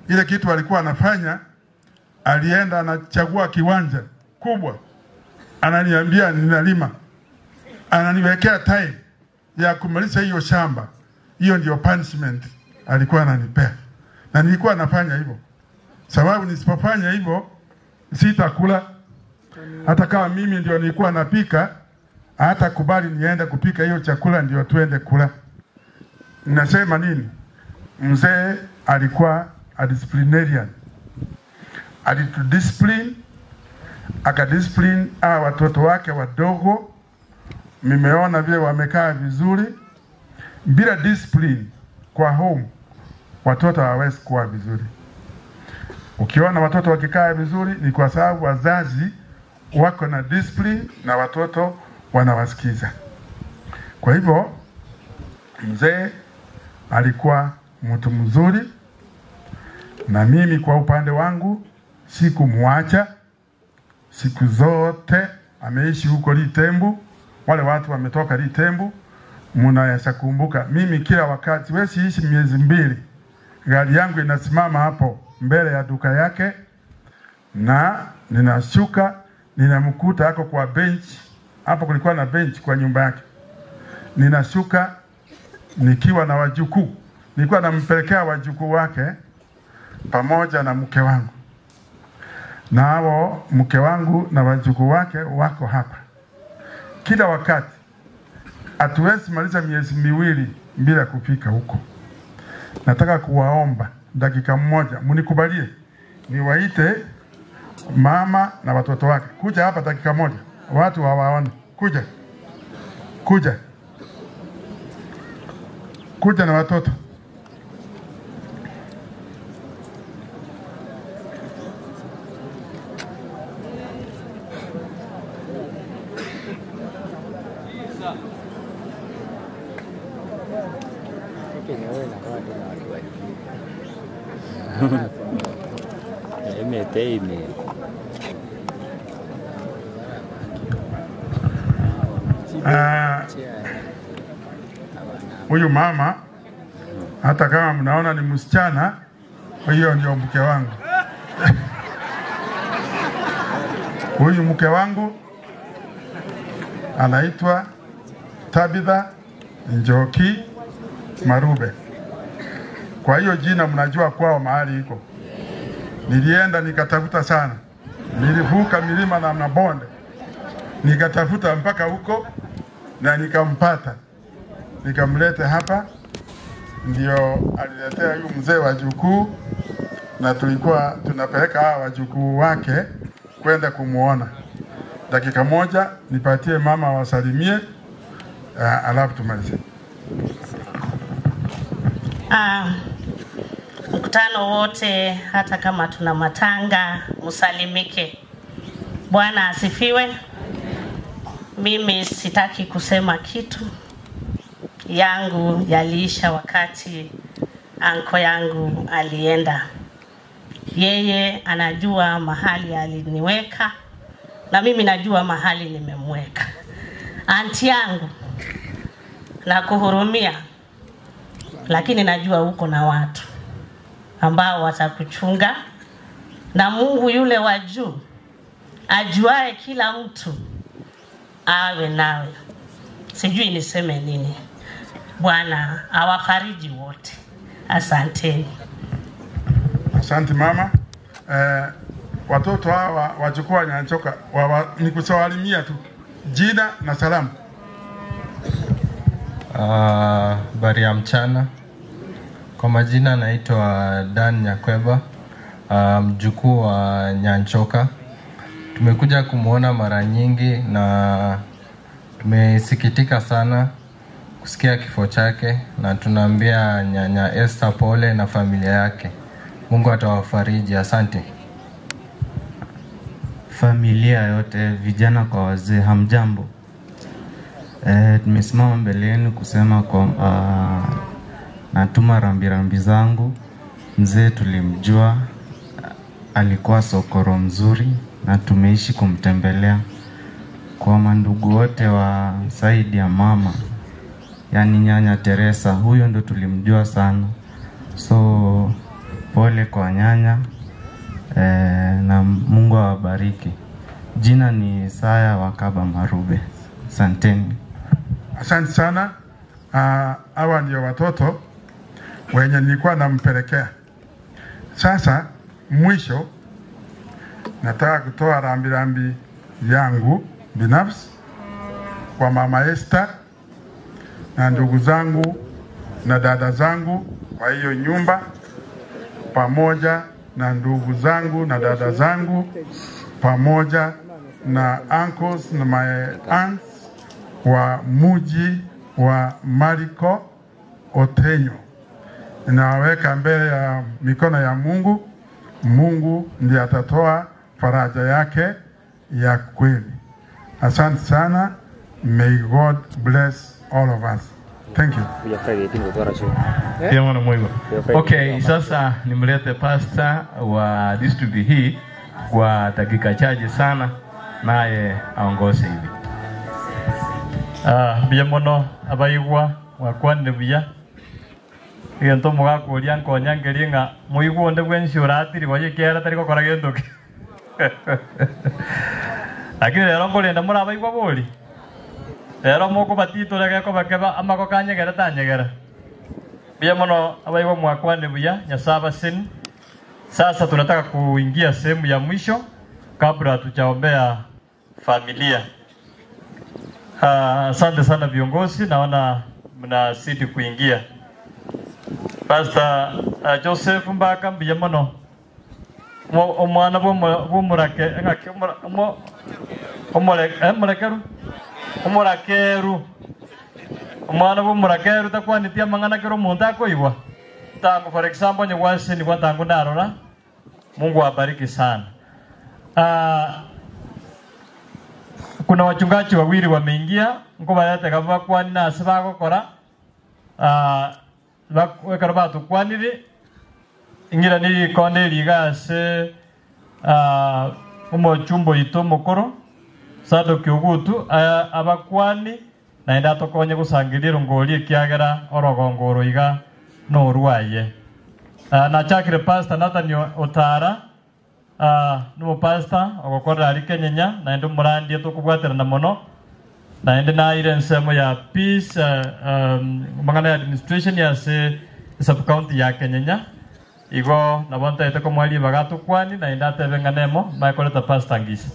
Ile kitu alikuwa anafanya, alienda anachagua kiwanja kubwa, ananiambia ninalima, ananiwekea time ya kumaliza hiyo shamba. Hiyo ndio punishment alikuwa ananipea, na nilikuwa nafanya hivyo sababu nisipofanya hivyo sitakula. Hata kama mimi ndio nilikuwa napika, hata kubali niende kupika hiyo chakula ndio tuende kula. Nasema nini? Mzee alikuwa a disciplinarian, alitudiscipline, Akadiscipline hawa watoto wake wadogo. Nimeona vile wamekaa vizuri. Bila discipline kwa home, watoto hawawezi kuwa vizuri. Ukiona watoto wakikaa vizuri ni kwa sababu wazazi wako na discipline na watoto wanawasikiza. Kwa hivyo mzee alikuwa mtu mzuri, na mimi kwa upande wangu sikumwacha. Siku zote ameishi huko Litembu. Wale watu wametoka Litembu mnaweza kumbuka, mimi kila wakati, wewe siishi miezi 2, gari yangu inasimama hapo mbele ya duka yake, na ninashuka ninamkuta hapo kwa bench. Hapo kulikuwa na bench kwa nyumba yake. Ninashuka nikiwa na wajukuu, nilikuwa nampelekea wajukuu wake pamoja na mke wangu. Na hao mke wangu na wajukuu wake wako hapa kila wakati. Hatuwezi maliza miezi 2 bila kufika huko. Nataka kuwaomba dakika moja, mnikubalie niwaite mama na watoto wake kuja hapa dakika moja, watu hawaone. Kuja, kuja, kuja na watoto. Huyu mama hata kama mnaona ni msichana, hiyo ndio mke wangu. Huyu mke wangu anaitwa Tabitha Njoki Marube. Kwa hiyo jina mnajua kwao mahali iko. Nilienda nikatafuta sana, nilivuka milima na mabonde, nikatafuta mpaka huko na nikampata, nikamleta hapa. Ndio aliletea huyu mzee wajukuu, na tulikuwa tunapeleka hawa wajukuu wake kwenda kumuona. Dakika moja nipatie mama wasalimie, alafu tumalize. Mkutano wote, hata kama tuna matanga, musalimike. Bwana asifiwe. Mimi sitaki kusema kitu. Yangu yaliisha wakati anko yangu alienda. Yeye anajua mahali aliniweka na mimi najua mahali nimemweka. Anti yangu nakuhurumia, lakini najua uko na watu ambao watakuchunga, na Mungu yule wa juu ajuae kila mtu awe nawe. Sijui niseme nini. Bwana awafariji wote. Asanteni. Asante mama. Watoto hawa wajukuu wa Nyanchoka nikusalimia tu jina na salamu. Habari ya mchana. Kwa majina naitwa Dan Nyakweba, mjukuu wa Nyanchoka. Tumekuja kumuona mara nyingi na tumesikitika sana kusikia kifo chake, na tunaambia nyanya Esther pole na familia yake. Mungu atawafariji. Asante. Familia yote, vijana kwa wazee, hamjambo. Tumesimama mbele yenu kusema kwa natuma rambirambi zangu. Mzee tulimjua, alikuwa sokoro mzuri na tumeishi kumtembelea. Kwa mandugu wote wa saidi ya mama, yani nyanya Teresa, huyo ndo tulimjua sana. So pole kwa nyanya, na Mungu awabariki. Jina ni Saya Wakaba Marube. Asanteni. Asante sana. Hawa ndio watoto wenye nilikuwa nampelekea. Sasa mwisho nataka kutoa rambirambi yangu binafsi kwa mama Esther na ndugu zangu na dada zangu kwa hiyo nyumba, pamoja na ndugu zangu na dada zangu pamoja na uncles na my aunts wa muji wa Mariko Otenyo. Ninawaweka mbele ya mikono ya Mungu. Mungu ndiye atatoa faraja yake ya kweli. Asante sana. May God bless all of us. Thank you. Okay, sasa nimlete pastor wa district hii kwa dakika chache sana, naye aongoze hivi. Biya mono abaigwa wakwanire buya egento mugakuria nkonyangerie ng'a moigwa onde bwensi oratiri goye kiara tari gokora gento ki lakini rero nkorenda muri abaigwa bori rero mokobatitore gekobakeba amako kanyegera tanyegera biya mono abaigwa mwakwanire buya Nyasaye abaseni. Sasa tunataka kuingia sehemu ya mwisho kabla tujaombea familia. Asante sana viongozi, naona mnazidi kuingia. Pastor Joseph Mbaka mbiya mono omwana bw'omurake ng'aki omurakeru omwana bw'omurakeru takwanitia mang'ana kero omonto akoigwa tangu for example nyewasini kwa tangu narora. Mungu awabariki sana. Kuna wachungaji wawili wameingia nkobayate kava kwani na asibagokora bakara batukwanire ingira ni konde ligase omochumbo ito mokoro sado kyugutu abakwani naenda tokonye gusangirira ngori ekiagera orogongoro iga no ruaye. Nachakire Pastor Nathan Otara numo pastor ogokora ari Kenyenya naende omorandie tokobwaterana mono naende naire ensemo ya peace mang'ana ya administration ya se sub county ya Kenyenya igo nabo ntaete komwaria bagatokwani naende atebe ng'anemo makoreta Pastor Ngisi.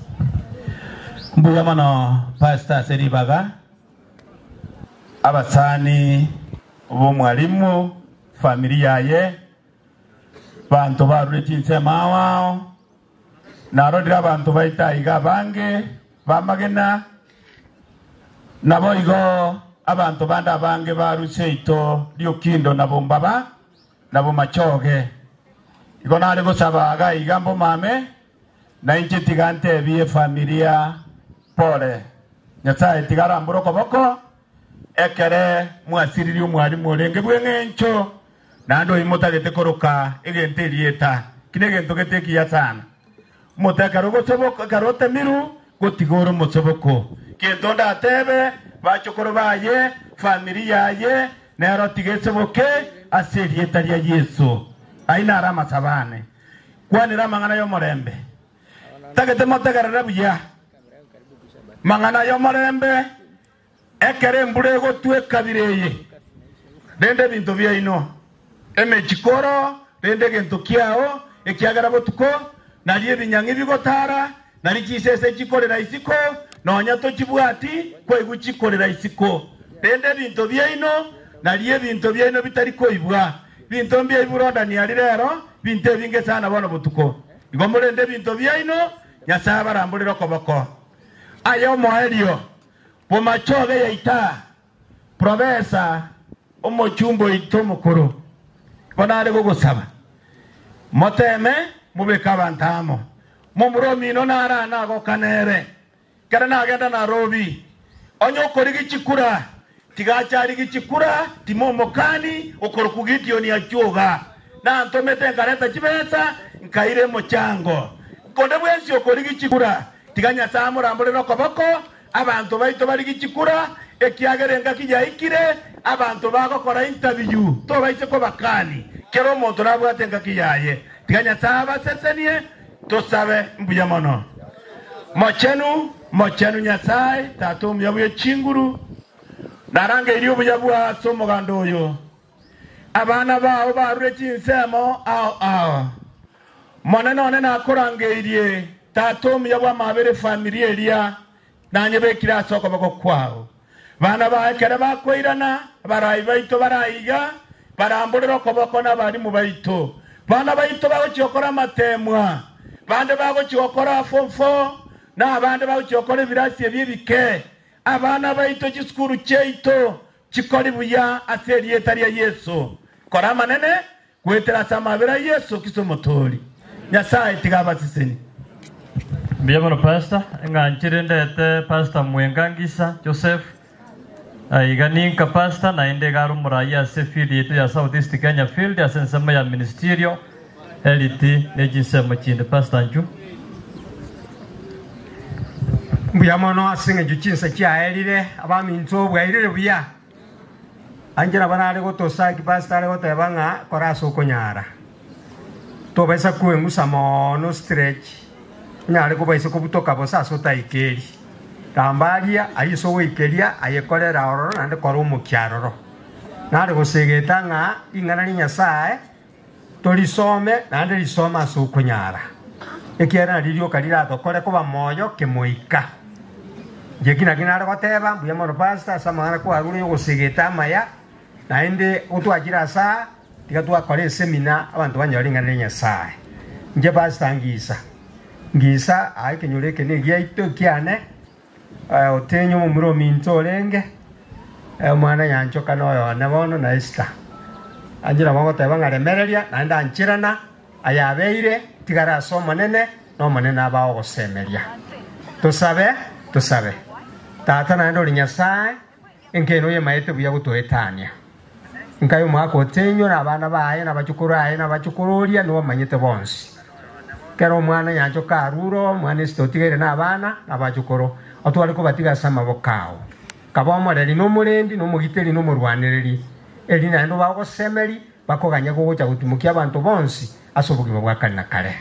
Mbuya mono Pastor Seribaga abasani bo mwalimu familia ye bantu barure chinsema wao narondira bantu baita iga bange bamagena nabo igo abantu banda bange baruseito lyokindo nabo mbaba nabo machoge igo nare gosabaga igambo mame na inche tigante bie familia pole Nyasaye tigarambura koboko ekere mwasiriri omwarimu orenge bweng'encho nando imotagete koroka egente erieta kine egento getekiya sana motekero gosoboka karote miru gotigoro mosoboko kento ndatebe bachokoro baye familia ye nero tigesoboke ase erieta ria Yesu aina arama sabane kwanira mang'ana y'omorembe tagete motegerere buya mang'ana y'omorembe ekere mbura egotweka bireye rende bintu byaino emechikoro rende gento kiao ekiagera botuko nari ebinyang'i bigotara nari chisese chikorera isiko nonya tochibwati kwaigu chikorera isiko rende bintu byaino nari ebintu byaino bitari koibwa bintu mbyaiburondani ari rero bintu ebinge sana bono botuko igo murende bintu byaino Nyasaye abaramburire okoboko aye omoerio bomachoge yaita profesa omochumbo ito mukuru bonare gogosaba moteme mubeka abantamo momuromino narana gokanere kera nagenda Nairobi onye okorigi chikura tigachari gichikura timomokani okorokugitioni achoga na ntomete nkareta chibesa nkaire mochango konde bwensi okorigi chikura tiganya samurambure nokoboko abantu baito bari gichikura ekiagere ngaki abantu bagokora interview to baite ko bakani kero omonto nabwate ngaki yaye tiganya saba sesenie tosabe mbuya mono mochenu mochenu Nyasaye tata omuya chinguru narange iri obuya bwa ase omoganda oyo abana bao barure chinsemo ao ao monene one nakorangeirie tata omuya bwa mabere familia eria nanyebekire ase okoboko kwao bana baekere bakoirana barai baito baraiga baramburira okoboko n'abarimu baito bana baito bagochiokora amatemwa Bande bagochiokora form 4 na abande bagochiokora ebirasi ebyebike. Abana baito chisukuru cheito chikori buya ase erieta ria Yesu. Kora manene gwetera samabera Yesu kisomotori. Nyasaye tigabasiseni. Mbiya pastor, ng'anchire ndete pastor Mwengangisa Joseph. Aiga ninka pastor na inde garu muraya ase field yetu ya South East Kenya field ase nsemo ya ministerio eliti nejinsemo chinde pastor nju. Mbuya mono asinge juchinsa chiaerire abaminto bwairire buya. Anjira banare gotosa ki pastor ale goteba ng'a koraso konyara. Tobaisa kuengusa mono stretch. Nyare kubaisa kubutoka bosa sota ikeri. Tambaria aiso goikeria ayekorera ororo nande kora omokiaroro. Nare gosegeta ng'a ing'ana ri Nyasaye torisome nande risoma ase okonyara. Ekiara ririoka riratokore koba moyo kemoika. Jekina kinare goteba mbuya mono pastor samana kwarure gosegeta amaya naende otwakira asa tiga twakora esemina abantu banyore ing'ana ri Nyasaye. Nje pastor ngisa. Ngisa aye kenyore kene giaito kiane otenyo mumuro minto orenge omwana Nyanchoka noyo ne bono na Esther. Anjira bagoteba ng'aremereria naende anchirana ayabeire tigara ase omonene na omonene abao gosemeria. Tosabe tosabe. Tata naende ori Nyasaye enkeno yemaete buya gotoetania. Nkayo omwaka otenyo na abana baye na abachukuru aye na abachukururia nibo bamanyete bonsi. Kero omwana Nyanchoka aruro omwana Esther otigere na abana na abachukuru otware kobatiga ase amaboko ao. Kaba omoreri n'omorendi n'omogiteri n'omorwanereri eri naende bagosemeri bakoganya gogocha gotimokia abanto bonsi ase obogima bwa kare na kare.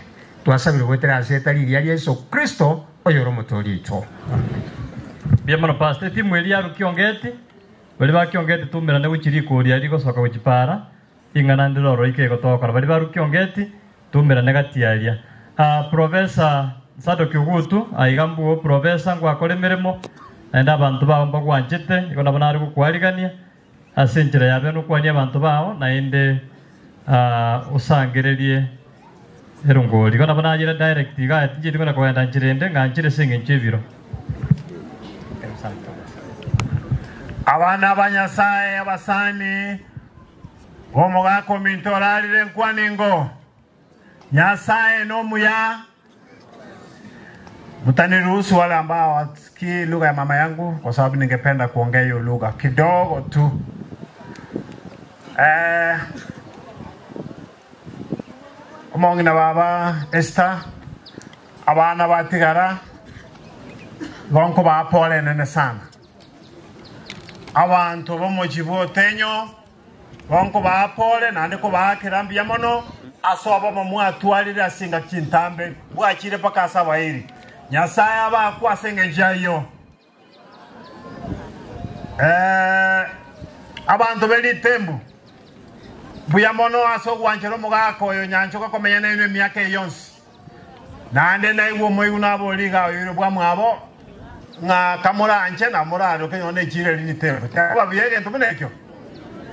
Twasabire gwetera ase etari ria Yesu Kristo oyoro omotori oito. Mbuya mono pastor, etimu eria rukiongeti bari bakiongeti tumirane gochirikoria rigosoka gochipara ing'ana ndiroro ike gotokora bari barukiongeti tumirane gatiaria. Professor Sadoki Ugutu aiga mbuo professor ngwakora emirimo naende abanto bao mbagwanchete igo nabo nare gokwarigania ase enchera yabe nokwania abanto bao naende osangererie erongori igo nabo nayire direct iga tincheti kona kogenda nchirende ng'anchire ase eng'encho ebiro. Abana ba Nyasaye abasani bomogako minto orarire nkwaningo Nyasaye no muya. Mtaniruhusu wale ambao hawasikii lugha ya mama yangu kwa sababu ningependa kuongea hiyo lugha kidogo tu. Omongina baba Esther abana batigara gonko ba pole nene sana. Abantu bomochibu otenyo gonko ba pole nande ko ba kirambia mono aso abo mwatwalire asinga kintambe bwakire paka asabairi. Nyasaye abakwase njayo. Abantu belitembu buya mono aso gwanchero mugako oyo Nyanchoka komenya naino emiaka eyonsi. Nande naiwo moigu naboriga oyo bwa mwabo ng'a kamoranje na moraro kenyone echire rinitembu. Kuba biyegento munekyo.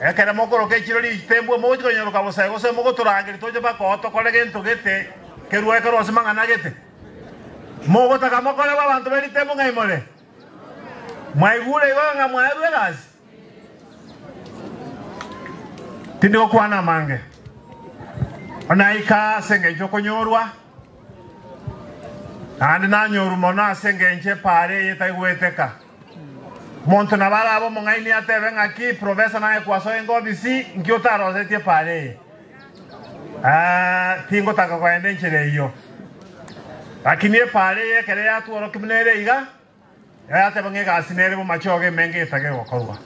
Ekere mokoro kechiro ritembu mogochikonyoroka bosae gose mogotorangeri toche bakoto kore gento gete kerwa ekero ase mang'ana gete. Mogotaka mokore ba bantu belitembu ng'aimore. Mwaigure igo ng'a mwaerwe egasi. Tindi gokwana mange. Onaika ase eng'encho okonyorwa. Naende nanyoru mono ase eng'encho epare eye etaigweteka. Monto nabara abo mong'aini atebe ng'aki professor naye kwasoa engobisi nki otarosetie epare eye. Tingotaka kogenda enchera eyio. Lakini epare eye ekere yatworokia buna ere iga yateba ng'a egasi nere bomachoge emenge etage gokorwa.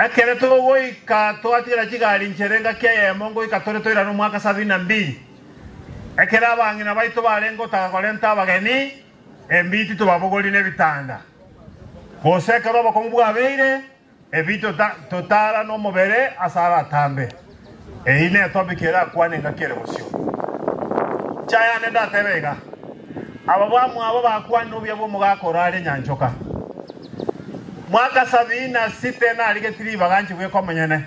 Ekere togoika twatigera chigari nchere ngaki eyemo ngoika tore toirana omwaka 72. Ekere abang'ina baito barenge otaka korenta abageni embiti tobabogori na ebitanda. Gose ekero obokongu bwabeire ebito totara n'omobere ase abatambe. Eyi ne topic erakwane ngaki ere bosio. Chayane ndatebe iga. Aba bamwabo bakwana obuya bwa omogaka orare Nyanchoka. Mwaka 76 narigetiri baganchi bwe komonyene.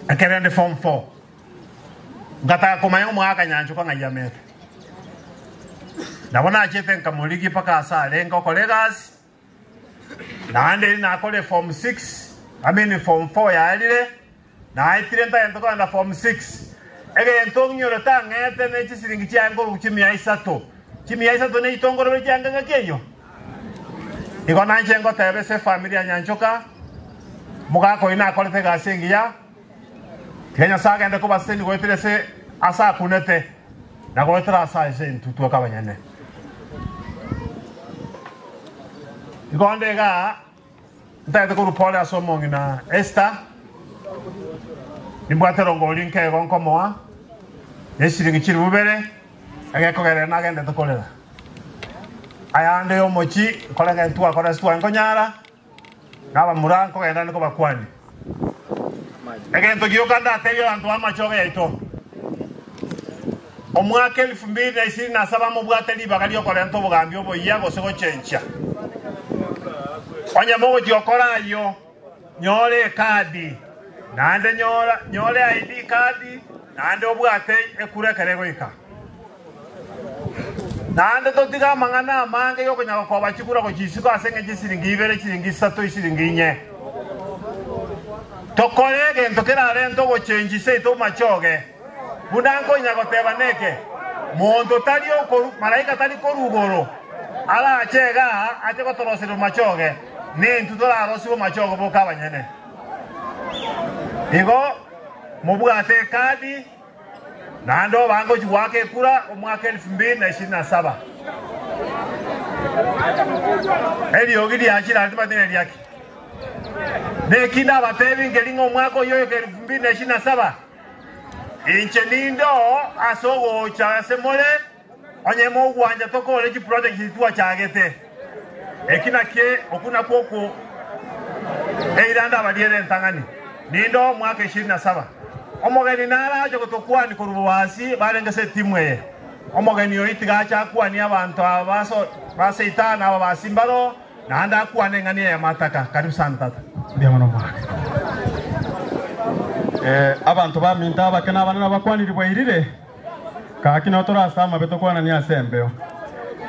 Ekere ndi form 4. Ngataka komanya omwaka Nyanchoka ng'ayamete. Nabona achete nkamuligi paka asa alenga kolegas. Naande nakole form 6, I mean form 4 ya alile. Na aitirenta entoka na form 6. Ege entongyo tangete ne chisiringi chango kuchimia isato. Chimia isato ne itongoro changa ngakeyo. Igo nanje ngotebe se familia Nyanchoka. Mugako ina kolete gasengi ya. Kenya saga ende kubaseni goetire se asa kunete. Na goetira asa ese ntutu akabanyane. Igo ndega ntaete kurupole asomongi na Esther. Nimbwate rongoli nke gonkomoa. Yesiringi chiri bubere. Agekogere nagende tokolera. Ayande omochi kolenga ntua kora stua nkonyara. Naba muranko genda niko bakwani. Egento gioka ndatebia bantu amachoge yaito. Omwaka 2027 mubwate libaga lyokorenta obugambi obuya gose gochencha. Onye mogochiokora ayo nyore kadi. Nande nyore ID kadi nande obwate ekurekere goika. Nande totiga mang'ana amange yokonya koba chikura gochisiko ase ng'enche siringi ibere chiringi isato isiringi inye. Tokore gento kerarento gochenjise ito machoge. Bunango inyagoteba neke. Mondo tari okoru malaika tari korugoro. Ala achega ache gotorosero machoge. Nintu torarosibo machogo bokabanyene. Igo mubwate kadi nando bango chiwake kura omwaka 2027. Eli ogiri achira atimatene lyake. Nekinda batebi ngelingo omwaka oyo 2027. Inche nindo asogo cha semole onye mogwanja tokole chi project chitwa chagete. Ekina ke okuna koko eiranda baliere ntangani. Nindo mwaka 27. Omogeni nara aje gotokwani korubuwasi barengese timu eye. Omogeni oitiga acha kwani abantu abaso baseitana aba basimbaro nanda kwane ngani ya mataka. Karibu sana tata. Ndiyo mwana mwaka. Abantu baminta abakena abana bakwaniribwa irire. Kaki no torasama betokwana ni asembeo.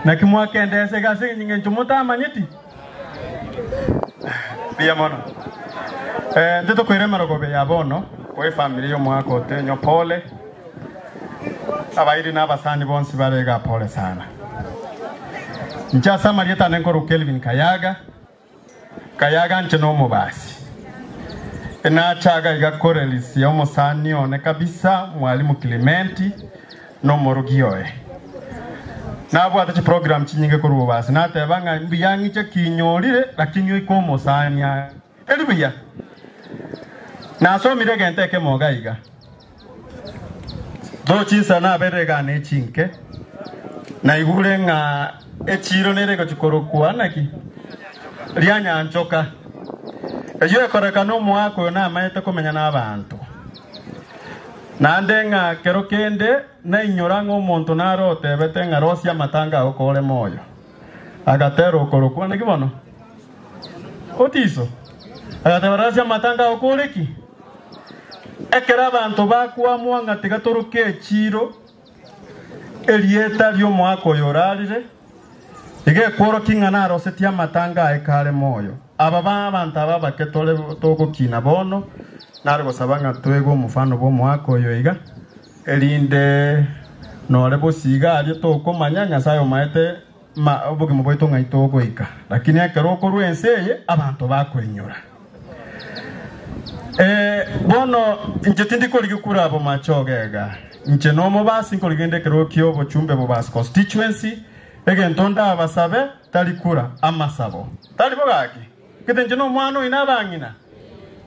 Na kimwakendese gase nyinge nchumuta manyeti. Ndiyo mwana. Ndito kwiremero gobe ya bono. Kwa familia yo mwako tenyo pole. Abairi n'abasani bonsi barega pole sana. Ncha Marieta nenkoro Kelvin Kayaga. Kayaga nche no mubasi. Enachaga igakorelisi omusani one kabisa mwalimu Clementi no morugioe. Nabwo ate program chinyinge korubasi natebanga mbiyangiche kinyorire lakini iko musani elibiya. Nasomire genteke mogaiga. Do chinsa na berega ne chinke. Na igure nga echiro nerego chikorokwa naki. Ria Nyanchoka. Eyo ekoreka no mwako na maete komenya na abantu. Nande nga kero kende na inyora ngo omonto narote bete nga rosia matanga okore moyo. Agatero okorokwa naki bono. Otiso. Agatero rosia matanga okoreki. Ekera abantu bakwamwa nga tigatoroke echiro elieta ly'omwaka yorarire ige kworo kinga narosetia matanga ekare moyo aba abantu aba baketole togokina bono narigosaba nga twego omufano bw'omwaka oyo iga erinde nore bosiga ario tokomanya Nyasaye omaete obogima bwaito ng'ai togoika lakini ekero okorwa ense eye abantu bakwenyora. Bono nche tindi korigikura abo machogega nche nomo basi nkorigende kero kio bochumbe bo bas constituency egento ndabasabe talikura amasabo tali bogaki kete nche no mwana ina bangina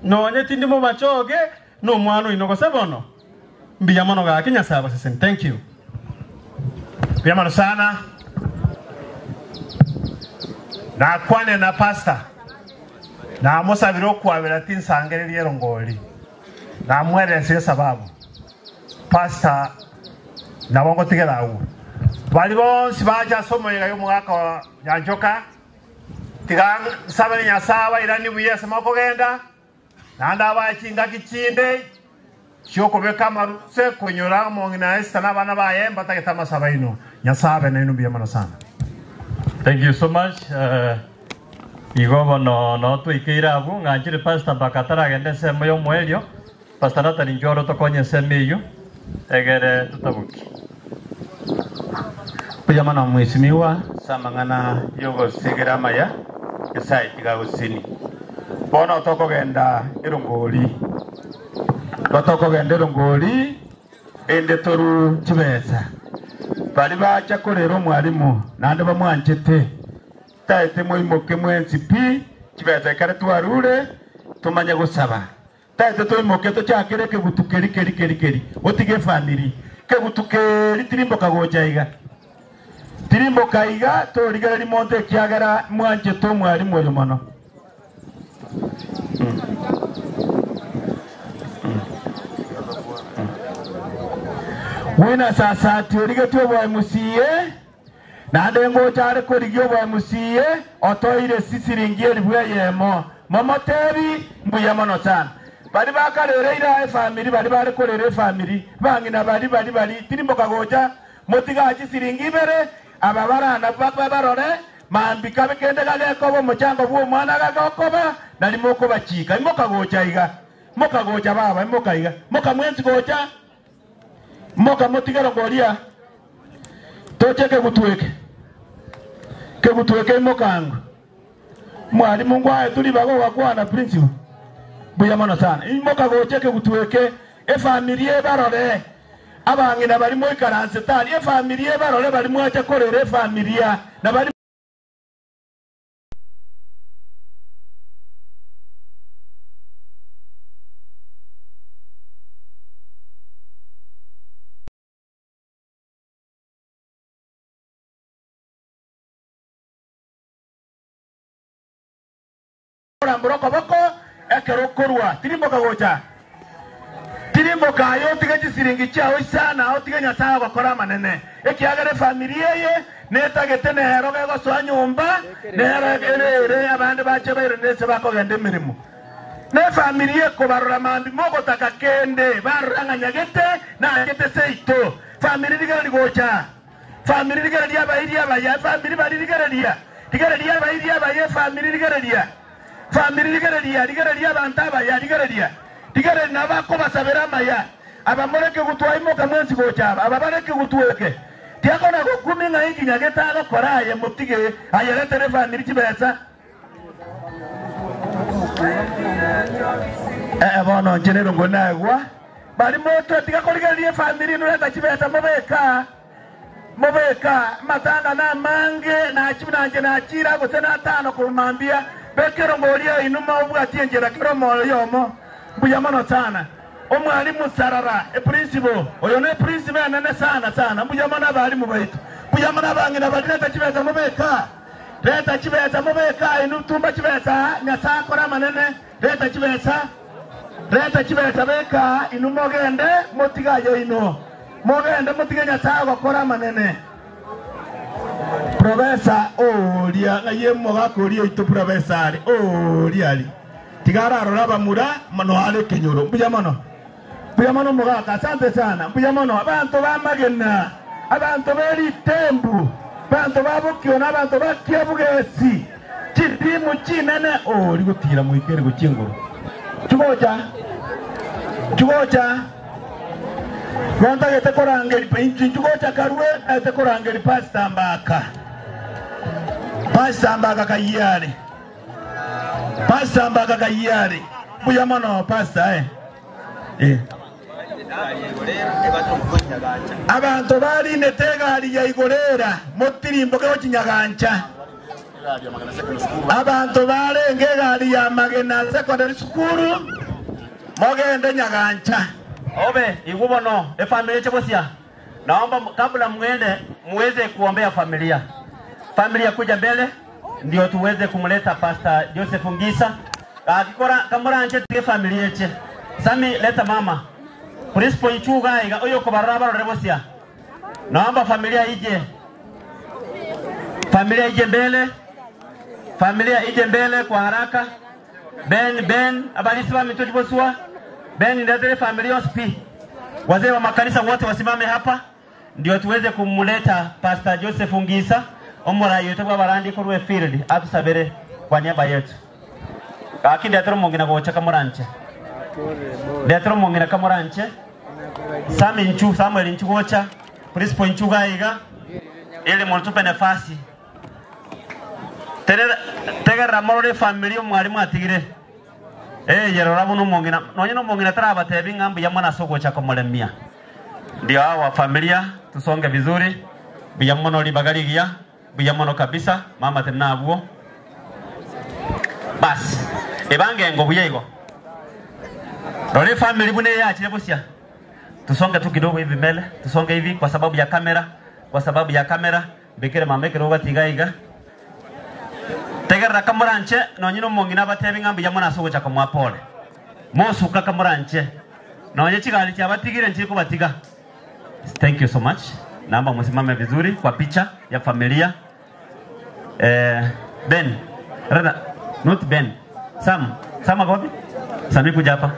nonye tindi mo machoge no mwana ino gosebono mbiyamano gaki Nyasaye sesen. Thank you. Mbiyamano sana na kwane na pastor na musabiro kwabira tinsangereri erongoli na mwerese sababu pastor na bongo tigera awu bali bonsi baja somo yega mwaka Nyanchoka tiga sabani Nyasaye irani buyese makogenda nanda abachinga kichinde Ciokobeka maruse konyora mong'ina Esther n'abana baye mbatagete amasaba ino. Nyasabe na ino mbuya mono sana. Thank you so much. Igobo no twikeire abu ng'anchire pastor bakataragende ensemo ya omwelio. Pastor Nathan Njoro tokonye ensemo eywo egere tutabuki. Mbuya mono mheshimiwa samang'ana yogosigera amaya esae tigagosini. Bono tokogenda erongori. Tokogenda erongori ende toru chibesa. Bari bacha korera omwarimu nande bamwanchete. Taete moimoke mwensi pi chibesa kare twarure tumanye gosaba. Taete toimoke tochakere kegutu keri keri keri keri. Otige family kegutu keri tirimboka gocha iga. Tirimboka iga torigera rimonte kiagera mwanchete omwarimu oyo mono. Wina sasa tiorigetwe obwa MCA nande ngochare korigia obwa MCA otoire sisiringi eribwe yemo momotebi mbuya mono sana. Bari bakarereira efamily bari bare korera efamily bang'ina bari bari bari tirimboka gocha motigachi siringi ibere aba barana barore mambi kabe kende gagekoba omochango bwa omwana gagokoba nari mokobachika imoka gocha iga moka gocha baba imoka iga moka mwenzi gocha moka motigero goria toche kegutueke mokango mwalimu ngwae tuli bago wakwana principal buya mono sana imoka goche kegutueke efamilie barore abang'ina bari moikaranse tari efamilie barore bari mwacha korera efamilia na bari mburoko boko ekero korwa tirimboka gocha tirimboka ayo tige chisiringi chiao sana otige Nyasaye gokora manene ekiagere familia ye netagete nero gegosoa nyumba nero ere abande bache baire nese bakogenda emirimo ne familia kobarora mambi mogotaka kende barora ng'anyagete nagete seito familia rigera gocha familia rigera ria bairia baya familia bari rigera ria bairia baya familia rigera ria family rigeraria rigeraria abantu abaya rigeraria rigeraria nabako basabera maya abamoreke gutwa imoka mwensi gocha ababareke gutweke tiakona gokumi nga inginya getago koraye mutige ayeretere family chibesa bono njenero ngonagwa bari moto tigakorigeria family nureta chibesa mobeka mobeka matanga na mange na chibinanje na chira gose na tano kumambia bekero ngoria inuma obwati enjera kero moyo yomo mbuya mono sana omwalimu sarara e principal oyo ne principal anene sana sana mbuya mono abalimu baitu mbuya mono abang'ina baleta chibesa mobeka leta chibesa mobeka inu tumba chibesa Nyasaye akora manene leta chibesa beka inu mogende motigayo ino mogende motige Nyasaye gokora manene. Profesa oria ng'aye mogakoria oito profesa ari oria ari tigara arora bamura mano are kenyoro mbuya mono mogaka asante sana mbuya mono abantu bamagena abantu beritembu bantu babukiona abantu bakiabugesi chirimu chinene ori gutira muikere guchinguru chugocha chugocha Rwanda korangeri chugocha karwe ete korangeri pastor Mbaka. Pastor Mbaka kayari. Pastor Mbaka kayari. Buya mono pastor eh. Abantu bari netegari ya igorera motirimbo ke okinyagancha. Abantu bare ngegari ya Magena Secondary School mogende Nyagancha. Obe igubono e familia chebosia. Naomba kabla muende muweze kuombea familia. Familia kuja mbele ndio tuweze kumleta Pastor Joseph Ngisa. Akikora kamora anje tie familia yeche. Sami leta mama. Principal ichuga iga oyo ko barabara rebosia. Naomba familia ije. Familia ije mbele. Familia ije mbele kwa haraka. Ben abalisi wa mitoto bosua. Ben ndetere familia pi. Wazee wa makanisa wote wasimame hapa ndio tuweze kumuleta Pastor Joseph Ngisa omora yote kwa barandi korwe field atusabere kwa niaba yetu. Lakini ndetere mongina gocha kamoranche. Ndetere mongina kamoranche. Sami Nchu, Samuel Nchu gocha, Principal Nchu gaiga ili mtupe nafasi. Tegera morore familia mwalimu atigire. Yerora buno mongina nonye no mongina taraba tebi ngambu ya mwana soko cha komolemia. Ndio hawa familia tusonge vizuri. Biya mono libagaligia, biya mono kabisa, mama tena abuo. Bas, ebange ngobuye igo. Rore family bune ya achile bosia. Tusonge tu kidogo hivi mbele, tusonge hivi kwa sababu ya kamera, kwa sababu ya kamera, bekere mameke roba tigaiga. Tegera kamuranche nonye no mongina batebi ngambi ya mwana soko cha kamwapole. Mosuka kamuranche. Nonye chigali cha batigire nchiko batiga. Thank you so much. Naomba msimame vizuri kwa picha ya familia. Ben. Rather, not Ben. Sam. Sam akopi? Sami kuja hapa.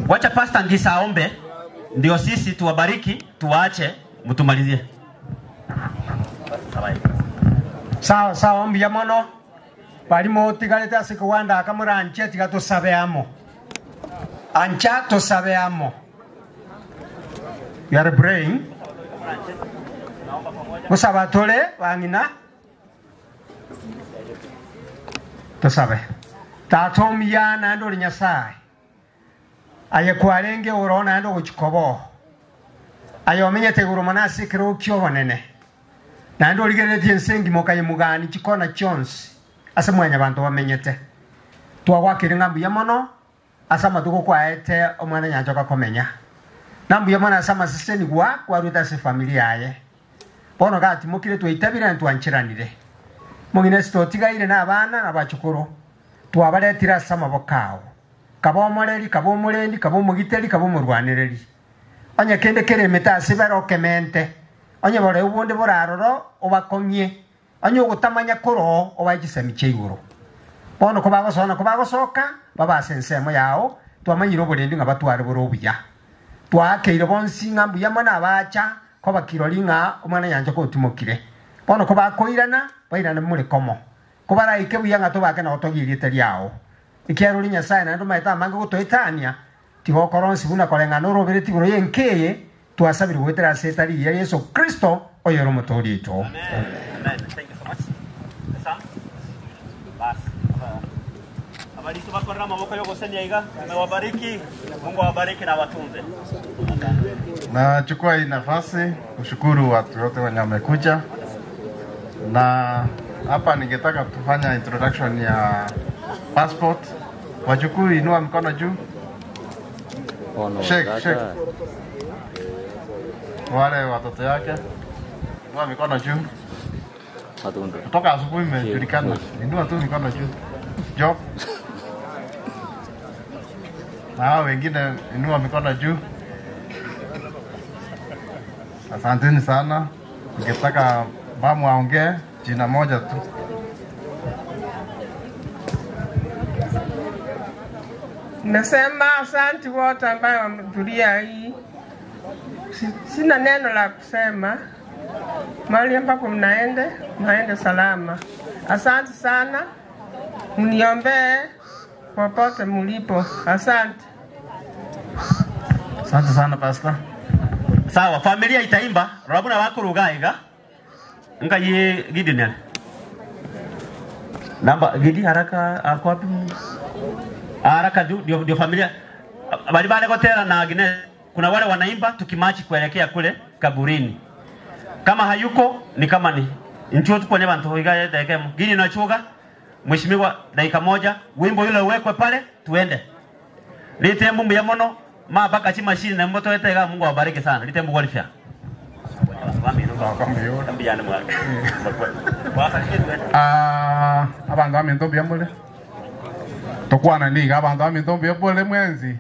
Wacha Pastor Ngisa aombe ndio sisi tuwabariki, tuwaache mtumalizie. Sawa sawa mbiya mono barimo tigarete asikuwanda akamuranche tigatusabeamo. Ancha tusabeamo. You are praying. Musabatole wangina tusabe. Tatomia na ndo Nyasaye. Aye kwarenge urona ndo guchikobo. Aye omenyete gurumana sikiro kyobonene. Na ndo rigeretie nsengi mokaye mugani chikona chonsi. Ase mwanya bantu bamenyete. Twagwakire ngambu ya mono asa matuko kwaete omwana nyanjoka komenya. Nambu ya mono asa maseseni gwa kwaruta se familia aye. Bono gati mukire twaitabira ntwanchiranire. Mugine sitotigaire na abana nabachukuru. Twabaretira asa mabokao. Kabo omoreri, kabo omorendi, kabo omogiteri, kabo omorwanereri. Onye kende kere metasi barokemente. Onye bore ubunde boraroro obakong'ie. Onye ogotamanya koro obaichisemi chia igoro. Bono kobagosona kobagosoka babase ensemo yao twamanyire oborendi ng'a batware bore obuya. Twakeire bonsi ng'a mbuya mono abacha kobakirori ng'a omwana nyancha kotimokire. Bono kobakoirana bairana more komo. Kobaraike buya ng'a tobake na gotogiriete riao. Ikiaruri Nyasaye na ndo maeta amange gotoetania tigokoronsi buna koreng'ana orobere tigoro yenkeye twasabire gwetera ase etari ya Yesu Kristo oyoro motorito. Amen. Amen. Thank you so much. Sam. Bas. Abalisi bakorera maboko yo gosenia iga amewabariki. Mungu awabariki na watunze. Nachukua hii nafasi kushukuru watu wote wenye wamekuja. Na hapa ningetaka tufanya introduction ya passport. Wajukuu inua mkono juu. Shake, shake. Wale watoto yake inua mikono juu. Kutoka asubuhi imejulikana. Inua tu mikono juu. Job. Na hao wengine inua mikono juu. Asanteni sana. Ningetaka mamu aongee jina moja tu. Nasema asante wote ambao wamehudhuria hii. Sina neno la kusema. Mahali ambapo mnaende, mnaende salama. Asante sana. Mniombee popote mlipo. Asante. Asante sana pastor. Sawa, familia itaimba, rabuna wako rugaiga. Nga ye Gidi nani? Namba Gidi haraka ako wapi? Haraka ndio familia. Bali bale kotera na Agnes. Kuna wale wanaimba tukimachi kuelekea kule kaburini. Kama hayuko ni kama ni nchuo tuko neba ntoiga dakika Gidi nachuga. Mheshimiwa dakika moja wimbo yule uwekwe pale tuende. Lite mbumbu ya mono ma baka chi machine na mboto etega Mungu awabariki sana. Lite mbumbu walifia. Abantu aminto byamule. Tokwana niga abantu aminto byamule mwenzi.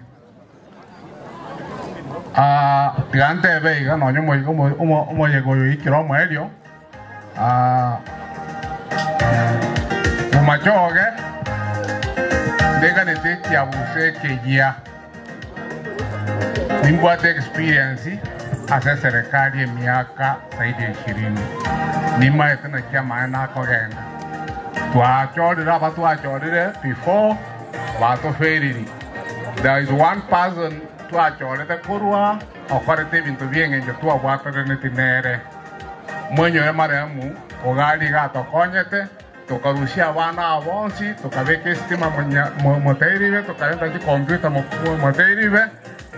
Tigante veiga no nyo mo yego ikiro mwelio. Mumachoge ndeganete kiabuse kejia. Nimbwate experience ase serikali miaka zaidi ya 20. Nimaete na kia maana kogenda. Twachorire aba twachorire before batoferiri. There is one person twachorete kurwa okorete bintu bieng'encho twabwataranete nere. Mwenyewe marehemu ogali gatokonyete tukarushia abana bonsi tukabeka estima moteiribe tukarenda chikompyuta moteiribe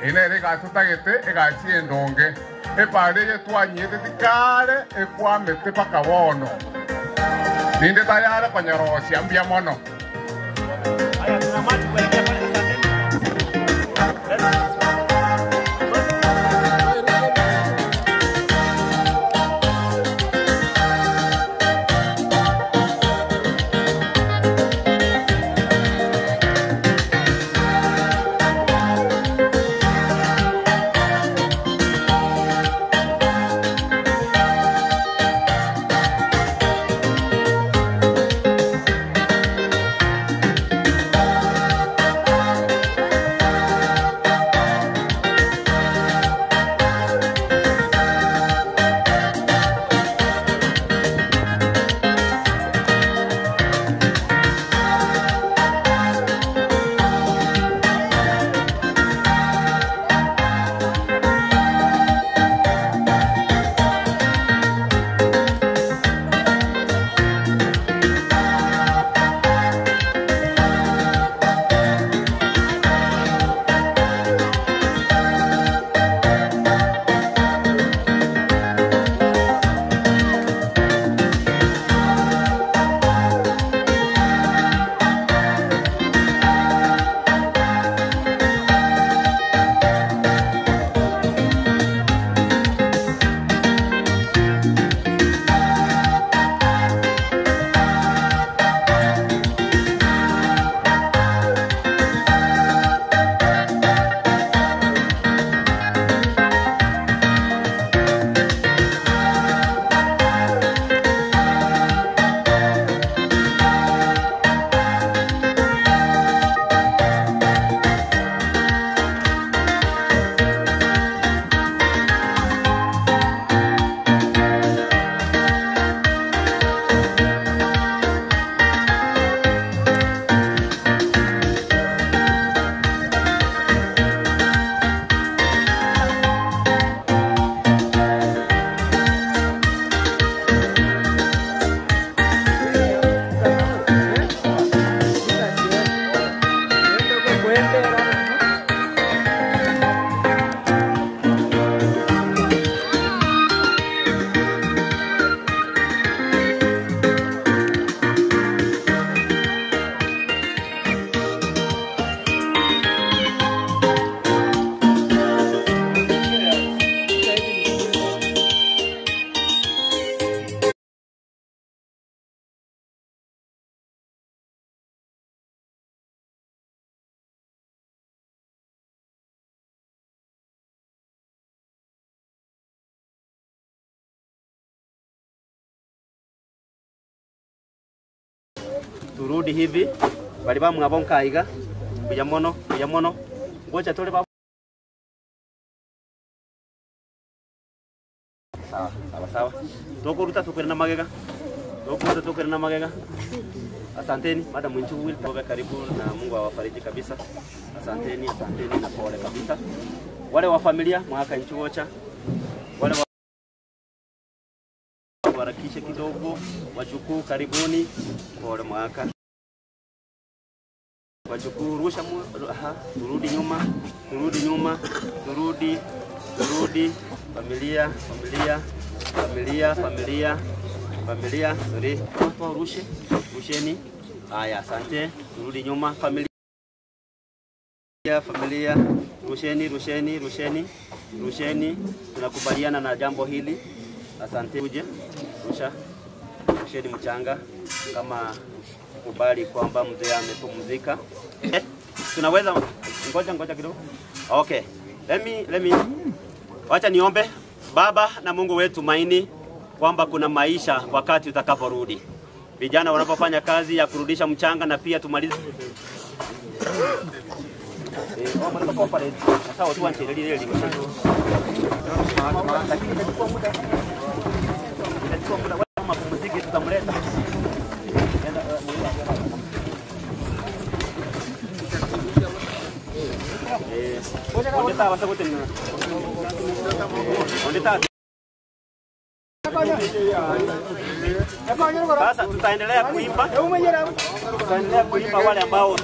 enere gatutagete egasi endonge epare twanyete tikare ekwamete paka bono ninde tayari konyorosia mbia mono. Turudi hivi bali bamwe abonkaiga kuja mono ngoja tole ba sawa sawa sawa tokoruta tokerena magega tokoruta tokerena magega. Asanteni madam Winchu will karibu na Mungu awafariji kabisa. Asanteni asanteni na pole kabisa. Wale wa familia mwaka nchuocha wale wa warakishe kidogo wajukuu karibuni pole mwaka wajukuu rusha turudi nyuma turudi familia familia familia familia familia sorry watu rushe rusheni. Haya asante turudi nyuma familia familia rusheni rusheni rusheni rusheni. Tunakubaliana na jambo hili. Asante uje rusha rusheni mchanga kama kubali kwamba mzee amepumzika. Tunaweza ngoja kidogo. Okay. Let me Wacha niombe. Baba na Mungu wetu, maini kwamba kuna maisha wakati utakaporudi. Vijana wanapofanya kazi ya kurudisha mchanga na pia tumalize. Sasa tutaendelea kuimba. Tutaendelea kuimba wale ambao